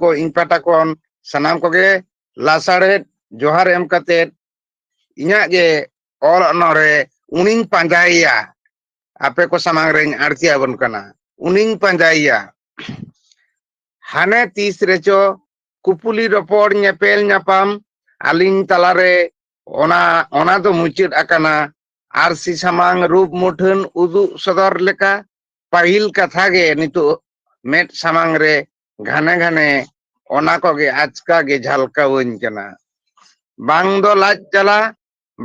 ᱠᱚ, ᱤᱧ ᱯᱟᱦᱴᱟ ᱠᱷᱚᱱ ᱥᱟᱱᱟᱢ ᱠᱚᱜᱮ ᱞᱟᱥᱟᱲᱦᱮᱫ ᱡᱚᱦᱟᱨ ᱮᱢ ᱠᱟᱛᱮ, ᱤᱧᱟᱹᱜ ᱜᱮ ᱚᱞ ᱚᱱᱚᱬᱦᱮ ᱩᱱᱤᱧ ᱯᱟᱸᱡᱟᱭᱮᱭᱟ, ᱟᱯᱮ ᱠᱚ ᱥᱟᱢᱟᱝ ᱨᱮᱧ ᱟᱬᱛᱤ ᱟᱵᱚᱱ ᱠᱟᱱᱟ᱾ ᱩᱱᱤᱧ ᱯᱟᱸᱡᱟᱭᱮᱭᱟ᱾ ᱦᱟᱱᱮ ᱛᱤᱥ ᱨᱮᱪᱚ ᱠᱩᱯᱩᱞᱤ ᱨᱚᱯᱚᱲ, ᱧᱮᱯᱮᱞ ᱧᱟᱯᱟᱢ ᱟᱹᱞᱤᱧ ᱛᱟᱞᱟᱨᱮ, ᱚᱱᱟ, ᱚᱱᱟ ᱫᱚ ᱢᱩᱪᱟᱹᱫ ᱟᱠᱟᱱᱟ᱾ ᱟᱹᱨᱥᱤ ᱥᱟᱢᱟᱝ ᱨᱩᱯ ᱢᱩᱴᱷᱟᱹᱱ ᱩᱫᱩᱜ ᱥᱚᱫᱚᱨ ᱞᱮᱠᱟ ᱯᱟᱹᱦᱤᱞ ᱠᱟᱛᱷᱟ ᱜᱮ ᱱᱤᱛᱚᱜ ᱢᱮᱫ ᱥᱟᱢᱟᱝ ᱨᱮ ᱜᱷᱟᱱᱮ ᱜᱷᱟᱱᱮ ᱚᱱᱟ ᱠᱚᱜᱮ ᱟᱪᱠᱟ ᱜᱮ ᱡᱷᱟᱞᱠᱟᱣᱟᱹᱧ ᱠᱟᱱᱟ᱾ ᱵᱟᱝ ᱫᱚ ᱞᱟᱡ ᱡᱟᱞᱟ,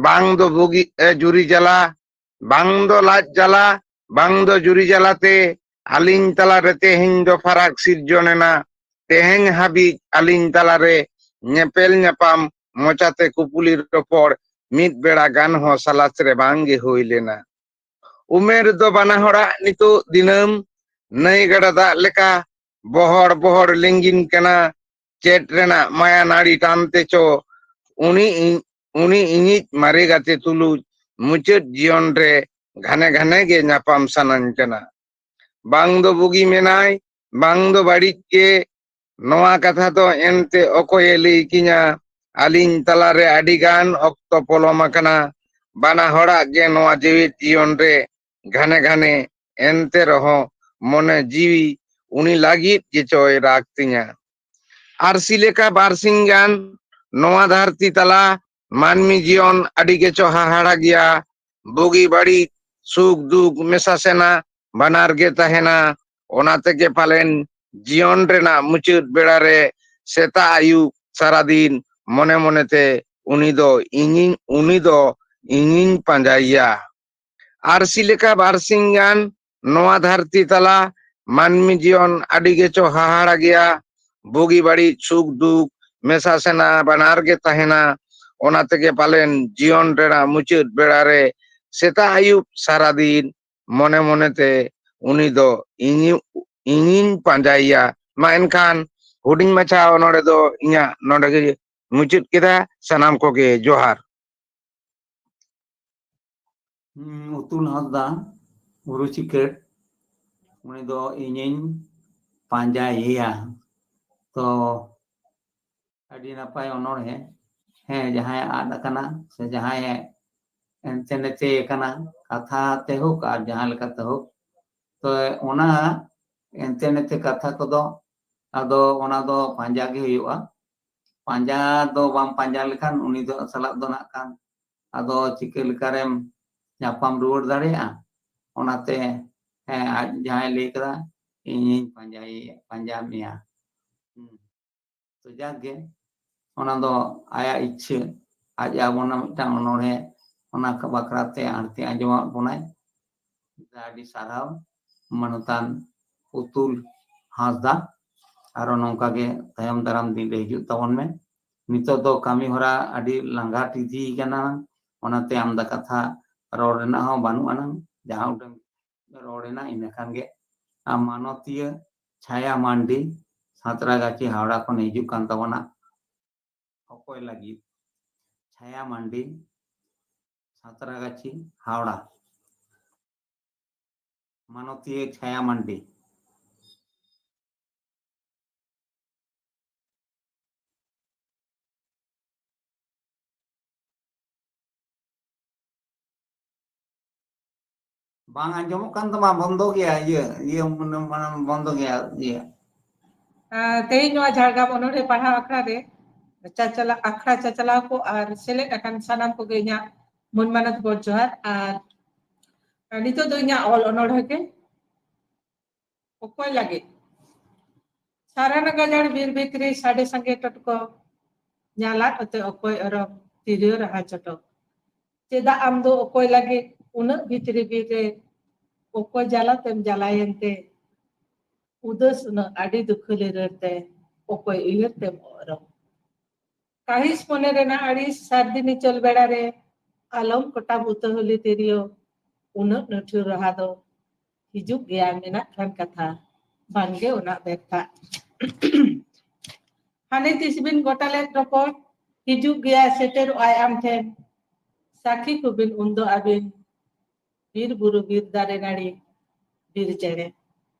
ᱵᱟᱝ ᱫᱚ ᱵᱩᱜᱤ, ᱮ, ᱡᱩᱨᱤ ᱡᱟᱞᱟ, ᱵᱟᱝ ᱫᱚ ᱞᱟᱡ ᱡᱟᱞᱟ, ᱵᱟᱝ ᱫᱚ ᱡᱩᱨᱤ ᱡᱟᱞᱟᱛᱮ ᱟᱹᱞᱤᱧ ᱛᱟᱞᱟᱨᱮ ᱛᱮᱦᱮᱧ ᱫᱚ ᱯᱷᱟᱨᱟᱠ ᱥᱤᱨᱡᱚᱱ ᱮᱱᱟ᱾ ᱛᱮᱦᱮᱧ ᱦᱟᱹᱵᱤᱡ ᱟᱹᱞᱤᱧ ᱛᱟᱞᱟᱨᱮ ᱧᱮᱯᱮᱞ ᱧᱟᱯᱟᱢ, ᱢᱚᱪᱟᱛᱮ ᱠᱩᱯᱩᱞᱤ ᱨᱚᱯᱚᱲ ᱢᱤᱫ ᱵᱮᱲᱟ ᱜᱟᱱ ᱦᱚᱸ ᱥᱟᱞᱟᱥ ᱨᱮ ᱵᱟᱝ ᱜᱮ ᱦᱩᱭ ᱞᱮᱱᱟ᱾ ᱩᱢᱮᱨ ᱫᱚ ᱵᱟᱱᱟ ᱦᱚᱲᱟᱜ ᱱᱤᱛᱚᱜ ᱫᱤᱱᱟᱹᱢ ᱱᱟᱹᱭ ᱜᱟᱰᱟ ᱫᱟᱜ ᱞᱮᱠᱟ ᱵᱚᱦᱚᱲ ᱵᱚᱦᱚᱲ ᱞᱤᱸᱜᱤᱱ ᱠᱟᱱᱟ᱾ ᱪᱮᱫ ᱨᱮᱱᱟᱜ ᱢᱟᱭᱟ ᱱᱟᱹᱲᱤ ᱴᱟᱱ ᱛᱮᱪᱚ ᱩᱱᱤ ᱤᱧ, ᱩᱱᱤ ᱤᱧᱤᱡ ᱢᱟᱨᱮ ᱜᱟᱛᱮ ᱛᱩᱞᱩᱡ ᱢᱩᱪᱟᱹᱫ ᱡᱤᱭᱚᱱ ᱨᱮ ᱜᱷᱟᱱᱮ ᱜᱷᱟᱱᱮ ᱜᱮ ᱧᱟᱯᱟᱢ ᱥᱟᱱᱟᱧ ᱠᱟᱱᱟ᱾ ᱵᱟᱝ ᱫᱚ ᱵᱩᱜᱤ ᱢᱮᱱᱟᱭ, ᱵᱟᱝ ᱫᱚ ᱵᱟᱹᱲᱤᱡ ᱜᱮ, ᱱᱚᱣᱟ ᱠᱟᱛᱷᱟ ᱫᱚ ᱮᱱᱛᱮ ᱚᱠᱚᱭᱮ ᱞᱟᱹᱭ ᱠᱤᱧᱟ? ᱟᱹᱞᱤᱧ ᱛᱟᱞᱟᱨᱮ ᱟᱹᱰᱤ ᱜᱟᱱ ᱚᱠᱛᱚ ᱯᱚᱞᱚᱢ ᱟᱠᱟᱱᱟ᱾ ᱵᱟᱱᱟ ᱦᱚᱲᱟᱜ ᱜᱮ ᱱᱚᱣᱟ ᱡᱮᱣᱮᱫ ᱡᱤᱭᱚᱱ ᱨᱮ ᱜᱷᱟᱱᱮ ᱜᱷᱟᱱᱮ, ᱮᱱᱛᱮ ᱨᱮᱦᱚᱸ ᱢᱚᱱᱮ ᱡᱤᱣᱤ ᱩᱱᱤ ᱞᱟᱹᱜᱤᱫ ᱜᱮᱪᱚᱭ ᱨᱟᱜᱽ ᱛᱤᱧᱟ᱾ ᱟᱹᱨᱥᱤ ᱞᱮᱠᱟ ᱵᱟᱨᱥᱤᱧ ᱜᱟᱱ ᱱᱚᱣᱟ ᱫᱷᱟᱹᱨᱛᱤ ᱛᱟᱞᱟ ᱢᱟᱹᱱᱢᱤ ᱡᱤᱭᱚᱱ ᱟᱹᱰᱤ ᱜᱮᱪᱚ ᱦᱟᱦᱟᱲᱟ ᱜᱮᱭᱟ᱾ ᱵᱩᱜᱤ ᱵᱟᱹᱲᱤᱡ, ᱥᱩᱠ ᱫᱩᱠ ᱢᱮᱥᱟ ᱥᱮᱱᱟ, ᱵᱟᱱᱟᱨ ᱜᱮ ᱛᱟᱦᱮᱱᱟ᱾ ᱚᱱᱟ ᱛᱮᱜᱮ ᱯᱟᱞᱮᱱ ᱡᱤᱭᱚᱱ ᱨᱮᱱᱟᱜ ᱢᱩᱪᱟᱹᱫ ᱵᱮᱲᱟ ᱨᱮ ᱥᱮᱛᱟᱜ ᱟᱹᱭᱩᱵ ᱥᱟᱨᱟᱫᱤᱱ ᱢᱚᱱᱮ ᱢᱚᱱᱮᱛᱮ ᱩᱱᱤ ᱫᱚ ᱤᱧᱤᱧ, ᱩᱱᱤ ᱫᱚ ᱤᱧᱤᱧ ᱯᱟᱸᱡᱟᱭᱮᱭᱟ᱾ ᱟᱹᱨᱥᱤ ᱞᱮᱠᱟ ᱵᱟᱨᱥᱤᱧ ᱜᱟᱱ ᱱᱚᱣᱟ ᱫᱷᱟᱹᱨᱛᱤ ᱛᱟᱞᱟ ᱢᱟᱹᱱᱢᱤ ᱡᱤᱭᱚᱱ ᱟᱹᱰᱤ ᱜᱮᱪᱚ ᱦᱟᱦᱟᱲᱟ ᱜᱮᱭᱟ᱾ ᱵᱩᱜᱤ ᱵᱟᱹᱲᱤᱡ, ᱥᱩᱠ ᱫᱩᱠ, ᱢᱮᱥᱟ ᱥᱮᱱᱟ ᱵᱟᱱᱟᱨ ᱜᱮ ᱛᱟᱦᱮᱱᱟ᱾ ᱚᱱᱟ ᱛᱮᱜᱮ ᱯᱟᱞᱮᱱ ᱡᱤᱭᱚᱱ ᱨᱮᱱᱟᱜ ᱢᱩᱪᱟᱹᱫ ᱵᱮᱲᱟ ᱨᱮ ᱥᱮᱛᱟᱜ ᱟᱹᱭᱩᱵ ᱥᱟᱨᱟᱫᱤᱱ ᱢᱚᱱᱮ ᱢᱚᱱᱮᱛᱮ ᱩᱱᱤ ᱫᱚ ᱤᱧ, ᱤᱧᱤᱧ ᱯᱟᱸᱡᱟᱭᱮᱭᱟ᱾ ᱢᱟ ᱮᱱᱠᱷᱟᱱ ᱦᱩᱰᱤᱧ ᱢᱟᱪᱷᱟ ᱚᱱᱚᱬᱦᱮ ᱫᱚ ᱤᱧᱟᱹᱜ ᱱᱚᱰᱮ ᱜᱮ ᱢᱩᱪᱟᱹᱫ ᱠᱮᱫᱟ᱾ ᱥᱟᱱᱟᱢ ᱠᱚᱜᱮ ᱡᱚᱦᱟᱨ᱾ ᱦᱩᱸ, ᱩᱛᱩᱞ ᱦᱟᱸᱥᱫᱟ, ᱵᱩᱨᱩ ᱪᱤᱠᱟᱹᱲ, ᱩᱱᱤ ᱫᱚ ᱤᱧᱤᱧ ᱯᱟᱸᱡᱟᱭᱮᱭᱟ᱾ ᱛᱚ ᱟᱹᱰᱤ ᱱᱟᱯᱟᱭ ᱚᱱᱚᱬᱦᱮ᱾ ᱦᱮᱸ, ᱡᱟᱦᱟᱸᱭ ᱟᱫ ᱟᱠᱟᱱᱟ ᱥᱮ ᱡᱟᱦᱟᱸᱭ ᱮᱱᱛᱮ ᱱᱮᱛᱮ ᱟᱠᱟᱱᱟ, ᱠᱟᱛᱷᱟ ᱛᱮ ᱦᱳᱠ ᱟᱨ ᱡᱟᱦᱟᱸ ᱞᱮᱠᱟᱛᱮ ᱦᱳᱠ, ᱛᱚ ᱚᱱᱟ ᱮᱱᱛᱮ ᱱᱮᱛᱮ ᱠᱟᱛᱷᱟ ᱠᱚᱫᱚ ᱟᱫᱚ ᱚᱱᱟ ᱫᱚ ᱯᱟᱸᱡᱟ ᱜᱮ ᱦᱩᱭᱩᱜᱼᱟ᱾ ᱯᱟᱸᱡᱟ ᱫᱚ ᱵᱟᱢ ᱯᱟᱸᱡᱟ ᱞᱮᱠᱷᱟᱱ ᱩᱱᱤ ᱫᱚ ᱥᱟᱞᱟᱜ ᱫᱚ ᱱᱟᱜ ᱠᱷᱟᱱ ᱟᱫᱚ ᱪᱤᱠᱟᱹ ᱞᱮᱠᱟᱨᱮᱢ ᱧᱟᱯᱟᱢ ᱨᱩᱣᱟᱹᱲ ᱫᱟᱲᱮᱭᱟᱜᱼᱟ? ᱚᱱᱟᱛᱮ ᱦᱮᱸ, ᱟᱡ ᱡᱟᱦᱟᱸᱭ ᱞᱟᱹᱭ ᱠᱟᱫᱟ, ᱤᱧᱤᱧ ᱯᱟᱸᱡᱟᱭᱮ, ᱯᱟᱸᱡᱟ ᱢᱮᱭᱟ᱾ ᱦᱩᱸ᱾ ᱛᱚ ᱡᱟᱠ ᱜᱮ, ᱚᱱᱟ ᱫᱚ ᱟᱭᱟᱜ ᱤᱪᱪᱷᱟᱹ, ᱟᱡ ᱟᱵᱚᱱᱟᱜ ᱢᱤᱫᱴᱟᱝ ᱚᱱᱚᱬᱦᱮ ᱚᱱᱟ ᱵᱟᱠᱷᱨᱟ ᱛᱮ ᱟᱬᱛᱤ ᱟᱸᱡᱚᱢᱟᱫ ᱵᱚᱱᱟᱭ᱾ ᱟᱹᱰᱤ ᱥᱟᱨᱦᱟᱣ ᱢᱟᱱᱚᱛᱟᱱ ᱩᱛᱩᱞ ᱦᱟᱸᱥᱫᱟ᱾ ᱟᱨᱚ ᱱᱚᱝᱠᱟ ᱜᱮ ᱛᱟᱭᱚᱢ ᱫᱟᱨᱟᱢ ᱫᱤᱱ ᱨᱮ ᱦᱤᱡᱩᱜ ᱛᱟᱵᱚᱱ ᱢᱮ᱾ ᱱᱤᱛᱚᱜ ᱫᱚ ᱠᱟᱹᱢᱤ ᱦᱚᱨᱟ ᱟᱹᱰᱤ ᱞᱟᱸᱜᱟ ᱤᱫᱤ ᱠᱟᱱᱟ, ᱚᱱᱟᱛᱮ ᱟᱢᱫᱟ ᱠᱟᱛᱷᱟ ᱨᱚᱲ ᱨᱮᱱᱟᱜ ᱦᱚᱸ ᱵᱟᱹᱱᱩᱜ ᱟᱱᱟᱝ᱾ ᱡᱟᱦᱟᱸ ᱩᱰᱟᱹᱝ ᱨᱚᱲ ᱮᱱᱟ, ᱤᱱᱟᱹ ᱠᱷᱟᱱ ᱜᱮ᱾ ᱟᱨ ᱢᱟᱱᱚᱛᱤᱭᱟᱹ ᱪᱷᱟᱭᱟ ᱢᱟᱱᱰᱤ, ᱥᱟᱸᱛᱨᱟᱜᱟᱪᱷᱤ ᱦᱟᱣᱲᱟ ᱠᱷᱚᱱ ᱦᱤᱡᱩᱜ ᱠᱟᱱ ᱛᱟᱵᱚᱱᱟ᱾ ᱚᱠᱚᱭ ᱞᱟᱹᱜᱤᱫ? ᱪᱷᱟᱭᱟ ᱢᱟᱱᱰᱤ, ᱥᱟᱸᱛᱨᱟᱜᱟᱪᱷᱤ ᱦᱟᱣᱲᱟ᱾ ᱢᱟᱱᱚᱛᱤᱭᱟᱹ ᱪᱷᱟᱭᱟ ᱢᱟᱱᱰᱤ᱾ ᱵᱟᱝ ᱟᱸᱡᱚᱢᱚᱜ ᱠᱟᱱ ᱛᱟᱢᱟ, ᱵᱚᱱᱫᱚ ᱜᱮᱭᱟ, ᱤᱭᱟᱹ, ᱤᱭᱟᱹ, ᱢᱟᱱᱮ, ᱢᱟᱱᱮ, ᱵᱚᱱᱫᱚ ᱜᱮᱭᱟ, ᱤᱭᱟᱹ᱾ ᱟᱨ ᱛᱮᱦᱮᱧ ᱱᱚᱣᱟ ᱡᱷᱟᱲᱜᱨᱟᱢ ᱚᱱᱚᱬᱦᱮ ᱯᱟᱲᱦᱟᱣ ᱟᱠᱷᱲᱟ ᱨᱮ ᱪᱟᱪᱟᱞᱟ-, ᱟᱠᱷᱲᱟ ᱪᱟᱪᱟᱞᱟᱣ ᱠᱚ ᱟᱨ ᱥᱮᱞᱮᱫ ᱟᱠᱟᱱ ᱥᱟᱱᱟᱢ ᱠᱚᱜᱮ ᱤᱧᱟᱹᱜ ᱢᱟᱹᱱ ᱢᱟᱱᱚᱛ ᱜᱚᱰ ᱡᱚᱦᱟᱨ᱾ ᱟᱨ ᱱᱤᱛᱚᱜ ᱫᱚ ᱤᱧᱟᱹᱜ ᱚᱞ ᱚᱱᱚᱬᱦᱮ ᱜᱮ᱾ ᱚᱠᱚᱭ ᱞᱟᱹᱜᱤᱫ? ᱥᱟᱨᱟᱱᱟ ᱜᱟᱡᱟᱲ ᱵᱤᱨ ᱵᱷᱤᱛᱨᱤ ᱥᱟᱰᱮ ᱥᱟᱸᱜᱮ ᱴᱚᱴᱠᱚ, ᱧᱟᱞᱟᱫ ᱚᱛᱮ ᱚᱠᱚᱭ ᱚᱨᱚᱜ ᱛᱤᱨᱭᱳ ᱨᱟᱦᱟ ᱪᱚᱴᱚᱠ᱾ ᱪᱮᱫᱟᱜ ᱟᱢ ᱫᱚ ᱚᱠᱚᱭ ᱞᱟᱹᱜᱤᱫ ᱩᱱᱟᱹᱜ ᱵᱷᱤᱛᱨᱤ ᱵᱤᱨ ᱨᱮ? ᱚᱠᱚᱭ ᱡᱟᱞᱟ ᱛᱮᱢ ᱡᱟᱞᱟᱭᱮᱱ ᱛᱮ, ᱩᱫᱟᱹᱥ ᱩᱱᱟᱹᱜ ᱟᱹᱰᱤ ᱫᱩᱠᱷᱟᱹᱞᱤ ᱨᱟᱹᱲ ᱛᱮ, ᱚᱠᱚᱭ ᱩᱭᱦᱟᱹᱨ ᱛᱮᱢ ᱚᱨᱚᱜ᱾ ᱠᱟᱹᱦᱤᱥ ᱢᱚᱱᱮ ᱨᱮᱱᱟᱜ ᱟᱹᱲᱤᱥ ᱥᱟᱹᱨᱫᱤ ᱱᱤᱪᱚᱞ ᱵᱮᱲᱟ ᱨᱮ, ᱟᱞᱚᱢ ᱠᱚᱴᱟᱵ ᱩᱛᱟᱹᱦᱩᱞᱤ ᱛᱤᱨᱭᱳ, ᱩᱱᱟᱹᱜ ᱱᱟᱹᱴᱷᱩ ᱨᱟᱦᱟ ᱫᱚ ᱦᱤᱡᱩᱜ ᱜᱮᱭᱟ ᱢᱮᱱᱟᱜ ᱠᱷᱟᱱ ᱠᱟᱛᱷᱟ, ᱵᱟᱝᱜᱮ ᱚᱱᱟ ᱵᱮᱨᱛᱷᱟ᱾ ᱦᱟᱱᱮ ᱛᱤᱥ ᱵᱤᱱ ᱜᱚᱴᱟ ᱞᱮᱫ ᱨᱚᱯᱚᱲ, ᱦᱤᱡᱩᱜ ᱜᱮᱭᱟ ᱥᱮᱴᱮᱨᱚᱜ ᱟᱭ ᱟᱢ ᱴᱷᱮᱱ, ᱥᱟᱹᱠᱷᱤ ᱠᱚᱵᱤᱱ ᱩᱱᱫᱚ ᱟᱹᱵᱤᱱ, ᱵᱤᱨ ᱵᱩᱨᱩ ᱵᱤᱨ ᱫᱟᱨᱮ ᱱᱟᱹᱲᱤ ᱵᱤᱨ ᱪᱮᱬᱮ᱾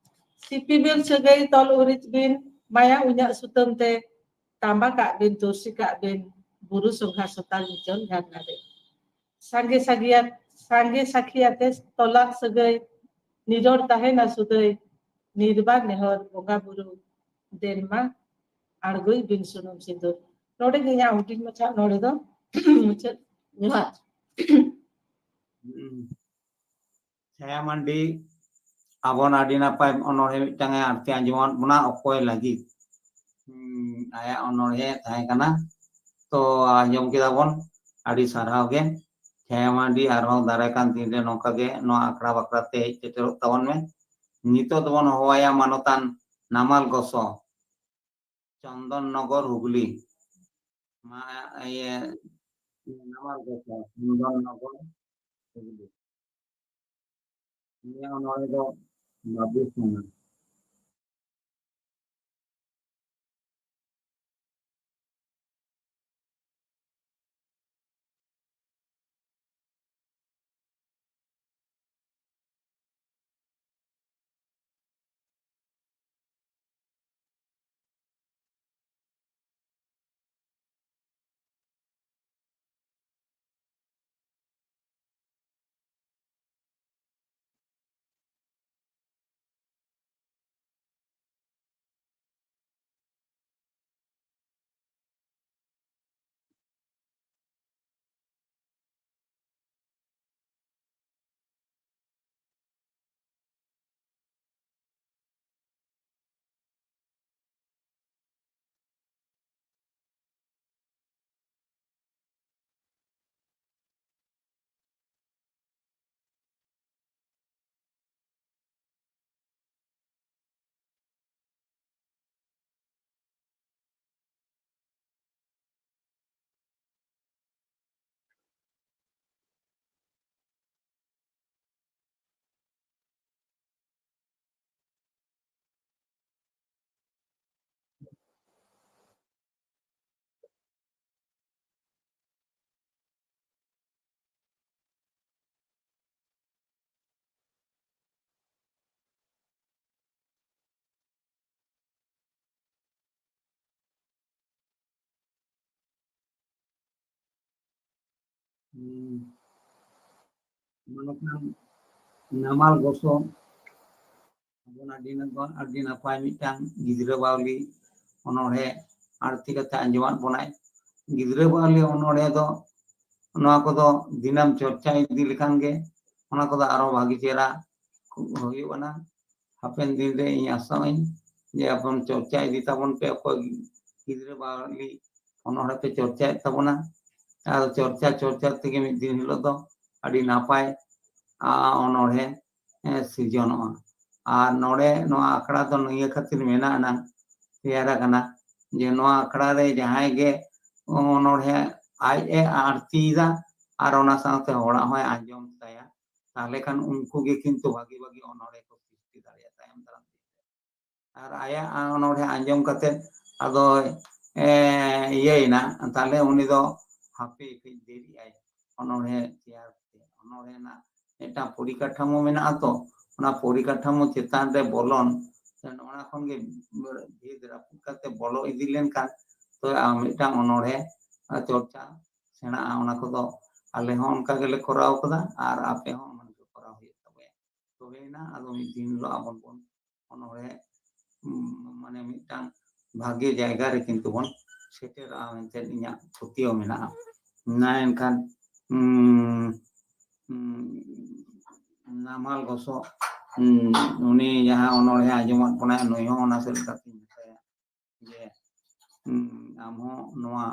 ᱥᱤᱯᱤᱵᱤᱞ ᱥᱟᱹᱜᱟᱹᱭ ᱛᱚᱞ ᱩᱨᱤᱡ ᱵᱤᱱ, ᱢᱟᱭᱟ ᱩᱧᱟᱹᱜ ᱥᱩᱛᱟᱹᱢ ᱛᱮ ᱛᱟᱸᱵᱟ ᱠᱟᱜ ᱵᱤᱱ, ᱛᱩᱨᱥᱤ ᱠᱟᱜ ᱵᱤᱱ, ᱵᱩᱨᱩ ᱥᱚᱸᱜᱷᱟ ᱥᱚᱛᱟᱞ ᱢᱤᱪᱚᱱ ᱡᱷᱟᱨᱱᱟ ᱨᱮ᱾ ᱥᱟᱸᱜᱮ ᱥᱟᱹᱜᱤᱭᱟᱛ, ᱥᱟᱸᱜᱮ ᱥᱟᱹᱠᱷᱤᱭᱟᱛᱮ ᱛᱚᱞᱟᱜ ᱥᱟᱹᱜᱟᱹᱭ, ᱱᱤᱨᱚᱲ ᱛᱟᱦᱮᱱᱟ ᱥᱩᱫᱟᱹᱭ, ᱱᱤᱨᱵᱟᱱ ᱱᱮᱦᱚᱨ ᱵᱚᱸᱜᱟ ᱵᱩᱨᱩ, ᱫᱮᱱ ᱢᱟ ᱟᱬᱜᱚᱭ ᱵᱤᱱ ᱥᱩᱱᱩᱢ ᱥᱤᱸᱫᱩᱨ᱾ ᱱᱚᱰᱮ ᱜᱮ ᱤᱧᱟᱹᱜ ᱦᱩᱰᱤᱧ ᱢᱟᱪᱷᱟ ᱱᱚᱰᱮ ᱫᱚ ᱢᱩᱪᱟᱹᱫ᱾ ᱡᱚᱦᱟᱨ᱾ ᱦᱩᱸ᱾ ᱪᱷᱟᱭᱟ ᱢᱟᱱᱰᱤ, ᱟᱵᱚᱱ ᱟᱹᱰᱤ ᱱᱟᱯᱟᱭ ᱚᱱᱚᱬᱦᱮ ᱢᱤᱫᱴᱟᱝ ᱮ ᱟᱨᱛᱮ ᱟᱸᱡᱚᱢᱟᱫ ᱵᱚᱱᱟ, ᱚᱠᱚᱭ ᱞᱟᱹᱜᱤᱫ᱾ ᱦᱩᱸ, ᱟᱭᱟᱜ ᱚᱱᱚᱬᱦᱮ ᱛᱟᱦᱮᱸ ᱠᱟᱱᱟ᱾ ᱛᱚ, ᱟᱸᱡᱚᱢ ᱠᱮᱫᱟ ᱵᱚᱱ, ᱟᱹᱰᱤ ᱥᱟᱨᱦᱟᱣ ᱜᱮ᱾ ᱪᱷᱟᱭᱟ ᱢᱟᱱᱰᱤ, ᱟᱨᱦᱚᱸ ᱫᱟᱨᱟᱭ ᱠᱟᱱ ᱫᱤᱱ ᱨᱮ ᱱᱚᱝᱠᱟ ᱜᱮ ᱱᱚᱣᱟ ᱟᱠᱷᱲᱟ ᱵᱟᱠᱷᱨᱟ ᱛᱮ ᱦᱮᱡ ᱥᱮᱴᱮᱨᱚᱜ ᱛᱟᱵᱚᱱ ᱢᱮ᱾ ᱱᱤᱛᱚᱜ ᱫᱚᱵᱚᱱ ᱦᱚᱦᱚᱣᱟᱭᱟ ᱢᱟᱱᱚᱛᱟᱱ ᱱᱟᱢᱟᱞ ᱜᱚᱥᱚ ᱪᱚᱱᱫᱚᱱ ᱱᱚᱜᱚᱨ, ᱦᱩᱜᱽᱞᱤ᱾ ᱢᱟ, ᱤᱭᱟᱹ, ᱱᱟᱢᱟᱞ ᱜᱚᱥᱚ ᱪᱚᱱᱫᱚᱱ ᱱᱚᱜᱚᱨ, ᱦᱩᱜᱽᱞᱤ᱾ ᱩᱱᱤᱭᱟᱜ ᱚᱱᱚᱬᱦᱮ ᱫᱚ ᱵᱟᱹᱵᱩ ᱥᱚᱱᱟ᱾ ᱦᱩᱸ᱾ ᱢᱟᱱᱚᱛᱟᱱ ᱱᱟᱢᱟᱞ ᱜᱚᱥᱚ, ᱟᱵᱚᱱᱟᱜ ᱟᱹᱰᱤ ᱱᱟᱯᱟᱭ, ᱟᱹᱰᱤ ᱱᱟᱯᱟᱭ ᱢᱤᱫᱴᱟᱝ ᱜᱤᱫᱽᱨᱟᱹ ᱵᱟᱣᱞᱤ ᱚᱱᱚᱬᱦᱮ ᱟᱬᱛᱤ ᱠᱟᱛᱮ ᱟᱸᱡᱚᱢᱟᱫ ᱵᱚᱱᱟᱭ᱾ ᱜᱤᱫᱽᱨᱟᱹ ᱵᱟᱣᱞᱤ ᱚᱱᱚᱬᱦᱮ ᱫᱚ ᱱᱚᱣᱟ ᱠᱚᱫᱚ ᱫᱤᱱᱟᱹᱢ ᱪᱚᱨᱪᱟ ᱤᱫᱤ ᱞᱮᱠᱷᱟᱱ ᱜᱮ ᱚᱱᱟ ᱠᱚᱫᱚ ᱟᱨᱚ ᱵᱷᱟᱹᱜᱤ ᱪᱮᱦᱨᱟ ᱦᱩᱭᱩᱜ ᱟᱱᱟ᱾ ᱦᱟᱯᱮᱱ ᱫᱤᱱ ᱨᱮ ᱤᱧ ᱟᱥᱟᱜ ᱟᱹᱧ ᱡᱮ ᱟᱵᱚᱱ ᱪᱚᱨᱪᱟ ᱤᱫᱤ ᱛᱟᱵᱚᱱ ᱯᱮ, ᱚᱠᱚᱭ ᱜᱤᱫᱽᱨᱟᱹ ᱵᱟᱣᱞᱤ ᱚᱱᱚᱬᱦᱮ ᱯᱮ ᱪᱚᱨᱪᱟᱭᱮᱫ ᱛᱟᱵᱚᱱᱟ᱾ ᱟᱨ ᱪᱚᱨᱪᱟ ᱪᱚᱨᱪᱟ ᱛᱮᱜᱮ ᱢᱤᱫ ᱫᱤᱱ ᱦᱤᱞᱳᱜ ᱫᱚ ᱟᱹᱰᱤ ᱱᱟᱯᱟᱭ, ᱟ, ᱚᱱᱚᱬᱦᱮ, ᱮ, ᱥᱤᱨᱡᱚᱱᱚᱜᱼᱟ᱾ ᱟᱨ ᱱᱚᱰᱮ ᱱᱚᱣᱟ ᱟᱠᱷᱲᱟ ᱫᱚ ᱱᱤᱭᱟᱹ ᱠᱷᱟᱹᱛᱤᱨ ᱢᱮᱱᱟᱜ ᱟᱱᱟ, ᱛᱮᱭᱟᱨ ᱟᱠᱟᱱᱟ ᱡᱮ ᱱᱚᱣᱟ ᱟᱠᱷᱲᱟ ᱨᱮ ᱡᱟᱦᱟᱸᱭ ᱜᱮ ᱚᱱᱚᱬᱦᱮ ᱟᱡ ᱮ ᱟᱬᱛᱤᱭᱮᱫᱟ ᱟᱨ ᱚᱱᱟ ᱥᱟᱶᱛᱮ ᱦᱚᱲᱟᱜ ᱦᱚᱸᱭ ᱟᱸᱡᱚᱢ ᱛᱟᱭᱟ, ᱛᱟᱦᱞᱮ ᱠᱷᱟᱱ ᱩᱱᱠᱩ ᱜᱮ ᱠᱤᱱᱛᱩ ᱵᱷᱟᱹᱜᱤ ᱵᱷᱟᱹᱜᱤ ᱚᱱᱚᱬᱦᱮ ᱠᱚ ᱥᱨᱤᱥᱴᱤ ᱫᱟᱲᱮᱭᱟᱜᱼᱟ ᱛᱟᱭᱚᱢ ᱫᱟᱨᱟᱢ ᱫᱤᱱ ᱨᱮ᱾ ᱟᱨ ᱟᱭᱟᱜ ᱚᱱᱚᱬᱦᱮ ᱟᱸᱡᱚᱢ ᱠᱟᱛᱮ ᱟᱫᱚ, ᱮ, ᱤᱭᱟᱹᱭᱮᱱᱟ, ᱛᱟᱦᱞᱮ ᱩᱱᱤ ᱫᱚ ᱦᱟᱯᱮ ᱠᱟᱹᱡ ᱫᱮᱨᱤᱜ ᱟᱭ ᱚᱱᱚᱬᱦᱮ ᱛᱮᱭᱟᱨ ᱛᱮ᱾ ᱚᱱᱚᱬᱦᱮ ᱨᱮᱱᱟᱜ ᱢᱤᱫᱴᱟᱝ ᱯᱚᱨᱤᱠᱟᱴᱷᱟᱢᱳ ᱢᱮᱱᱟᱜᱼᱟ ᱛᱚ, ᱚᱱᱟ ᱯᱚᱨᱤᱠᱟᱴᱷᱟᱢᱳ ᱪᱮᱛᱟᱱ ᱨᱮ ᱵᱚᱞᱚᱱ, ᱚᱱᱟ ᱠᱷᱚᱱ ᱜᱮ ᱵᱷᱮᱫ ᱨᱟᱹᱯᱩᱫ ᱠᱟᱛᱮ ᱵᱚᱞᱚ ᱤᱫᱤ ᱞᱮᱱᱠᱷᱟᱱ ᱛᱚ ᱟᱢ ᱢᱤᱫᱴᱟᱝ ᱚᱱᱚᱬᱦᱮ ᱪᱚᱨᱪᱟ ᱥᱮᱬᱟᱜᱼᱟ᱾ ᱚᱱᱟ ᱠᱚᱫᱚ ᱟᱞᱮ ᱦᱚᱸ ᱚᱱᱠᱟ ᱜᱮᱞᱮ ᱠᱚᱨᱟᱣ ᱠᱟᱫᱟ ᱟᱨ ᱟᱯᱮ ᱦᱚᱸ ᱚᱱᱟ ᱠᱚ ᱠᱚᱨᱟᱣ ᱦᱩᱭᱩᱜ ᱛᱟᱯᱮᱭᱟ᱾ ᱛᱚᱵᱮᱭᱮᱱᱟ ᱟᱫᱚ ᱢᱤᱫ ᱫᱤᱱ ᱦᱤᱞᱳᱜ ᱟᱵᱚ ᱵᱚᱱ ᱚᱱᱚᱬᱦᱮ, ᱩᱢ, ᱢᱟᱱᱮ ᱢᱤᱫᱴᱟᱝ ᱵᱷᱟᱜᱮ ᱡᱟᱭᱜᱟ ᱨᱮ ᱠᱤᱱᱛᱩ ᱵᱚᱱ ᱥᱮᱴᱮᱨᱚᱜᱼᱟ ᱢᱮᱱᱛᱮ ᱤᱧᱟᱹᱜ ᱯᱟᱹᱛᱭᱟᱹᱣ ᱢᱮᱱᱟᱜᱼᱟ᱾ ᱢᱟ ᱮᱱᱠᱷᱟᱱ, ᱩᱢ, ᱩᱢ, ᱱᱟᱢᱟᱞ ᱜᱚᱥᱚ, ᱩᱢ, ᱩᱱᱤ ᱡᱟᱦᱟᱸ ᱚᱱᱚᱬᱦᱮ ᱟᱸᱡᱚᱢᱟᱫ ᱵᱚᱱᱟᱭ, ᱱᱩᱭ ᱦᱚᱸ ᱚᱱᱟ ᱥᱮᱫ ᱞᱮᱠᱟᱛᱮᱧ ᱢᱮᱛᱟᱭᱟ ᱡᱮ, ᱩᱢ, ᱟᱢ ᱦᱚᱸ ᱱᱚᱣᱟ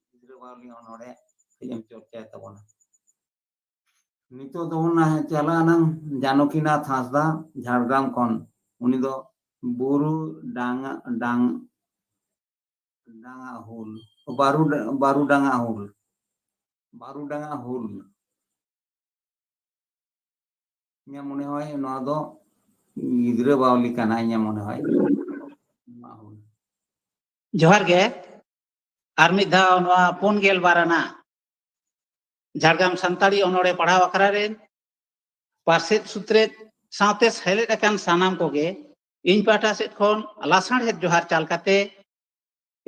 ᱜᱤᱫᱽᱨᱟᱹ ᱵᱟᱣᱞᱤ ᱚᱱᱚᱬᱦᱮ ᱠᱟᱹᱡ ᱮᱢ ᱪᱚᱨᱪᱟᱭ ᱛᱟᱵᱚᱱᱟ᱾ ᱱᱤᱛᱚᱜ ᱫᱚᱵᱚᱱ ᱪᱟᱞᱟᱜᱼᱟ ᱱᱟᱝ ᱡᱟᱱᱚᱠᱤᱱᱟᱛᱷ ᱦᱟᱸᱥᱫᱟ, ᱡᱷᱟᱲᱜᱨᱟᱢ ᱠᱷᱚᱱ᱾ ᱩᱱᱤ ᱫᱚ ᱵᱩᱨᱩ ᱰᱟᱝ, ᱰᱟᱝ, ᱰᱟᱝᱟ ᱦᱩᱞ, ᱵᱟᱨᱩ, ᱵᱟᱨᱩ ᱰᱟᱝᱟ ᱦᱩᱞ, ᱵᱟᱨᱩ ᱰᱟᱝᱟ ᱦᱩᱞ᱾ ᱤᱧᱟᱹᱜ ᱢᱚᱱᱮ ᱦᱚᱭ ᱱᱚᱣᱟ ᱫᱚ ᱜᱤᱫᱽᱨᱟᱹ ᱵᱟᱣᱞᱤ ᱠᱟᱱᱟ, ᱤᱧᱟᱹᱜ ᱢᱚᱱᱮ ᱦᱚᱭ᱾ ᱱᱚᱣᱟ ᱦᱩᱞ᱾ ᱡᱚᱦᱟᱨ ᱜᱮ᱾ ᱟᱨ ᱢᱤᱫ ᱫᱷᱟᱣ ᱱᱚᱣᱟ ᱯᱩᱱ ᱜᱮᱞ ᱵᱟᱨ ᱟᱱᱟᱜ ᱡᱷᱟᱲᱜᱨᱟᱢ ᱥᱟᱱᱛᱟᱲᱤ ᱚᱱᱚᱬᱦᱮ ᱯᱟᱲᱦᱟᱣ ᱟᱠᱷᱲᱟ ᱨᱮᱱ ᱯᱟᱨᱥᱮᱛ ᱥᱩᱛᱨᱮᱛ ᱥᱟᱶᱛᱮ ᱥᱮᱞᱮᱫ ᱟᱠᱟᱱ ᱥᱟᱱᱟᱢ ᱠᱚᱜᱮ ᱤᱧ ᱯᱟᱦᱴᱟ ᱥᱮᱫ ᱠᱷᱚᱱ ᱞᱟᱥᱟᱲᱦᱮᱫ ᱡᱚᱦᱟᱨ ᱪᱟᱞ ᱠᱟᱛᱮ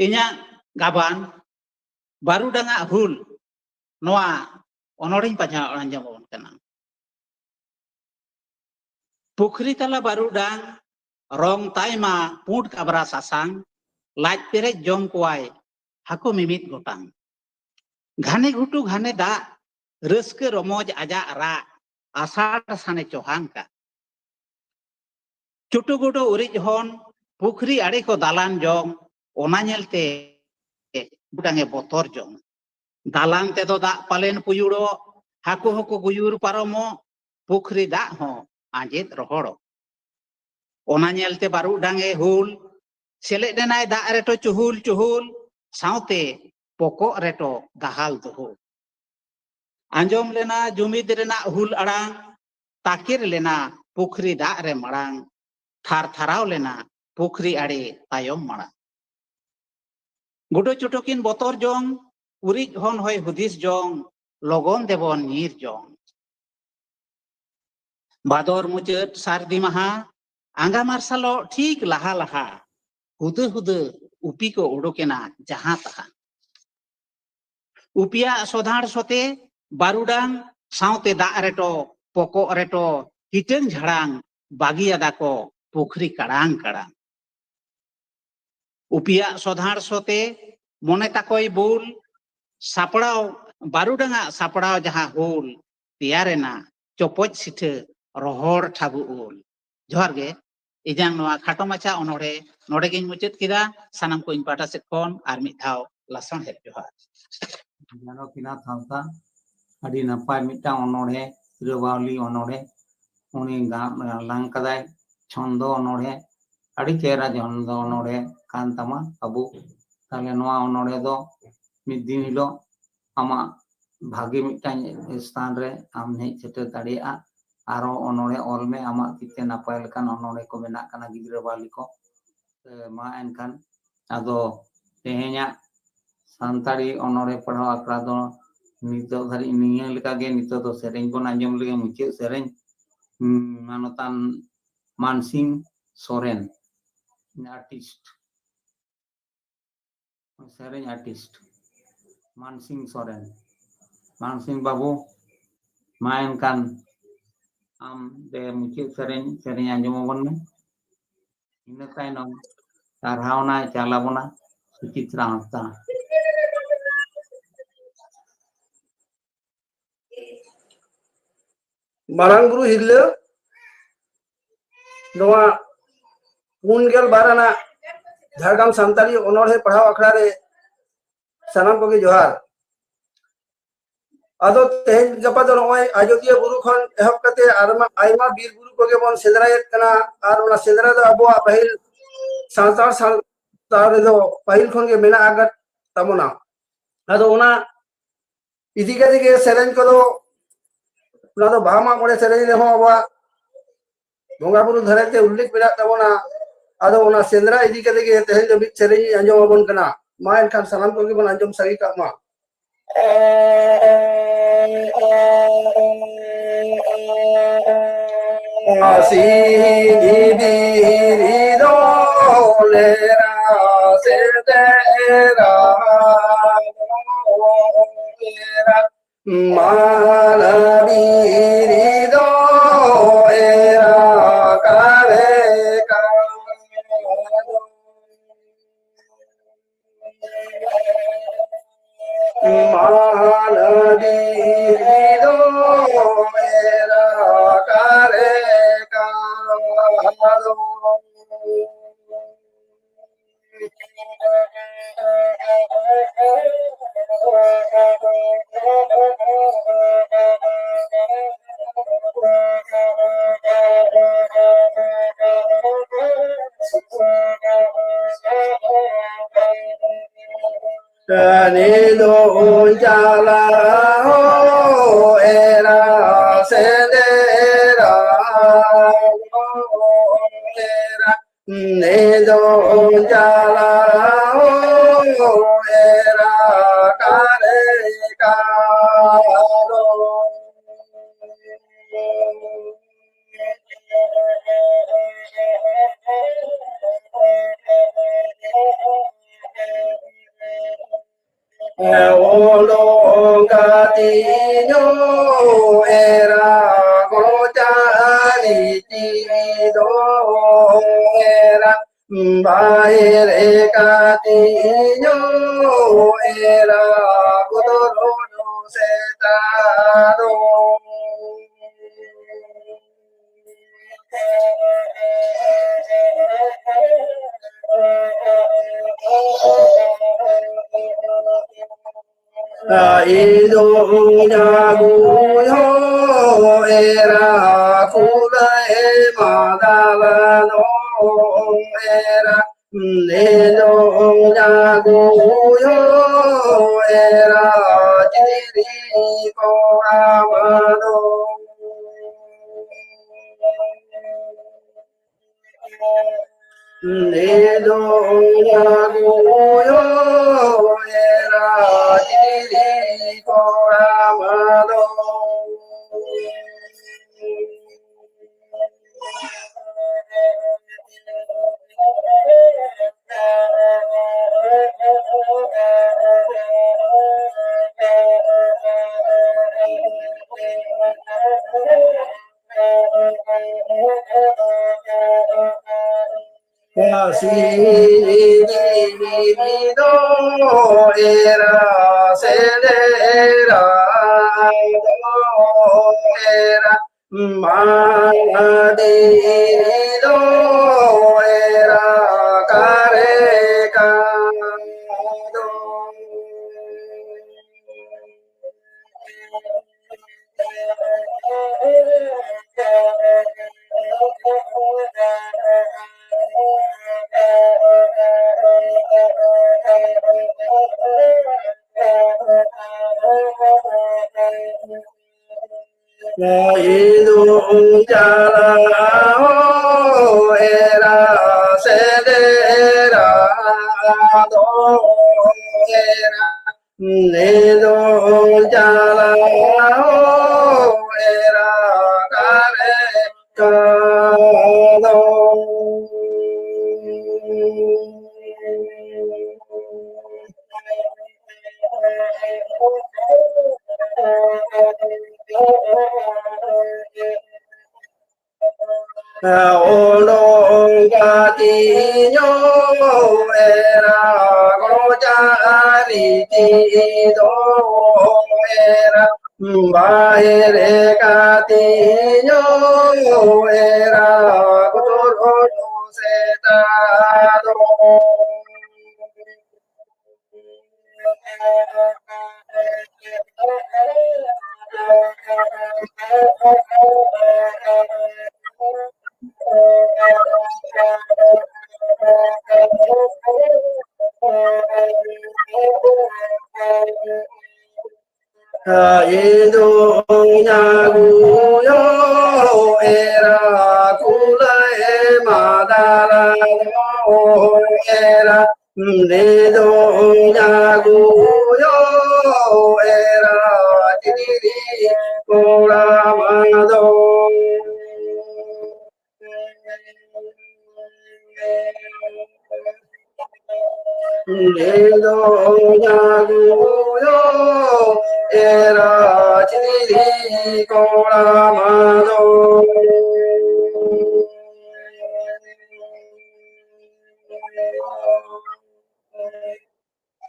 ᱤᱧᱟᱹᱜ ᱜᱟᱵᱟᱱ ᱵᱟᱹᱨᱩᱰᱟᱝᱟᱜ ᱦᱩᱞ ᱱᱚᱣᱟ ᱚᱱᱚᱲᱤᱧ ᱯᱟᱸᱡᱟ ᱟᱸᱡᱚᱢ ᱟᱵᱚᱱ ᱠᱟᱱᱟ᱾ ᱯᱩᱠᱷᱨᱤ ᱛᱟᱞᱟ ᱵᱟᱹᱨᱩᱰᱟᱝ, ᱨᱚᱝ ᱛᱟᱭ ᱢᱟ ᱯᱩᱸᱰ ᱠᱟᱵᱽᱨᱟ ᱥᱟᱥᱟᱝ, ᱞᱟᱡ ᱯᱮᱨᱮᱡ ᱡᱚᱢ ᱠᱚᱣᱟᱭ ᱦᱟᱹᱠᱩ ᱢᱤᱢᱤᱫ ᱜᱚᱴᱟᱝ᱾ ᱜᱷᱟᱱᱮ ᱜᱷᱩᱴᱩ ᱜᱷᱟᱱᱮ ᱫᱟᱜ, ᱨᱟᱹᱥᱠᱟᱹ ᱨᱚᱢᱚᱡᱽ ᱟᱡᱟᱜ ᱨᱟᱜ, ᱟᱥᱟᱲ ᱥᱟᱱᱮ ᱪᱚᱦᱟᱱ ᱠᱟᱜ᱾ ᱪᱩᱴᱩ ᱜᱩᱰᱩ ᱩᱨᱤᱡ ᱦᱚᱱ, ᱯᱩᱠᱷᱨᱤ ᱟᱲᱮ ᱠᱚ ᱫᱟᱞᱟᱱ ᱡᱚᱝ, ᱚᱱᱟ ᱧᱮᱞᱛᱮ ᱵᱟᱹᱨᱩᱰᱟᱝ ᱮ ᱵᱚᱛᱚᱨ ᱡᱚᱝ᱾ ᱫᱟᱞᱟᱱ ᱛᱮᱫᱚ ᱫᱟᱜ ᱯᱟᱞᱮᱱ ᱯᱩᱭᱩᱲᱚᱜ, ᱦᱟᱹᱠᱩ ᱦᱚᱸᱠᱚ ᱜᱩᱭᱩᱨ ᱯᱟᱨᱚᱢᱚᱜ, ᱯᱩᱠᱷᱨᱤ ᱫᱟᱜ ᱦᱚᱸ ᱟᱸᱡᱮᱫ ᱨᱚᱦᱚᱲᱚᱜ᱾ ᱚᱱᱟ ᱧᱮᱞᱛᱮ ᱵᱟᱹᱨᱩᱰᱟᱝ ᱮ ᱦᱩᱞ, ᱥᱮᱞᱮᱫ ᱮᱱᱟᱭ ᱫᱟᱜ ᱨᱮᱴᱚ ᱪᱩᱦᱩᱞ ᱪᱩᱦᱩᱞ, ᱥᱟᱶᱛᱮ ᱯᱚᱠᱚᱜ ᱨᱮᱴᱚ ᱫᱟᱦᱟᱞ ᱫᱩᱦᱩᱞ᱾ ᱟᱸᱡᱚᱢ ᱞᱮᱱᱟ ᱡᱩᱢᱤᱫ ᱨᱮᱱᱟᱜ ᱦᱩᱞ ᱟᱲᱟᱝ, ᱛᱟᱠᱮᱨ ᱞᱮᱱᱟ ᱯᱩᱠᱷᱨᱤ ᱫᱟᱜ ᱨᱮ ᱢᱟᱲᱟᱝ, ᱛᱷᱟᱨ ᱛᱷᱟᱨᱟᱣ ᱞᱮᱱᱟ ᱯᱩᱠᱷᱨᱤ ᱟᱲᱮ ᱛᱟᱭᱚᱢ ᱢᱟᱲᱟᱝ᱾ ᱜᱩᱰᱩ ᱪᱩᱴᱩᱠᱤᱱ ᱵᱚᱛᱚᱨ ᱡᱚᱝ, ᱩᱨᱤᱡ ᱦᱚᱱ ᱦᱚᱭ ᱦᱩᱫᱤᱥ ᱡᱚᱝ, ᱞᱚᱜᱚᱱ ᱫᱮᱵᱚᱱ ᱧᱤᱨ ᱡᱚᱝ᱾ ᱵᱷᱟᱫᱚᱨ ᱢᱩᱪᱟᱹᱫ ᱥᱟᱹᱨᱫᱤ ᱢᱟᱦᱟ, ᱟᱸᱜᱟ ᱢᱟᱨᱥᱟᱞᱚᱜ ᱴᱷᱤᱠ ᱞᱟᱦᱟ ᱞᱟᱦᱟ, ᱦᱩᱫᱟᱹ ᱦᱩᱫᱟᱹ ᱩᱯᱤ ᱠᱚ ᱩᱰᱩᱠᱮᱱᱟ ᱡᱟᱦᱟᱸ ᱛᱟᱦᱟᱸ᱾ ᱩᱯᱤᱭᱟᱜ ᱥᱚᱫᱷᱟᱲ ᱥᱚᱛᱮ ᱵᱟᱹᱨᱩᱰᱟᱝ, ᱥᱟᱶᱛᱮ ᱫᱟᱜ ᱨᱮᱴᱚ, ᱯᱚᱠᱚᱜ ᱨᱮᱴᱚ, ᱦᱤᱴᱟᱹᱝ ᱡᱷᱟᱲᱟᱝ ᱵᱟᱹᱜᱤᱭᱟᱫᱟ ᱠᱚ ᱯᱩᱠᱷᱨᱤ ᱠᱟᱲᱟᱝ ᱠᱟᱲᱟᱝ᱾ ᱩᱯᱤᱭᱟᱜ ᱥᱚᱫᱷᱟᱲ ᱥᱚᱛᱮ ᱢᱚᱱᱮ ᱛᱟᱠᱚᱭ ᱵᱩᱞ, ᱥᱟᱯᱲᱟᱣ ᱵᱟᱹᱨᱩᱰᱟᱝᱟᱜ ᱥᱟᱯᱲᱟᱣ ᱡᱟᱦᱟᱸ ᱦᱩᱞ ᱛᱮᱭᱟᱨᱮᱱᱟ, ᱪᱚᱯᱚᱡ ᱥᱤᱴᱷᱟᱹ ᱨᱚᱦᱚᱲ ᱴᱷᱟᱵᱩ ᱩᱞ᱾ ᱡᱚᱦᱟᱨ ᱜᱮ᱾ ᱤᱧᱟᱹᱝ ᱱᱚᱣᱟ ᱠᱷᱟᱴᱚ ᱢᱟᱪᱷᱟ ᱚᱱᱚᱬᱦᱮ ᱱᱚᱰᱮ ᱜᱤᱧ ᱢᱩᱪᱟᱹᱫ ᱠᱮᱫᱟ᱾ ᱥᱟᱱᱟᱢ ᱠᱚ ᱤᱧ ᱯᱟᱦᱴᱟ ᱥᱮᱫ ᱠᱷᱚᱱ ᱟᱨ ᱢᱤᱫ ᱫᱷᱟᱣ ᱞᱟᱥᱟᱲᱦᱮᱫ ᱡᱚᱦᱟᱨ᱾ ᱡᱟᱱᱚᱠᱤᱱᱟᱛᱷ ᱦᱟᱸᱥᱫᱟ, ᱟᱹᱰᱤ ᱱᱟᱯᱟᱭ ᱢᱤᱫᱴᱟᱝ ᱚᱱᱚᱬᱦᱮ, ᱥᱤᱨᱟᱹᱵᱟᱣᱞᱤ ᱚᱱᱚᱬᱦᱮ᱾ ᱩᱱᱤ ᱜᱟ-, ᱜᱟᱞᱟᱝ ᱠᱟᱫᱟᱭ ᱪᱷᱚᱱᱫᱚ ᱚᱱᱚᱬᱦᱮ, ᱟᱹᱰᱤ ᱪᱮᱦᱨᱟ ᱪᱷᱚᱱᱫᱚ ᱚᱱᱚᱬᱦᱮ ᱠᱟᱱ ᱛᱟᱢᱟ ᱵᱟᱹᱵᱩ᱾ ᱛᱟᱦᱞᱮ ᱱᱚᱣᱟ ᱚᱱᱚᱬᱦᱮ ᱫᱚ ᱢᱤᱫ ᱫᱤᱱ ᱦᱤᱞᱳᱜ ᱟᱢᱟᱜ ᱵᱷᱟᱜᱮ ᱢᱤᱫᱴᱟᱝ ᱥᱛᱷᱟᱱ ᱨᱮ ᱟᱢ ᱦᱮᱡ ᱥᱮᱴᱮᱨ ᱫᱟᱲᱮᱭᱟᱜᱼᱟ᱾ ᱟᱨᱚ ᱚᱱᱚᱬᱦᱮ ᱚᱞ ᱢᱮ, ᱟᱢᱟᱜ ᱛᱤᱛᱮ ᱱᱟᱯᱟᱭ ᱞᱮᱠᱟᱱ ᱚᱱᱚᱬᱦᱮ ᱠᱚ ᱢᱮᱱᱟᱜ ᱠᱟᱱᱟ, ᱜᱤᱫᱽᱨᱟᱹ ᱵᱟᱣᱞᱤ ᱠᱚ᱾ ᱮ, ᱢᱟ ᱮᱱᱠᱷᱟᱱ ᱟᱫᱚ ᱛᱮᱦᱮᱧᱟᱜ ᱥᱟᱱᱛᱟᱲᱤ ᱚᱱᱚᱬᱦᱮ ᱯᱟᱲᱦᱟᱣ ᱟᱠᱷᱲᱟ ᱫᱚ ᱱᱤᱛᱚᱜ ᱫᱷᱟᱹᱨᱤᱡ ᱱᱤᱭᱟᱹ ᱞᱮᱠᱟᱜᱮ᱾ ᱱᱤᱛᱚᱜ ᱫᱚ ᱥᱮᱨᱮᱧ ᱵᱚᱱ ᱟᱸᱡᱚᱢ ᱞᱮᱜᱮ, ᱢᱩᱪᱟᱹᱫ ᱥᱮᱨᱮᱧ᱾ ᱦᱩᱸ, ᱢᱟᱱᱚᱛᱟᱱ ᱢᱟᱱᱥᱤᱝ ᱥᱚᱨᱮᱱ, artist, ᱥᱮᱨᱮᱧ artist ᱢᱟᱱᱥᱤᱝ ᱥᱚᱨᱮᱱ᱾ ᱢᱟᱱ ᱥᱤᱝ ᱵᱟᱹᱵᱩ, ᱢᱟ ᱮᱱᱠᱷᱟᱱ ᱟᱢ ᱫᱮ ᱢᱩᱪᱟᱹᱫ ᱥᱮᱨᱮᱧ, ᱥᱮᱨᱮᱧ ᱟᱸᱡᱚᱢ ᱟᱵᱚᱱ ᱢᱮ᱾ ᱤᱱᱟᱹ ᱛᱟᱭᱱᱚᱢ ᱥᱟᱨᱦᱟᱣᱱᱟᱭ ᱪᱟᱞ ᱟᱵᱚᱱᱟ ᱥᱩᱪᱤᱛᱨᱟ ᱦᱟᱸᱥᱫᱟ᱾ ᱢᱟᱨᱟᱝ ᱵᱩᱨᱩ ᱦᱤᱨᱞᱟᱹ, ᱱᱚᱣᱟ ᱯᱩᱱ ᱜᱮᱞ ᱵᱟᱨ ᱟᱱᱟᱜ ᱡᱷᱟᱲᱜᱨᱟᱢ ᱥᱟᱱᱛᱟᱲᱤ ᱚᱱᱚᱬᱦᱮ ᱯᱟᱲᱦᱟᱣ ᱟᱠᱷᱲᱟ ᱨᱮ ᱥᱟᱱᱟᱢ ᱠᱚᱜᱮ ᱡᱚᱦᱟᱨ᱾ ᱟᱫᱚ ᱛᱮᱦᱮᱧ ᱜᱟᱯᱟ ᱫᱚ ᱱᱚᱜᱼᱚᱭ ᱟᱡᱚᱫᱤᱭᱟᱹ ᱵᱩᱨᱩ ᱠᱷᱚᱱ ᱮᱦᱚᱵ ᱠᱟᱛᱮ ᱟᱨ ᱢᱟ-, ᱟᱭᱢᱟ ᱵᱤᱨ ᱵᱩᱨᱩ ᱠᱚᱜᱮ ᱵᱚᱱ ᱥᱮᱸᱫᱽᱨᱟᱭᱮᱫ ᱠᱟᱱᱟ, ᱟᱨ ᱚᱱᱟ ᱥᱮᱸᱫᱽᱨᱟ ᱫᱚ ᱟᱵᱚᱣᱟᱜ ᱯᱟᱹᱦᱤᱞ ᱥᱟᱱᱛᱟᱲ ᱥᱟᱶᱛᱟ ᱨᱮᱫᱚ ᱯᱟᱹᱦᱤᱞ ᱠᱷᱚᱱ ᱜᱮ ᱢᱮᱱᱟᱜ ᱟᱠᱟᱫ ᱛᱟᱵᱚᱱᱟ᱾ ᱟᱫᱚ ᱚᱱᱟ ᱤᱫᱤ ᱠᱟᱛᱮ ᱜᱮ ᱥᱮᱨᱮᱧ ᱠᱚᱫᱚ, ᱚᱱᱟ ᱫᱚ ᱵᱟᱦᱟ ᱢᱟᱜ ᱢᱚᱬᱮ ᱥᱮᱨᱮᱧ ᱨᱮᱦᱚᱸ ᱟᱵᱚᱣᱟᱜ ᱵᱚᱸᱜᱟ ᱵᱩᱨᱩ ᱫᱷᱟᱨᱮ ᱛᱮ ᱩᱞᱞᱮᱠᱷ ᱢᱮᱱᱟᱜ ᱛᱟᱵᱚᱱᱟ᱾ ᱟᱫᱚ ᱚᱱᱟ ᱥᱮᱸᱫᱽᱨᱟ ᱤᱫᱤ ᱠᱟᱛᱮ ᱜᱮ ᱛᱮᱦᱮᱧ ᱫᱚ ᱢᱤᱫ ᱥᱮᱨᱮᱧ ᱤᱧ ᱟᱸᱡᱚᱢ ᱟᱵᱚᱱ ᱠᱟᱱᱟ᱾ ᱢᱟ ᱮᱱᱠᱷᱟᱱ ᱥᱟᱱᱟᱢ ᱠᱚᱜᱮ ᱵᱚᱱ ᱟᱸᱡᱚᱢ ᱥᱟᱸᱜᱮ ᱠᱟᱜ ᱢᱟ᱾ ᱥᱤᱫᱤ ᱫᱚᱞᱮᱨᱟ ᱥᱮᱸᱫᱽᱨᱟ ᱢᱟᱱ ᱵᱤᱨᱤ ᱫᱚ ᱮᱨᱟ ᱠᱟᱨᱮ ᱠᱟᱨᱚ᱾ ᱢᱟᱱ ᱵᱤᱨᱤ ᱫᱚ ᱮᱨᱟ ᱠᱟᱨᱮ ᱠᱟᱨᱚ᱾ ᱱᱤᱫᱩᱧ ᱪᱟᱞᱟᱣ ᱮᱨᱟ ᱥᱮᱸᱫᱽᱨᱟ ᱮᱨᱟ᱾ ᱱᱤᱫᱩᱧ ᱪᱟᱞᱟᱣ ᱮᱨᱟ ᱠᱟᱨᱮ ᱠᱟᱨᱚ᱾ ᱚᱞᱚᱝ ᱠᱟᱛᱮ ᱧᱚᱜ ᱮᱨᱟ ᱠᱚ ᱪᱟᱹᱨᱤ ᱪᱤᱫᱚᱜ ᱮᱨᱟ ᱵᱟᱦᱮᱨ ᱠᱟᱛᱮ ᱧᱚᱜ ᱮᱨᱟ ᱵᱚᱫᱚᱞ ᱥᱮᱛᱟ ᱫᱚ᱾ ᱤᱧ ᱫᱚ ᱡᱟᱜᱩᱭᱚ ᱮᱨᱟ ᱠᱩᱞᱟᱹᱭ ᱢᱟᱫᱟᱞᱟ ᱫᱚ ᱮᱨᱟ ᱤᱧ ᱫᱚ ᱡᱟᱜᱩᱭᱚ ᱮᱨᱟ ᱪᱤᱨᱤ ᱠᱚᱲᱟ ᱢᱟᱫᱚ᱾ ᱱᱤᱫᱚᱝ ᱡᱟᱜᱩᱭᱚ ᱮᱨᱟ ᱪᱤᱨᱤ ᱠᱚᱲᱟ ᱢᱟᱫᱚ᱾ ᱥᱤᱫᱚ ᱮᱨᱟ ᱥᱮᱸᱫᱮᱨᱟ ᱫᱚ ᱮᱨᱟ ᱢᱟᱞᱟᱫᱤ ᱫᱚ ᱮᱨᱟ ᱠᱟᱨᱮ ᱠᱟᱫᱚ᱾ ᱤᱫᱩ ᱪᱟᱞᱟᱣ ᱮᱨᱟ ᱥᱮᱸᱫᱮᱨᱟ ᱫᱚ ᱮᱨᱟ ᱤᱫᱩ ᱪᱟᱞᱟᱣ ᱮᱨᱟ ᱠᱟᱨᱮ ᱠᱟᱫᱚ᱾ ᱚᱰᱚᱝ ᱠᱟᱛᱤᱧᱚ ᱮᱨᱟ, ᱜᱚᱲᱚ ᱪᱟᱹᱨᱤ ᱪᱤᱫᱚᱜ ᱮᱨᱟ, ᱵᱟᱦᱮᱨ ᱠᱟᱛᱤᱧᱚ ᱮᱨᱟ, ᱵᱚᱛᱚᱨ ᱚᱰᱚᱝ ᱥᱮᱛᱟ ᱫᱚ᱾ ᱤᱧ ᱫᱩᱧ ᱟᱹᱜᱩᱭᱚ ᱮᱨᱟ, ᱠᱩᱞᱟᱹᱭ ᱢᱟᱫᱟᱨᱟ ᱫᱚ ᱮᱨᱟ, ᱤᱧ ᱫᱩᱧ ᱟᱹᱜᱩᱭᱚ ᱮᱨᱟ, ᱪᱤᱞᱤ ᱠᱚᱲᱟ ᱢᱟᱫᱚ᱾ ᱤᱧ ᱫᱩᱧ ᱟᱹᱜᱩᱭᱚ ᱮᱨᱟ, ᱪᱤᱞᱤ ᱠᱚᱲᱟ ᱢᱟᱫᱚ᱾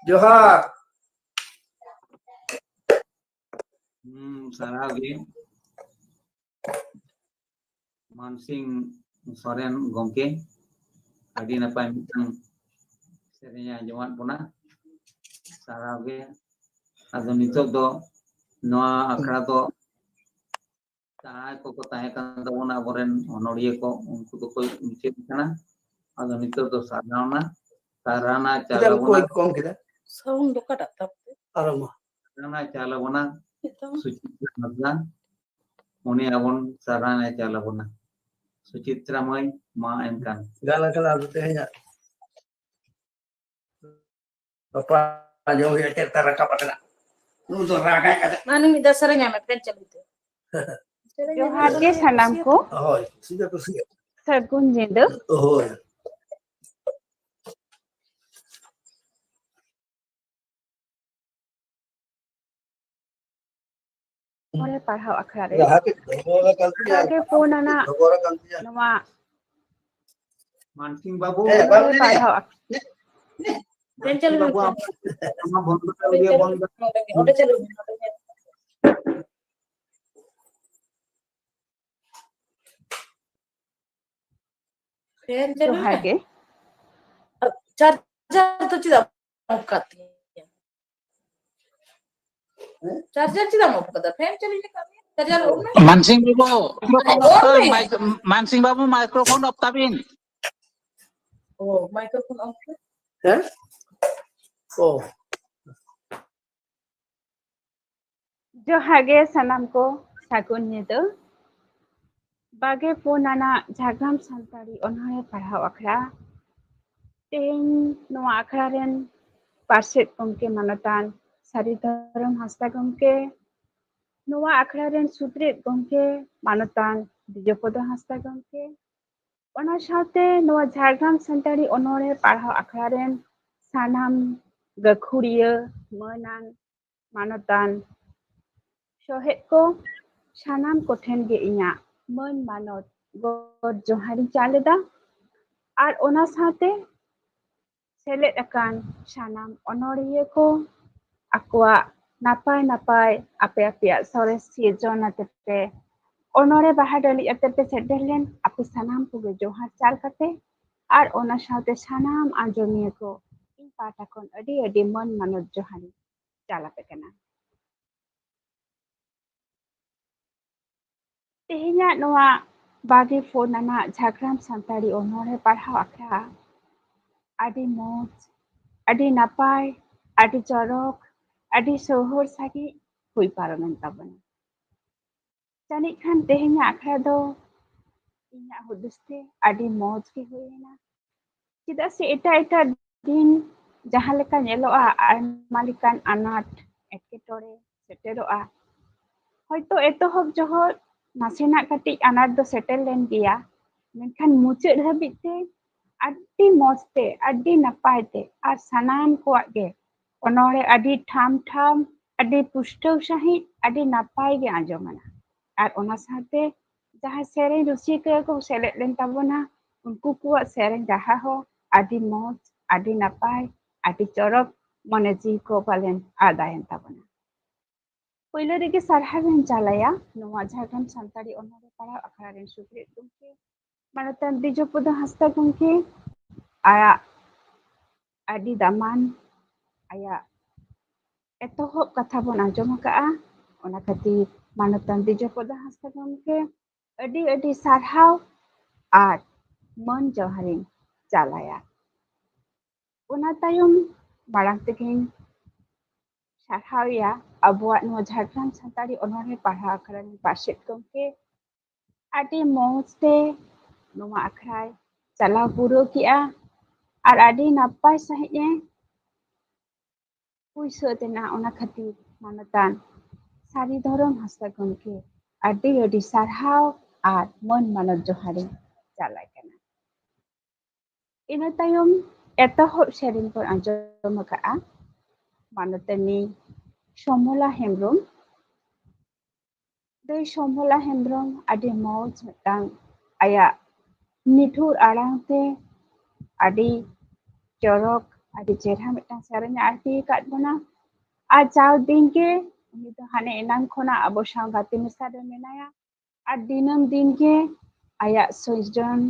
ᱡᱚᱦᱟᱨ᱾ ᱦᱩᱸ, ᱥᱟᱨᱦᱟᱣ ᱜᱮ ᱢᱟᱱᱥᱤᱝ ᱥᱚᱨᱮᱱ ᱜᱚᱢᱠᱮ, ᱟᱹᱰᱤ ᱱᱟᱯᱟᱭ ᱢᱤᱫᱴᱟᱝ ᱥᱮᱨᱮᱧ ᱮ ᱟᱸᱡᱚᱢᱟᱫ ᱵᱚᱱᱟ, ᱥᱟᱨᱦᱟᱣ ᱜᱮ᱾ ᱟᱫᱚ ᱱᱤᱛᱚᱜ ᱫᱚ ᱱᱚᱣᱟ ᱟᱠᱷᱲᱟ ᱫᱚ ᱡᱟᱦᱟᱸᱭ ᱠᱚᱠᱚ ᱛᱟᱦᱮᱸ ᱠᱟᱱ ᱛᱟᱵᱚᱱᱟ ᱟᱵᱚᱨᱮᱱ ᱚᱱᱚᱲᱤᱭᱟᱹ ᱠᱚ, ᱩᱱᱠᱩ ᱫᱚᱠᱚ ᱢᱩᱪᱟᱹᱫ ᱟᱠᱟᱱᱟ᱾ ᱟᱫᱚ ᱱᱤᱛᱚᱜ ᱫᱚ ᱥᱟᱨᱱᱟ, ᱥᱟᱨᱱᱟ ᱪᱟᱞ ᱪᱮᱫᱟᱜ ᱟᱵᱚᱱᱟ᱾ ᱠᱚ ᱠᱚᱢ ᱠᱮᱫᱟ? ᱥᱟᱣᱩᱱᱰ ᱚᱠᱟᱴᱟᱜ ᱛᱟᱯ ᱛᱮ? ᱟᱨᱚ ᱢᱟ᱾ ᱥᱟᱨᱱᱟ ᱪᱟᱞ ᱟᱵᱚᱱᱟ᱾ ᱱᱤᱛᱚᱝ? ᱥᱩᱪᱤᱛᱨᱟ ᱦᱟᱸᱥᱫᱟ, ᱩᱱᱤ ᱟᱵᱚᱱ ᱥᱟᱨᱱᱟ ᱪᱟᱞ ᱟᱵᱚᱱᱟ᱾ ᱥᱩᱪᱤᱛᱨᱟ ᱢᱟᱹᱭ, ᱢᱟ ᱮᱱᱠᱷᱟᱱ᱾ ᱜᱟᱱ ᱟᱠᱟᱱᱟ ᱟᱫᱚ ᱛᱮᱦᱮᱧᱟᱜ᱾ ᱜᱟᱯᱟ ᱟᱸᱡᱚᱢ ᱦᱩᱭᱩᱜᱼᱟ ᱪᱮᱫ ᱞᱮᱠᱟ ᱨᱟᱠᱟᱵ ᱟᱠᱟᱱᱟ᱾ ᱱᱩᱭ ᱫᱚ ᱨᱟᱜᱟᱭ ᱠᱟᱱᱟ᱾ ᱢᱟ ᱱᱩᱭ ᱢᱤᱫ ᱫᱷᱟᱣ ᱥᱮᱨᱮᱧ ᱟᱭ ᱢᱮ, ᱯᱷᱮᱱ ᱪᱟᱹᱞᱩᱭ ᱛᱮ᱾ ᱡᱚᱦᱟᱨ ᱜᱮ ᱥᱟᱱᱟᱢ ᱠᱚ᱾ ᱦᱳᱭ, ᱥᱤᱫᱷᱟᱹ ᱠᱩᱥᱤᱭᱟᱜ᱾ ᱥᱟᱹᱜᱩᱱ ᱧᱤᱫᱟᱹ᱾ ᱦᱳᱭ᱾ ᱚᱱᱚᱬᱦᱮ ᱯᱟᱲᱦᱟᱣ ᱟᱠᱷᱲᱟ ᱨᱮ ᱡᱟᱦᱟᱸ ᱜᱮ ᱯᱩᱱ ᱟᱱᱟᱜ ᱱᱚᱣᱟ ᱢᱟᱱᱥᱤᱝ ᱵᱟᱹᱵᱩ᱾ ᱚᱱᱚᱬᱦᱮ ᱯᱟᱲᱦᱟᱣ ᱟᱠᱷᱲᱟ ᱵᱮᱱ ᱪᱟᱹᱞᱩ ᱵᱟᱹᱵᱩ, ᱞᱮᱠᱷᱟᱱ᱾ ᱟᱢ ᱚᱱᱟ ᱵᱚᱱᱫᱚ ᱠᱟᱜ ᱜᱮ, ᱵᱚᱱᱫᱚ᱾ ᱱᱚᱰᱮ ᱪᱟᱹᱞᱩ ᱢᱮ, ᱱᱚᱰᱮ ᱧᱮᱞ᱾ ᱯᱷᱮᱱ ᱪᱟᱹᱞᱩ ᱡᱚᱦᱟᱨ ᱢᱮ᱾ ᱜᱮ᱾ ᱟᱨ ᱪᱟᱨᱡᱟᱨ ᱫᱚ ᱪᱮᱫᱟᱜ ᱚᱯᱷ ᱠᱟᱜ ᱛᱤᱧᱟ? ᱪᱟᱨᱡᱟᱨ ᱪᱮᱫᱟᱜ ᱮᱢ ᱚᱯᱷ ᱠᱟᱫᱟ? ᱯᱷᱮᱱ ᱪᱟᱹᱞᱩ ᱞᱮᱠᱷᱟᱱ ᱪᱟᱨᱡᱟᱨ ᱚᱯᱷ ᱢᱮ᱾ ᱢᱟᱱᱥᱤᱝ ᱵᱟᱹᱵᱩ, ᱚᱱ ᱢᱮ᱾ ᱢᱟᱭ-, ᱢᱟᱱᱥᱤᱝ ᱵᱟᱹᱵᱩ, ᱢᱟᱭᱠᱨᱳᱯᱷᱳᱱ ᱚᱯᱷ ᱛᱟᱵᱤᱱ᱾ ᱚ, ᱢᱟᱭᱠᱨᱳᱯᱷᱳᱱ ᱚᱯᱷ ᱢᱮ᱾ ᱦᱮᱸ? ᱚ᱾ ᱡᱚᱦᱟᱨ ᱜᱮ ᱥᱟᱱᱟᱢ ᱠᱚ, ᱥᱟᱹᱜᱩᱱ ᱧᱤᱫᱟᱹ᱾ ᱵᱟᱜᱮ ᱯᱩᱱ ᱟᱱᱟᱜ ᱡᱷᱟᱲᱜᱨᱟᱢ ᱥᱟᱱᱛᱟᱲᱤ ᱚᱱᱚᱬᱦᱮ ᱯᱟᱲᱦᱟᱣ ᱟᱠᱷᱲᱟ᱾ ᱛᱮᱦᱮᱧ ᱱᱚᱣᱟ ᱟᱠᱷᱲᱟ ᱨᱮᱱ ᱯᱟᱨᱥᱮᱛ ᱜᱚᱢᱠᱮ ᱢᱟᱱᱚᱛᱟᱱ ᱥᱟᱹᱨᱤ ᱫᱷᱚᱨᱚᱢ ᱦᱟᱸᱥᱫᱟ ᱜᱚᱢᱠᱮ, ᱱᱚᱣᱟ ᱟᱠᱷᱲᱟ ᱨᱮᱱ ᱥᱩᱛᱨᱮᱛ ᱜᱚᱢᱠᱮ ᱢᱟᱱᱚᱛᱟᱱ ᱵᱤᱡᱚᱯᱚᱫᱚ ᱦᱟᱸᱥᱫᱟ ᱜᱚᱢᱠᱮ, ᱚᱱᱟ ᱥᱟᱶᱛᱮ ᱱᱚᱣᱟ ᱡᱷᱟᱲᱜᱨᱟᱢ ᱥᱟᱱᱛᱟᱲᱤ ᱚᱱᱚᱬᱦᱮ ᱯᱟᱲᱦᱟᱣ ᱟᱠᱷᱲᱟ ᱨᱮᱱ ᱥᱟᱱᱟᱢ ᱜᱟᱹᱠᱷᱩᱲᱤᱭᱟᱹ, ᱢᱟᱹᱱᱟᱱ, ᱢᱟᱱᱚᱛᱟᱱ, ᱥᱚᱦᱮᱫ ᱠᱚ, ᱥᱟᱱᱟᱢ ᱠᱚᱴᱷᱮᱱ ᱜᱮ ᱤᱧᱟᱹᱜ ᱢᱟᱹᱱ ᱢᱟᱱᱚᱛ ᱜᱚᱰ ᱡᱚᱦᱟᱨᱤᱧ ᱪᱟᱞ ᱮᱫᱟ᱾ ᱟᱨ ᱚᱱᱟ ᱥᱟᱶᱛᱮ ᱥᱮᱞᱮᱫ ᱟᱠᱟᱱ ᱥᱟᱱᱟᱢ ᱚᱱᱚᱬᱦᱤᱭᱟᱹ ᱠᱚ ᱟᱠᱚᱣᱟᱜ ᱱᱟᱯᱟᱭ ᱱᱟᱯᱟᱭ ᱟᱯᱮ ᱟᱯᱮᱭᱟᱜ ᱥᱚᱨᱮᱥ ᱥᱤᱨᱡᱚᱱ ᱟᱛᱮ ᱯᱮ ᱚᱱᱚᱬᱦᱮ ᱵᱟᱦᱟ ᱰᱟᱹᱞᱤᱡ ᱟᱛᱮ ᱯᱮ ᱥᱮᱴᱮᱨ ᱞᱮᱱ, ᱟᱯᱮ ᱥᱟᱱᱟᱢ ᱠᱚᱜᱮ ᱡᱚᱦᱟᱨ ᱪᱟᱞ ᱠᱟᱛᱮ ᱟᱨ ᱚᱱᱟ ᱥᱟᱶᱛᱮ ᱥᱟᱱᱟᱢ ᱟᱸᱡᱚᱢᱤᱭᱟᱹ ᱠᱚ ᱤᱧ ᱯᱟᱦᱴᱟ ᱠᱷᱚᱱ ᱟᱹᱰᱤ ᱟᱹᱰᱤ ᱢᱟᱹᱱ ᱢᱟᱱᱚᱛ ᱡᱚᱦᱟᱨᱤᱧ ᱪᱟᱞ ᱟᱯᱮ ᱠᱟᱱᱟ᱾ ᱛᱮᱦᱮᱧᱟᱜ ᱱᱚᱣᱟ ᱵᱟᱜᱮ ᱯᱩᱱ ᱟᱱᱟᱜ ᱡᱷᱟᱲᱜᱨᱟᱢ ᱥᱟᱱᱛᱟᱲᱤ ᱚᱱᱚᱬᱦᱮ ᱯᱟᱲᱦᱟᱣ ᱟᱠᱷᱲᱟ ᱟᱹᱰᱤ ᱢᱚᱡᱽ, ᱟᱹᱰᱤ ᱱᱟᱯᱟᱭ, ᱟᱹᱰᱤ ᱪᱚᱨᱚᱠ, ᱟᱹᱰᱤ ᱥᱚᱦᱚᱨ ᱥᱟᱺᱦᱤᱡ ᱦᱩᱭ ᱯᱟᱨᱚᱢᱮᱱ ᱛᱟᱵᱚᱱᱟ᱾ ᱡᱟᱹᱱᱤᱡ ᱠᱷᱟᱱ ᱛᱮᱦᱮᱧᱟᱜ ᱟᱠᱷᱲᱟ ᱫᱚ ᱤᱧᱟᱹᱜ ᱦᱩᱫᱤᱥ ᱛᱮ ᱟᱹᱰᱤ ᱢᱚᱡᱽ ᱜᱮ ᱦᱩᱭᱮᱱᱟ᱾ ᱪᱮᱫᱟᱜ ᱥᱮ ᱮᱴᱟᱜ ᱮᱴᱟᱜ ᱫᱤᱱ ᱡᱟᱦᱟᱸ ᱞᱮᱠᱟ ᱧᱮᱞᱚᱜᱼᱟ, ᱟᱭᱢᱟ ᱞᱮᱠᱟᱱ ᱟᱱᱟᱴ ᱮᱴᱠᱮᱴᱚᱬᱮ ᱥᱮᱴᱮᱨᱚᱜᱼᱟ᱾ ᱦᱚᱭᱛᱳ ᱮᱛᱚᱦᱚᱵ ᱡᱚᱦᱚᱜ ᱱᱟᱥᱮᱱᱟᱜ ᱠᱟᱹᱴᱤᱡ ᱟᱱᱟᱴ ᱫᱚ ᱥᱮᱴᱮᱨ ᱞᱮᱱ ᱜᱮᱭᱟ, ᱢᱮᱱᱠᱷᱟᱱ ᱢᱩᱪᱟᱹᱫ ᱦᱟᱹᱵᱤᱡ ᱛᱮ ᱟᱹᱰᱤ ᱢᱚᱡᱽ ᱛᱮ, ᱟᱹᱰᱤ ᱱᱟᱯᱟᱭ ᱛᱮ ᱟᱨ ᱥᱟᱱᱟᱢ ᱠᱚᱣᱟᱜ ᱜᱮ ᱚᱱᱚᱬᱦᱮ ᱟᱹᱰᱤ ᱴᱷᱟᱢ ᱴᱷᱟᱢ ᱟᱹᱰᱤ ᱯᱩᱥᱴᱟᱹᱣ ᱥᱟᱺᱦᱤᱡ, ᱟᱹᱰᱤ ᱱᱟᱯᱟᱭ ᱜᱮ ᱟᱸᱡᱚᱢ ᱮᱱᱟ᱾ ᱟᱨ ᱚᱱᱟ ᱥᱟᱶᱛᱮ ᱡᱟᱦᱟᱸᱭ ᱥᱮᱨᱮᱧ ᱨᱩᱥᱤᱠᱟ ᱠᱚ ᱥᱮᱞᱮᱫ ᱞᱮᱱ ᱛᱟᱵᱚᱱᱟ, ᱩᱱᱠᱩ ᱠᱚᱣᱟᱜ ᱥᱮᱨᱮᱧ ᱨᱟᱦᱟ ᱦᱚᱸ ᱟᱹᱰᱤ ᱢᱚᱡᱽ, ᱟᱹᱰᱤ ᱱᱟᱯᱟᱭ, ᱟᱹᱰᱤ ᱪᱚᱨᱚᱠ, ᱢᱚᱱᱮ ᱡᱤᱣᱤ ᱠᱚ ᱯᱟᱞᱮᱱ ᱟᱞᱟᱭᱮᱱ ᱛᱟᱵᱚᱱᱟ᱾ ᱯᱳᱭᱞᱳ ᱨᱮᱜᱮ ᱥᱟᱨᱦᱟᱣ ᱤᱧ ᱪᱟᱞᱟᱭᱟ ᱱᱚᱣᱟ ᱡᱷᱟᱲᱜᱨᱟᱢ ᱥᱟᱱᱛᱟᱲᱤ ᱚᱱᱚᱬᱦᱮ ᱯᱟᱲᱦᱟᱣ ᱟᱠᱷᱲᱟ ᱨᱮᱱ ᱥᱩᱛᱨᱮᱫ ᱜᱚᱢᱠᱮ ᱢᱟᱱᱚᱛᱟᱱ ᱫᱤᱡᱚᱯᱚᱫᱚ ᱦᱟᱸᱥᱫᱟ ᱜᱚᱢᱠᱮ ᱟᱭᱟᱜ ᱟᱹᱰᱤ ᱫᱟᱢᱟᱱ ᱟᱭᱟᱜ ᱮᱛᱚᱦᱚᱵ ᱠᱟᱛᱷᱟ ᱵᱚᱱ ᱟᱸᱡᱚᱢ ᱟᱠᱟᱫᱼᱟ᱾ ᱚᱱᱟ ᱠᱷᱟᱹᱛᱤᱨ ᱢᱟᱱᱚᱛᱟᱱ ᱫᱤᱡᱚᱯᱚᱫᱚ ᱦᱟᱸᱥᱫᱟ ᱜᱚᱢᱠᱮ ᱟᱹᱰᱤ ᱟᱹᱰᱤ ᱥᱟᱨᱦᱟᱣ ᱟᱨ ᱢᱟᱹᱱ ᱡᱚᱦᱟᱨᱤᱧ ᱪᱟᱞᱟᱭᱟ᱾ ᱚᱱᱟ ᱛᱟᱭᱚᱢ ᱢᱟᱲᱟᱝ ᱛᱮᱜᱮᱧ ᱥᱟᱨᱦᱟᱣᱮᱭᱟ ᱟᱵᱚᱣᱟᱜ ᱱᱚᱣᱟ ᱡᱷᱟᱲᱜᱨᱟᱢ ᱥᱟᱱᱛᱟᱲᱤ ᱚᱱᱚᱬᱦᱮ ᱯᱟᱲᱦᱟᱣ ᱟᱠᱷᱲᱟ ᱨᱮᱱ ᱯᱟᱨᱥᱮᱫ ᱜᱚᱢᱠᱮ ᱟᱹᱰᱤ ᱢᱚᱡᱽ ᱛᱮ ᱱᱚᱣᱟ ᱟᱠᱷᱲᱟᱭ ᱪᱟᱞᱟᱣ ᱯᱩᱨᱟᱹᱣ ᱠᱮᱜᱼᱟ ᱟᱨ ᱟᱹᱰᱤ ᱱᱟᱯᱟᱭ ᱥᱟᱺᱦᱤᱡ ᱮ ᱯᱩᱭᱥᱟᱹ ᱛᱮᱱᱟ᱾ ᱚᱱᱟ ᱠᱷᱟᱹᱛᱤᱨ ᱢᱟᱱᱚᱛᱟᱱ ᱥᱟᱹᱨᱤ ᱫᱷᱚᱨᱚᱢ ᱦᱟᱸᱥᱫᱟ ᱜᱚᱢᱠᱮ ᱟᱹᱰᱤ ᱟᱹᱰᱤ ᱥᱟᱨᱦᱟᱣ ᱟᱨ ᱢᱟᱹᱱ ᱢᱟᱱᱚᱛ ᱡᱚᱦᱟᱨᱤᱧ ᱪᱟᱞᱟᱭ ᱠᱟᱱᱟ᱾ ᱤᱱᱟᱹ ᱛᱟᱭᱚᱢ ᱮᱛᱚᱦᱚᱵ ᱥᱮᱨᱮᱧ ᱵᱚᱱ ᱟᱸᱡᱚᱢ ᱟᱠᱟᱫᱼᱟ ᱢᱟᱱᱚᱛᱟᱱᱤ ᱥᱚᱢᱚᱞᱟ ᱦᱮᱢᱵᱨᱚᱢ᱾ ᱫᱟᱹᱭ ᱥᱚᱢᱚᱞᱟ ᱦᱮᱢᱵᱨᱚᱢ ᱟᱹᱰᱤ ᱢᱚᱡᱽ ᱢᱤᱫᱴᱟᱝ ᱟᱭᱟᱜ ᱢᱤᱴᱷᱩᱨ ᱟᱲᱟᱝ ᱛᱮ ᱟᱹᱰᱤ ᱪᱚᱨᱚᱠ, ᱟᱹᱰᱤ ᱪᱮᱦᱨᱟ ᱢᱤᱫᱴᱟᱝ ᱥᱮᱨᱮᱧ ᱮ ᱟᱹᱲᱛᱤ ᱟᱠᱟᱫ ᱵᱚᱱᱟ᱾ ᱟᱨ ᱡᱟᱣ ᱫᱤᱱ ᱜᱮ ᱩᱱᱤ ᱫᱚ ᱦᱟᱱᱮ ᱮᱱᱟᱝ ᱠᱷᱚᱱᱟᱜ ᱟᱵᱚ ᱥᱟᱶ ᱜᱟᱛᱮ ᱢᱮᱥᱟ ᱨᱮ ᱢᱮᱱᱟᱭᱟ᱾ ᱟᱨ ᱫᱤᱱᱟᱹᱢ ᱫᱤᱱ ᱜᱮ ᱟᱭᱟᱜ ᱥᱤᱨᱡᱚᱱ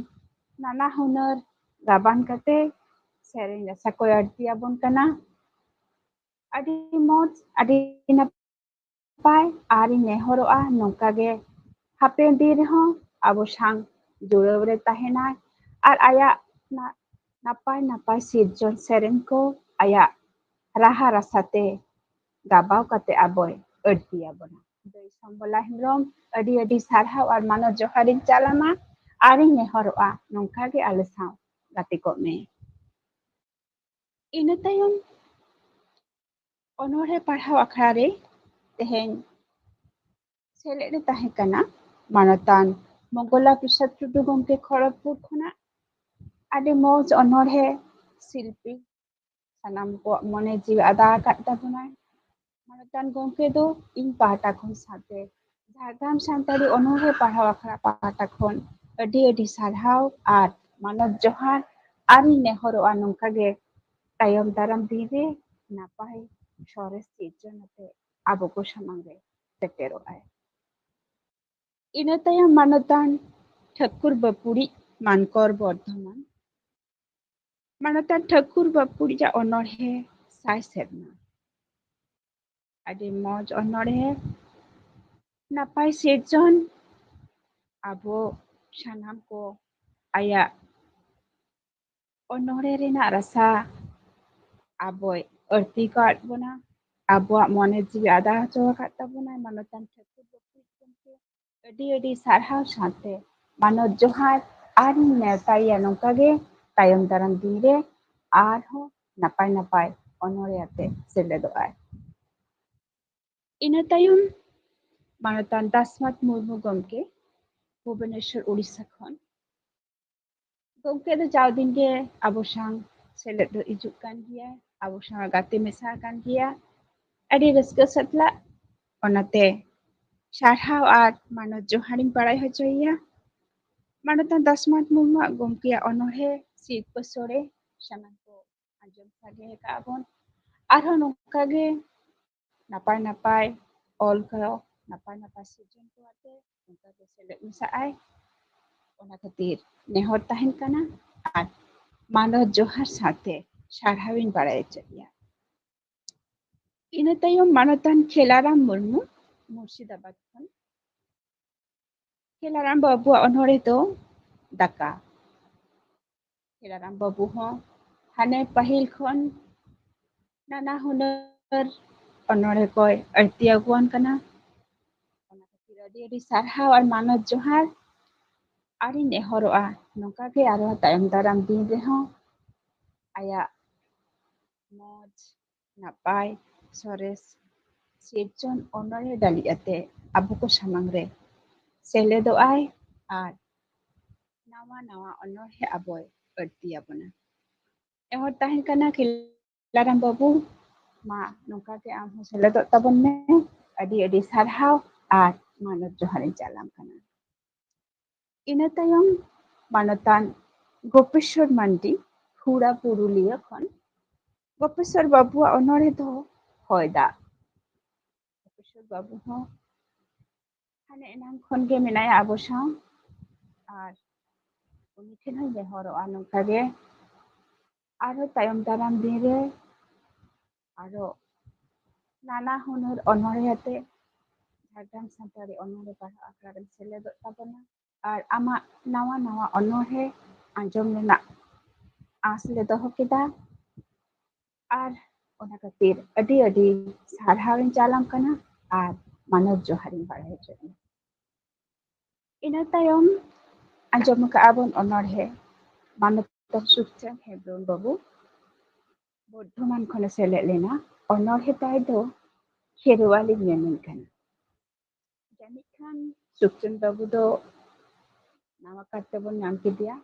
ᱱᱟᱱᱟ ᱦᱩᱱᱟᱹᱨ ᱜᱟᱵᱟᱱ ᱠᱟᱛᱮ ᱥᱮᱨᱮᱧ ᱨᱟᱥᱟ ᱠᱚᱭ ᱟᱹᱲᱛᱤ ᱟᱵᱚᱱ ᱠᱟᱱᱟ᱾ ᱟᱹᱰᱤ ᱢᱚᱡᱽ, ᱟᱹᱰᱤ ᱱᱟᱯᱟᱭ᱾ ᱟᱨᱤᱧ ᱱᱮᱦᱚᱨᱚᱜᱼᱟ ᱱᱚᱝᱠᱟ ᱜᱮ ᱦᱟᱯᱮᱱ ᱫᱤᱱ ᱨᱮᱦᱚᱸ ᱟᱵᱚ ᱥᱟᱶ ᱡᱩᱲᱟᱹᱣ ᱨᱮ ᱛᱟᱦᱮᱱᱟᱭ ᱟᱨ ᱟᱭᱟᱜ ᱱᱟ-, ᱱᱟᱯᱟᱭ ᱱᱟᱯᱟᱭ ᱥᱤᱨᱡᱚᱱ ᱥᱮᱨᱮᱧ ᱠᱚ ᱟᱭᱟᱜ ᱨᱟᱦᱟ ᱨᱟᱥᱟ ᱛᱮ ᱜᱟᱵᱟᱣ ᱠᱟᱛᱮ ᱟᱵᱚᱭ ᱟᱹᱲᱛᱤ ᱟᱵᱚᱱᱟ᱾ ᱫᱟᱹᱭ ᱥᱚᱢᱵᱚᱞᱟ ᱦᱮᱢᱵᱨᱚᱢ, ᱟᱹᱰᱤ ᱟᱹᱰᱤ ᱥᱟᱨᱦᱟᱣ ᱟᱨ ᱢᱟᱱᱚᱛ ᱡᱚᱦᱟᱨᱤᱧ ᱪᱟᱞ ᱟᱢᱟ᱾ ᱟᱨᱤᱧ ᱱᱮᱦᱚᱨᱚᱜᱼᱟ ᱱᱚᱝᱠᱟ ᱜᱮ ᱟᱞᱮ ᱥᱟᱶ ᱜᱟᱛᱮ ᱠᱚᱜ ᱢᱮ᱾ ᱤᱱᱟᱹ ᱛᱟᱭᱚᱢ ᱚᱱᱚᱬᱦᱮ ᱯᱟᱲᱦᱟᱣ ᱟᱠᱷᱲᱟ ᱨᱮ ᱛᱮᱦᱮᱧ ᱥᱮᱞᱮᱫ ᱨᱮ ᱛᱟᱦᱮᱸ ᱠᱟᱱᱟ ᱢᱟᱱᱚᱛᱟᱱ ᱢᱚᱝᱜᱚᱞᱟ ᱯᱨᱚᱥᱟᱫᱽ ᱴᱩᱰᱩ ᱜᱚᱢᱠᱮ ᱠᱷᱚᱲᱚᱜᱽᱯᱩᱨ ᱠᱷᱚᱱᱟᱜ᱾ ᱟᱹᱰᱤ ᱢᱚᱡᱽ ᱚᱱᱚᱬᱦᱮ ᱥᱤᱞᱯᱤ, ᱥᱟᱱᱟᱢ ᱠᱚᱣᱟᱜ ᱢᱚᱱᱮ ᱡᱤᱣᱤ ᱟᱫᱟ ᱟᱠᱟᱫ ᱛᱟᱵᱚᱱᱟᱭ᱾ ᱢᱟᱱᱚᱛᱟᱱ ᱜᱚᱢᱠᱮ ᱫᱚ ᱤᱧ ᱯᱟᱦᱴᱟ ᱠᱷᱚᱱ ᱥᱟᱶᱛᱮ ᱡᱷᱟᱲᱜᱨᱟᱢ ᱥᱟᱱᱛᱟᱲᱤ ᱚᱱᱚᱬᱦᱮ ᱯᱟᱲᱦᱟᱣ ᱟᱠᱷᱲᱟ ᱯᱟᱦᱴᱟ ᱠᱷᱚᱱ ᱟᱹᱰᱤ ᱟᱹᱰᱤ ᱥᱟᱨᱦᱟᱣ ᱟᱨ ᱢᱟᱱᱚᱛ ᱡᱚᱦᱟᱨ ᱟᱨᱤᱧ ᱱᱮᱦᱚᱨᱚᱜᱼᱟ ᱱᱚᱝᱠᱟ ᱜᱮ ᱛᱟᱭᱚᱢ ᱫᱟᱨᱟᱢ ᱫᱤᱱ ᱨᱮ ᱱᱟᱯᱟᱭ ᱥᱚᱨᱮᱥ ᱥᱤᱨᱡᱚᱱ ᱟᱛᱮ ᱟᱵᱚ ᱠᱚ ᱥᱟᱢᱟᱝ ᱨᱮ ᱥᱮᱴᱮᱨᱚᱜ ᱟᱭ᱾ ᱤᱱᱟᱹ ᱛᱟᱭᱚᱢ ᱢᱟᱱᱚᱛᱟᱱ ᱴᱷᱟᱹᱠᱩᱨ ᱵᱟᱹᱯᱩᱲᱤᱡ ᱢᱟᱱᱠᱚᱨ ᱵᱚᱨᱫᱷᱚᱢᱟᱱ᱾ ᱢᱟᱱᱚᱛᱟᱱ ᱴᱷᱟᱹᱠᱩᱨ ᱵᱟᱹᱯᱩᱲᱤᱡᱟᱜ ᱚᱱᱚᱬᱦᱮ ᱥᱟᱭ ᱥᱮᱨᱢᱟ᱾ ᱟᱹᱰᱤ ᱢᱚᱡᱽ ᱚᱱᱚᱬᱦᱮ, ᱱᱟᱯᱟᱭ ᱥᱤᱨᱡᱚᱱ᱾ ᱟᱵᱚ ᱥᱟᱱᱟᱢ ᱠᱚ ᱟᱭᱟᱜ ᱚᱱᱚᱬᱦᱮ ᱨᱮᱱᱟᱜ ᱨᱟᱥᱟ ᱟᱵᱚᱭ ᱟᱹᱲᱛᱤ ᱟᱠᱟᱫ ᱵᱚᱱᱟ, ᱟᱵᱚᱣᱟᱜ ᱢᱚᱱᱮ ᱡᱤᱣᱤ ᱟᱫᱟ ᱦᱚᱪᱚ ᱟᱠᱟᱫ ᱛᱟᱵᱚᱱᱟᱭ ᱢᱟᱱᱚᱛᱟᱱ ᱴᱷᱟᱹᱠᱩᱨ ᱵᱟᱹᱯᱩᱲᱤᱡ ᱜᱚᱢᱠᱮ᱾ ᱟᱹᱰᱤ ᱟᱹᱰᱤ ᱥᱟᱨᱦᱟᱣ ᱥᱟᱶᱛᱮ ᱢᱟᱱᱚᱛ ᱡᱚᱦᱟᱨ ᱟᱨᱤᱧ ᱱᱮᱣᱛᱟᱭᱮᱭᱟ ᱱᱚᱝᱠᱟ ᱜᱮ ᱛᱟᱭᱚᱢ ᱫᱟᱨᱟᱢ ᱫᱤᱱ ᱨᱮ ᱟᱨᱦᱚᱸ ᱱᱟᱯᱟᱭ ᱱᱟᱯᱟᱭ ᱚᱱᱚᱬᱦᱮ ᱟᱛᱮ ᱥᱮᱞᱮᱫᱚᱜ ᱟᱭ᱾ ᱤᱱᱟᱹ ᱛᱟᱭᱚᱢ ᱢᱟᱱᱚᱛᱟᱱ ᱫᱟᱥᱢᱟᱛ ᱢᱩᱨᱢᱩ ᱜᱚᱢᱠᱮ ᱵᱷᱩᱵᱚᱱᱮᱥᱣᱚᱨ ᱩᱲᱤᱥᱥᱟ ᱠᱷᱚᱱ᱾ ᱜᱚᱢᱠᱮ ᱫᱚ ᱡᱟᱣ ᱫᱤᱱ ᱜᱮ ᱟᱵᱚ ᱥᱟᱶ ᱥᱮᱞᱮᱫ ᱫᱚ ᱦᱤᱡᱩᱜ ᱠᱟᱱ ᱜᱮᱭᱟ, ᱟᱵᱚ ᱥᱟᱶ ᱜᱟᱛᱮ ᱢᱮᱥᱟ ᱟᱠᱟᱱ ᱜᱮᱭᱟ ᱟᱹᱰᱤ ᱨᱟᱹᱥᱠᱟᱹ ᱥᱟᱛᱞᱟᱜ᱾ ᱚᱱᱟᱛᱮ ᱥᱟᱨᱦᱟᱣ ᱟᱨ ᱢᱟᱱᱚᱛ ᱡᱚᱦᱟᱨᱤᱧ ᱵᱟᱲᱟᱭ ᱦᱚᱪᱚᱭᱮᱭᱟ᱾ ᱢᱟᱱᱚᱛᱟᱱ ᱫᱟᱥᱢᱟᱛ ᱢᱩᱨᱢᱩᱣᱟᱜ ᱜᱚᱢᱠᱮᱭᱟᱜ ᱚᱱᱚᱬᱦᱮ ᱥᱤᱨᱯᱟᱹ ᱥᱳᱲᱮ ᱥᱟᱱᱟᱢ ᱠᱚ ᱟᱸᱡᱚᱢ ᱥᱟᱸᱜᱮ ᱟᱠᱟᱫ ᱵᱚᱱ᱾ ᱟᱨᱦᱚᱸ ᱱᱚᱝᱠᱟ ᱜᱮ ᱱᱟᱯᱟᱭ ᱱᱟᱯᱟᱭ ᱚᱞ ᱠᱚ, ᱱᱟᱯᱟᱭ ᱱᱟᱯᱟᱭ ᱥᱤᱨᱡᱚᱱ ᱠᱚ ᱟᱛᱮ ᱱᱚᱝᱠᱟ ᱜᱮ ᱥᱮᱞᱮᱫ ᱢᱮᱥᱟᱜ ᱟᱭ᱾ ᱚᱱᱟ ᱠᱷᱟᱹᱛᱤᱨ ᱱᱮᱦᱚᱨ ᱛᱟᱦᱮᱱ ᱠᱟᱱᱟ ᱟᱨ ᱢᱟᱱᱚᱛ ᱡᱚᱦᱟᱨ ᱥᱟᱶᱛᱮ ᱥᱟᱨᱦᱟᱣᱤᱧ ᱵᱟᱲᱟᱭ ᱦᱚᱪᱚᱭᱮᱭᱟ᱾ ᱤᱱᱟᱹ ᱛᱟᱭᱚᱢ ᱢᱟᱱᱚᱛᱟᱱ ᱠᱷᱮᱞᱟᱨᱟᱢ ᱢᱩᱨᱢᱩ, ᱢᱩᱨᱥᱤᱫᱟᱵᱟᱫᱽ ᱠᱷᱚᱱ᱾ ᱠᱷᱮᱞᱟᱨᱟᱢ ᱵᱟᱹᱵᱩᱣᱟᱜ ᱚᱱᱚᱬᱦᱮ ᱫᱚ ᱫᱟᱠᱟ᱾ ᱠᱷᱮᱞᱟᱨᱟᱢ ᱵᱟᱹᱵᱩ ᱦᱚᱸ ᱦᱟᱱᱮ ᱯᱟᱹᱦᱤᱞ ᱠᱷᱚᱱ ᱱᱟᱱᱟ ᱦᱩᱱᱟᱹᱨ ᱚᱱᱚᱬᱦᱮ ᱠᱚᱭ ᱟᱹᱲᱛᱤ ᱟᱹᱜᱩᱣᱟᱱ ᱠᱟᱱᱟ᱾ ᱚᱱᱟ ᱠᱷᱟᱹᱛᱤᱨ ᱟᱹᱰᱤ ᱟᱹᱰᱤ ᱥᱟᱨᱦᱟᱣ ᱟᱨ ᱢᱟᱱᱚᱛ ᱡᱚᱦᱟᱨ᱾ ᱟᱨᱤᱧ ᱱᱮᱦᱚᱨᱚᱜᱼᱟ ᱱᱚᱝᱠᱟ ᱜᱮ ᱟᱨᱦᱚᱸ ᱛᱟᱭᱚᱢ ᱫᱟᱨᱟᱢ ᱫᱤᱱ ᱨᱮᱦᱚᱸ ᱟᱭᱟᱜ ᱢᱚᱡᱽ, ᱱᱟᱯᱟᱭ, ᱥᱚᱨᱮᱥ ᱥᱤᱨᱡᱚᱱ ᱚᱱᱚᱬᱦᱮ ᱰᱟᱹᱞᱤᱡ ᱟᱛᱮ ᱟᱵᱚ ᱠᱚ ᱥᱟᱢᱟᱝ ᱨᱮ ᱥᱮᱞᱮᱫᱚᱜ ᱟᱭ ᱟᱨ ᱱᱟᱣᱟ ᱱᱟᱣᱟ ᱚᱱᱚᱬᱦᱮ ᱟᱵᱚᱭ ᱟᱹᱲᱛᱤ ᱟᱵᱚᱱᱟ᱾ ᱱᱮᱦᱚᱨ ᱛᱟᱦᱮᱱ ᱠᱟᱱᱟ ᱠᱷᱮᱞᱟᱨᱟᱢ ᱵᱟᱹᱵᱩ, ᱢᱟ ᱱᱚᱝᱠᱟ ᱜᱮ ᱟᱢ ᱦᱚᱸ ᱥᱮᱞᱮᱫᱚᱜ ᱛᱟᱵᱚᱱ ᱢᱮ᱾ ᱟᱹᱰᱤ ᱟᱹᱰᱤ ᱥᱟᱨᱦᱟᱣ ᱟᱨ ᱢᱟᱱᱚᱛ ᱡᱚᱦᱟᱨᱤᱧ ᱪᱟᱞᱟᱢ ᱠᱟᱱᱟ᱾ ᱤᱱᱟᱹ ᱛᱟᱭᱚᱢ ᱢᱟᱱᱚᱛᱟᱱ ᱜᱳᱯᱮᱥᱣᱚᱨ ᱢᱟᱱᱰᱤ, ᱦᱩᱲᱟ ᱯᱩᱨᱩᱞᱤᱭᱟᱹ ᱠᱷᱚᱱ ᱜᱳᱯᱮᱥᱣᱚᱨ ᱵᱟᱹᱵᱩᱣᱟᱜ ᱚᱱᱚᱬᱦᱮ ᱫᱚ ᱦᱚᱭ ᱫᱟᱜ᱾ ᱜᱳᱯᱮᱥᱣᱚᱨ ᱵᱟᱹᱵᱩ ᱦᱚᱸ ᱦᱟᱱᱮ ᱮᱱᱟᱝ ᱠᱷᱚᱱ ᱜᱮ ᱢᱮᱱᱟᱭᱟ ᱟᱵᱚ ᱥᱟᱶ, ᱟᱨ ᱩᱱᱤ ᱴᱷᱮᱱ ᱦᱚᱸᱧ ᱱᱮᱦᱚᱨᱚᱜᱼᱟ ᱱᱚᱝᱠᱟ ᱜᱮ ᱟᱨᱦᱚᱸ ᱛᱟᱭᱚᱢ ᱫᱟᱨᱟᱢ ᱫᱤᱱ ᱨᱮ ᱟᱨᱦᱚᱸ ᱱᱟᱱᱟ ᱦᱩᱱᱟᱹᱨ ᱚᱱᱚᱬᱦᱮ ᱟᱛᱮ ᱡᱷᱟᱲᱜᱨᱟᱢ ᱥᱟᱱᱛᱟᱲᱤ ᱚᱱᱚᱬᱦᱮ ᱯᱟᱲᱦᱟᱣ ᱟᱠᱷᱲᱟ ᱨᱮᱢ ᱥᱮᱞᱮᱫᱚᱜ ᱛᱟᱵᱚᱱᱟ ᱟᱨ ᱟᱢᱟᱜ ᱱᱟᱣᱟ ᱱᱟᱣᱟ ᱚᱱᱚᱬᱦᱮ ᱟᱸᱡᱚᱢ ᱨᱮᱱᱟᱜ ᱟᱸᱥ ᱞᱮ ᱫᱚᱦᱚ ᱠᱮᱫᱟ᱾ ᱟᱨ ᱚᱱᱟ ᱠᱷᱟᱹᱛᱤᱨ ᱟᱹᱰᱤ ᱟᱹᱰᱤ ᱥᱟᱨᱦᱟᱣ ᱤᱧ ᱪᱟᱞᱟᱢ ᱠᱟᱱᱟ ᱟᱨ ᱢᱟᱱᱚᱛ ᱡᱚᱦᱟᱨ ᱤᱧ ᱵᱟᱲᱟᱭ ᱦᱚᱪᱚᱭᱮᱫ ᱢᱮᱭᱟ᱾ ᱤᱱᱟᱹ ᱛᱟᱭᱚᱢ ᱟᱸᱡᱚᱢ ᱟᱠᱟᱫᱼᱟ ᱵᱚᱱ ᱚᱱᱚᱬᱦᱮ ᱢᱟᱱᱚᱛ ᱥᱩᱠᱪᱟᱸᱫ ᱦᱮᱢᱵᱨᱚᱢ ᱵᱟᱹᱵᱩ ᱵᱚᱨᱫᱷᱚᱢᱟᱱ ᱠᱷᱚᱱᱮ ᱥᱮᱞᱮᱫ ᱞᱮᱱᱟ᱾ ᱚᱱᱚᱬᱦᱮ ᱛᱟᱭ ᱫᱚ ᱠᱷᱮᱨᱣᱟᱞᱤᱧ ᱢᱮᱢᱮᱱ ᱠᱟᱱᱟ᱾ ᱡᱟᱹᱱᱤᱡ ᱠᱷᱟᱱ ᱥᱩᱠᱪᱟᱸᱫ ᱵᱟᱹᱵᱩ ᱫᱚ ᱱᱟᱣᱟ ᱠᱟᱨ ᱛᱮᱵᱚᱱ ᱧᱟᱢ ᱠᱮᱫᱮᱭᱟ᱾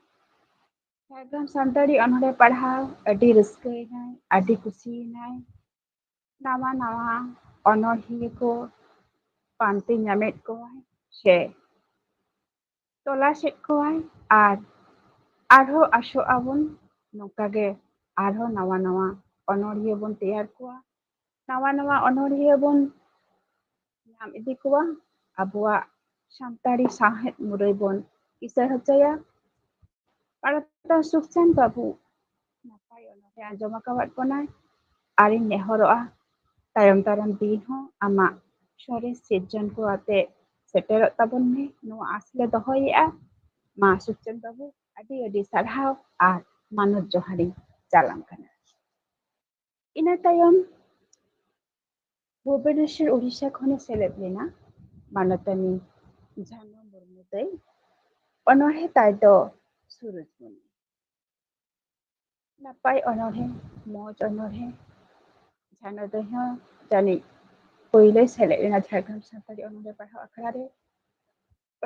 ᱡᱷᱟᱲᱜᱨᱟᱢ ᱥᱟᱱᱛᱟᱲᱤ ᱚᱱᱚᱬᱦᱮ ᱯᱟᱲᱦᱟᱣ ᱟᱹᱰᱤ ᱨᱟᱹᱥᱠᱟᱹᱭᱮᱱᱟᱭ, ᱟᱹᱰᱤ ᱠᱩᱥᱤᱭᱮᱱᱟᱭ᱾ ᱱᱟᱣᱟ ᱱᱟᱣᱟ ᱚᱱᱚᱬᱦᱤᱭᱟᱹ ᱠᱚ ᱯᱟᱱᱛᱮ ᱧᱟᱢᱮᱫ ᱠᱚᱣᱟᱭ ᱥᱮ ᱛᱚᱞᱟᱥᱮᱫ ᱠᱚᱣᱟᱭ, ᱟᱨ ᱟᱨᱦᱚᱸ ᱟᱥᱚᱜ ᱟᱵᱚᱱ ᱱᱚᱝᱠᱟ ᱜᱮ ᱟᱨᱦᱚᱸ ᱱᱟᱣᱟ ᱱᱟᱣᱟ ᱚᱱᱚᱬᱦᱤᱭᱟᱹ ᱵᱚᱱ ᱛᱮᱭᱟᱨ ᱠᱚᱣᱟ, ᱱᱟᱣᱟ ᱱᱟᱣᱟ ᱚᱱᱚᱬᱦᱤᱭᱟᱹ ᱵᱚᱱ ᱧᱟᱢ ᱤᱫᱤ ᱠᱚᱣᱟ, ᱟᱵᱚᱣᱟᱜ ᱥᱟᱱᱛᱟᱲᱤ ᱥᱟᱶᱦᱮᱫ ᱢᱩᱨᱟᱹᱭ ᱵᱚᱱ ᱠᱤᱥᱟᱹᱬ ᱦᱚᱪᱚᱭᱟ᱾ ᱯᱟᱲᱦᱟᱣ ᱥᱩᱠᱪᱟᱸᱫ ᱵᱟᱹᱵᱩ ᱱᱟᱯᱟᱭ ᱚᱱᱚᱬᱦᱮ ᱟᱸᱡᱚᱢ ᱟᱠᱟᱣᱟᱫ ᱵᱚᱱᱟᱭ, ᱟᱨᱤᱧ ᱱᱮᱦᱚᱨᱚᱜᱼᱟ ᱛᱟᱭᱚᱢ ᱫᱟᱨᱟᱢ ᱫᱤᱱ ᱦᱚᱸ ᱟᱢᱟᱜ ᱥᱚᱨᱮᱥ ᱥᱤᱨᱡᱚᱱ ᱠᱚ ᱟᱛᱮ ᱥᱮᱴᱮᱨᱚᱜ ᱛᱟᱵᱚᱱ ᱢᱮ, ᱱᱚᱣᱟ ᱟᱸᱥ ᱞᱮ ᱫᱚᱦᱚᱭᱮᱫᱼᱟ᱾ ᱢᱟ ᱥᱩᱠᱪᱟᱸᱫ ᱵᱟᱹᱵᱩ, ᱟᱹᱰᱤ ᱟᱹᱰᱤ ᱥᱟᱨᱦᱟᱣ ᱟᱨ ᱢᱟᱱᱚᱛ ᱡᱚᱦᱟᱨᱤᱧ ᱪᱟᱞᱟᱢ ᱠᱟᱱᱟ᱾ ᱤᱱᱟᱹ ᱛᱟᱭᱚᱢ ᱵᱷᱩᱵᱚᱱᱮᱥᱚᱨ, ᱩᱲᱤᱥᱥᱟ ᱠᱷᱚᱱᱮ ᱥᱮᱞᱮᱫ ᱞᱮᱱᱟ ᱢᱟᱱᱚᱛᱟᱱᱤ ᱡᱷᱟᱱᱚ ᱢᱩᱨᱢᱩ ᱫᱟᱹᱭ᱾ ᱚᱱᱚᱬᱦᱮ ᱛᱟᱭ ᱫᱚ ᱥᱩᱨᱩᱡᱽᱢᱩᱱᱤ᱾ ᱱᱟᱯᱟᱭ ᱚᱱᱚᱬᱦᱮ, ᱢᱚᱡᱽ ᱚᱱᱚᱬᱦᱮ᱾ ᱡᱷᱟᱱᱚ ᱫᱟᱹᱭ ᱦᱚᱸ ᱡᱟᱹᱱᱤᱡ ᱯᱳᱭᱞᱳᱭ ᱥᱮᱞᱮᱫ ᱞᱮᱱᱟ ᱡᱷᱟᱲᱜᱨᱟᱢ ᱥᱟᱱᱛᱟᱲᱤ ᱚᱱᱚᱬᱦᱮ ᱯᱟᱲᱦᱟᱣ ᱟᱠᱷᱲᱟ ᱨᱮ᱾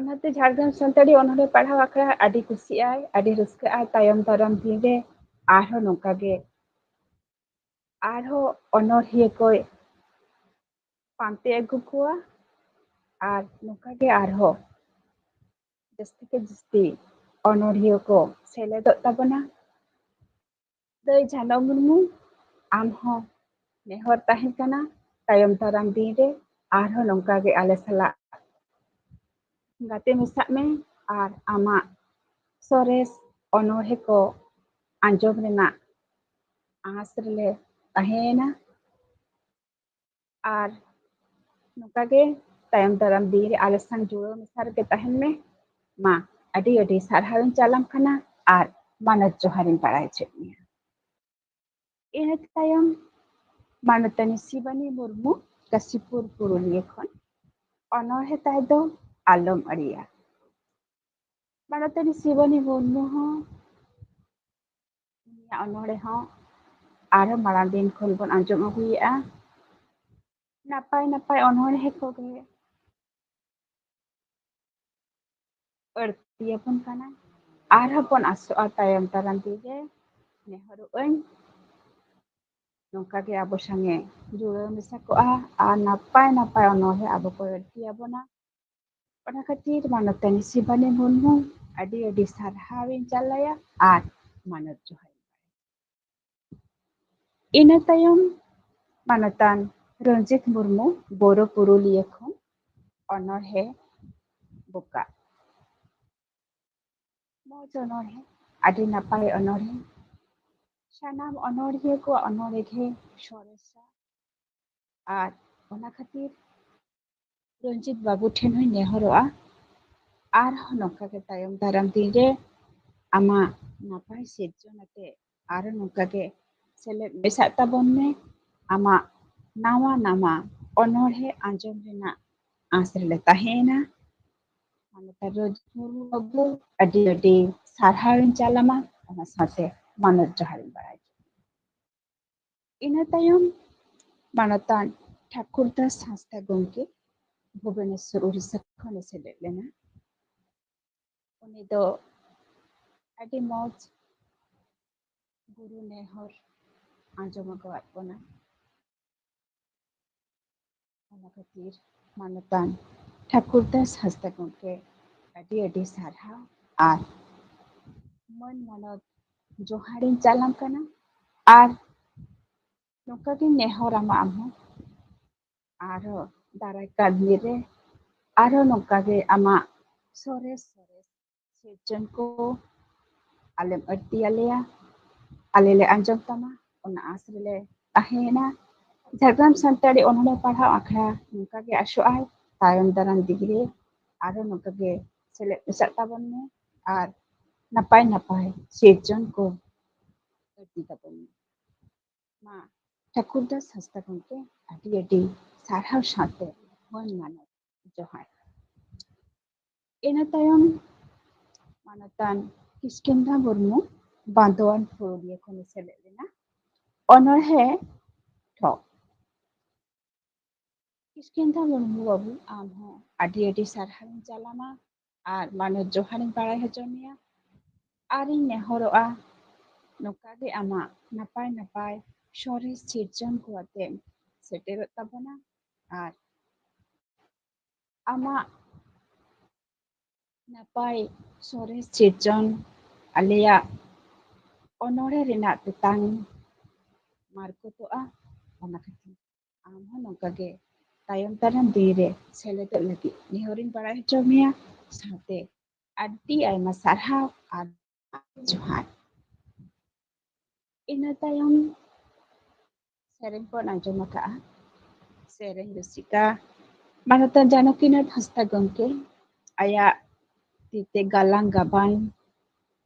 ᱚᱱᱟᱛᱮ ᱡᱷᱟᱲᱜᱨᱟᱢ ᱥᱟᱱᱛᱟᱲᱤ ᱚᱱᱚᱬᱦᱮ ᱯᱟᱲᱦᱟᱣ ᱟᱠᱷᱲᱟ ᱟᱹᱰᱤ ᱠᱩᱥᱤᱜᱼᱟᱭ, ᱟᱹᱰᱤ ᱨᱟᱹᱥᱠᱟᱹᱜᱼᱟᱭ᱾ ᱛᱟᱭᱚᱢ ᱫᱟᱨᱟᱢ ᱫᱤᱱ ᱨᱮ ᱟᱨᱦᱚᱸ ᱱᱚᱝᱠᱟ ᱜᱮ ᱟᱨᱦᱚᱸ ᱚᱱᱚᱬᱦᱤᱭᱟᱹ ᱠᱚᱭ ᱯᱟᱱᱛᱮ ᱟᱹᱜᱩ ᱠᱚᱣᱟ ᱟᱨ ᱱᱚᱝᱠᱟ ᱜᱮ ᱟᱨᱦᱚᱸ ᱡᱟᱹᱥᱛᱤ ᱠᱮ ᱡᱟᱹᱥᱛᱤ ᱚᱱᱚᱬᱦᱤᱭᱟᱹ ᱠᱚ ᱥᱮᱞᱮᱫᱚᱜ ᱛᱟᱵᱚᱱᱟ᱾ ᱫᱟᱹᱭ ᱡᱷᱟᱱᱚ ᱢᱩᱨᱢᱩ, ᱟᱢ ᱦᱚᱸ ᱱᱮᱦᱚᱨ ᱛᱟᱦᱮᱸ ᱠᱟᱱᱟ, ᱛᱟᱭᱚᱢ ᱫᱟᱨᱟᱢ ᱫᱤᱱ ᱨᱮ ᱟᱨᱦᱚᱸ ᱱᱚᱝᱠᱟ ᱜᱮ ᱟᱞᱮ ᱥᱟᱞᱟᱜ ᱜᱟᱛᱮ ᱢᱮᱥᱟᱜ ᱢᱮ ᱟᱨ ᱟᱢᱟᱜ ᱥᱚᱨᱮᱥ ᱚᱱᱚᱬᱦᱮ ᱠᱚ ᱟᱸᱡᱚᱢ ᱨᱮᱱᱟᱜ ᱟᱸᱥ ᱨᱮᱞᱮ ᱛᱟᱦᱮᱸᱭᱮᱱᱟ᱾ ᱟᱨ ᱱᱚᱝᱠᱟ ᱜᱮ ᱛᱟᱭᱚᱢ ᱫᱟᱨᱟᱢ ᱫᱤᱱ ᱨᱮ ᱟᱞᱮ ᱥᱟᱶ ᱡᱩᱲᱟᱹᱣ ᱢᱮᱥᱟ ᱨᱮᱜᱮ ᱛᱟᱦᱮᱱ ᱢᱮ᱾ ᱢᱟ, ᱟᱹᱰᱤ ᱟᱹᱰᱤ ᱥᱟᱨᱦᱟᱣ ᱤᱧ ᱪᱟᱞᱟᱢ ᱠᱟᱱᱟ ᱟᱨ ᱢᱟᱱᱚᱛ ᱡᱚᱦᱟᱨ ᱤᱧ ᱵᱟᱲᱟᱭ ᱦᱚᱪᱚᱭᱮᱫ ᱢᱮᱭᱟ᱾ ᱤᱱᱟᱹ ᱛᱟᱭᱚᱢ ᱢᱟᱱᱚᱛᱟᱱᱤ ᱥᱤᱵᱟᱱᱤ ᱢᱩᱨᱢᱩ, ᱠᱟᱥᱤᱯᱩᱨ ᱯᱩᱨᱩᱞᱤᱭᱟᱹ ᱠᱷᱚᱱ, ᱚᱱᱚᱬᱦᱮ ᱛᱟᱭ ᱫᱚ ᱟᱞᱚᱢ ᱟᱹᱲᱤᱭᱟ᱾ ᱢᱟᱱᱚᱛᱟᱱᱤ ᱥᱤᱵᱟᱱᱤ ᱢᱩᱨᱢᱩ ᱦᱚᱸ, ᱩᱱᱤᱭᱟᱜ ᱚᱱᱚᱬᱦᱮ ᱦᱚᱸ ᱟᱨᱦᱚᱸ ᱢᱟᱲᱟᱝ ᱫᱤᱱ ᱠᱷᱚᱱ ᱵᱚᱱ ᱟᱸᱡᱚᱢ ᱟᱹᱜᱩᱭᱮᱫᱼᱟ᱾ ᱱᱟᱯᱟᱭ ᱱᱟᱯᱟᱭ ᱚᱱᱚᱬᱦᱮ ᱠᱚᱜᱮ ᱟᱹᱲᱛᱤᱭᱟᱵᱚᱱ ᱠᱟᱱᱟ᱾ ᱟᱨᱦᱚᱸ ᱵᱚᱱ ᱟᱥᱚᱜᱼᱟ ᱛᱟᱭᱚᱢ ᱫᱟᱨᱟᱢ ᱫᱤᱱ ᱨᱮ, ᱱᱮᱦᱚᱨᱚᱜ ᱟᱹᱧ ᱱᱚᱝᱠᱟ ᱜᱮ ᱟᱵᱚ ᱥᱟᱝᱮ ᱡᱩᱲᱟᱹᱣ ᱢᱮᱥᱟ ᱠᱚᱜᱼᱟ ᱟᱨ ᱱᱟᱯᱟᱭ ᱱᱟᱯᱟᱭ ᱚᱱᱚᱬᱦᱮ ᱟᱵᱚ ᱠᱚ ᱟᱹᱲᱛᱤᱭᱟᱵᱚᱱᱟ᱾ ᱚᱱᱟ ᱠᱷᱟᱹᱛᱤᱨ ᱢᱟᱱᱚᱛᱟᱱᱤ ᱥᱤᱵᱟᱱᱤ ᱢᱩᱨᱢᱩ ᱟᱹᱰᱤ ᱟᱹᱰᱤ ᱥᱟᱨᱦᱟᱣ ᱤᱧ ᱪᱟᱞ ᱟᱭᱟ ᱟᱨ ᱢᱟᱱᱚᱛ ᱡᱚᱦᱟᱨ᱾ ᱤᱱᱟᱹ ᱛᱟᱭᱚᱢ ᱢᱟᱱᱚᱛᱟᱱ ᱨᱚᱧᱡᱤᱛ ᱢᱩᱨᱢᱩ, ᱵᱳᱨᱳ ᱯᱩᱨᱩᱞᱤᱭᱟᱹ ᱠᱷᱚᱱ, ᱚᱱᱚᱬᱦᱮ ᱵᱚᱠᱟ᱾ ᱢᱚᱡᱽ ᱚᱱᱚᱬᱦᱮ, ᱟᱹᱰᱤ ᱱᱟᱯᱟᱭ ᱚᱱᱚᱬᱦᱮ᱾ ᱥᱟᱱᱟᱢ ᱚᱱᱚᱬᱦᱤᱭᱟᱹ ᱠᱚᱣᱟᱜ ᱚᱱᱚᱬᱦᱮ ᱜᱮ ᱥᱚᱨᱮᱥᱟ᱾ ᱟᱨ ᱚᱱᱟ ᱠᱷᱟᱹᱛᱤᱨ ᱨᱚᱧᱡᱤᱛ ᱵᱟᱹᱵᱩ ᱴᱷᱮᱱ ᱦᱚᱸᱧ ᱱᱮᱦᱚᱨᱚᱜᱼᱟ, ᱟᱨᱦᱚᱸ ᱱᱚᱝᱠᱟ ᱜᱮ ᱛᱟᱭᱚᱢ ᱫᱟᱨᱟᱢ ᱫᱤᱱ ᱨᱮ ᱟᱢᱟᱜ ᱱᱟᱯᱟᱭ ᱥᱤᱨᱡᱚᱱ ᱟᱛᱮ ᱟᱨᱦᱚᱸ ᱱᱚᱝᱠᱟ ᱜᱮ ᱥᱮᱞᱮᱫ ᱢᱮᱥᱟᱜ ᱛᱟᱵᱚᱱ ᱢᱮ᱾ ᱟᱢᱟᱜ ᱱᱟᱣᱟ ᱱᱟᱣᱟ ᱚᱱᱚᱬᱦᱮ ᱟᱸᱡᱚᱢ ᱨᱮᱱᱟᱜ ᱟᱸᱥ ᱨᱮᱞᱮ ᱛᱟᱦᱮᱸᱭᱮᱱᱟ᱾ ᱢᱟᱱᱚᱛᱟᱱ ᱨᱚᱧᱡᱤᱛ ᱢᱩᱨᱢᱩ ᱵᱟᱹᱵᱩ, ᱟᱹᱰᱤ ᱟᱹᱰᱤ ᱥᱟᱨᱦᱟᱣ ᱤᱧ ᱪᱟᱞ ᱟᱢᱟ, ᱚᱱᱟ ᱥᱟᱶᱛᱮ ᱢᱟᱱᱚᱛ ᱡᱚᱦᱟᱨ ᱤᱧ ᱵᱟᱲᱟᱭ ᱦᱚᱪᱚ᱾ ᱤᱱᱟᱹ ᱛᱟᱭᱚᱢ ᱢᱟᱱᱚᱛᱟᱱ ᱴᱷᱟᱠᱩᱨ ᱫᱟᱥ ᱦᱟᱸᱥᱫᱟ ᱜᱚᱢᱠᱮ, ᱵᱷᱩᱵᱚᱱᱮᱥᱣᱚᱨ, ᱩᱲᱤᱥᱥᱟ ᱠᱷᱚᱱᱮ ᱥᱮᱞᱮᱫ ᱞᱮᱱᱟ᱾ ᱩᱱᱤ ᱫᱚ ᱟᱹᱰᱤ ᱢᱚᱡᱽ ᱜᱩᱨᱩ ᱱᱮᱦᱚᱨ ᱟᱸᱡᱚᱢ ᱟᱠᱟᱫ ᱵᱚᱱᱟ᱾ ᱚᱱᱟ ᱠᱷᱟᱹᱛᱤᱨ ᱢᱟᱱᱚᱛᱟᱱ ᱴᱷᱟᱹᱠᱩᱨ ᱫᱟᱥ ᱦᱟᱸᱥᱫᱟ ᱜᱚᱢᱠᱮ ᱟᱹᱰᱤ ᱟᱹᱰᱤ ᱥᱟᱨᱦᱟᱣ ᱟᱨ ᱢᱟᱹᱱ ᱢᱟᱱᱚᱛ ᱡᱚᱦᱟᱨᱤᱧ ᱪᱟᱞᱟᱢ ᱠᱟᱱᱟ᱾ ᱟᱨ ᱱᱚᱝᱠᱟ ᱜᱤᱧ ᱱᱮᱦᱚᱨ ᱟᱢᱟ ᱟᱢ ᱦᱚᱸ, ᱟᱨᱦᱚᱸ ᱫᱟᱨᱟᱭ ᱠᱟᱱ ᱫᱤᱱ ᱨᱮ ᱟᱨᱦᱚᱸ ᱱᱚᱝᱠᱟ ᱜᱮ ᱟᱢᱟᱜ ᱥᱚᱨᱮᱥ ᱥᱚᱨᱮᱥ ᱥᱤᱨᱡᱚᱱ ᱠᱚ ᱟᱞᱮᱢ ᱟᱹᱲᱛᱤ ᱟᱞᱮᱭᱟ, ᱟᱞᱮ ᱞᱮ ᱟᱸᱡᱚᱢ ᱛᱟᱢᱟ, ᱚᱱᱟ ᱟᱸᱥ ᱨᱮᱞᱮ ᱛᱟᱦᱮᱸᱭᱮᱱᱟ᱾ ᱡᱷᱟᱲᱜᱨᱟᱢ ᱥᱟᱱᱛᱟᱲᱤ ᱚᱱᱚᱬᱦᱮ ᱯᱟᱲᱦᱟᱣ ᱟᱠᱷᱲᱟ ᱱᱚᱝᱠᱟ ᱜᱮ ᱟᱥᱚᱜ ᱟᱭ ᱛᱟᱭᱚᱢ ᱫᱟᱨᱟᱢ ᱫᱤᱱ ᱨᱮ ᱟᱨᱦᱚᱸ ᱱᱚᱝᱠᱟ ᱜᱮ ᱥᱮᱞᱮᱫ ᱢᱮᱥᱟᱜ ᱛᱟᱵᱚᱱ ᱢᱮ ᱟᱨ ᱱᱟᱯᱟᱭ ᱱᱟᱯᱟᱭ ᱥᱤᱨᱡᱚᱱ ᱠᱚ ᱟᱹᱲᱛᱤ ᱛᱟᱵᱚᱱ ᱢᱮ᱾ ᱢᱟ ᱴᱷᱟᱹᱠᱩᱨ ᱫᱟᱥ ᱦᱟᱸᱥᱫᱟ ᱜᱚᱢᱠᱮ ᱟᱹᱰᱤ ᱟᱹᱰᱤ ᱥᱟᱨᱦᱟᱣ ᱥᱟᱶᱛᱮ ᱢᱟᱹᱱ ᱢᱟᱱᱚᱛ ᱡᱚᱦᱟᱨ᱾ ᱤᱱᱟᱹ ᱛᱟᱭᱚᱢ ᱢᱟᱱᱚᱛᱟᱱ ᱠᱤᱥᱠᱤᱱᱫᱷᱟ ᱢᱩᱨᱢᱩ ᱵᱟᱸᱫᱳᱣᱟᱱ ᱯᱩᱨᱩᱞᱤᱭᱟᱹ ᱠᱷᱚᱱᱮ ᱥᱮᱞᱮᱫ ᱞᱮᱱᱟ᱾ ᱚᱱᱚᱬᱦᱮ ᱴᱷᱚᱠ᱾ ᱠᱤᱥᱠᱤᱱᱫᱷᱟ ᱢᱩᱨᱢᱩ ᱵᱟᱹᱵᱩ, ᱟᱢ ᱦᱚᱸ ᱟᱹᱰᱤ ᱟᱹᱰᱤ ᱥᱟᱨᱦᱟᱣᱤᱧ ᱪᱟᱞᱟᱢᱟ ᱟᱨ ᱢᱟᱱᱚᱛ ᱡᱚᱦᱟᱨᱤᱧ ᱵᱟᱲᱟᱭ ᱦᱚᱪᱚ ᱢᱮᱭᱟ᱾ ᱟᱨᱤᱧ ᱱᱮᱦᱚᱨᱚᱜᱼᱟ, ᱱᱚᱝᱠᱟ ᱜᱮ ᱟᱢᱟᱜ ᱱᱟᱯᱟᱭ ᱱᱟᱯᱟᱭ ᱥᱚᱨᱮᱥ ᱥᱤᱨᱡᱚᱱ ᱠᱚ ᱟᱛᱮᱢ ᱥᱮᱴᱮᱨᱚᱜ ᱛᱟᱵᱚᱱᱟ ᱟᱨ ᱟᱢᱟᱜ ᱱᱟᱯᱟᱭ ᱥᱚᱨᱮᱥ ᱥᱤᱨᱡᱚᱱ ᱟᱞᱮᱭᱟᱜ ᱚᱱᱚᱬᱦᱮ ᱨᱮᱱᱟᱜ ᱛᱮᱛᱟᱝ ᱢᱟᱨᱠᱚᱛᱚᱜᱼᱟ᱾ ᱚᱱᱟ ᱠᱷᱟᱹᱛᱤᱨ ᱟᱢ ᱦᱚᱸ ᱱᱚᱝᱠᱟ ᱜᱮ ᱛᱟᱭᱚᱢ ᱫᱟᱨᱟᱢ ᱫᱤᱱ ᱨᱮ ᱥᱮᱞᱮᱫᱚᱜ ᱞᱟᱹᱜᱤᱫ ᱱᱮᱦᱚᱨᱤᱧ ᱵᱟᱲᱟᱭ ᱦᱚᱪᱚ ᱢᱮᱭᱟ᱾ ᱥᱟᱶᱛᱮ ᱟᱹᱰᱤ ᱟᱭᱢᱟ ᱥᱟᱨᱦᱟᱣ ᱟᱨ ᱡᱚᱦᱟᱨ᱾ ᱤᱱᱟᱹ ᱛᱟᱭᱚᱢ ᱥᱮᱨᱮᱧ ᱵᱚᱱ ᱟᱸᱡᱚᱢ ᱟᱠᱟᱫᱼᱟ᱾ ᱥᱮᱨᱮᱧ ᱨᱩᱥᱤᱠᱟ ᱢᱟᱱᱚᱛᱟᱱ ᱡᱟᱱᱚᱠᱤᱱᱟᱛᱷ ᱦᱟᱸᱥᱫᱟ ᱜᱚᱢᱠᱮ ᱟᱭᱟᱜ ᱛᱤᱛᱮ ᱜᱟᱞᱟᱝ ᱜᱟᱵᱟᱱ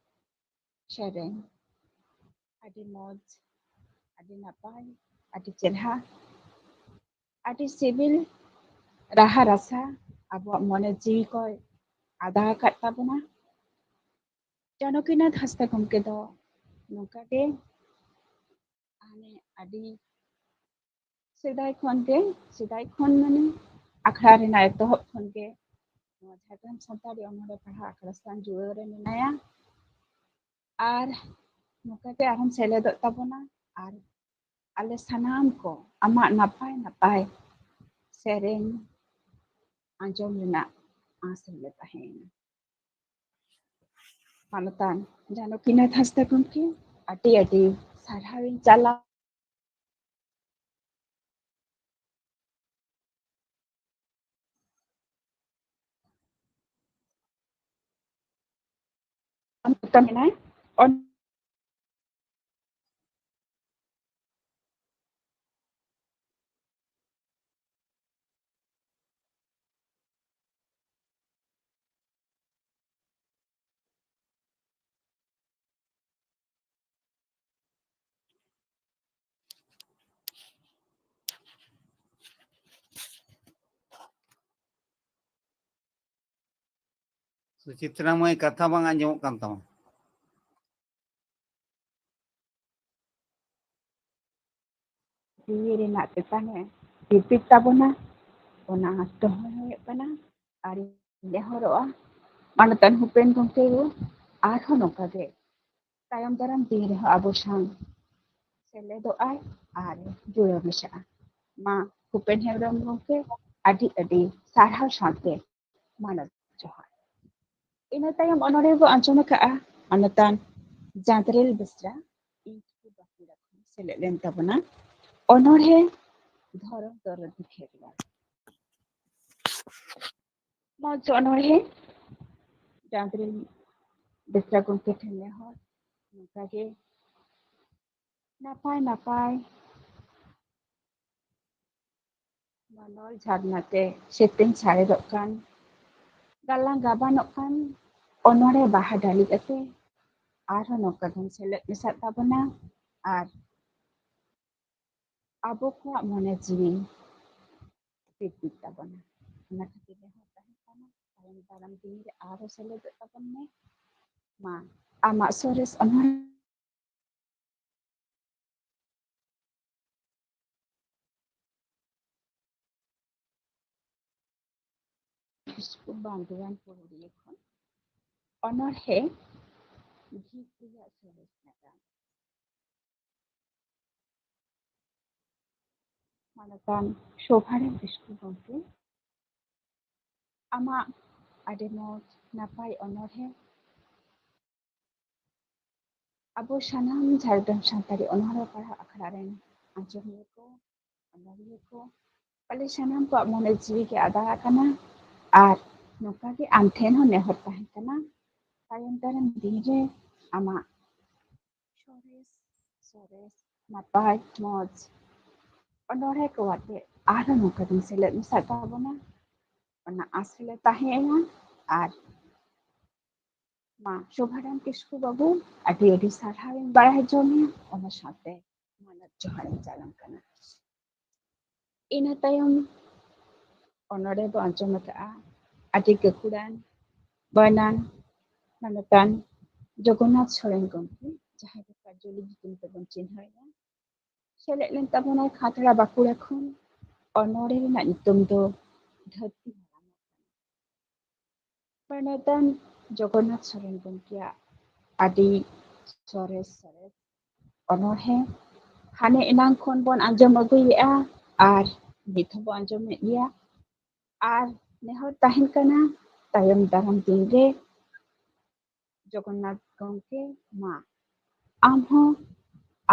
ᱥᱮᱨᱮᱧ᱾ ᱟᱹᱰᱤ ᱢᱚᱡᱽ, ᱟᱹᱰᱤ ᱱᱟᱯᱟᱭ, ᱟᱹᱰᱤ ᱪᱮᱨᱦᱟ, ᱟᱹᱰᱤ ᱥᱤᱵᱤᱞ ᱨᱟᱦᱟ ᱨᱟᱥᱟ ᱟᱵᱚᱣᱟᱜ ᱢᱚᱱᱮ ᱡᱤᱣᱤ ᱠᱚᱭ ᱟᱫᱟ ᱟᱠᱟᱫ ᱛᱟᱵᱚᱱᱟ᱾ ᱡᱟᱱᱚᱠᱤᱱᱟᱛᱷ ᱦᱟᱸᱥᱫᱟ ᱜᱚᱢᱠᱮ ᱫᱚ ᱱᱚᱝᱠᱟ ᱜᱮ ᱢᱟᱱᱮ ᱟᱹᱰᱤ ᱥᱮᱫᱟᱭ ᱠᱷᱚᱱ ᱜᱮ, ᱥᱮᱫᱟᱭ ᱠᱷᱚᱱ ᱢᱟᱱᱮ ᱟᱠᱷᱲᱟ ᱨᱮᱱᱟᱜ ᱮᱛᱚᱦᱚᱵ ᱠᱷᱚᱱ ᱜᱮ ᱱᱚᱣᱟ ᱡᱷᱟᱲᱜᱨᱟᱢ ᱥᱟᱱᱛᱟᱲᱤ ᱚᱱᱚᱬᱦᱮ ᱯᱟᱲᱦᱟᱣ ᱟᱠᱷᱲᱟ ᱥᱟᱶ ᱡᱩᱲᱟᱹᱣ ᱨᱮ ᱢᱮᱱᱟᱭᱟ᱾ ᱟᱨ ᱱᱚᱝᱠᱟ ᱜᱮ ᱟᱨᱦᱚᱸ ᱥᱮᱞᱮᱫᱚᱜ ᱛᱟᱵᱚᱱᱟ ᱟᱨ ᱟᱞᱮ ᱥᱟᱱᱟᱢ ᱠᱚ ᱟᱢᱟᱜ ᱱᱟᱯᱟᱭ ᱱᱟᱯᱟᱭ ᱥᱮᱨᱮᱧ ᱟᱸᱡᱚᱢ ᱨᱮᱱᱟᱜ ᱟᱸᱥ ᱨᱮᱞᱮ ᱛᱟᱦᱮᱸᱭᱮᱱᱟ᱾ ᱢᱟᱱᱚᱛᱟᱱ ᱡᱟᱱᱚᱠᱤᱱᱟᱛᱷ ᱦᱟᱸᱥᱫᱟ ᱜᱚᱢᱠᱮ, ᱟᱹᱰᱤ ᱟᱹᱰᱤ ᱥᱟᱨᱦᱟᱣᱤᱧ ᱪᱟᱞᱟ᱾ ᱟᱢ ᱢᱮᱱᱟᱭ, ᱚᱱ- ᱥᱩᱪᱤᱛᱨᱟ ᱢᱟᱹᱭ, ᱠᱟᱛᱷᱟ ᱵᱟᱝ ᱟᱸᱡᱚᱢᱚᱜ ᱠᱟᱱ ᱛᱟᱢᱟ᱾ ᱡᱤᱣᱤ ᱨᱮᱱᱟᱜ ᱛᱮᱛᱟᱝ ᱮ ᱛᱤᱨᱯᱤᱫ ᱛᱟᱵᱚᱱᱟ, ᱚᱱᱟ ᱫᱚᱦᱚ ᱦᱩᱭᱩᱜ ᱠᱟᱱᱟ᱾ ᱟᱨ ᱤᱧ ᱱᱮᱦᱚᱨᱚᱜᱼᱟ, ᱢᱟᱱᱚᱛᱟᱱ ᱵᱷᱩᱯᱮᱱ ᱜᱚᱢᱠᱮ ᱜᱚ ᱟᱨᱦᱚᱸ ᱱᱚᱝᱠᱟ ᱜᱮ ᱛᱟᱭᱚᱢ ᱫᱟᱨᱟᱢ ᱫᱤᱱ ᱨᱮᱦᱚᱸ ᱟᱵᱚ ᱥᱟᱶ ᱥᱮᱞᱮᱫᱚᱜ ᱟᱭ ᱟᱨ ᱡᱩᱲᱟᱹᱣ ᱢᱮᱥᱟᱜᱼᱟ᱾ ᱢᱟ ᱵᱷᱩᱯᱮᱱ ᱦᱮᱢᱵᱨᱚᱢ ᱜᱚᱢᱠᱮ, ᱟᱹᱰᱤ ᱟᱹᱰᱤ ᱥᱟᱨᱦᱟᱣ ᱥᱟᱶᱛᱮ ᱢᱟᱱᱚᱛ ᱡᱚᱦᱟᱨ᱾ ᱤᱱᱟᱹ ᱛᱟᱭᱚᱢ ᱚᱱᱚᱬᱦᱮ ᱵᱚ ᱟᱸᱡᱚᱢ ᱟᱠᱟᱫᱼᱟ ᱢᱟᱱᱚᱛᱟᱱ ᱡᱟᱸᱫᱽᱨᱮᱞ ᱵᱮᱥᱨᱟ, ᱤᱧ ᱴᱷᱤᱠ ᱵᱟᱸᱠᱩᱲᱟ ᱠᱷᱚᱱ ᱥᱮᱞᱮᱫ ᱞᱮᱱ ᱛᱟᱵᱚᱱᱟ ᱚᱱᱚᱬᱦᱮ ᱫᱷᱚᱨᱚᱢ ᱫᱚᱨᱚᱫᱤ ᱠᱷᱮᱨᱣᱟᱲ᱾ ᱢᱚᱡᱽ ᱚᱱᱚᱬᱦᱮ ᱡᱟᱸᱫᱽᱨᱮᱞ ᱵᱮᱥᱨᱟ ᱜᱚᱢᱠᱮ ᱴᱷᱮᱱ ᱱᱮᱦᱚᱨ, ᱱᱚᱝᱠᱟ ᱜᱮ ᱱᱟᱯᱟᱭ ᱱᱟᱯᱟᱭ ᱢᱟᱱᱚᱞ ᱡᱷᱟᱨᱱᱟ ᱛᱮ ᱥᱮᱛᱮᱧ ᱥᱟᱨᱮᱡᱚᱜ ᱠᱟᱱ, ᱜᱟᱞᱟᱝ ᱜᱟᱵᱟᱱᱚᱜ ᱠᱟᱱ ᱚᱱᱚᱬᱦᱮ ᱵᱟᱦᱟ ᱰᱟᱹᱞᱤᱡ ᱟᱛᱮ ᱟᱨᱦᱚᱸ ᱱᱚᱝᱠᱟ ᱜᱮᱢ ᱥᱮᱞᱮᱫ ᱢᱮᱥᱟᱜ ᱛᱟᱵᱚᱱᱟ ᱟᱨ ᱟᱵᱚ ᱠᱚᱣᱟᱜ ᱢᱚᱱᱮ ᱡᱤᱣᱤ ᱛᱤᱨᱯᱤᱫ ᱛᱟᱵᱚᱱᱟ᱾ ᱚᱱᱟ ᱠᱷᱟᱹᱛᱤᱨ ᱨᱮᱦᱚᱸ ᱛᱟᱦᱮᱸ ᱠᱟᱱᱟ, ᱛᱟᱭᱚᱢ ᱫᱟᱨᱟᱢ ᱫᱤᱱ ᱨᱮ ᱟᱨᱦᱚᱸ ᱥᱮᱞᱮᱫᱚᱜ ᱛᱟᱵᱚᱱ ᱢᱮ᱾ ᱢᱟ, ᱟᱢᱟᱜ ᱥᱚᱨᱮᱥ ᱚᱱᱚᱬᱦᱮ ᱠᱤᱥᱠᱩ ᱵᱟᱸᱫᱩᱣᱟᱱ ᱯᱩᱨᱩᱞᱤᱭᱟᱹ ᱠᱷᱚᱱ ᱚᱱᱚᱬᱦᱮ ᱵᱷᱤᱛ ᱨᱮᱭᱟᱜ ᱥᱚᱨᱮᱥ ᱱᱟᱜᱟᱢ᱾ ᱢᱟᱱᱚᱛᱟᱱ ᱥᱳᱵᱷᱟᱨᱟᱢ ᱠᱤᱥᱠᱩ ᱜᱚᱢᱠᱮ, ᱟᱢᱟᱜ ᱟᱹᱰᱤ ᱢᱚᱡᱽ ᱱᱟᱯᱟᱭ ᱚᱱᱚᱬᱦᱮ ᱟᱵᱚ ᱥᱟᱱᱟᱢ ᱡᱷᱟᱲᱜᱨᱟᱢ ᱥᱟᱱᱛᱟᱲᱤ ᱚᱱᱚᱬᱦᱮ ᱯᱟᱲᱦᱟᱣ ᱟᱠᱷᱲᱟ ᱨᱮᱱ ᱟᱸᱡᱚᱢᱤᱭᱟᱹ ᱠᱚ, ᱚᱱᱚᱞᱤᱭᱟᱹ ᱠᱚ, ᱯᱟᱞᱮ ᱥᱟᱱᱟᱢ ᱠᱚᱣᱟᱜ ᱢᱚᱱᱮ ᱡᱤᱣᱤ ᱜᱮ ᱟᱫᱟ ᱟᱠᱟᱱᱟ᱾ ᱟᱨ ᱱᱚᱝᱠᱟ ᱜᱮ ᱟᱢ ᱴᱷᱮᱱ ᱦᱚᱸ ᱱᱮᱦᱚᱨ ᱛᱟᱦᱮᱱ ᱠᱟᱱᱟ, ᱛᱟᱭᱚᱢ ᱫᱟᱨᱟᱢ ᱫᱤᱱ ᱨᱮ ᱟᱢᱟᱜ ᱥᱚᱨᱮᱥ ᱥᱚᱨᱮᱥ ᱱᱟᱯᱟᱭ ᱢᱚᱡᱽ ᱚᱱᱚᱬᱦᱮ ᱠᱚ ᱟᱛᱮ ᱟᱨᱦᱚᱸ ᱱᱚᱝᱠᱟ ᱜᱮᱢ ᱥᱮᱞᱮᱫ ᱢᱮᱥᱟᱜ ᱛᱟᱵᱚᱱᱟ, ᱚᱱᱟ ᱟᱸᱥ ᱨᱮᱞᱮ ᱛᱟᱦᱮᱸᱭᱮᱱᱟ᱾ ᱟᱨ ᱢᱟ ᱥᱳᱵᱷᱟᱨᱟᱢ ᱠᱤᱥᱠᱩ ᱵᱟᱹᱵᱩ, ᱟᱹᱰᱤ ᱟᱹᱰᱤ ᱥᱟᱨᱦᱟᱣ ᱤᱧ ᱵᱟᱲᱟᱭ ᱦᱚᱪᱚ ᱢᱮᱭᱟ, ᱚᱱᱟ ᱥᱟᱶᱛᱮ ᱢᱟᱱᱚᱛ ᱡᱚᱦᱟᱨ ᱤᱧ ᱪᱟᱞᱟᱢ ᱠᱟᱱᱟ᱾ ᱤᱱᱟᱹ ᱛᱟᱭᱚᱢ ᱚᱱᱚᱬᱦᱮ ᱵᱚ ᱟᱸᱡᱚᱢ ᱟᱠᱟᱫᱼᱟ ᱟᱹᱰᱤ ᱜᱟᱹᱠᱷᱩᱲᱟᱱ ᱵᱟᱱᱟᱱ ᱢᱟᱱᱚᱛᱟᱱ ᱡᱚᱜᱚᱱᱱᱟᱛᱷ ᱥᱚᱨᱮᱱ ᱜᱚᱢᱠᱮ, ᱡᱟᱦᱟᱸᱭ ᱫᱚ ᱠᱟᱡᱚᱞᱤ ᱧᱩᱛᱩᱢ ᱛᱮᱵᱚᱱ ᱪᱤᱱᱦᱟᱹᱣᱮᱭᱟ᱾ ᱥᱮᱞᱮᱫ ᱞᱮᱱ ᱛᱟᱵᱚᱱᱟᱭ ᱠᱷᱟᱛᱲᱟ ᱵᱟᱸᱠᱩᱲᱟ ᱠᱷᱚᱱ᱾ ᱚᱱᱚᱬᱦᱮ ᱨᱮᱱᱟᱜ ᱧᱩᱛᱩᱢ ᱫᱚ ᱫᱷᱟᱹᱨᱛᱤ ᱦᱟᱲᱟᱢᱚᱜ ᱠᱟᱱᱟ᱾ ᱢᱟᱱᱚᱛᱟᱱ ᱡᱚᱜᱚᱱᱱᱟᱛᱷ ᱥᱚᱨᱮᱱ ᱜᱚᱢᱠᱮᱭᱟᱜ ᱟᱹᱰᱤ ᱥᱚᱨᱮᱥ ᱥᱚᱨᱮᱥ ᱚᱱᱚᱬᱦᱮ ᱦᱟᱱᱮ ᱮᱱᱟᱝ ᱠᱷᱚᱱ ᱵᱚᱱ ᱟᱸᱡᱚᱢ ᱟᱹᱜᱩᱭᱮᱫᱼᱟ ᱟᱨ ᱱᱤᱛ ᱦᱚᱸᱵᱚᱱ ᱟᱸᱡᱚᱢᱮᱫ ᱜᱮᱭᱟ᱾ ᱟᱨ ᱱᱮᱦᱚᱨ ᱛᱟᱦᱮᱱ ᱠᱟᱱᱟ ᱛᱟᱭᱚᱢ ᱫᱟᱨᱟᱢ ᱫᱤᱱ ᱨᱮ ᱡᱚᱜᱚᱱᱱᱟᱛᱷ ᱜᱚᱢᱠᱮ, ᱢᱟ ᱟᱢ ᱦᱚᱸ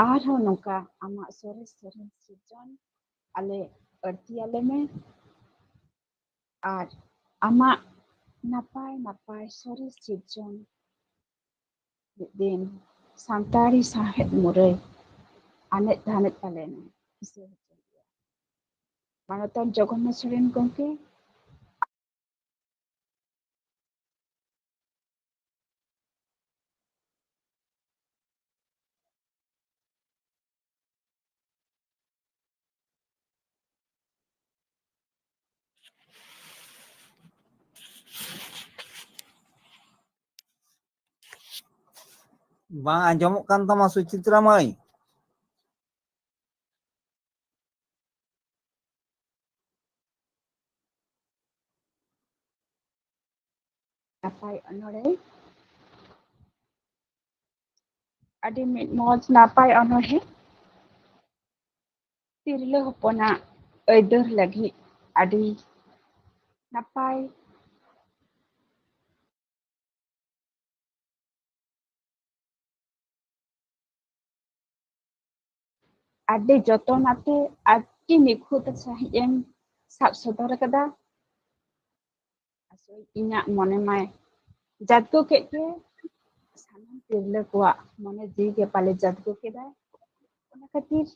ᱟᱨᱦᱚᱸ ᱱᱚᱝᱠᱟ ᱟᱢᱟᱜ ᱥᱚᱨᱮᱥ ᱥᱚᱨᱮᱥ ᱥᱤᱨᱡᱚᱱ ᱟᱞᱮ ᱟᱹᱲᱛᱤᱭᱟᱞᱮ ᱢᱮ᱾ ᱟᱨ ᱟᱢᱟᱜ ᱱᱟᱯᱟᱭ ᱱᱟᱯᱟᱭ ᱥᱚᱨᱮᱥ ᱥᱤᱨᱡᱚᱱ ᱢᱤᱫ ᱫᱤᱱ ᱥᱟᱱᱛᱟᱲᱤ ᱥᱟᱶᱦᱮᱫ ᱢᱩᱨᱟᱹᱭ ᱟᱱᱮᱡ ᱫᱷᱟᱱᱮᱡ ᱛᱟᱞᱮ ᱢᱮ᱾ ᱢᱟᱱᱚᱛᱟᱱ ᱡᱚᱜᱚᱱᱱᱟᱛᱷ ᱥᱚᱨᱮᱱ ᱜᱚᱢᱠᱮ, ᱵᱟᱝ ᱟᱸᱡᱚᱢᱚᱜ ᱠᱟᱱ ᱛᱟᱢᱟ ᱥᱩᱪᱤᱛᱨᱟ ᱢᱟᱹᱭ᱾ ᱱᱟᱯᱟᱭ ᱚᱱᱚᱬᱦᱮ, ᱟᱹᱰᱤ ᱢᱤᱫ ᱢᱚᱡᱽ ᱱᱟᱯᱟᱭ ᱚᱱᱚᱬᱦᱮ᱾ ᱛᱤᱨᱞᱟᱹ ᱦᱚᱯᱚᱱᱟᱜ ᱟᱹᱭᱫᱟᱹᱨ ᱞᱟᱹᱜᱤᱫ ᱟᱹᱰᱤ ᱱᱟᱯᱟᱭ ᱟᱹᱰᱤ ᱡᱚᱛᱚᱱ ᱟᱛᱮ ᱟᱹᱰᱤ ᱱᱤᱠᱷᱩᱛ ᱥᱟᱺᱦᱤᱡ ᱮᱢ ᱥᱟᱵ ᱥᱚᱫᱚᱨ ᱟᱠᱟᱫᱟ᱾ ᱟᱥᱚᱞ ᱤᱧᱟᱹᱜ ᱢᱚᱱᱮ ᱢᱟᱭ ᱡᱟᱫᱽᱜᱚ ᱠᱮᱫ ᱜᱮ, ᱥᱟᱱᱟᱢ ᱛᱤᱨᱞᱟᱹ ᱠᱚᱣᱟᱜ ᱢᱚᱱᱮ ᱡᱤᱣᱤ ᱜᱮ ᱯᱟᱞᱮ ᱡᱟᱫᱽᱜᱚ ᱠᱮᱫᱟᱭ᱾ ᱚᱱᱟ ᱠᱷᱟᱹᱛᱤᱨ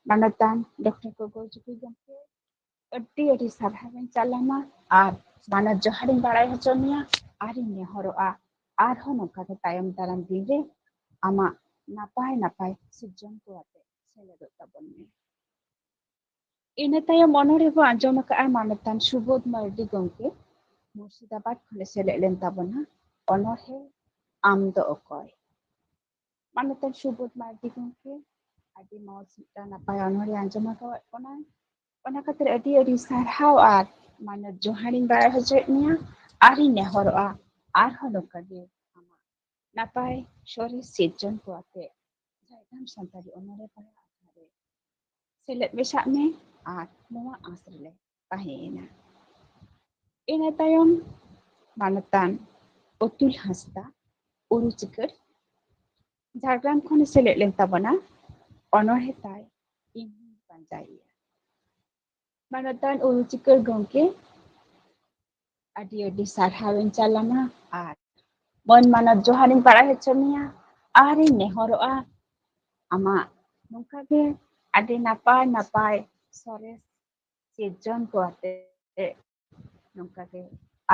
ᱢᱟᱱᱚᱛᱟᱱ ᱰᱚᱠᱴᱚᱨ ᱜᱚᱜᱚᱭ ᱪᱩᱠᱩᱭ ᱜᱚᱢᱠᱮ ᱟᱹᱰᱤ ᱟᱹᱰᱤ ᱥᱟᱨᱦᱟᱣ ᱤᱧ ᱪᱟᱞ ᱟᱢᱟ ᱟᱨ ᱢᱟᱱᱚᱛ ᱡᱚᱦᱟᱨ ᱤᱧ ᱵᱟᱲᱟᱭ ᱦᱚᱪᱚ ᱢᱮᱭᱟ᱾ ᱟᱨᱤᱧ ᱱᱮᱦᱚᱨᱚᱜᱼᱟ ᱟᱨᱦᱚᱸ ᱱᱚᱝᱠᱟ ᱜᱮ ᱛᱟᱭᱚᱢ ᱫᱟᱨᱟᱢ ᱫᱤᱱ ᱨᱮ ᱟᱢᱟᱜ ᱱᱟᱯᱟᱭ ᱱᱟᱯᱟᱭ ᱥᱤᱨᱡᱚᱱ ᱠᱚ ᱟᱛᱮ ᱥᱮᱞᱮᱫᱚᱜ ᱛᱟᱵᱚᱱ ᱢᱮ᱾ ᱤᱱᱟᱹ ᱛᱟᱭᱚᱢ ᱚᱱᱚᱬᱦᱮ ᱵᱚ ᱟᱸᱡᱚᱢ ᱟᱠᱟᱫᱼᱟ ᱢᱟᱱᱚᱛᱟᱱ ᱥᱩᱵᱳᱫᱷ ᱢᱟᱨᱰᱤ ᱜᱚᱢᱠᱮ, ᱢᱩᱨᱥᱤᱫᱟᱵᱟᱫᱽ ᱠᱷᱚᱱᱮ ᱥᱮᱞᱮᱫ ᱞᱮᱱ ᱛᱟᱵᱚᱱᱟ᱾ ᱚᱱᱚᱬᱦᱮ ᱟᱢ ᱫᱚ ᱚᱠᱚᱭ? ᱢᱟᱱᱚᱛᱟᱱ ᱥᱩᱵᱳᱫᱷ ᱢᱟᱨᱰᱤ ᱜᱚᱢᱠᱮ, ᱟᱹᱰᱤ ᱢᱚᱡᱽ ᱢᱤᱫᱴᱟᱝ ᱱᱟᱯᱟᱭ ᱚᱱᱚᱬᱦᱮ ᱟᱸᱡᱚᱢ ᱟᱠᱟᱫ ᱵᱚᱱᱟ᱾ ᱚᱱᱟ ᱠᱷᱟᱹᱛᱤᱨ ᱟᱹᱰᱤ ᱟᱹᱰᱤ ᱥᱟᱨᱦᱟᱣ ᱟᱨ ᱢᱟᱱᱚᱛ ᱡᱚᱦᱟᱨᱤᱧ ᱵᱟᱲᱟᱭ ᱦᱚᱪᱚᱭᱮᱫ ᱢᱮᱭᱟ᱾ ᱟᱨᱤᱧ ᱱᱮᱦᱚᱨᱚᱜᱼᱟ ᱟᱨᱦᱚᱸ ᱱᱚᱝᱠᱟ ᱜᱮ ᱟᱢᱟᱜ ᱱᱟᱯᱟᱭ ᱥᱚᱨᱮᱥ ᱥᱤᱨᱡᱚᱱ ᱠᱚ ᱟᱛᱮ ᱡᱷᱟᱲᱜᱨᱟᱢ ᱥᱟᱱᱛᱟᱲᱤ ᱚᱱᱚᱬᱦᱮ ᱯᱟᱲᱦᱟᱣ ᱟᱠᱷᱲᱟ ᱨᱮ ᱥᱮᱞᱮᱫ ᱢᱮᱥᱟᱜ ᱢᱮ ᱟᱨ ᱱᱚᱣᱟ ᱟᱸᱥ ᱨᱮᱞᱮ ᱛᱟᱦᱮᱸᱭᱮᱱᱟ᱾ ᱤᱱᱟᱹ ᱛᱟᱭᱚᱢ ᱢᱟᱱᱚᱛᱟᱱ ᱚᱛᱩᱞ ᱦᱟᱸᱥᱫᱟ, ᱩᱨᱩ ᱪᱤᱠᱟᱹᱲ, ᱡᱷᱟᱲᱜᱨᱟᱢ ᱠᱷᱚᱱᱮ ᱥᱮᱞᱮᱫ ᱞᱮᱱ ᱛᱟᱵᱚᱱᱟ᱾ ᱚᱱᱚᱬᱦᱮ ᱛᱟᱭ ᱤᱧ ᱦᱚᱸᱧ ᱯᱟᱸᱡᱟᱭᱮᱭᱟ᱾ ᱢᱟᱱᱚᱛᱟᱱ ᱩᱨᱩ ᱪᱤᱠᱟᱹᱲ ᱜᱚᱢᱠᱮ, ᱟᱹᱰᱤ ᱟᱹᱰᱤ ᱥᱟᱨᱦᱟᱣ ᱤᱧ ᱪᱟᱞ ᱟᱢᱟ ᱟᱨ ᱢᱟᱹᱱ ᱢᱟᱱᱚᱛ ᱡᱚᱦᱟᱨ ᱤᱧ ᱵᱟᱲᱟᱭ ᱦᱚᱪᱚ ᱢᱮᱭᱟ᱾ ᱟᱨᱤᱧ ᱱᱮᱦᱚᱨᱚᱜᱼᱟ ᱟᱢᱟᱜ ᱱᱚᱝᱠᱟ ᱜᱮ ᱟᱹᱰᱤ ᱱᱟᱯᱟᱭ ᱱᱟᱯᱟᱭ ᱥᱚᱨᱮᱥ ᱥᱤᱨᱡᱚᱱ ᱠᱚ ᱟᱛᱮ ᱱᱚᱝᱠᱟ ᱜᱮ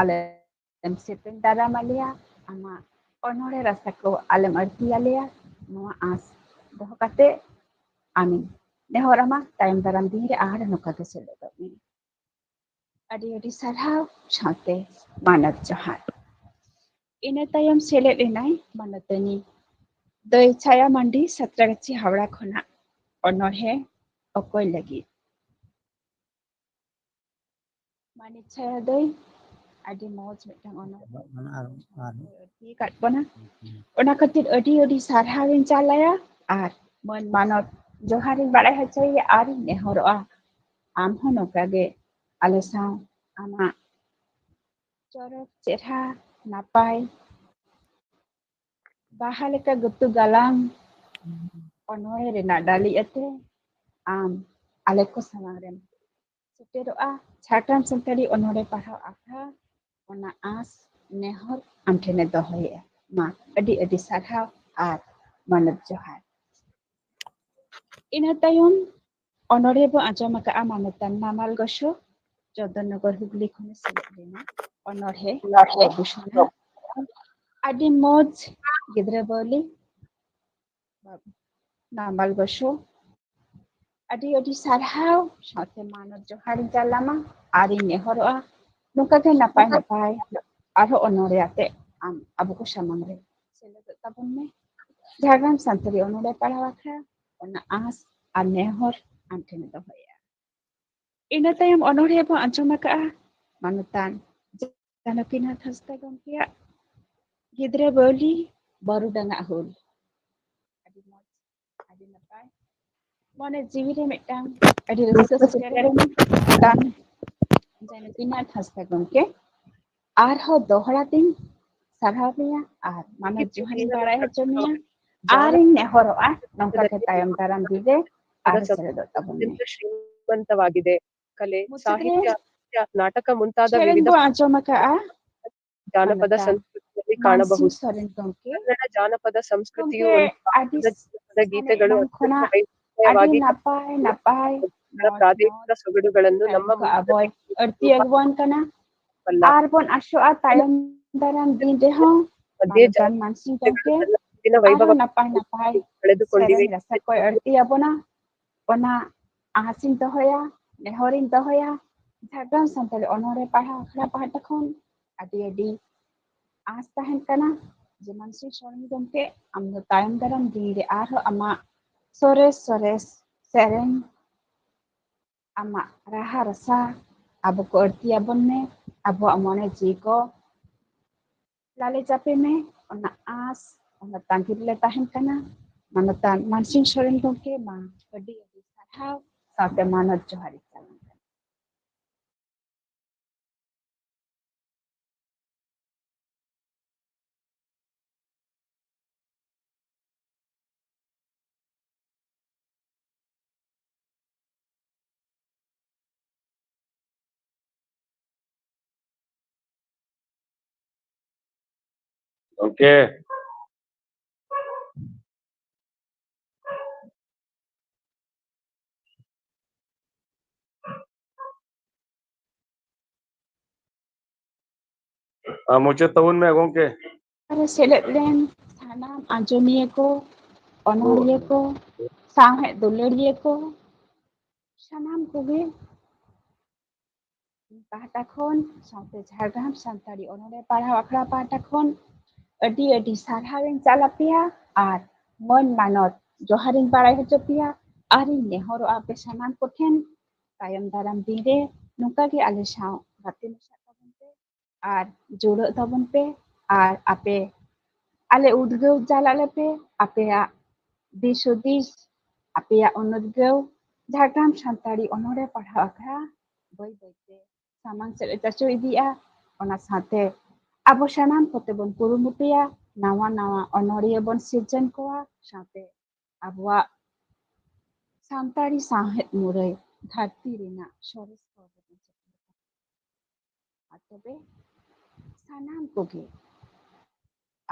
ᱟᱞᱮᱢ ᱥᱮᱯᱮᱧ ᱫᱟᱨᱟᱢ ᱟᱞᱮᱭᱟ, ᱟᱢᱟᱜ ᱚᱱᱚᱬᱦᱮ ᱨᱟᱥᱟ ᱠᱚ ᱟᱞᱮᱢ ᱟᱹᱲᱛᱤ ᱟᱞᱮᱭᱟ, ᱱᱚᱣᱟ ᱟᱸᱥ ᱫᱚᱦᱚ ᱠᱟᱛᱮ ᱟᱢᱤᱧ ᱱᱮᱦᱚᱨ ᱟᱢᱟ ᱛᱟᱭᱚᱢ ᱫᱟᱨᱟᱢ ᱫᱤᱱ ᱨᱮ ᱟᱨ ᱱᱚᱝᱠᱟ ᱜᱮ ᱥᱮᱞᱮᱫᱚᱜ ᱢᱮ᱾ ᱟᱹᱰᱤ ᱟᱹᱰᱤ ᱥᱟᱨᱦᱟᱣ ᱥᱟᱶᱛᱮ ᱢᱟᱱᱚᱛ ᱡᱚᱦᱟᱨ᱾ ᱤᱱᱟᱹ ᱛᱟᱭᱚᱢ ᱥᱮᱞᱮᱫ ᱮᱱᱟᱭ ᱢᱟᱱᱚᱛᱟᱹᱱᱤ ᱫᱟᱹᱭ ᱪᱷᱟᱭᱟ ᱢᱟᱱᱰᱤ, ᱥᱟᱛᱨᱟᱜᱟᱪᱷᱤ ᱦᱟᱣᱲᱟ ᱠᱷᱚᱱᱟᱜ ᱚᱱᱚᱬᱦᱮ ᱚᱠᱚᱭ ᱞᱟᱹᱜᱤᱫ᱾ ᱢᱟᱱᱤᱠ ᱪᱷᱟᱭᱟ ᱫᱟᱹᱭ, ᱟᱹᱰᱤ ᱢᱚᱡᱽ ᱢᱤᱫᱴᱟᱝ ᱚᱱᱚᱬᱦᱮ ᱟᱨ, ᱟᱨ ᱟᱹᱲᱛᱤ ᱟᱠᱟᱫ ᱵᱚᱱᱟ᱾ ᱚᱱᱟ ᱠᱷᱟᱹᱛᱤᱨ ᱟᱹᱰᱤ ᱟᱹᱰᱤ ᱥᱟᱨᱦᱟᱣ ᱤᱧ ᱪᱟᱞ ᱟᱭᱟ ᱟᱨ ᱢᱟᱹᱱ ᱢᱟᱱᱚᱛ ᱡᱚᱦᱟᱨᱤᱧ ᱵᱟᱲᱟᱭ ᱦᱚᱪᱚᱭᱮᱭᱟ ᱟᱨᱤᱧ ᱱᱮᱦᱚᱨᱚᱜᱼᱟ, ᱟᱢ ᱦᱚᱸ ᱱᱚᱝᱠᱟ ᱜᱮ ᱟᱞᱮ ᱥᱟᱶ ᱟᱢᱟᱜ ᱪᱚᱨᱚᱠ, ᱪᱮᱨᱦᱟ, ᱱᱟᱯᱟᱭ ᱵᱟᱦᱟ ᱞᱮᱠᱟ ᱜᱩᱛᱩ ᱜᱟᱞᱟᱝ ᱚᱱᱚᱬᱦᱮ ᱨᱮᱱᱟᱜ ᱰᱟᱹᱞᱤᱡ ᱟᱛᱮ ᱟᱢ ᱟᱞᱮ ᱠᱚ ᱥᱟᱢᱟᱝ ᱨᱮᱢ ᱥᱮᱴᱮᱨᱚᱜᱼᱟ᱾ ᱡᱷᱟᱲᱜᱨᱟᱢ ᱥᱟᱱᱛᱟᱲᱤ ᱚᱱᱚᱬᱦᱮ ᱯᱟᱲᱦᱟᱣ ᱟᱠᱷᱲᱟ ᱚᱱᱟ ᱟᱸᱥ ᱱᱮᱦᱚᱨ ᱟᱢ ᱴᱷᱮᱱᱮ ᱫᱚᱦᱚᱭᱮᱫᱼᱟ᱾ ᱢᱟ ᱟᱹᱰᱤ ᱟᱹᱰᱤ ᱥᱟᱨᱦᱟᱣ ᱟᱨ ᱢᱟᱱᱚᱛ ᱡᱚᱦᱟᱨ᱾ ᱤᱱᱟᱹ ᱛᱟᱭᱚᱢ ᱚᱱᱚᱬᱦᱮ ᱵᱚ ᱟᱸᱡᱚᱢ ᱟᱠᱟᱫᱼᱟ ᱢᱟᱱᱚᱛᱟᱱ ᱱᱟᱢᱟᱞ ᱜᱚᱥᱚ ᱪᱚᱱᱫᱚᱱ ᱱᱚᱜᱚᱨ ᱦᱩᱜᱽᱞᱤ ᱠᱷᱚᱱᱮ ᱥᱮᱞᱮᱫ ᱞᱮᱱᱟ ᱚᱱᱚᱬᱦᱮ ᱚᱱᱚᱬᱦᱮ᱾ ᱵᱟᱹᱵᱩ ᱥᱚᱱᱟ᱾ ᱟᱹᱰᱤ ᱢᱚᱡᱽ ᱜᱤᱫᱽᱨᱟᱹ ᱵᱟᱹᱣᱞᱤ ᱱᱟᱢᱟᱞ ᱜᱚᱥᱚ᱾ ᱟᱹᱰᱤ ᱟᱹᱰᱤ ᱥᱟᱨᱦᱟᱣ ᱥᱟᱶᱛᱮ ᱢᱟᱱᱚᱛ ᱡᱚᱦᱟᱨᱤᱧ ᱪᱟᱞᱟᱢᱟ ᱟᱨᱤᱧ ᱱᱮᱦᱚᱨᱚᱜᱼᱟ ᱱᱚᱝᱠᱟ ᱜᱮ ᱱᱟᱯᱟᱭ ᱱᱟᱯᱟᱭ ᱟᱨᱦᱚᱸ ᱚᱱᱚᱬᱦᱮ ᱟᱛᱮ ᱟᱢ ᱟᱵᱚ ᱠᱚ ᱥᱟᱢᱟᱝ ᱨᱮ ᱥᱮᱞᱮᱫᱚᱜ ᱛᱟᱵᱚᱱ ᱢᱮ᱾ ᱡᱷᱟᱲᱜᱨᱟᱢ ᱥᱟᱱᱛᱟᱲᱤ ᱚᱱᱚᱬᱦᱮ ᱯᱟᱲᱦᱟᱣ ᱟᱠᱷᱲᱟ ᱚᱱᱟ ᱟᱸᱥ ᱟᱨ ᱱᱮᱦᱚᱨ ᱟᱢ ᱴᱷᱮᱱ ᱫᱚᱦᱚᱭᱟ᱾ ᱤᱱᱟᱹ ᱛᱟᱭᱚᱢ ᱚᱱᱚᱬᱦᱮ ᱵᱚᱱ ᱟᱸᱡᱚᱢ ᱟᱠᱟᱫᱼᱟ ᱢᱟᱱᱚᱛᱟᱱ ᱡᱟᱱᱚᱠᱤᱱᱟᱛᱷ ᱦᱟᱸᱥᱫᱟ ᱜᱚᱢᱠᱮᱭᱟᱜ ᱜᱤᱫᱽᱨᱟᱹ ᱵᱟᱹᱣᱞᱤ ᱵᱟᱹᱨᱩᱰᱟᱝᱟᱜ ᱦᱩᱞ᱾ ᱟᱹᱰᱤ ᱢᱚᱡᱽ, ᱟᱹᱰᱤ ᱱᱟᱯᱟᱭ᱾ ᱢᱚᱱᱮ ᱡᱤᱣᱤ ᱨᱮ ᱢᱤᱫᱴᱟᱝ ᱟᱹᱰᱤ ᱨᱟᱹᱥᱠᱟᱹ ᱥᱮᱴᱮᱨ ᱮᱱᱟ᱾ ᱢᱟᱱᱚᱛᱟᱱ ᱡᱟᱱᱚᱠᱤᱱᱟᱛᱷ ᱦᱟᱸᱥᱫᱟ ᱜᱚᱢᱠᱮ, ᱟᱨᱦᱚᱸ ᱫᱚᱦᱲᱟ ᱛᱤᱧ ᱥᱟᱨᱦᱟᱣ ᱢᱮᱭᱟ ᱟᱨ ᱢᱟᱱᱚᱛ ᱡᱚᱦᱟᱨᱤᱧ ᱵᱟᱲᱟᱭ ᱦᱚᱪᱚ ᱢᱮᱭᱟ᱾ ᱟᱨᱤᱧ ᱱᱮᱦᱚᱨᱚᱜᱼᱟ ᱱᱚᱝᱠᱟ ᱜᱮ ᱛᱟᱭᱚᱢ ᱫᱟᱨᱟᱢ ᱫᱤᱱ ᱨᱮ ᱟᱨᱦᱚᱸ ᱥᱮᱞᱮᱫᱚᱜ ᱛᱟᱵᱚᱱ ᱢᱮ᱾ ಶ್ರೀಮಂತವಾಗಿದೆ. ಕಲೆ, ಮುಚ್ಚುದ್ರೆ ಸಾಹಿತ್ಯ, ನಾಟಕ ಮುಂತಾದ ವಿವಿಧ ಬೋ ಆಚೋಮಕ ಆ ಜಾನಪದ ಸಂಸ್ಕೃತಿಯಲ್ಲಿ ಕಾಣಬಹುದು. ಕನ್ನಡ ಜಾನಪದ ಸಂಸ್ಕೃತಿಯು ಒಂದು ಕಾಲದ ಗೀತೆಗಳು ಅತ್ಯಂತ ವೈವಿಧ್ಯವಾಗಿ ಪ್ರಾದೇಶಿಕ ಸೊಗಡುಗಳನ್ನು ನಮ್ಮ ಮುಂದೆ ಅರ್ತಿ ಅಗವಾನ್ ಕನ ಬಲ್ಲ. ᱟᱨ ᱵᱚᱱ ᱟᱥᱚᱜᱼᱟ ᱛᱟᱭᱚᱢ ᱫᱟᱨᱟᱢ ᱫᱤᱱ ᱨᱮᱦᱚᱸ ᱢᱟᱱᱚᱛᱟᱱ ᱢᱟᱱᱥᱤᱝ ᱜᱚᱢᱠᱮ ᱟᱨᱦᱚᱸ ᱱᱟᱯᱟᱭ ᱱᱟᱯᱟᱭ ᱥᱮᱨᱮᱧ ᱨᱟᱥᱟ ᱠᱚᱭ ᱟᱹᱲᱛᱤ ᱟᱵᱚᱱᱟ᱾ ᱚᱱᱟ ᱟᱸᱥᱤᱧ ᱫᱚᱦᱚᱭᱟ, ᱱᱮᱦᱚᱨᱤᱧ ᱫᱚᱦᱚᱭᱟ᱾ ᱡᱷᱟᱲᱜᱨᱟᱢ ᱥᱟᱱᱛᱟᱲᱤ ᱚᱱᱚᱬᱦᱮ ᱯᱟᱲᱦᱟᱣ ᱟᱠᱷᱲᱟ ᱯᱟᱦᱴᱟ ᱠᱷᱚᱱ ᱟᱹᱰᱤ ᱟᱹᱰᱤ ᱟᱸᱥ ᱛᱟᱦᱮᱱ ᱠᱟᱱᱟ ᱡᱮ ᱢᱟᱱᱥᱤ ᱥᱚᱨᱮᱱ ᱜᱚᱢᱠᱮ, ᱟᱢ ᱫᱚ ᱛᱟᱭᱚᱢ ᱫᱟᱨᱟᱢ ᱫᱤᱱ ᱨᱮ ᱟᱨᱦᱚᱸ ᱟᱢᱟᱜ ᱥᱚᱨᱮᱥ ᱥᱚᱨᱮᱥ ᱥᱮᱨᱮᱧ, ᱟᱢᱟᱜ ᱨᱟᱦᱟ ᱨᱟᱥᱟ ᱟᱵᱚ ᱠᱚ ᱟᱹᱲᱛᱤ ᱟᱵᱚᱱ ᱢᱮ, ᱟᱵᱚᱣᱟᱜ ᱢᱚᱱᱮ ᱡᱤᱣᱤ ᱠᱚ ᱞᱟᱞᱮ ᱪᱟᱯᱮ ᱢᱮ, ᱚᱱᱟ ᱟᱸᱥ, ᱚᱱᱟ ᱛᱟᱺᱜᱤ ᱨᱮᱞᱮ ᱛᱟᱦᱮᱱ ᱠᱟᱱᱟ᱾ ᱢᱟᱱᱚᱛᱟᱱ ᱢᱟᱱᱥᱤᱝ ᱥᱚᱨᱮᱱ ᱜᱚᱢᱠᱮ, ᱢᱟ ᱟᱹᱰᱤ ᱟᱹᱰᱤ ᱥᱟᱨᱦᱟᱣ ᱥᱟᱶᱛᱮ ᱢᱟᱱᱚᱛ ᱡᱚᱦᱟᱨ ᱤᱧ ᱪᱟᱞ ᱟᱢ ᱠᱟᱱᱟ᱾ ᱜᱚᱢᱠᱮ᱾ ᱟᱨ ᱢᱩᱪᱟᱹᱫ ᱛᱟᱵᱚᱱ ᱢᱮ ᱜᱚᱢᱠᱮ᱾ ᱟᱨ ᱥᱮᱞᱮᱫ ᱞᱮᱱ ᱥᱟᱱᱟᱢ ᱟᱸᱡᱚᱢᱤᱭᱟᱹ ᱠᱚ, ᱚᱱᱚᱞᱤᱭᱟᱹ ᱠᱚ, ᱥᱟᱶᱦᱮᱫ ᱫᱩᱞᱟᱹᱲᱤᱭᱟᱹ ᱠᱚ, ᱥᱟᱱᱟᱢ ᱠᱚᱜᱮ ᱤᱧ ᱯᱟᱦᱴᱟ ᱠᱷᱚᱱ, ᱥᱟᱶᱛᱮ ᱡᱷᱟᱲᱜᱨᱟᱢ ᱥᱟᱱᱛᱟᱲᱤ ᱚᱱᱚᱬᱦᱮ ᱯᱟᱲᱦᱟᱣ ᱟᱠᱷᱲᱟ ᱯᱟᱦᱴᱟ ᱠᱷᱚᱱ ᱟᱹᱰᱤ ᱟᱹᱰᱤ ᱥᱟᱨᱦᱟᱣ ᱤᱧ ᱪᱟᱞ ᱟᱯᱮᱭᱟ᱾ ᱟᱨ ᱢᱟᱹᱱ ᱢᱟᱱᱚᱛ ᱡᱚᱦᱟᱨᱤᱧ ᱵᱟᱲᱟᱭ ᱦᱚᱪᱚ ᱯᱮᱭᱟ᱾ ᱟᱨᱤᱧ ᱱᱮᱦᱚᱨᱚᱜᱼᱟ ᱟᱯᱮ ᱥᱟᱱᱟᱢ ᱠᱚᱴᱷᱮᱱ, ᱛᱟᱭᱚᱢ ᱫᱟᱨᱟᱢ ᱫᱤᱱ ᱨᱮ ᱱᱚᱝᱠᱟ ᱜᱮ ᱟᱞᱮ ᱥᱟᱶ ᱜᱟᱛᱮ ᱢᱮᱥᱟᱜ ᱛᱟᱵᱚᱱ ᱯᱮ ᱟᱨ ᱡᱩᱲᱟᱹᱜ ᱛᱟᱵᱚᱱ ᱯᱮ᱾ ᱟᱨ ᱟᱯᱮ ᱟᱞᱮ ᱩᱫᱽᱜᱟᱹᱣ ᱪᱟᱞ ᱟᱞᱮ ᱯᱮ᱾ ᱟᱯᱮᱭᱟᱜ ᱫᱤᱥ ᱦᱩᱫᱤᱥ, ᱟᱯᱮᱭᱟᱜ ᱩᱱᱩᱫᱽᱜᱟᱹᱣ ᱡᱷᱟᱲᱜᱨᱟᱢ ᱥᱟᱱᱛᱟᱲᱤ ᱚᱱᱚᱬᱦᱮ ᱯᱟᱲᱦᱟᱣ ᱟᱠᱷᱲᱟ ᱵᱟᱹᱭ ᱵᱟᱹᱭᱛᱮ ᱥᱟᱢᱟᱝ ᱥᱮᱫ ᱮ ᱪᱟᱪᱳ ᱤᱫᱤᱜᱼᱟ᱾ ᱚᱱᱟ ᱥᱟᱶᱛᱮ ᱟᱵᱚ ᱥᱟᱱᱟᱢ ᱠᱚᱛᱮ ᱵᱚᱱ ᱠᱩᱨᱩᱢᱩᱴᱩᱭᱟ, ᱱᱟᱣᱟ ᱱᱟᱣᱟ ᱚᱱᱚᱬᱦᱤᱭᱟᱹ ᱵᱚᱱ ᱥᱤᱨᱡᱚᱱ ᱠᱚᱣᱟ, ᱥᱟᱶᱛᱮ ᱟᱵᱚᱣᱟᱜ ᱥᱟᱱᱛᱟᱲᱤ ᱥᱟᱶᱦᱮᱫ ᱢᱩᱨᱟᱹᱭ ᱫᱷᱟᱹᱨᱛᱤ ᱨᱮᱱᱟᱜ ᱥᱚᱨᱮᱥ ᱠᱚ ᱵᱚᱱ ᱥᱮᱴᱮᱨ ᱠᱚᱣᱟ᱾ ᱟᱨ ᱛᱚᱵᱮ ᱥᱟᱱᱟᱢ ᱠᱚᱜᱮ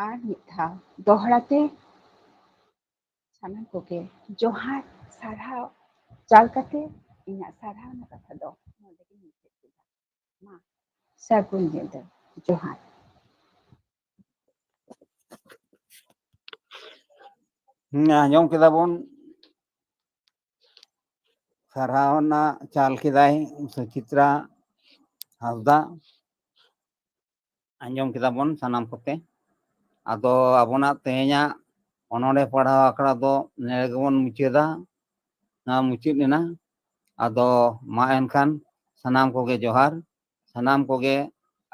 ᱟᱨ ᱢᱤᱫ ᱫᱷᱟᱣ ᱫᱚᱦᱲᱟ ᱛᱮ ᱥᱟᱱᱟᱢ ᱠᱚᱜᱮ ᱡᱚᱦᱟᱨ, ᱥᱟᱨᱦᱟᱣ ᱪᱟᱞ ᱠᱟᱛᱮ ᱤᱧᱟᱹᱜ ᱥᱟᱨᱦᱟᱣ ᱨᱮᱱᱟᱜ ᱠᱟᱛᱷᱟ ᱫᱚ ᱱᱚᱰᱮ ᱜᱤᱧ ᱢᱩᱪᱟᱹᱫ ᱠᱮᱫᱟ᱾ ᱢᱟ, ᱥᱟᱹᱜᱩᱱ ᱧᱤᱫᱟᱹ, ᱡᱚᱦᱟᱨ᱾ ᱦᱩᱸ, ᱟᱸᱡᱚᱢ ᱠᱮᱫᱟ ᱵᱚᱱ, ᱥᱟᱨᱦᱟᱣ ᱨᱮᱱᱟᱜ ᱪᱟᱞ ᱠᱮᱫᱟᱭ ᱥᱩᱪᱤᱛᱨᱟ ᱦᱟᱸᱥᱫᱟ᱾ ᱟᱸᱡᱚᱢ ᱠᱮᱫᱟ ᱵᱚᱱ ᱥᱟᱱᱟᱢ ᱠᱚᱛᱮ᱾ ᱟᱫᱚ ᱟᱵᱚᱱᱟᱜ ᱛᱮᱦᱮᱧᱟᱜ ᱚᱱᱚᱬᱦᱮ ᱯᱟᱲᱦᱟᱣ ᱟᱠᱷᱲᱟ ᱫᱚ ᱱᱚᱰᱮ ᱜᱮᱵᱚᱱ ᱢᱩᱪᱟᱹᱫᱟ, ᱱᱚᱣᱟ ᱢᱩᱪᱟᱹᱫ ᱮᱱᱟ᱾ ᱟᱫᱚ ᱢᱟ ᱮᱱᱠᱷᱟᱱ ᱥᱟᱱᱟᱢ ᱠᱚᱜᱮ ᱡᱚᱦᱟᱨ, ᱥᱟᱱᱟᱢ ᱠᱚᱜᱮ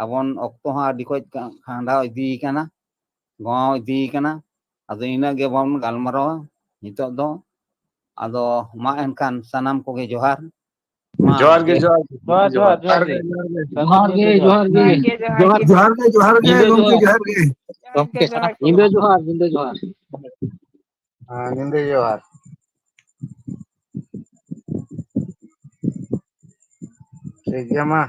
ᱟᱵᱚᱱ ᱚᱠᱛᱚ ᱦᱚᱸ ᱟᱹᱰᱤ ᱠᱚᱡ ᱠᱷᱟᱸᱰᱟᱣ ᱤᱫᱤ ᱠᱟᱱᱟ, ᱜᱚᱣᱟᱣ ᱤᱫᱤ ᱠᱟᱱᱟ᱾ ᱟᱫᱚ ᱤᱱᱟᱹᱜ ᱜᱮᱵᱚᱱ ᱜᱟᱞᱢᱟᱨᱟᱣᱟ ᱱᱤᱛᱚᱜ ᱫᱚ᱾ ᱟᱫᱚ ᱢᱟ ᱮᱱᱠᱷᱟᱱ ᱥᱟᱱᱟᱢ ᱠᱚᱜᱮ ᱡᱚᱦᱟᱨ᱾ ᱢᱟ᱾ ᱡᱚᱦᱟᱨ ᱜᱮ, ᱡᱚᱦᱟᱨ ᱜᱮ᱾ ᱡᱚᱦᱟᱨ, ᱡᱚᱦᱟᱨ, ᱡᱚᱦᱟᱨ ᱜᱮ᱾ ᱡᱚᱦᱟᱨ ᱜᱮ, ᱡᱚᱦᱟᱨ ᱜᱮ᱾ ᱡᱚᱦᱟᱨ, ᱡᱚᱦᱟᱨ ᱜᱮ, ᱡᱚᱦᱟᱨ ᱜᱮ, ᱧᱤᱫᱟᱹ ᱜᱚᱢᱠᱮ, ᱡᱚᱦᱟᱨ᱾ ᱡᱚᱦᱟᱨ ᱜᱮ᱾ ᱜᱚᱢᱠᱮ, ᱥᱟᱱᱟᱢ ᱧᱤᱫᱟᱹ ᱡᱚᱦᱟᱨ, ᱧᱤᱫᱟᱹ ᱡᱚᱦᱟᱨ᱾ ᱦᱮᱸ, ᱧᱤᱫᱟᱹ ᱡᱚᱦᱟᱨ᱾ ᱴᱷᱤᱠ ᱜᱮᱭᱟ, ᱢᱟ᱾